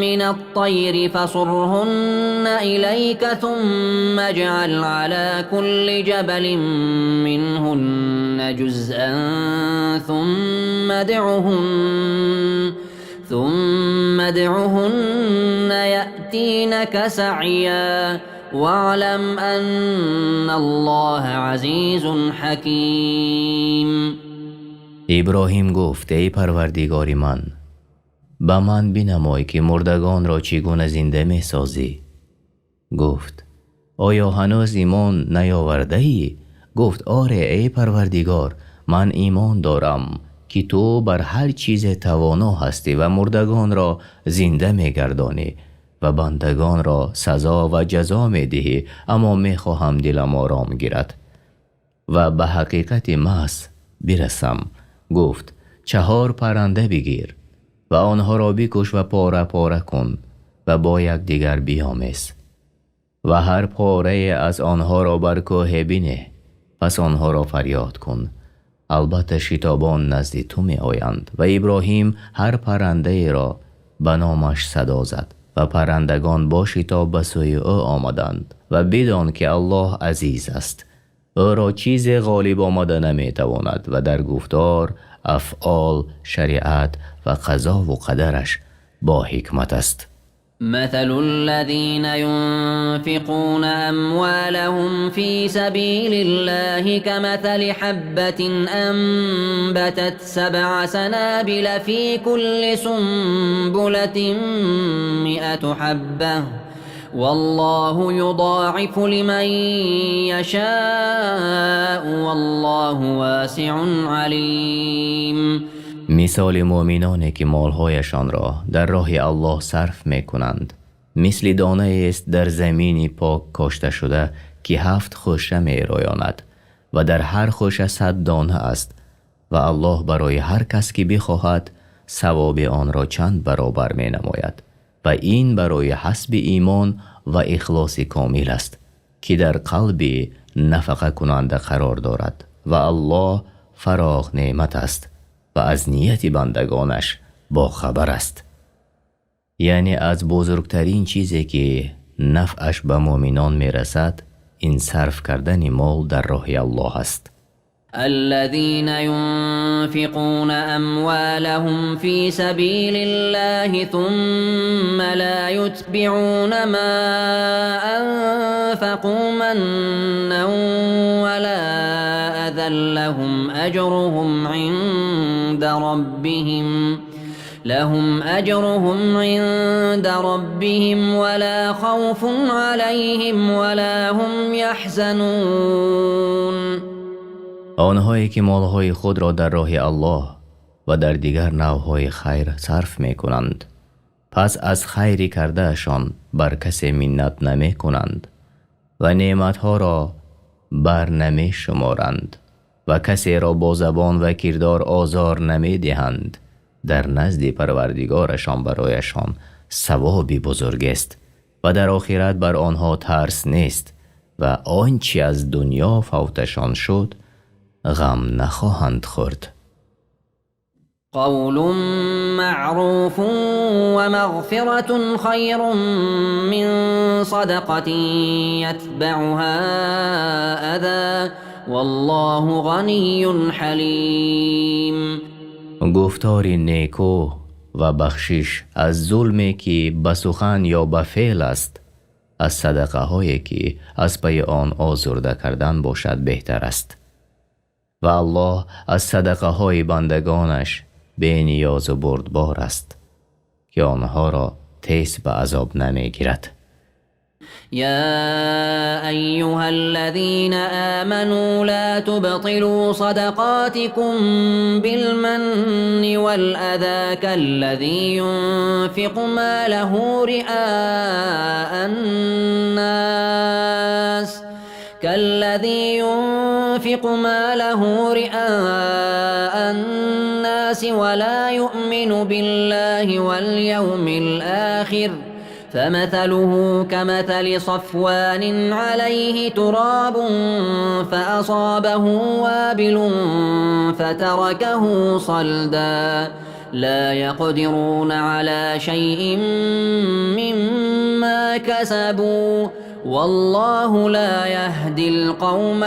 من الطير فصرهن إليك ثم اجعل على كل جبل منهن جزءا ثم ادعهن يأتينك سعيا واعلم أن الله عزيز حكيم. Иброҳим гуфт: Эй Парвардигори ман, ба ман бинамой, ки мурдагонро чӣ гуна зинда месозӣ. Гуфт: Оё ҳанӯз имон наёвардаӣ? Гуфт: Оре, эй Парвардигор, ман имон дорам, ки ту бар ҳар чизе тавоно ҳастӣ ва мурдагонро зинда мегардонӣ ва бандагонро сазо ва ҷазо медиҳӣ, аммо мехоҳам дилам ором гирад ва ба ҳақиқати маҳз бирасам. Гуфт: Чаҳор парранда бигир ва онҳоро бикуш ва пора пора кун ва бо якдигар биомез ва ҳар порае аз онҳоро бар кӯҳе бинеҳ, пас онҳоро фарёд кун, албатта шитобон назди ту меоянд. Ва Иброҳим ҳар паррандаеро ба номаш садо зад ва паррандагон бо шитоб ба сӯи ӯ омаданд. Ва бидон, ки Аллоҳ азиз аст, ӯро чизе ғолиб омада наметавонад ва дар гуфтор, афъол, шариат ва қазову қадараш бо ҳикмат аст. مثل الذين ينفقون أموالهم في سبيل الله كمثل حبة أنبتت سبع سنابل في كل سنبلة 100 حبة والله يضاعف لمن يشاء والله واسع عليم. Мисоли муъминоне, ки молҳояшонро дар роҳи Аллоҳ сарф мекунанд, мисли донаест дар замини пок кошташуда, ки ҳафт хӯша мероёнад ва дар ҳар хӯша 100 дона аст ва Аллоҳ барои ҳар кас, ки бихоҳад, савоби онро чанд баробар менамояд ва ин барои ҳасби имон ва ихлоси комил аст, ки дар қалби нафақакунанда қарор дорад ва Аллоҳ фароғ неъмат аст ва аз нияти бандагонаш бохабар аст. Яъне аз бузургтарин чизе, ки нафъаш ба муъминон мерасад, ин сарф кардани мол дар роҳи Аллоҳ аст. الذين ينفقون أموالهم في سبيل الله ثم لا يتبعون ما أنفقوا منا ولا أذى لهم أجرهم عند ربهم ولا خوف عليهم ولا هم يحزنون. Онҳое, ки молҳои худро дар роҳи Аллоҳ ва дар дигар навъҳои хайр сарф мекунанд, пас аз хайри кардаашон бар касе миннат намекунанд ва неъматҳоро бар намешуморанд ва касеро бо забон ва кирдор озор намедиҳанд, дар назди Парвардигорашон барояшон савоби бузургест ва дар охират бар онҳо тарс нест ва он чи аз дунё фавташон шуд, ғам нахоҳанд хӯрд. قول معروف ومغفرة خير من صدقة يتبعها أذى والله غني حليم. Гуфтори неку ва бахшиш аз зулме, ки ба сухан ё ба феъл аст, аз садақаҳое, ки аз пайи он озурда кардан бошад, беҳтар аст ва Аллоҳ аз садақаҳои бандагонаш бениёзу бурдбор аст. ки онҳоро тез ба азоб намегирад. يا أيها الذين آمنوا لا تبطلوا صدقاتكم بالمن والأذى كالذي ينفق ماله رئاء الناس كالذي ينفق ماله رئاء الناس ولا يؤمن بالله واليوم الآخر فمثله كمثل صفوان عليه تراب فأصابه وابل فتركه صلدا لا يقدرون على شيء مما كسبوا والله لا يهدي القوم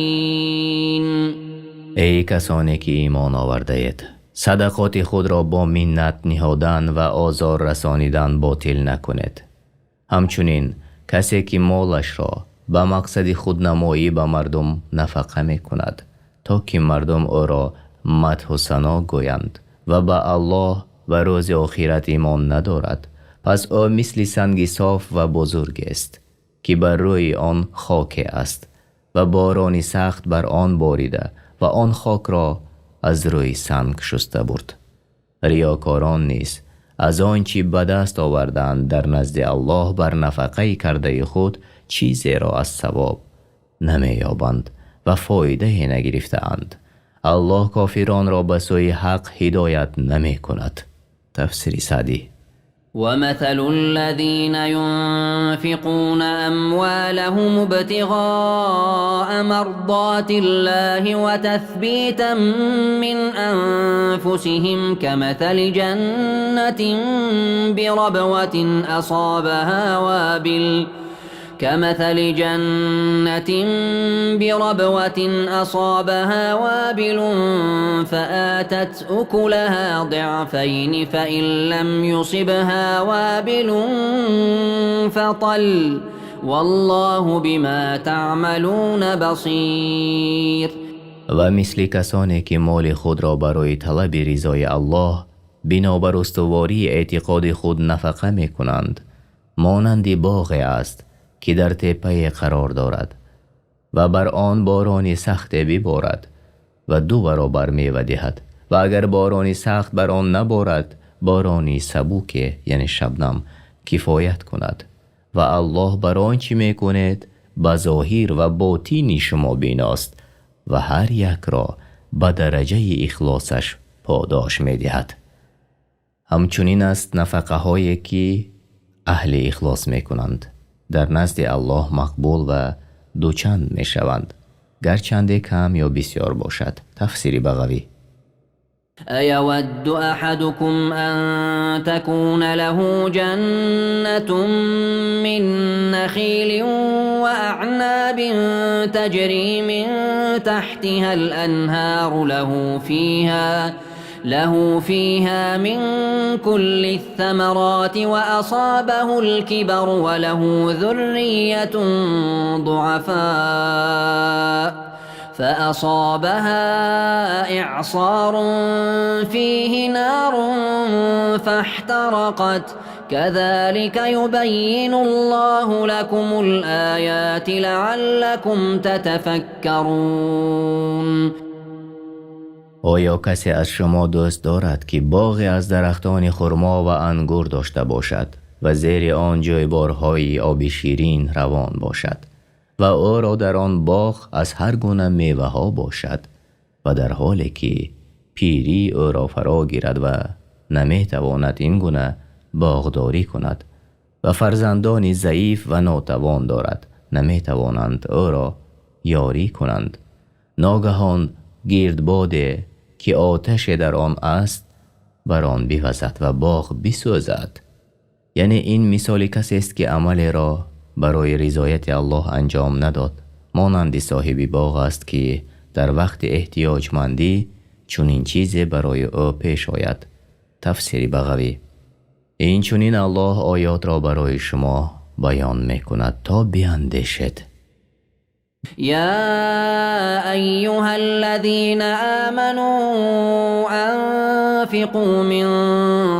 الكافرين. Эй касоне ки имон овардаед, садақоти худро бо миннат ниҳодан ва озор расонидан ботил накунед. Ҳамчунин касе ки молашро ба мақсади худнамоӣ ба мардум нафақа мекунад, то ки мардум ӯро мадҳу сано гӯянд ва ба Аллоҳ ва рӯзи охират имон надорад, пас ӯ мисли санги соф ва бузургест, ки бар рӯи он хоке аст ва борони сахт бар он борида ва он хокро аз рӯи санг шуста бурд. Риёкорон низ аз он чӣ ба даст овардаанд дар назди Аллоҳ бар нафақаи кардаи худ чизеро аз савоб намеёбанд ва фоидае нагирифтаанд. Аллоҳ кофиронро ба сӯи ҳақ ҳидоят намекунад. Тафсири Саъдӣ. ومثل الذين ينفقون أموالهم ابتغاء مرضات الله وتثبيتا من أنفسهم كمثل جنة بربوة أصابها وابل كمثل جنة بربوة أصابها وابل فآتت أكلها ضعفين فإن لم يصبها وابل فطل والله بما تعملون بصير. Ва мисли касоне ки моли худро барои талаби ризои Аллоҳ бинобар устувории эътиқоди худ нафақа мекунанд, монанди боғе аст, ки дар теппае қарор дорад ва бар он борони сахте биборад ва ду баробар мева диҳад, ва агар борони сахт бар он наборад, борони сабуке, яъне шабнам, кифоят кунад. Ва Аллоҳ бар он чӣ мекунед ба зоҳир ва ботини шумо биност ва ҳар якро ба дараҷаи ихлосаш подош медиҳад. Ҳамчунин аст нафақаҳое ки аҳли ихлос мекунанд, дар назди Аллоҳ мақбул ва дучанд мешаванд, гарчанде кам ё бисёр бошад. Тафсири Бағавӣ. أيود أحدكم أن تكون له جنة من نخيل وأعناب تجري من تحتها الأنهار له فيها من كل الثمرات وأصابه الكبر وله ذرية ضعفاء فأصابها إعصار فيه نار فاحترقت كذلك يبين الله لكم الآيات لعلكم تتفكرون. Оё касе аз шумо дӯст дорад, ки боғе аз дарахтони хурмо ва ангур дошта бошад ва зери он ҷӯйборҳои оби ширин равон бошад ва ӯро дар он боғ аз ҳар гуна меваҳо бошад ва дар ҳоле ки пирӣ ӯро фаро гирад ва наметавонад ин гуна боғдорӣ кунад ва фарзандони заиф ва нотавон дорад, наметавонанд ӯро ёрӣ кунанд. Ногаҳон гирдбоде ки оташе дар он аст бар он бивазад ва боғ бисӯзад. Яъне ин мисоли касест, ки амалеро барои ризояти Аллоҳ анҷом надод, монанди соҳиби боғ аст, ки дар вақти эҳтиёҷмандӣ чунин чизе барои ӯ пеш ояд. Тафсири Бағавӣ. Инчунин Аллоҳ оётро барои шумо баён мекунад, то биандешед. يا أيها الذين آمنوا أنفقوا من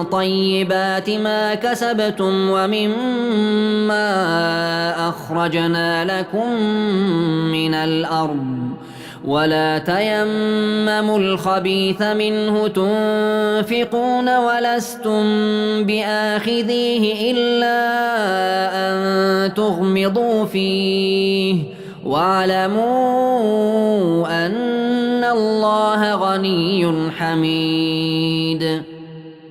طيبات ما كسبتم ومما أخرجنا لكم من الأرض ولا تيمموا الخبيث منه تنفقون ولستم بآخذيه إلا أن تغمضوا فيه واعلموا أن الله غني حميد.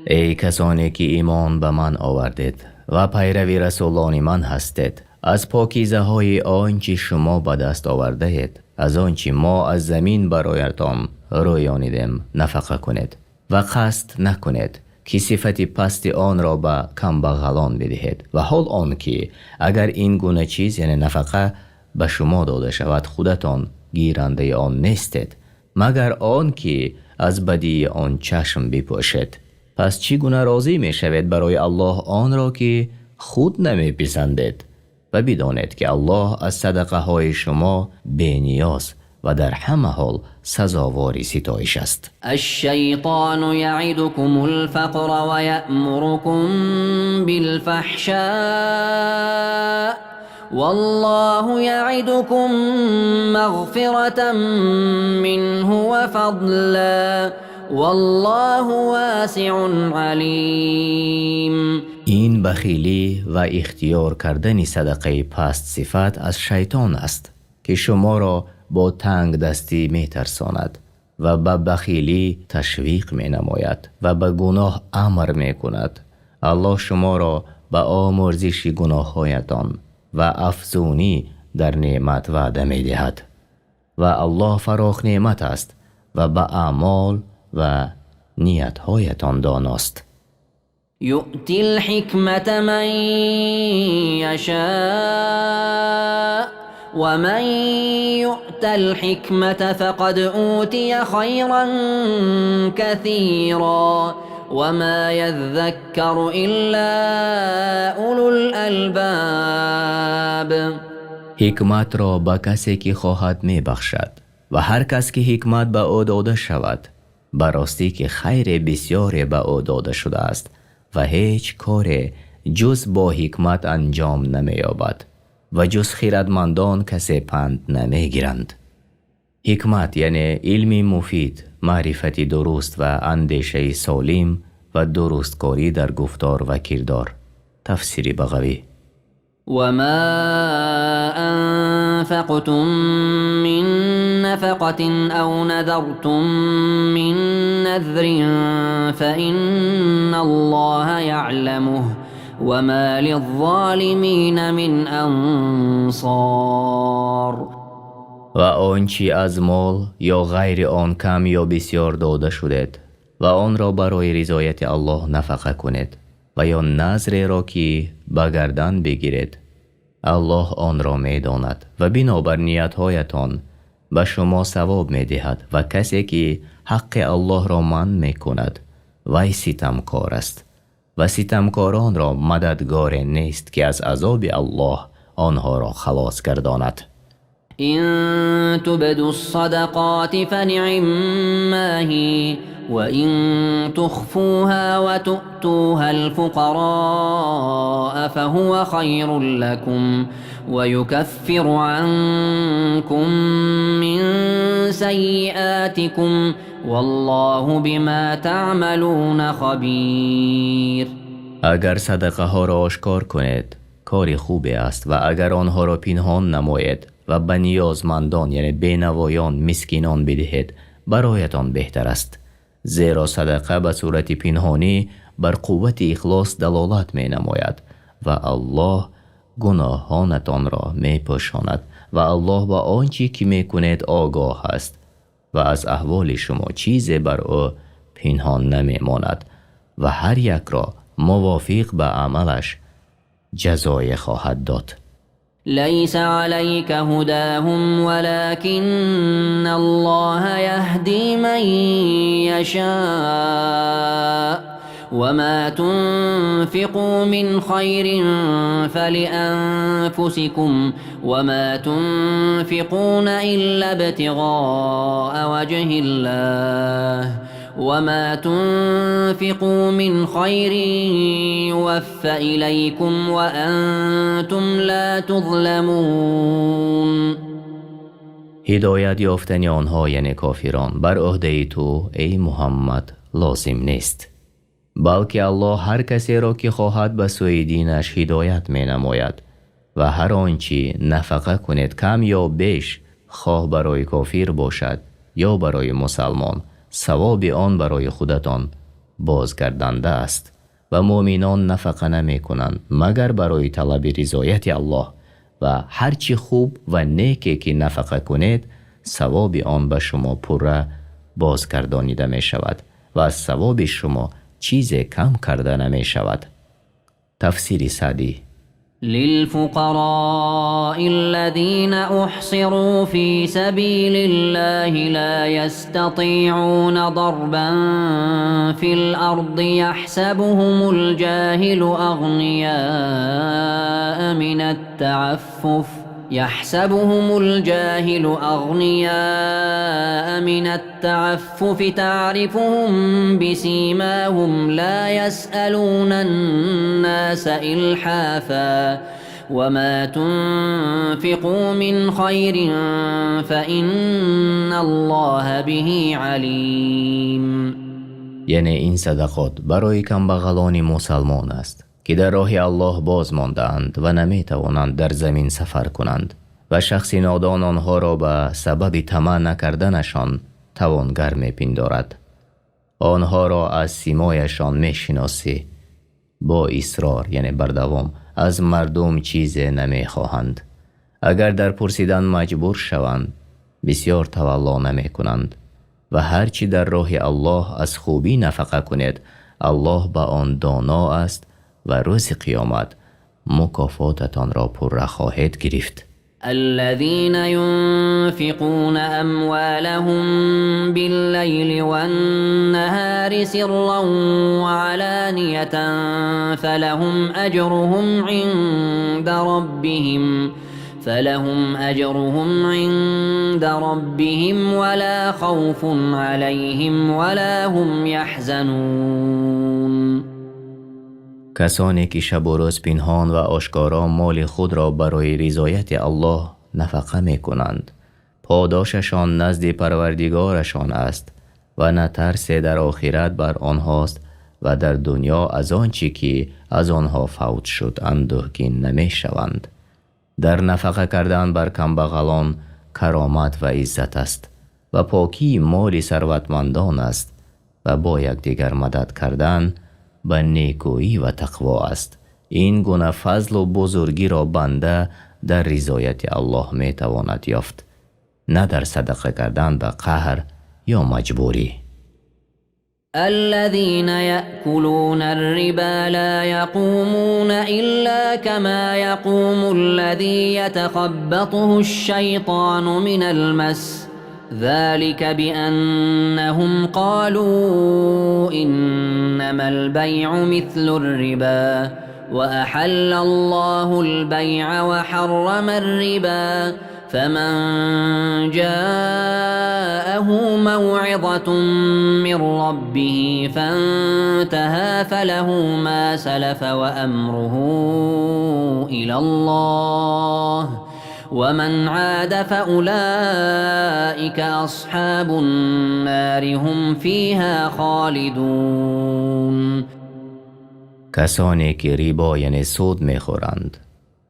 Эй касоне ки имон ба ман овардед ва пайрави расулони ман ҳастед, аз покизаҳои он чи шумо ба даст овардаед, аз он чи мо аз замин бароятон рӯёнидем, нафақа кунед ва қасд накунед, ки сифати пасти онро ба камбағалон бидиҳед, ва ҳол он ки агар ин гуна чиз, яъне нафақа, ба шумо дода шавад, худатон гирандаи он нестед, магар он ки аз бадии он чашм бипӯшед. Пас чӣ гуна розӣ мешавед барои Аллоҳ онро, ки худ намеписандед? Ва бидонед, ки Аллоҳ аз садақаҳои шумо бениёз ва дар ҳама ҳол сазовори ситоиш аст. الشيطان يعدكم الفقر ويأمركم بالفحشاء والله يعدكم مغفرة منه وفضلا والله واسع عليم. Ин бахилӣ ва ихтиёр кардани садақаи пастсифат аз шайтон аст, ки шуморо бо тангдастӣ метарсонад ва ба бахилӣ ташвиқ менамояд ва ба гуноҳ амр мекунад. Аллоҳ шуморо ба омӯрзиши гуноҳҳоятон ва афзунӣ дар неъмат ваъда медиҳад, ва Аллоҳ фарохнеъмат аст ва ба аъмол ва ниятҳоятон доност. يؤتي الحكمة من يشاء ومن يؤت الحكمة فقد أوتي خيرا كثيرا وما يذكر إلا أولو الألباب. Ҳикматро ба касе ки хоҳад мебахшад, ва ҳар кас ки ҳикмат ба ӯ дода шавад, ба ростӣ ки хайре бисёре ба ӯ дода шудааст, ва ҳеҷ коре ҷуз бо ҳикмат анҷом намеёбад ва ҷуз хирадмандон касе панд намегиранд. Ҳикмат, яъне илми муфид, маърифати дуруст ва андешаи солим ва дурусткорӣ дар гуфтор ва кирдор. Тафсири Бағавӣ. وما أنفقتم من نفقة أو نذرتم من نذر فإن الله يعلمه وما للظالمين من أنصار. Ва он чӣ аз мол ё ғайри он кам ё бисёр дода шудед ва онро барои ризояти Аллоҳ нафақа кунед ва ё назреро ки ба гардан бигиред, Аллоҳ онро медонад ва бинобар ниятҳоятон ба шумо савоб медиҳад, ва касе ки ҳаққи Аллоҳро манъ мекунад, вай ситамкор аст ва ситамкоронро мададгоре нест, ки аз азоби Аллоҳ онҳоро халос гардонад. إن تبدوا الصدقات فنعما هي وإن تخفوها وتؤتوها الفقراء فهو خير لكم ويكفر عنكم من سيئاتكم والله بما تعملون خبير. Агар садақаҳоро ошкор кунед, кори хубе аст, ва агар онҳоро пинҳон намоед ва ба ниёзмандон, яъне бенавоён, мискинон бидиҳед, бароятон беҳтар аст, зеро садақа ба сурати пинҳонӣ бар қуввати ихлос далолат менамояд ва Аллоҳ гуноҳонатонро мепӯшонад, ва Аллоҳ ба он чӣ ки мекунед огоҳ аст ва аз аҳволи шумо чизе бар ӯ пинҳон намемонад ва ҳар якро мувофиқ ба амалаш ҷазое хоҳад дод. ليس عليك هداهم ولكن الله يهدي من يشاء. وما تنفقوا من خير فلأنفسكم وما تنفقون إلا ابتغاء وجه الله وما تنفقوا من خير يوف إليكم وأنتم لا تظلمون. Ҳидоят ёфтани онҳо, яъне кофирон, бар ӯҳдаи ту, эй Муҳаммад, лозим нест, балки Аллоҳ ҳар касеро ки хоҳад ба сӯи динаш ҳидоят менамояд. Ва ҳар он чӣ нафақа кунед, кам ё беш, хоҳ барои кофир бошад ё барои мусалмон, савоби он барои худатон бозгарданда аст. Ва муъминон нафақа намекунанд, магар барои талаби ризояти Аллоҳ. Ва ҳар чӣ хуб ва неке ки нафақа кунед, савоби он ба шумо пурра бозгардонида мешавад ва аз савоби шумо чизе кам карда намешавад. Тафсири Саъдӣ. للفقراء الذين أحصروا في سبيل الله لا يستطيعون ضربا في الأرض يحسبهم الجاهل أغنياء من التعفف يحسبهم الجاهل أغنياء من التعفف تعرفهم بسيماهم لا يسألون الناس إلحافا وما تنفقوا من خير فإن الله به عليم. Яъне ин садақот барои камбағалони мусалмон аст, ки дар роҳи Аллоҳ боз мондаанд ва наметавонанд дар замин сафар кунанд, ва шахси нодон онҳоро ба сабаби тамаъ накарданашон тавонгар мепиндорад. Онҳоро аз симояшон мешиносӣ, бо исрор, яъне бардавом, аз мардум чизе намехоҳанд. Агар дар пурсидан маҷбур шаванд, бисёр тавалло намекунанд. Ва ҳар чӣ дар роҳи Аллоҳ аз хубӣ нафақа кунед, Аллоҳ ба он доно аст ва рӯзи қиёмат мукофотатонро пурра хоҳед гирифт. الذين ينفقون أموالهم بالليل والنهار سرا وعلانية فلهم أجرهم عند ربهم ولا خوف عليهم ولا هم يحزنون. Касоне ки шабу рӯз пинҳон ва ошкоро моли худро барои ризояти Аллоҳ нафақа мекунанд, подошашон назди Парвардигорашон аст ва на тарсе дар охират бар онҳост ва дар дунё аз он чӣ ки аз онҳо фавт шуд андӯҳгин намешаванд. Дар нафақа кардан бар камбағалон каромат ва иззат аст ва покии моли сарватмандон аст ва бо якдигар мадад кардан ба некӯӣ ва тақво аст. Ин гуна фазлу бузургиро банда дар ризояти Аллоҳ метавонад ёфт, на дар садақа кардан ба қаҳр ё маҷбурӣ. الذين يأكلون الربا لا يقومون إلا كما يقوم الذي يتخبطه الشيطان من المس ذلك بأنهم قالوا إنما البيع مثل الربا وأحل الله البيع وحرم الربا فمن جاءه موعظة من ربه فانتهى فله ما سلف وأمره إلى الله ومن عاد فأولئك أصحاب النار هم فيها خالدون. Касоне ки рибо, яъне суд мехӯранд,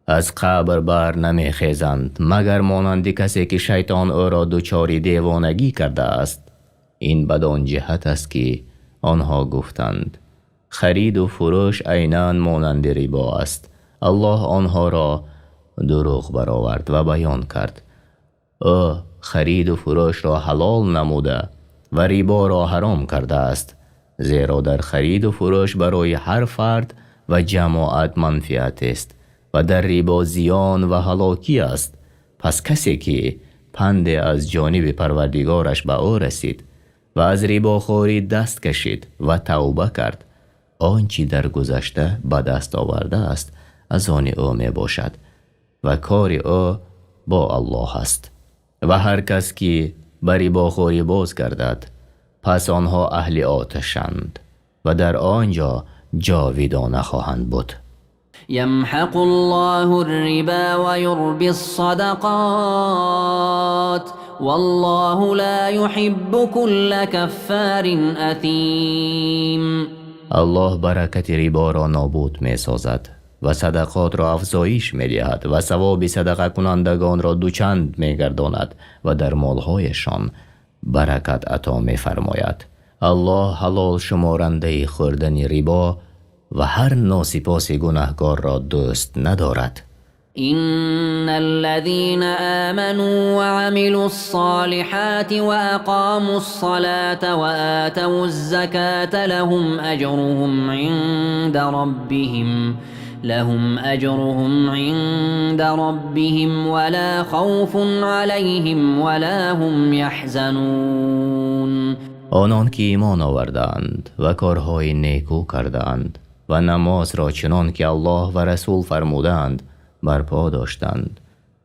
аз қабр бар намехезанд, магар монанди касе ки шайтон ӯро дучори девонагӣ кардааст. Ин бадон ҷиҳат аст, ки онҳо гуфтанд: хариду фурӯш айнан монанди рибо аст. Аллоҳ онҳоро дурӯғ баровард ва баён кард: ӯ хариду фурӯшро ҳалол намуда ва риборо ҳаром кардааст, зеро дар хариду фурӯш барои ҳар фард ва ҷамоат манфиатест ва дар рибо зиён ва ҳалокӣ аст. Пас касе ки панде аз ҷониби Парвардигораш ба ӯ расид ва аз рибохорӣ даст кашид ва тавба кард. Он чи дар гузашта ба даст овардааст, аз они ӯ мебошад ва кори ӯ бо Аллоҳ аст. Ва ҳар кас ки ба рибохӯрӣ боз гардад, пас онҳо аҳли оташанд ва дар он ҷо ҷовидона хоҳанд буд. Ямҳақуллоҳу р-рибо ва юрбис-садақот, валлоҳу ло юҳиббу кулла каффорин асим. Аллоҳ баракати риборо нобуд месозад ва садақотро афзоиш медиҳад ва савоби садақакунандагонро дучанд мегардонад ва дар молҳояшон баракат ато мефармояд. Аллоҳ ҳалол шуморандаи хӯрдани рибо ва ҳар носипоси гунаҳкорро дӯст надорад. Инналлазина аману ва амилус-солиҳоти ва ақомус-салота ва отавуз-закота лаҳум аҷруҳум ъинда роббиҳим ва ло хавфун ъалайҳим ва ло ҳум яҳзанун. Онон ки имон овардаанд ва корҳои некӯ кардаанд ва намозро чунон ки Аллоҳ ва Расул фармудаанд барпо доштанд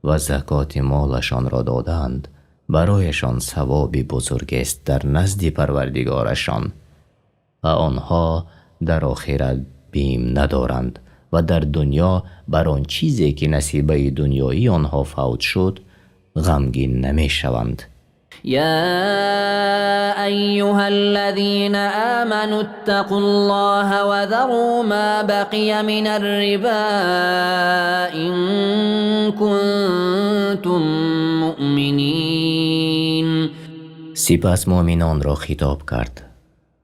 ва закоти молашонро додаанд, барояшон савоби бузургест дар назди Парвардигорашон ва онҳо дар охират бим надоранд ва дар дунё бар он чизе ки насибаи дунёии онҳо фавт шуд ғамгин намешаванд. Я айюҳаллазина аману иттақуллоҳа ва зару ма бақия минар-рибо ин кунтум муъминин. Сипас муъминонро хитоб кард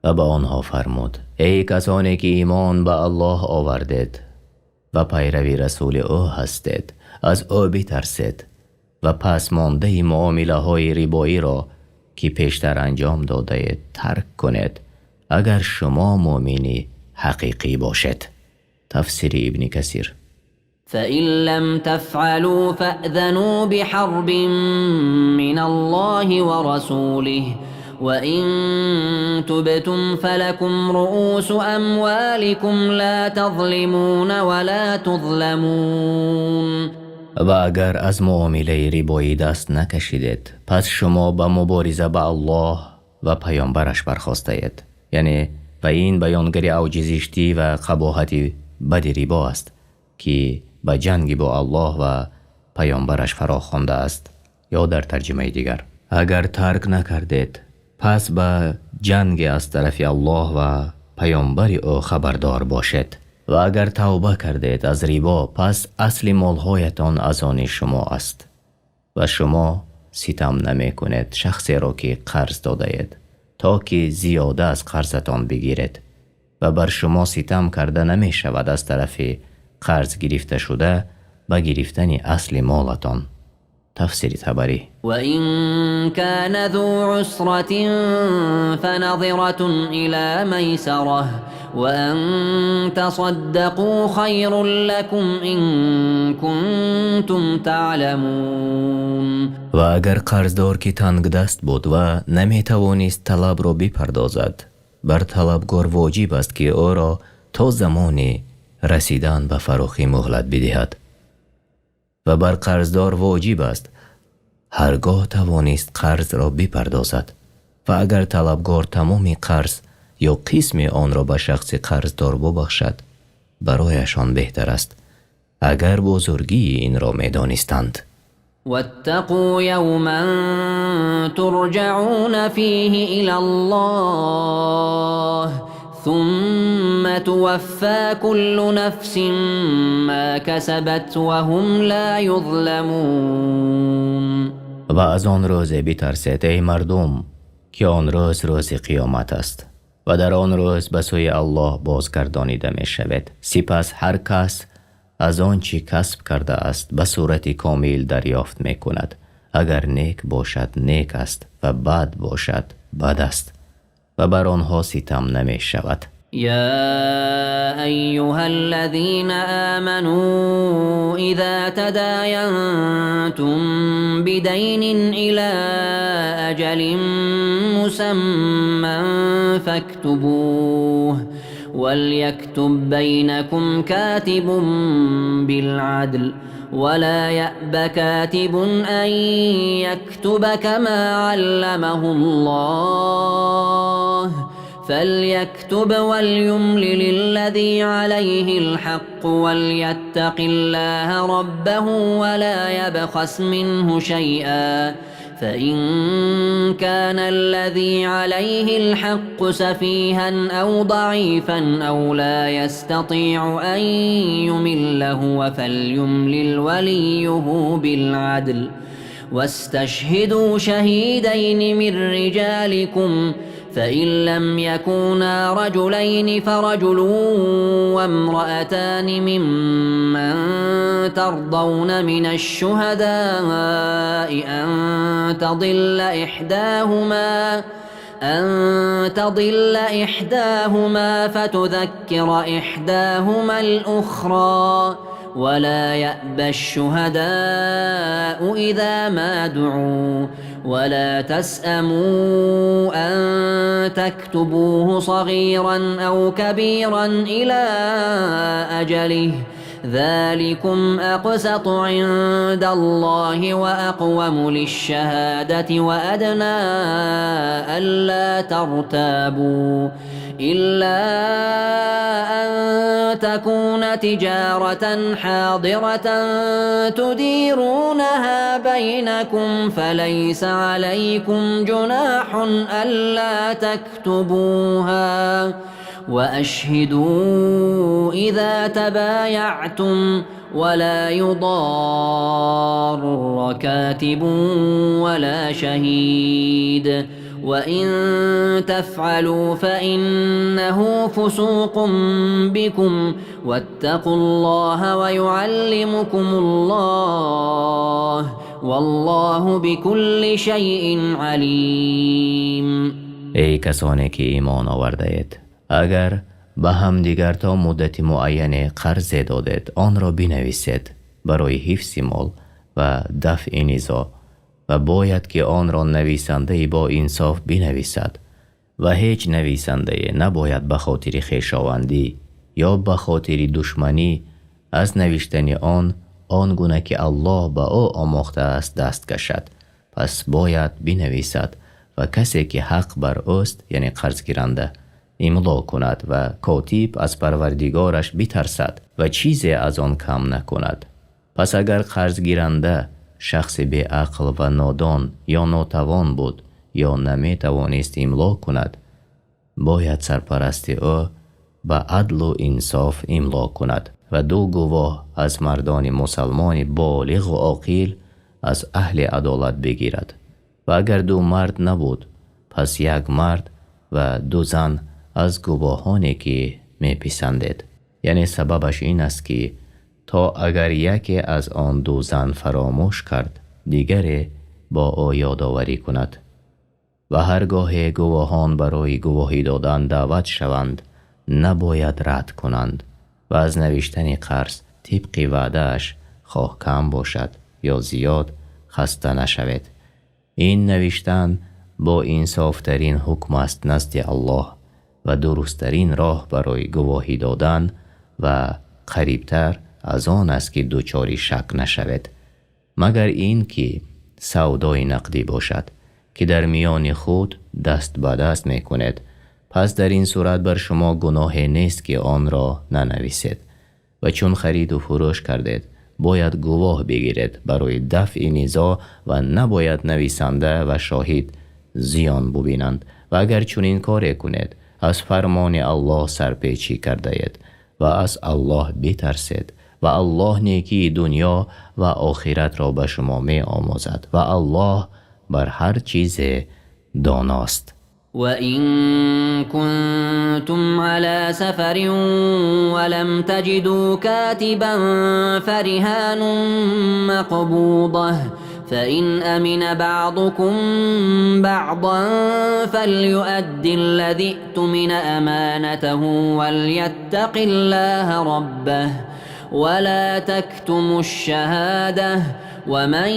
ва ба онҳо фармуд: эй касоне ки имон ба Аллоҳ овардед ва пайрави расули ӯ ҳастед, аз ӯ битарсед ва пасмондаи муомилаҳои рибоиро ки пештар анҷом додаед тарк кунед, агар шумо муъмини ҳақиқӣ бошед. Тафсири Ибни Касир. فإن لم تفعلوا فأذنوا بحرب من الله ورسوله وإن تبتم فلكم رؤوس أموالكم لا تظلمون ولا تظلمون. Ва агар аз муомилаи рибоӣ даст накашидед, пас шумо ба мубориза ба Аллоҳ ва паёмбараш бархостаед. Яъне ва ин баёнгари авҷи зиштӣ ва қабоҳати бади рибо аст, ки ба ҷанги бо Аллоҳ ва паёмбараш фаро хондааст. Ё дар тарҷумаи дигар: агар тарк накардед, пас ба ҷанги аз тарафи Аллоҳ ва паёмбари ӯ хабардор бошед. Ва агар тавба кардед аз рибо, пас асли молҳоятон аз они шумо аст ва шумо ситам намекунед шахсеро ки қарз додаед, то ки зиёда аз қарзатон бигиред, ва бар шумо ситам карда намешавад аз тарафи қарз гирифта шуда ба гирифтани асли молатон. Тафсири Табарӣ. Ва ин кана зу усратин фаназиратун ила майсарah ва ан тасаддақу хайрун лакум ин кунтум таъламун. Ва агар қарздор ки тангдаст буд ва наметавонист талабро бипардозад, бар талабгор воҷиб аст ки ӯро то замони расидан ба фарохӣ муҳлат бидиҳад. Ва бар қарздор воҷиб аст ҳаргоҳ тавонист қарзро бипардозад. Ва агар талабгор тамоми қарз ё қисми онро ба шахси қарздор бубахшад, барояшон беҳтар аст, агар бузургии инро медонистанд. واتقوا يوما ترجعون فيه إلى الله ثم توفى كل نفس ما كسبت وهم لا يظلمون. Ва аз он рӯзе битарсед, эй мардум, ки он рӯз рӯзи қиёмат аст ва дар он рӯз ба сӯи Аллоҳ бозгардонида мешавед. Сипас ҳар кас аз он чӣ касб кардааст ба сурати комил дарёфт мекунад. Агар нек бошад, нек аст ва бад бошад, бад аст ва бар онҳо ситам намешавад. Я айюҳаллазина аману иза тадаянтум бидайнин ила аҷалин мусамман фактубуҳ وليكتب بينكم كاتب بالعدل ولا يأب كاتب أن يكتب كما علمه الله فليكتب وليملل الذي عليه الحق وليتق الله ربه ولا يبخس منه شيئا فإن كان الذي عليه الحق سفيها أو ضعيفا أو لا يستطيع أن يمل هو فليملل وليه بالعدل واستشهدوا شهيدين من رجالكم فإن لم يكونا رجلين فرجل وامرأتان ممن ترضون من الشهداء أن تضل إحداهما فتذكر إحداهما الأخرى ولا يأبى الشهداء إذا ما دعوا ولا تسأموا أن تكتبوه صغيرا أو كبيرا إلى أجله ذلكم أقسط عند الله وأقوم للشهادة وأدنى ألا ترتابوا إلا أن تكون تجارة حاضرة تديرونها بينكم فليس عليكم جناح ألا تكتبوها وأشهدوا إذا تبايعتم ولا يضار كاتب ولا شهيد وإن تفعلوا فإنه فسوق بكم واتقوا الله ويعلمكم الله والله بكل شيء عليم. Эй касоне ки имон овардаед, агар ба ҳамдигар то муддати муайяне қарзе додед, онро бинависед барои ҳифзи мол ва дафъи низоъ ва бояд ки онро нависандаи бо инсоф бинависад ва ҳеҷ нависандае набояд ба хотири хешовандӣ ё ба хотири душманӣ аз навиштани он он гуна ки Аллоҳ ба ӯ омӯхтааст даст кашад. Пас бояд бинависад ва касе ки ҳақ бар ӯст, яъне қарзгиранда, имло кунад ва котиб аз Парвардигораш битарсад ва чизе аз он кам накунад. Пас агар қарзгиранда шахси беақл ва нодон ё нотавон буд ё наметавонист имло кунад, бояд сарпарасти ӯ ба адлу инсоф имло кунад ва ду гувоҳ аз мардони мусалмони болиғу оқил аз аҳли адолат бигирад. Ва агар ду мард набуд, пас як мард ва ду зан аз гувоҳоне ки меписандед. Яъне сабабаш ин аст, ки то агар яке аз он ду зан фаромӯш кард, дигаре бо ӯ ёдоварӣ кунад. Ва ҳар гоҳе гувоҳон барои гувоҳӣ додан даъват шаванд, набояд рад кунанд ва аз навиштани қарз тибқи ваъдааш, хоҳ кам бошад ё зиёд, хаста нашавед. Ин навиштан бо инсофтарин ҳукм аст назди Аллоҳ ва дурусттарин роҳ барои гувоҳӣ додан ва қарибтар аз он аст, ки дучори шак нашавед. Магар ин ки савдои нақдӣ бошад, ки дар миёни худ даст ба даст мекунед, пас дар ин сурат бар шумо гуноҳе нест, ки онро нанависед. Ва чун хариду фурӯш кардед, бояд гувоҳ бигиред барои дафъи низоъ ва набояд нависанда ва шоҳид зиён бубинанд. Ва агар чунин коре кунед, аз фармони Аллоҳ сарпечӣ кардаед ва аз Аллоҳ битарсед ва Аллоҳ некии дунё ва охиратро ба шумо меомӯзад ва Аллоҳ бар ҳар чизе доност. وإن كنتم على سفر ولم تجدوا كاتبا فرهان مقبوضة فإن أمن بعضكم بعضا فليؤد الذي اؤتمن أمانته وليتق الله ربه ولا تكتموا الشهادة ومن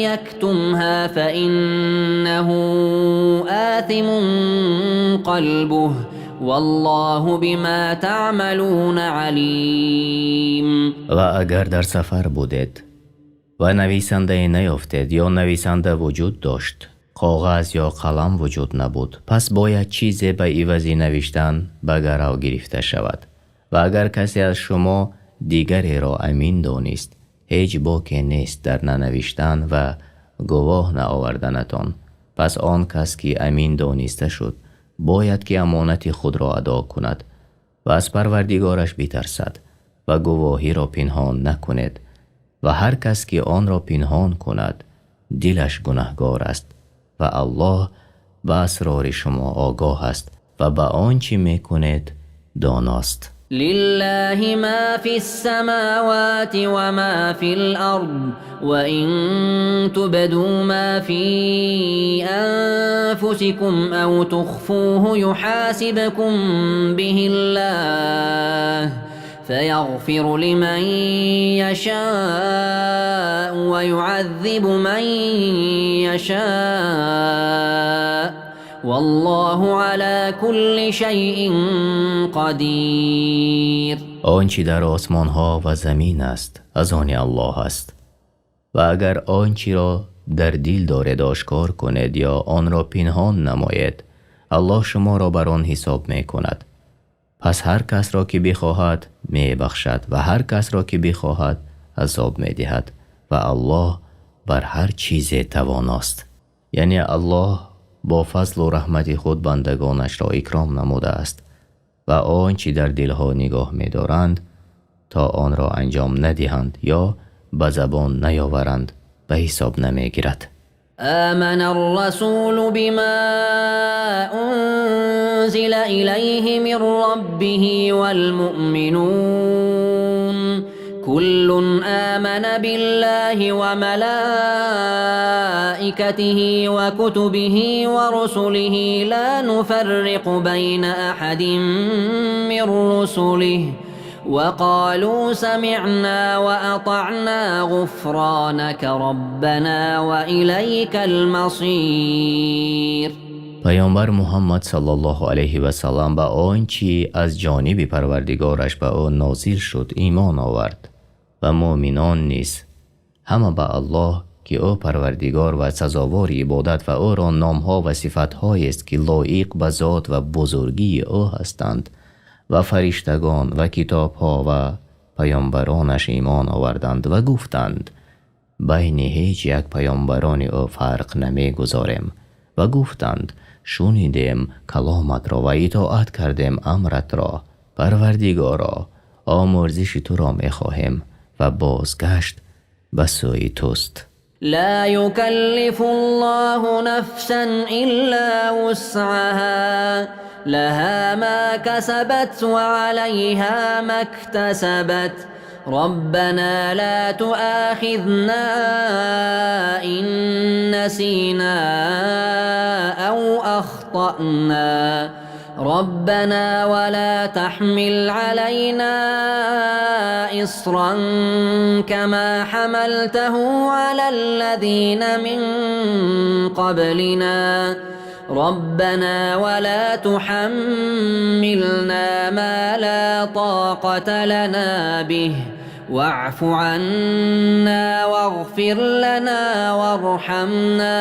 يكتمها فإنه آثم قلبه والله بما تعملون عليم. Ва агар дар сафар будед ва нависандае наёфтед ё нависанда вуҷуд дошт, коғаз ё қалам вуҷуд набуд, пас бояд чизе ба ивази навиштан ба гарав гирифта шавад. Ва агар касе аз шумо дигареро амин донист, ҳеҷ боке нест дар нанавиштан ва гувоҳ наоварданатон. Пас он кас ки амин дониста шуд, бояд ки амонати худро адо кунад ва аз Парвардигораш битарсад ва гувоҳиро пинҳон накунед, ва ҳар кас ки онро пинҳон кунад, дилаш гунаҳгор аст ва Аллоҳ ба асрори шумо огоҳ аст ва ба он чӣ мекунед доност. لله ما في السماوات وما في الأرض، وإن تبدوا ما في أنفسكم أو تخفوه يحاسبكم به الله، فيغفر لمن يشاء ويعذب من يشاء، والله على كل شيء قدير. Он чӣ дар осмонҳо ва замин аст, аз они Аллоҳ аст, ва агар он чиро дар дил доред ошкор кунед ё онро пинҳон намоед, Аллоҳ шуморо бар он ҳисоб мекунад. Пас ҳар касро ки бихоҳад мебахшад ва ҳар касро ки бихоҳад азоб медиҳад, ва Аллоҳ бар ҳар чизе тавоност. Яъне Аллоҳ бо фазлу раҳмати худ бандагонашро икром намудааст ва он чӣ дар дилҳо нигоҳ медоранд, то онро анҷом надиҳанд ё ба забон наёваранд, ба ҳисоб намегирад. آمن الرسول بما أنزل إليه من ربه والمؤمنون، كل آمن بالله وملائكته وكتبه ورسله، لا نفرق بين أحد من رسله، وقالوا سمعنا وأطعنا، غفرانك ربنا وإليك المصير. Паёмбар Муҳаммад саллаллоҳу алайҳи васаллам ба он чӣ аз ҷониби Парвардигораш ба ӯ нозил шуд имон овард ва мӯъминон низ ҳама ба Аллоҳ, ки ӯ Парвардигор ва сазовори ибодат ва ӯро номҳо ва сифатҳоест, ки лоиқ ба зот ва бузургии ӯ ҳастанд, ва фариштагон ва китобҳо ва паёмбаронаш имон оварданд ва гуфтанд: байни ҳеҷ як паёмбарони ӯ фарқ намегузорем, ва гуфтанд: шунидем каломатро ва итоат кардем амратро. Парвардигоро, омӯрзиши туро мехоҳем ва бозгашт ба сӯи туст. لا يكلف الله نفسا إلا وسعها، لها ما كسبت وعليها ما اكتسبت. ربنا لا تؤاخذنا إن نسينا أو أخطأنا، ربنا ولا تحمل علينا إصرا كما حملته على الذين من قبلنا، ربنا ولا تحملنا ما لا طاقة لنا به، واعف عنا واغفر لنا وارحمنا،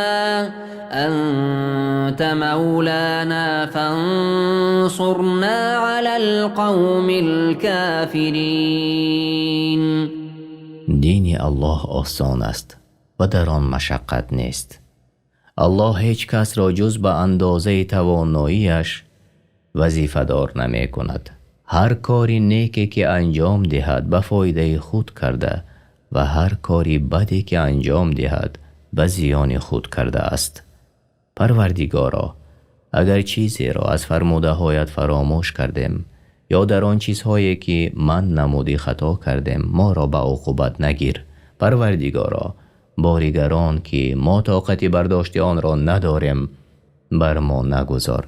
أنت مولانا فانصرنا على القوم الكافرين. Дини Аллоҳ осон аст ва дар он машаққат нест. Аллоҳ ҳеҷ касро ҷуз ба андозаи тавоноияш вазифадор намекунад. Ҳар кори неке ки анҷом диҳад, ба фоидаи худ карда ва ҳар кори баде ки анҷом диҳад, ба зиёни худ кардааст. Парвардигоро, агар чизеро аз фармудаҳоят фаромӯш кардем ё дар он чизҳое ки манъ намудӣ хато кардем, моро ба уқубат нагир. Парвардигоро, бори гарон, ки мо тоқати бардошти онро надорем, бар мо нагузор,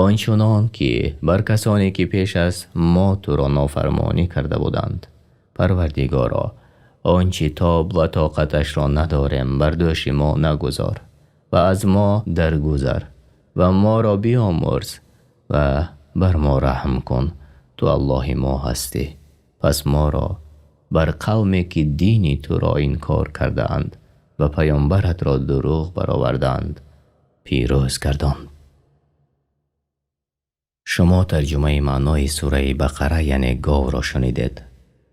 он чунон ки бар касоне ки пеш аз мо туро нофармонӣ карда буданд. Парвардигоро, он чи тоб ва тоқаташро надорем, бар дӯши мо нагузор ва аз мо даргузар ва моро биомӯрз ва Бар мо раҳм кун, ту Аллоҳи мо ҳастӣ, пас моро бар қавме ки дини туро инкор кардаанд ва паёмбаратро дурӯғ баровардаанд пирӯз гардон. Шумо тарҷумаи маънои сураи Бақара, яъне говро шунидед.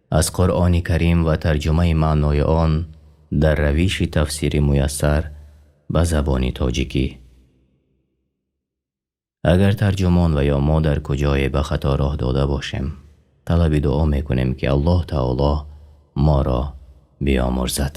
Аз Қуръони Карим ва тарҷумаи маънои он дар равиши тафсири муяссар ба забони тоҷикӣ. Агар тарҷумон ва ё мо дар куҷое ба хато роҳ дода бошем, талаби дуо мекунем, ки Аллоҳ таоло моро биёмурзад.